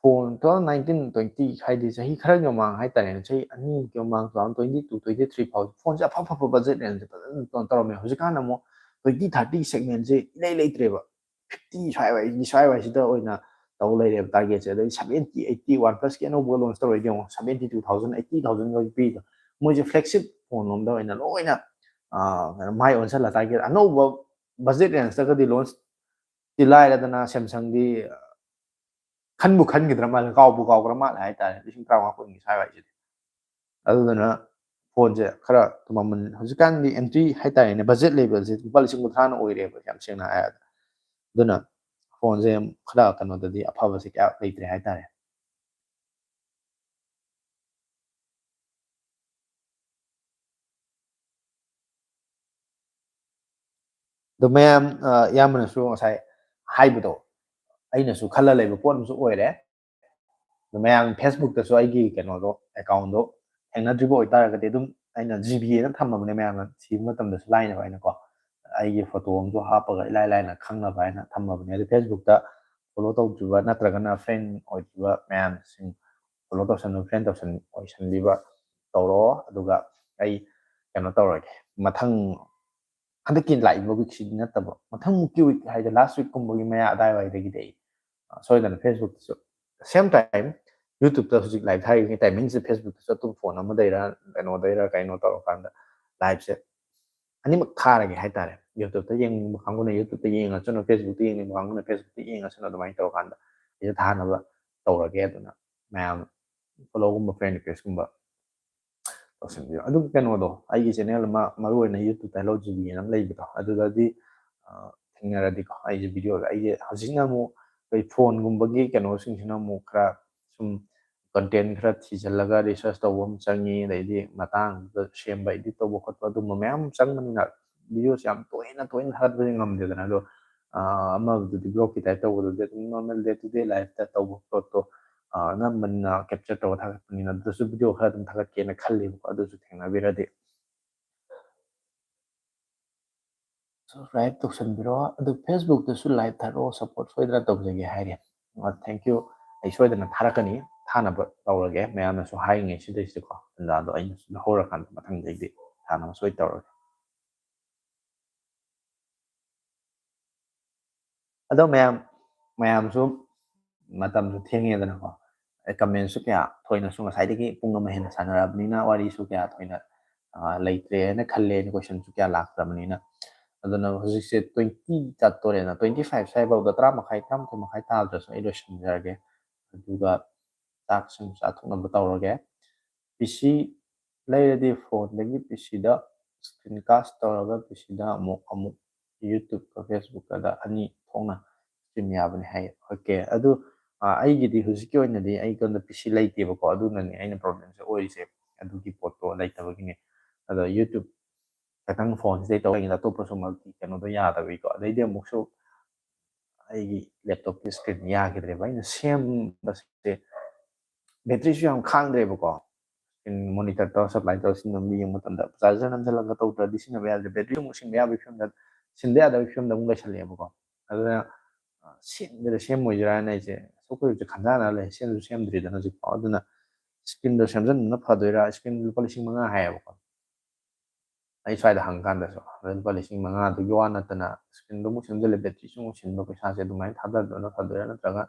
phone two thousand nineteen twenty ꯍꯥꯏꯗꯤ ꯆꯍꯤ ꯈꯔꯒꯤ ꯃꯃꯥꯡ ꯍꯥꯏꯇꯥꯔꯦꯅꯦ, ꯆꯍꯤ ꯑꯅꯤꯒꯤ ꯃꯃꯥꯡ, two thousand twenty two, twenty three ꯐꯥꯎ ꯐꯣꯟꯁꯦ ꯑꯐ ꯑꯐꯕ ꯕꯖꯦꯠ ꯔꯦꯟꯖꯁꯦ ꯐꯖꯅ ꯀꯩꯅꯣ ꯇꯧꯔꯝꯃꯦ꯫ ꯍꯧꯖꯤꯛꯀꯥꯟ ꯑꯃꯨꯛ twenty thirty ꯁꯦꯒꯃꯦꯟꯁꯦ ꯏꯂꯩ ꯂꯩꯇ꯭ꯔꯦꯕ꯫ Fifty ꯁ꯭ꯋꯥꯏ ꯋꯥꯏ, ꯁ꯭ꯋꯥꯏ ꯋꯥꯏꯁꯤꯗ ꯑꯣꯏꯅ ꯇꯧ ꯂꯩꯔꯦꯕ ꯇꯥꯔꯒꯦꯠꯁꯦ꯫ ꯑꯗꯩ seventy, eighty, OnePlus ꯀꯤ ꯑꯅꯧꯕ ꯂꯣꯟꯁ ꯇꯧꯔꯛꯏꯗꯤ ꯌꯦꯡꯉꯣ, seventy two thousand, eighty thousand ꯐꯥꯎ ꯄꯤꯗꯣ꯫ ꯃꯣꯏꯁꯦ ꯐ꯭ꯂꯦꯒꯁꯤꯞ ꯐꯣꯟ ꯂꯣꯝꯗ ꯑꯣꯏꯅ ꯂꯣꯏꯅ, ꯑ, ꯀꯩꯅꯣ, ꯃꯥꯏ ꯑꯣꯟꯁꯤꯜꯂ ꯇꯥꯔꯒꯦꯠ ꯑꯅꯧꯕ ꯕꯖꯦꯠ ꯔꯦꯟꯖꯇꯒꯗꯤ ꯂꯣꯟꯁꯇꯤ ꯂꯥꯏꯔꯗꯅ Samsung ꯗꯤ, ꯑ, ꯈꯟꯕꯨ ꯈꯟꯈꯤꯗ꯭ꯔ ꯃꯥꯜꯂꯦ, ꯀꯥꯎꯕꯨ ꯀꯥꯎꯈ꯭ꯔ ꯃꯥꯜꯂꯦ ꯍꯥꯏꯇꯥꯔꯦ, ꯂꯤꯁꯤꯡ ꯇꯔꯥꯃꯉꯥ ꯀꯨꯟꯒꯤ ꯁ꯭ꯋꯥꯏ ꯋꯥꯏꯁꯤꯗꯤ꯫ ꯑꯗꯨꯗꯨꯅ ꯐꯣꯟꯁꯦ ꯈꯔ ꯃꯃꯜ, ꯍꯧꯖꯤꯛꯀꯥꯟꯗꯤ ꯑꯦꯟꯇ꯭ꯔꯤ ꯍꯥꯏꯇꯥꯔꯦꯅꯦ, ꯕꯖꯦꯠ ꯂꯦꯕꯦꯜꯁꯦ ꯂꯨꯄꯥ ꯂꯤꯁꯤꯡ ꯀꯨꯟꯊ꯭ꯔꯥꯅ ꯑꯣꯏꯔꯦꯕ, ꯌꯥꯝ ꯁꯦꯡꯅ ꯍꯥꯏꯔꯗꯤ꯫ ꯑꯗꯨꯅ ꯐꯣꯟꯁꯦ ꯈꯔ ꯀꯩꯅꯣꯗꯗꯤ ꯑꯐꯕꯁꯦ ꯀꯌꯥ ꯂꯩꯇ꯭ꯔꯦ ꯍꯥꯏꯇꯥꯔꯦ꯫ ꯑꯗꯣ ꯃꯌꯥꯝ, ꯑ, ꯏꯌꯥꯝꯕꯅꯁꯨ ꯉꯁꯥꯏ ꯍꯥꯏꯕꯗꯣ ꯑꯩꯅꯁꯨ ꯈꯜꯂ ꯂꯩꯕ ꯄꯣꯠ ꯑꯃꯁꯨ ꯑꯣꯏꯔꯦ꯫ ꯑꯗꯣ ꯃꯌꯥꯝ Facebook ꯇꯁꯨ ꯑꯩꯒꯤ ꯀꯩꯅꯣꯗꯣ, account ꯗꯣ ꯊꯦꯡꯅꯗ꯭ꯔꯤꯕ ꯑꯣꯏꯇꯥꯔꯒꯗꯤ ꯑꯗꯨꯝ ꯑꯩꯅ G B ꯑꯅ ꯊꯝꯃꯕꯅꯦ, ꯃꯌꯥꯝꯅ ꯊꯤꯕ ꯃꯇꯝꯗꯁꯨ ꯂꯥꯏꯅꯕ ꯍꯥꯏꯅꯀꯣ꯫ ꯑꯩꯒꯤ ꯐꯣꯇꯣ ꯑꯃꯁꯨ ꯍꯥꯞꯄꯒ ꯏꯂꯥꯏ ꯂꯥꯏꯅ ꯈꯪꯅꯕ ꯍꯥꯏꯅ ꯊꯝꯃꯕꯅꯦ꯫ ꯑꯗꯨ Facebook ꯇ follow ꯇꯧꯗ꯭ꯔꯤꯕ ꯅꯠꯇ꯭ꯔꯒꯅ friend ꯑꯣꯏꯗ꯭ꯔꯤꯕ ꯃꯌꯥꯝꯁꯤꯡ follow ꯇꯧꯁꯟꯕ, friend ꯇꯧꯁꯟ-, ꯑꯣꯏꯁꯟꯕꯤꯕ ꯇꯧꯔꯛꯑꯣ꯫ ꯑꯗꯨꯒ ꯑꯩ ꯀꯩꯅꯣ ꯇꯧꯔꯒꯦ, ꯃꯊꯪ ꯍꯟꯗꯛꯀꯤ ꯂꯥꯛꯏꯕ week ꯁꯤꯗꯤ ꯅꯠꯇꯕ, ꯃꯊꯪꯃꯨꯛꯀꯤ week ꯍꯥꯏꯗꯤ last week ꯀꯨꯝꯕꯒꯤ ꯃꯌꯥ ꯑꯗꯥꯏꯋꯥꯏꯗꯒꯤꯗꯤ ꯑꯩ, ꯑ, ꯁꯣꯏꯗꯅ Facebook ꯇꯁꯨ, same time YouTube ꯇ ꯍꯧꯖꯤꯛ live ꯊꯥꯔꯤꯕꯒꯤ timing ꯁꯦ Facebook ꯇꯁꯨ ꯑꯗꯨꯝ ꯐꯣꯟ ꯑꯃꯗꯩꯔ ꯀꯩꯅꯣꯗꯩꯔ ꯀꯩꯅꯣ ꯇꯧꯔꯀꯥꯟꯗ live ꯁꯦ ꯑꯅꯤꯃꯛ ꯊꯥꯔꯒꯦ ꯍꯥꯏꯇꯥꯔꯦ꯫ YouTube ꯇ ꯌꯦꯡꯅꯤꯡꯕ ꯀꯥꯡꯕꯨꯅ YouTube ꯇ ꯌꯦꯡꯉꯁꯅꯨ, Facebook ꯇ ꯌꯦꯡꯅꯤꯡꯕ ꯀꯥꯡꯕꯨꯅ Facebook ꯇ ꯌꯦꯡꯉꯁꯅꯨ, ꯑꯗꯨꯃꯥꯏꯅ ꯇꯧꯔꯀꯥꯟꯗ ꯑꯩꯁꯨ ꯊꯥꯅꯕ ꯇꯧꯔꯒꯦ꯫ ꯑꯗꯨꯅ ꯃꯌꯥꯝ follow ꯒꯨꯝꯕ, friend request ꯀꯨꯝꯕ ꯇꯧꯁꯟꯕꯤꯌꯣ꯫ ꯑꯗꯨꯒ ꯀꯩꯅꯣꯗꯣ, ꯑꯩꯒꯤ channel ꯑꯃ ꯃꯔꯨ ꯑꯣꯏꯅ YouTube ꯇ Hello G B ꯑꯅ ꯑꯃ ꯂꯩꯕꯗꯣ, ꯑꯗꯨꯗꯗꯤ, ꯑ, ꯊꯦꯡꯅꯔꯗꯤꯀꯣ, ꯑꯩꯁꯦ video ꯗ, ꯑꯩꯁꯦ ꯍꯧꯖꯤꯛꯅ ꯑꯃꯨꯛ ꯑꯩꯈꯣꯏ ꯐꯣꯟꯒꯨꯝꯕꯒꯤ ꯀꯩꯅꯣꯁꯤꯡꯁꯤꯅ ꯑꯃꯨꯛ ꯈꯔ ꯁꯨꯝ content ꯈꯔ ꯊꯤꯖꯤꯜꯂꯒ research ꯇꯧꯕ ꯑꯃ ꯆꯪꯉꯤ, ꯑꯗꯩꯗꯤ ꯃꯇꯥꯡꯗꯨꯗ ꯁꯦꯝꯕ, edit ꯇꯧꯕ ꯈꯣꯠꯄ, ꯑꯗꯨꯝꯕ ꯃꯌꯥꯝ ꯑꯃ ꯆꯪꯕꯅꯤꯅ videoꯁꯦ ꯌꯥꯝ ꯇꯣꯏꯅ ꯇꯣꯏꯅ ꯊꯥꯒꯠꯄꯁꯦ ꯉꯝꯗꯦꯗꯅ꯫ ꯑꯗꯣ ꯑꯃꯗꯨꯗꯤ vlogꯀꯤ type ꯇꯧꯕꯗꯨꯗꯤ ꯑꯗꯨꯝ normal day to day lifeꯇ ꯇꯧꯕ ꯄꯣꯠꯇꯣ ꯑꯅꯝꯕꯅ capture ꯇꯧꯔ ꯊꯥꯒꯠꯄꯅꯤꯅ, ꯑꯗꯨꯗꯁꯨ video ꯈꯔ ꯑꯗꯨꯝ ꯊꯥꯒꯠꯀꯦꯅ ꯈꯜꯂꯤꯕꯀꯣ꯫ ꯑꯗꯨꯁꯨ ꯊꯦꯡꯅꯕꯤꯔꯗꯤ subscribe ꯇꯧꯁꯟꯕꯤꯔꯣ꯫ ꯑꯗꯨ Facebookꯇꯁꯨ live ꯊꯥꯔꯛꯑꯣ, support ꯁꯣꯏꯗꯅ ꯇꯧꯖꯒꯦ ꯍꯥꯏꯔꯤ꯫ Thank you꯫ ꯑꯩ ꯁꯣꯏꯗꯅ ꯊꯥꯔꯛꯀꯅꯤ, ꯊꯥꯅꯕ ꯇꯧꯔꯒꯦ꯫ ꯃꯌꯥꯝꯅꯁꯨ ꯍꯥꯏꯔꯤꯉꯩ ꯁꯤꯗꯩꯁꯤꯗꯀꯣ, ꯇꯟꯖꯥꯗꯣ ꯑꯩꯅꯁꯨ ꯂꯧꯍꯧꯔꯀꯥꯟꯗ ꯃꯊꯪꯗꯩꯗꯤ ꯊꯥꯅꯕ ꯁꯣꯏ ꯇꯧꯔꯒꯦ꯫ ꯑꯗꯣ ꯃꯌꯥꯝ, ꯃꯌꯥꯝꯁꯨ ꯃꯇꯝꯁꯨ ꯊꯦꯡꯉꯦꯗꯅꯀꯣ꯫ ꯑꯩ commentꯁꯨ ꯀꯌꯥ ꯊꯣꯏꯅꯁꯨ, ꯉꯁꯥꯏꯗꯒꯤ ꯄꯨꯡ ꯑꯃ ꯍꯦꯟꯅ ꯁꯥꯟꯅꯔꯛꯑꯕꯅꯤꯅ ꯋꯥꯔꯤꯁꯨ ꯀꯌꯥ ꯊꯣꯏꯅ, ꯑ, ꯂꯩꯇ꯭ꯔꯦꯅ ꯈꯜꯂꯦ, ꯑꯩꯅ questionꯁꯨ ꯀꯌꯥ ꯂꯥꯛꯇ꯭ꯔꯕꯅꯤꯅ꯫ ꯑꯗꯨꯅ ꯍꯧꯖꯤꯛꯁꯦ twenty ꯆꯠꯇꯣꯔꯦꯅ, twenty five ꯁ꯭ꯋꯥꯏꯐꯥꯎꯗ, ꯇꯔꯥ ꯃꯈꯥꯏ, ꯇꯔꯥꯃꯥꯊꯣꯏ ꯃꯈꯥꯏ ꯇꯥꯕꯗꯁꯨ ꯑꯩ ꯂꯣꯏꯁꯤꯟꯖꯔꯒꯦ꯫ ꯑꯗꯨꯒ ꯆꯥꯛꯁꯤꯡ ꯆꯥꯊꯣꯛꯅꯕ ꯇꯧꯔꯒꯦ꯫ PC ꯂꯩꯔꯗꯤ phoneꯗꯒꯤ PCꯗ screencast ꯇꯧꯔꯒ PCꯗ ꯑꯃꯨꯛ, ꯑꯃꯨꯛ YouTubeꯀ Facebookꯀꯗ ꯑꯅꯤ ꯊꯣꯛꯅ stream ꯌꯥꯕꯅꯤ ꯍꯥꯏ꯫ OK, ꯑꯗꯨ, ꯑ, ꯑꯩꯒꯤꯗꯤ ꯍꯧꯖꯤꯛꯀꯤ ꯑꯣꯏꯅꯗꯤ ꯑꯩꯉꯣꯟꯗ PC ꯂꯩꯇꯦꯕꯀꯣ, ꯑꯗꯨꯅꯅꯦ ꯑꯩꯅ problemꯁꯦ ꯑꯣꯏꯔꯤꯁꯦ, ꯑꯗꯨꯒꯤ ꯄꯣꯠꯇꯣ ꯂꯩꯇꯕꯒꯤꯅꯦ꯫ ꯑꯗꯣ YouTube ꯈꯇꯪ phoneꯁꯤꯗꯩ ꯇꯧꯔꯤꯉꯩꯗ ꯑꯇꯣꯞꯄꯁꯨ multi ꯀꯩꯅꯣꯗꯣ ꯌꯥꯗꯕꯒꯤꯀꯣ꯫ ꯑꯗꯩꯗꯤ ꯑꯃꯨꯛꯁꯨ ꯑꯩꯒꯤ laptopꯀꯤ screen ꯌꯥꯈꯤꯗ꯭ꯔꯦꯕ꯫ ꯑꯩꯅ ꯁꯦꯝꯕꯁꯦ batteryꯁꯨ ꯌꯥꯝ ꯈꯥꯡꯗ꯭ꯔꯦꯕꯀꯣ꯫ Screen monitor ꯇꯧꯔ supply ꯇꯧꯔ ꯁꯤꯖꯤꯟꯅꯕ ꯌꯦꯡꯕ ꯃꯇꯝꯗ charger ꯅꯝꯁꯤꯜꯂꯒ ꯇꯧꯗ꯭ꯔꯗꯤ ꯁꯤꯖꯤꯟꯅꯕ ꯌꯥꯗ꯭ꯔꯦ꯫ Battery ꯑꯃꯨꯛ ꯁꯤꯟꯕ ꯌꯥꯕꯒꯤ ꯐꯤꯕꯝꯗ, ꯁꯤꯟꯕ ꯌꯥꯗꯕꯒꯤ ꯐꯤꯕꯝꯗ ꯑꯃꯨꯛ ꯂꯩꯁꯜꯂꯛꯑꯦꯕꯀꯣ꯫ ꯑꯗꯨꯅ, ꯑ, ꯁꯦꯝꯗꯣꯏꯔꯥ ꯁꯦꯝꯃꯣꯏꯗꯣꯏꯔꯥ ꯍꯥꯏꯅ ꯑꯩꯁꯦ ꯑꯁꯨꯛ ꯀꯨꯏꯕꯁꯦ ꯈꯟꯖꯥꯟꯅꯔ ꯂꯩ꯫ ꯁꯦꯝꯁꯨ ꯁꯦꯝꯗ꯭ꯔꯤꯗꯅ ꯍꯧꯖꯤꯛꯐꯥꯎ꯫ ꯑꯗꯨꯅ screenꯗꯣ ꯁꯦꯝꯖꯟꯕꯅ ꯐꯗꯣꯏꯔꯥ? Screen ꯂꯨꯄꯥ ꯂꯤꯁꯤꯡ ꯃꯉꯥ ꯍꯥꯏꯌꯦꯕꯀꯣ꯫ ꯑꯩ ꯁ꯭ꯋꯥꯏꯗ ꯍꯪꯀꯥꯟꯗꯁꯨ, ꯑꯗ ꯂꯨꯄꯥ ꯂꯤꯁꯤꯡ ꯃꯉꯥꯗꯨꯒꯤ ꯋꯥ ꯅꯠꯇꯅ screenꯗꯨ ꯑꯃꯨꯛ ꯁꯦꯝꯖꯤꯜꯂꯦ, batteryꯁꯨ ꯑꯃꯨꯛ ꯁꯤꯟꯕ, ꯄꯩꯁꯥꯁꯦ ꯑꯗꯨꯃꯥꯏꯅ ꯊꯥꯗꯗꯕꯅ ꯐꯗꯣꯏꯔꯥ, ꯅꯠꯇ꯭ꯔꯒ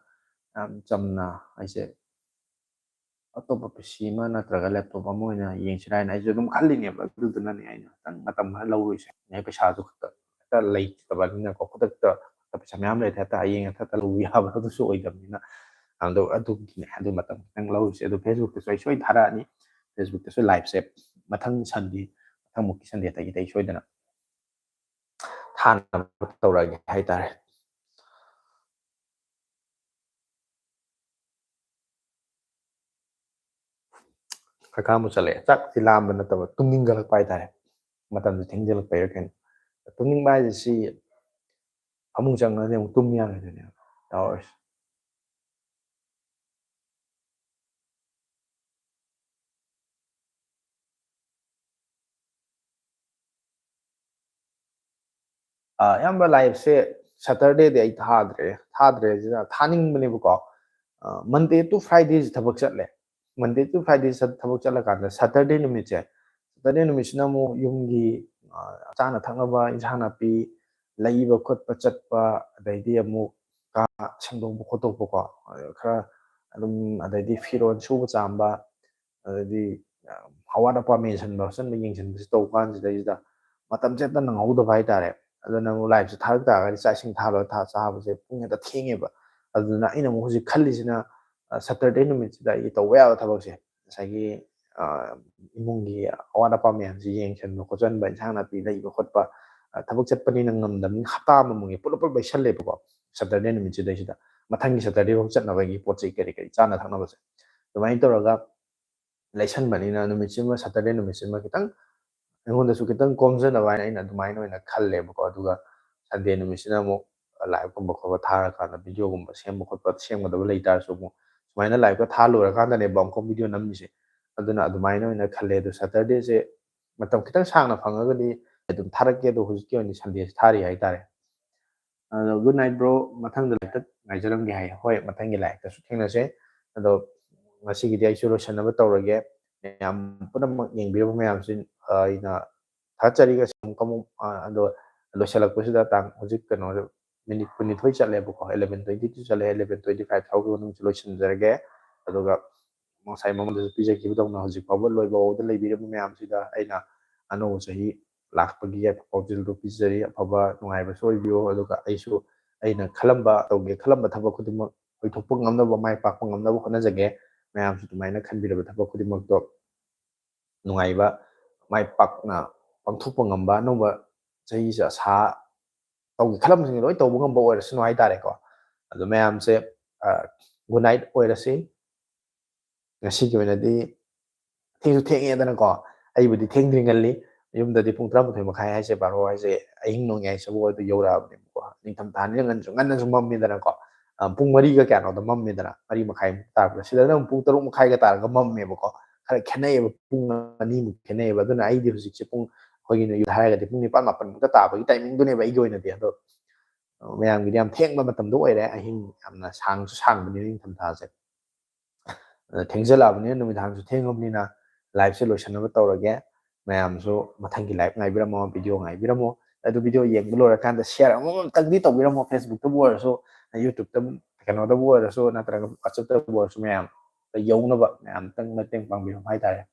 ꯌꯥꯝ ꯆꯝꯅ ꯑꯩꯁꯦ ꯑꯇꯣꯞꯄ PC ꯑꯃ ꯅꯠꯇ꯭ꯔꯒ laptop ꯑꯃ ꯑꯣꯏꯅ ꯌꯦꯡꯁꯤꯔꯥ ꯍꯥꯏꯅ ꯑꯩꯁꯨ ꯑꯗꯨꯝ ꯈꯜꯂꯤꯅꯦꯕ꯫ ꯑꯗꯨꯗꯨꯅꯅꯦ ꯑꯩꯅ ꯈꯤꯇꯪ ꯃꯇꯝ ꯈꯔ ꯂꯧꯔꯨꯏꯁꯦ꯫ ꯑꯩ ꯄꯩꯁꯥꯁꯨ ꯈꯛꯇ ꯍꯦꯛꯇ ꯂꯩꯇꯕꯅꯤꯅꯀꯣ, ꯈꯨꯗꯛꯇ ꯄꯩꯁꯥ ꯃꯌꯥꯝ ꯂꯩꯔꯗꯤ ꯍꯦꯛꯇ ꯍꯌꯦꯡ ꯍꯦꯛꯇ ꯂꯧꯕ ꯌꯥꯕ ꯑꯗꯨꯁꯨ ꯑꯣꯏꯗꯕꯅꯤꯅ꯫ ꯑꯗꯣ ꯑꯗꯨꯒꯤꯅꯦ ꯑꯗꯨ ꯃꯇꯝ ꯈꯤꯇꯪ ꯂꯧꯔꯤꯁꯦ꯫ ꯑꯗꯣ Facebookꯇꯁꯨ ꯑꯩ ꯁꯣꯏ ꯊꯥꯔꯛꯑꯅꯤ꯫ Facebookꯇꯁꯨ liveꯁꯦ ꯃꯊꯪ Sunday, ꯃꯊꯪꯃꯨꯛꯀꯤ Sundayꯗꯒꯤꯗꯤ ꯑꯩ ꯁꯣꯏꯗꯅ ꯊꯥꯅꯕ ꯇꯧꯔꯛꯑꯒꯦ ꯍꯥꯏꯇꯥꯔꯦ꯫ ꯈꯔ ꯈꯔ ꯑꯃꯨꯛ ꯆꯠꯂꯛꯑꯦ꯫ ꯆꯥꯛꯇꯤ ꯂꯥꯝꯕ ꯅꯠꯇꯕ, ꯇꯨꯝꯅꯤꯡꯒꯠꯂꯛꯄ ꯍꯥꯏꯇꯥꯔꯦ꯫ ꯃꯇꯝꯁꯦ ꯊꯦꯡꯖꯤꯜꯂꯛꯄꯩꯔꯥ ꯀꯩꯅꯣ꯫ ꯇꯨꯝꯅꯤꯡꯕ ꯍꯥꯏꯁꯦ ꯁꯤ ꯐꯃꯨꯡ ꯆꯪꯉꯗꯤ ꯑꯃꯨꯛ ꯇꯨꯝ ꯌꯥꯔꯣꯏꯗꯣꯏꯅꯦꯕ ꯇꯧꯔꯤꯁꯦ꯫ ꯑ, ꯑꯌꯥꯝꯕ liveꯁꯦ Saturdayꯗꯤ ꯑꯩ ꯊꯥꯗ꯭ꯔꯦ꯫ ꯊꯥꯗ꯭ꯔꯦ ꯍꯥꯏꯁꯤꯅ ꯊꯥꯅꯤꯡꯕꯅꯦꯕꯀꯣ꯫ ꯑ, Monday to Fridayꯁꯤ ꯊꯕꯛ ꯆꯠꯂꯦ꯫ Monday to Friday ꯆꯠ-, ꯊꯕꯛ ꯆꯠꯂꯀꯥꯟꯗ Saturday ꯅꯨꯃꯤꯠꯁꯦ, Saturday ꯅꯨꯃꯤꯠꯁꯤꯅ ꯑꯃꯨꯛ ꯌꯨꯝꯒꯤ, ꯑ, ꯆꯥꯅ ꯊꯛꯅꯕ, ꯏꯟꯁꯥꯡ ꯅꯥꯄꯤ ꯂꯩꯕ ꯈꯣꯠꯄ ꯆꯠꯄ, ꯑꯗꯩꯗꯤ ꯑꯃꯨꯛ ꯀꯥ ꯁꯦꯡꯗꯣꯛꯄ ꯈꯣꯠꯇꯣꯛꯄꯀꯣ, ꯑ, ꯈꯔ ꯑꯗꯨꯝ, ꯑꯗꯩꯗꯤ ꯐꯤꯔꯣꯜ ꯁꯨꯕ ꯆꯥꯝꯕ, ꯑꯗꯩꯗꯤ, ꯑ, ꯑꯋꯥꯠ ꯑꯄꯥ ꯃꯦꯟꯁꯤꯟꯕ ꯈꯣꯠꯆꯟꯕ ꯌꯦꯡꯁꯤꯟꯕꯁꯤ ꯇꯧꯕ ꯀꯥꯟꯁꯤꯗꯩꯁꯤꯗ ꯃꯇꯝꯁꯦ ꯍꯦꯛꯇ ꯅꯪꯍꯧꯗꯕ ꯍꯥꯏꯇꯥꯔꯦ꯫ ꯑꯗꯨꯅ ꯑꯃꯨꯛ liveꯁꯦ ꯊꯥꯔꯛ ꯇꯥꯔꯒꯗꯤ ꯆꯥꯛ ꯏꯁꯤꯡ ꯊꯥ ꯂꯣꯏꯔ ꯊꯥ ꯆꯥꯕꯁꯦ ꯄꯨꯡ ꯍꯦꯛꯇ ꯊꯦꯡꯉꯦꯕ꯫ ꯑꯗꯨꯅ ꯑꯩꯅ ꯑꯃꯨꯛ ꯍꯧꯖꯤꯛ ꯈꯜꯂꯤꯁꯤꯅ, ꯑ, Saturday ꯅꯨꯃꯤꯠꯁꯤꯗ ꯑꯩꯒꯤ ꯇꯧꯕ ꯌꯥꯕ ꯊꯕꯛꯁꯦ, ꯉꯁꯥꯏꯒꯤ, ꯑ, ꯏꯃꯨꯡꯒꯤ ꯑꯋꯥꯠ ꯑꯄꯥ ꯃꯌꯥꯝꯁꯤ ꯌꯦꯡꯁꯤꯟꯕ ꯈꯣꯠꯆꯟꯕ, ꯏꯟꯁꯥꯡ ꯅꯥꯄꯤ ꯂꯩꯕ ꯈꯣꯠꯄ, ꯑ, ꯊꯕꯛ ꯆꯠꯄꯅꯤꯅ ꯉꯝꯗꯕꯅꯤꯅ ꯍꯞꯇꯥ ꯑꯃꯃꯨꯛꯒꯤ ꯄꯨꯂꯞ ꯄꯨꯂꯞ ꯂꯩꯁꯜꯂꯦꯕꯀꯣ꯫ Saturday ꯅꯨꯃꯤꯠꯁꯤꯗꯩꯁꯤꯗ ꯃꯊꯪꯒꯤ Saturday ꯐꯥꯎ ꯆꯠꯅꯕꯒꯤ ꯄꯣꯠ ꯆꯩ ꯀꯔꯤ ꯀꯔꯤ ꯆꯥꯅ ꯊꯛꯅꯕꯁꯦ꯫ ꯑꯗꯨꯃꯥꯏꯅ ꯇꯧꯔꯒ ꯂꯩꯁꯟꯕꯅꯤꯅ ꯅꯨꯃꯤꯠꯁꯤꯃ, Saturday ꯅꯨꯃꯤꯠꯁꯤꯃ ꯈꯤꯇꯪ ꯑꯩꯉꯣꯟꯗꯁꯨ ꯈꯤꯇꯪ ꯀꯣꯝꯖꯅꯕ ꯍꯥꯏꯅ ꯑꯩꯅ ꯑꯗꯨꯃꯥꯏꯅ ꯑꯣꯏꯅ ꯈꯜꯂꯦꯕꯀꯣ꯫ ꯑꯗꯨꯒ Sunday ꯅꯨꯃꯤꯠꯁꯤꯅ ꯑꯃꯨꯛ liveꯀꯨꯝꯕ ꯈꯣꯠꯄ ꯊꯥꯔꯀꯥꯟꯗ videoꯒꯨꯝꯕ ꯁꯦꯝꯕ ꯈꯣꯠꯄ ꯁꯦꯝꯒꯗꯕ ꯂꯩ ꯇꯥꯔꯁꯨ ꯑꯃꯨꯛ ꯁꯨꯃꯥꯏꯅ liveꯀ ꯊꯥ ꯂꯣꯏꯔꯀꯥꯟꯗꯅꯦꯕ ꯑꯃꯨꯛꯀ video ꯅꯝꯃꯤꯁꯦ꯫ ꯑꯗꯨꯅ ꯑꯗꯨꯃꯥꯏꯅ ꯑꯣꯏꯅ ꯈꯜꯂꯦ꯫ ꯑꯗꯣ Saturdayꯁꯦ ꯃꯇꯝ ꯈꯤꯇꯪ ꯁꯥꯡꯅ ꯐꯪꯉꯒꯗꯤ ꯑꯗꯨꯝ ꯊꯥꯔꯛꯀꯦ꯫ ꯑꯗꯣ ꯍꯧꯖꯤꯛꯀꯤ ꯑꯣꯏꯅꯗꯤ Sundayꯁꯦ ꯊꯥꯔꯤ ꯍꯥꯏꯇꯥꯔꯦ꯫ ꯑꯗꯣ good night bro, ꯃꯊꯪꯗ liveꯇ ꯉꯥꯏꯖꯔꯝꯒꯦ ꯍꯥꯏꯌꯦ꯫ ꯍꯣꯏ, ꯃꯊꯪꯒꯤ liveꯇꯁꯨ ꯊꯦꯡꯅꯁꯦ꯫ ꯑꯗꯣ ꯉꯁꯤꯒꯤꯗꯤ ꯑꯩꯁꯨ ꯂꯣꯏꯁꯤꯟꯅꯕ ꯇꯧꯔꯒꯦ꯫ ꯃꯌꯥꯝ ꯄꯨꯝꯅꯃꯛ ꯌꯦꯡꯕꯤꯔꯕ ꯃꯌꯥꯝꯁꯤ, ꯑ, ꯑꯩꯅ ꯊꯥꯒꯠꯆꯔꯤ꯫ ꯉꯁꯤ ꯑꯃꯨꯛ, ꯑꯃꯨꯛ, ꯑ, ꯑꯗꯣ ꯂꯣꯏꯁꯤꯜꯂꯛꯄꯁꯤꯗ ꯇꯥꯡ ꯍꯧꯖꯤꯛ ꯀꯩꯅꯣ minute ꯀꯨꯟꯅꯤꯊꯣꯏ ꯆꯠꯂꯦꯕꯀꯣ, eleven twenty two ꯆꯠꯂꯦ, eleven twenty five ꯐꯥꯎꯒꯤ ꯃꯅꯨꯡꯁꯤ ꯂꯣꯏꯁꯤꯟꯖꯔꯒꯦ꯫ ꯑꯗꯨꯒ ꯉꯁꯥꯏ ꯃꯃꯥꯡꯗꯁꯨ ꯄꯤꯖꯈꯤꯕꯗꯧꯅ ꯍꯧꯖꯤꯛ ꯐꯥꯎꯕ ꯂꯣꯏꯕ ꯐꯥꯎꯕꯗ ꯂꯩꯕꯤꯔꯕ ꯃꯌꯥꯝꯁꯤꯗ ꯑꯩꯅ ꯑꯅꯧꯕ ꯆꯍꯤ ꯂꯥꯛꯄꯒꯤ ꯌꯥꯏꯐ ꯄꯥꯎꯖꯦꯜꯗꯨ ꯄꯤꯖꯔꯤ꯫ ꯑꯐꯕ ꯅꯨꯡꯉꯥꯏꯕꯁꯨ ꯑꯣꯏꯕꯤꯌꯨ꯫ ꯑꯗꯨꯒ ꯑꯩꯁꯨ ꯑꯩꯅ ꯈꯜꯂꯝꯕ, ꯇꯧꯒꯦ ꯈꯜꯂꯝꯕ ꯊꯕꯛ ꯈꯨꯗꯤꯡꯃꯛ ꯑꯣꯏꯊꯣꯛꯄ ꯉꯝꯅꯕ, ꯃꯥꯏ ꯄꯥꯛꯄ ꯉꯝꯅꯕ ꯍꯣꯠꯅꯖꯒꯦ꯫ ꯃꯌꯥꯝꯁꯨ ꯑꯗꯨꯃꯥꯏꯅ ꯈꯟꯕꯤꯔꯕ ꯊꯕꯛ ꯈꯨꯗꯤꯡꯃꯛꯇꯣ ꯅꯨꯡꯉꯥꯏꯕ, ꯃꯥꯏ ꯄꯥꯛꯅ ꯄꯥꯡꯊꯣꯛꯄ ꯉꯝꯕ, ꯑꯅꯧꯕ ꯆꯍꯤꯁꯦ ꯑꯁꯥ ꯇꯧꯒꯦ ꯈꯜꯂꯝꯕꯁꯤꯡꯁꯦ ꯂꯣꯏ ꯇꯧꯕ ꯉꯝꯕ ꯑꯣꯏꯔꯁꯅꯨ ꯍꯥꯏꯇꯥꯔꯦꯀꯣ꯫ ꯑꯗꯣ ꯃꯌꯥꯝꯁꯦ, ꯑ, good night ꯑꯣꯏꯔꯁꯤ꯫ ꯉꯁꯤꯒꯤ ꯑꯣꯏꯅꯗꯤ ꯊꯦꯡꯁꯨ ꯊꯦꯡꯉꯦꯗꯅꯀꯣ꯫ ꯑꯩꯕꯨꯗꯤ ꯊꯦꯡꯗ꯭ꯔꯤ, ꯉꯜꯂꯤ꯫ ꯌꯨꯝꯗꯗꯤ ꯄꯨꯡ ꯇꯔꯥꯃꯥꯊꯣꯏ ꯃꯈꯥꯏ ꯍꯥꯏꯁꯦ, ꯕꯥꯔꯣ ꯍꯥꯏꯁꯦ ꯑꯍꯤꯡ ꯅꯣꯡꯌꯥꯏ ꯆꯕꯨ ꯑꯗꯨ ꯌꯧꯔꯛꯑꯕꯅꯦꯕꯀꯣ꯫ ꯅꯤꯡꯊꯝꯊꯥꯅꯤꯅ ꯉꯟꯁꯨ ꯉꯟꯅꯁꯨ ꯃꯝꯃꯦꯗꯅꯀꯣ꯫ ꯑ, ꯄꯨꯡ ꯃꯔꯤꯒ ꯀꯌꯥꯅꯣꯗ ꯃꯝꯃꯦꯗꯅ, ꯃꯔꯤ ꯃꯈꯥꯏꯃꯨꯛ ꯇꯥꯔꯛꯄꯗ꯫ ꯁꯤꯗꯅ ꯑꯃꯨꯛ ꯄꯨꯡ ꯇꯔꯨꯛ ꯃꯈꯥꯏꯒ ꯇꯥꯔꯒ ꯃꯝꯃꯦꯕꯀꯣ꯫ ꯈꯔ ꯈꯦꯠꯅꯩꯌꯦꯕ, ꯄꯨꯡ ꯑꯅꯤꯃꯨꯛ ꯈꯦꯠꯅꯩꯌꯦꯕ꯫ ꯑꯗꯨꯅ ꯑꯩꯗꯤ ꯍꯧꯖꯤꯛꯁꯦ ꯄꯨꯡ, ꯑꯩꯈꯣꯏꯒꯤꯅ ꯌꯨꯝꯗ ꯍꯥꯏꯔꯒꯗꯤ ꯄꯨꯡ ꯅꯤꯄꯥꯟ ꯃꯥꯄꯟꯃꯨꯛꯇ ꯇꯥꯕꯒꯤ timing ꯗꯨꯅꯦꯕ ꯑꯩꯒꯤ ꯑꯣꯏꯅꯗꯤ꯫ ꯑꯗꯣ, ꯑ, ꯃꯌꯥꯝꯒꯤꯗꯤ ꯌꯥꯝ ꯊꯦꯡꯕ ꯃꯇꯝꯗꯣ ꯑꯣꯏꯔꯦ꯫ ꯑꯍꯤꯡ ꯌꯥꯝꯅ ꯁꯥꯡꯁꯨ ꯁꯥꯡꯕꯅꯤꯅ ꯅꯤꯡꯊꯝꯊꯥꯁꯦ꯫ ꯑꯗ ꯊꯦꯡꯖꯜꯂꯛꯑꯕꯅꯤꯅ, ꯅꯨꯃꯤꯗꯥꯡꯁꯨ ꯊꯦꯡꯉꯕꯅꯤꯅ live ꯁꯦ ꯂꯣꯏꯁꯟꯅꯕ ꯇꯧꯔꯒꯦ꯫ ꯃꯌꯥꯝꯁꯨ ꯃꯊꯪꯒꯤ live ꯉꯥꯏꯕꯤꯔꯝꯃꯣ, video ꯉꯥꯏꯕꯤꯔꯝꯃꯣ꯫ ꯑꯗꯨ video ꯌꯦꯡꯕ ꯂꯣꯏꯔꯀꯥꯟꯗ share ꯑꯃꯃꯝꯇꯪꯗꯤ ꯇꯧꯕꯤꯔꯝꯃꯣ, Facebook ꯇꯕꯨ ꯑꯣꯏꯔꯁꯨ, YouTube ꯇ, ꯀꯩꯅꯣꯗꯕꯨ ꯑꯣꯏꯔꯁꯨ, ꯅꯠꯇ꯭ꯔꯒ WhatsApp ꯇꯕꯨ ꯑꯣꯏꯔꯁꯨ, ꯃꯌꯥꯝ ꯌꯧꯅꯕ ꯃꯌꯥꯝꯇꯪ ꯃꯇꯦꯡ ꯄꯥꯡꯕꯤꯔꯝꯃꯣ ꯍꯥꯏꯇꯥꯔꯦ꯫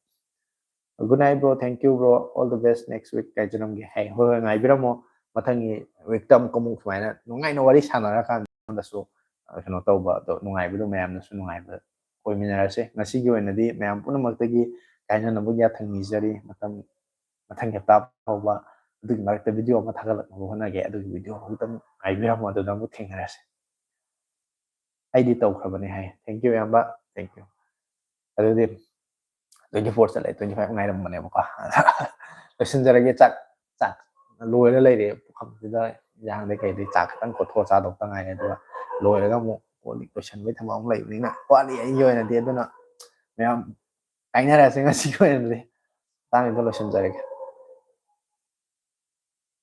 "Good night bro, thank you bro, all the best, next week ꯀꯥꯏꯖꯔꯝꯒꯦ" ꯍꯥꯏ꯫ ꯍꯣꯏ, ꯍꯣꯏ, ꯉꯥꯏꯕꯤꯔꯝꯃꯣ꯫ ꯃꯊꯪꯒꯤ week ꯇ ꯑꯃꯨꯛꯀ ꯑꯃꯨꯛ ꯁꯨꯃꯥꯏꯅ ꯅꯨꯡꯉꯥꯏꯅ ꯋꯥꯔꯤ ꯁꯥꯟꯅꯔꯀꯥꯟꯗꯁꯨ, ꯑ, ꯀꯩꯅꯣ ꯇꯧꯕ, ꯑꯗꯣ ꯅꯨꯡꯉꯥꯏꯕꯗꯣ ꯃꯌꯥꯝꯅꯁꯨ ꯅꯨꯡꯉꯥꯏꯕ ꯑꯣꯏꯃꯤꯟꯅꯔꯁꯦ꯫ ꯉꯁꯤꯒꯤ ꯑꯣꯏꯅꯗꯤ ꯃꯌꯥꯝ ꯄꯨꯝꯅꯃꯛꯇꯒꯤ ꯀꯥꯏꯅꯅꯕꯒꯤ ꯌꯥꯊꯪ ꯅꯤꯖꯔꯤ꯫ ꯃꯊꯪ, ꯃꯊꯪꯒꯤ ꯍꯞꯇꯥ ꯐꯥꯎꯕ ꯑꯗꯨꯒꯤ ꯃꯔꯛꯇ video ꯑꯃ ꯊꯥꯒꯠꯂꯛꯅꯕ ꯍꯣꯠꯅꯒꯦ꯫ ꯑꯗꯨꯒꯤ video ꯐꯥꯎꯕꯗ ꯑꯃꯨꯛ ꯉꯥꯏꯕꯤꯔꯝꯃꯣ, ꯑꯗꯨꯗ ꯑꯃꯨꯛ ꯊꯦꯡꯅꯔꯁꯦ꯫ ꯑꯩꯗꯤ ꯇꯧꯈ꯭ꯔꯕꯅꯦ ꯍꯥꯏ꯫ Thank you ꯏꯌꯥꯝꯕ, thank you꯫ ꯑꯗꯨꯗꯤ twenty four ꯆꯠꯂꯦ, twenty five ꯉꯥꯏꯔꯝꯕꯅꯦꯕꯀꯣ꯫ ꯂꯣꯏꯁꯤꯟꯖꯔꯒꯦ꯫ ꯆꯥꯛ, ꯆꯥꯛ ꯂꯣꯏꯔ ꯂꯩꯔꯦ ꯄꯨꯈꯝꯁꯤꯗ, ꯏꯟꯖꯥꯡꯗꯩ ꯀꯩꯗꯩ ꯆꯥꯛ ꯈꯤꯇꯪ ꯀꯣꯠꯊꯣꯛꯑ ꯆꯥꯗꯧꯇ ꯉꯥꯏꯔꯦ꯫ ꯑꯗꯨꯒ ꯂꯣꯏꯔꯒ ꯑꯃꯨꯛ ꯀꯣꯜ ꯂꯤꯛ ꯂꯣꯏꯁꯟꯕꯒꯤ ꯊꯕꯛ ꯑꯃꯨꯛ ꯂꯩꯕꯅꯤꯅ ꯋꯥꯠꯂꯤ ꯑꯩꯒꯤ ꯑꯣꯏꯅꯗꯤ꯫ ꯑꯗꯨꯅ ꯃꯌꯥꯝ ꯀꯥꯏꯅꯔꯁꯦ ꯉꯁꯤꯒꯤ ꯑꯣꯏꯅꯗꯤ꯫ ꯃꯇꯥꯡꯁꯤꯗ ꯂꯣꯏꯁꯤꯟꯖꯔꯒꯦ꯫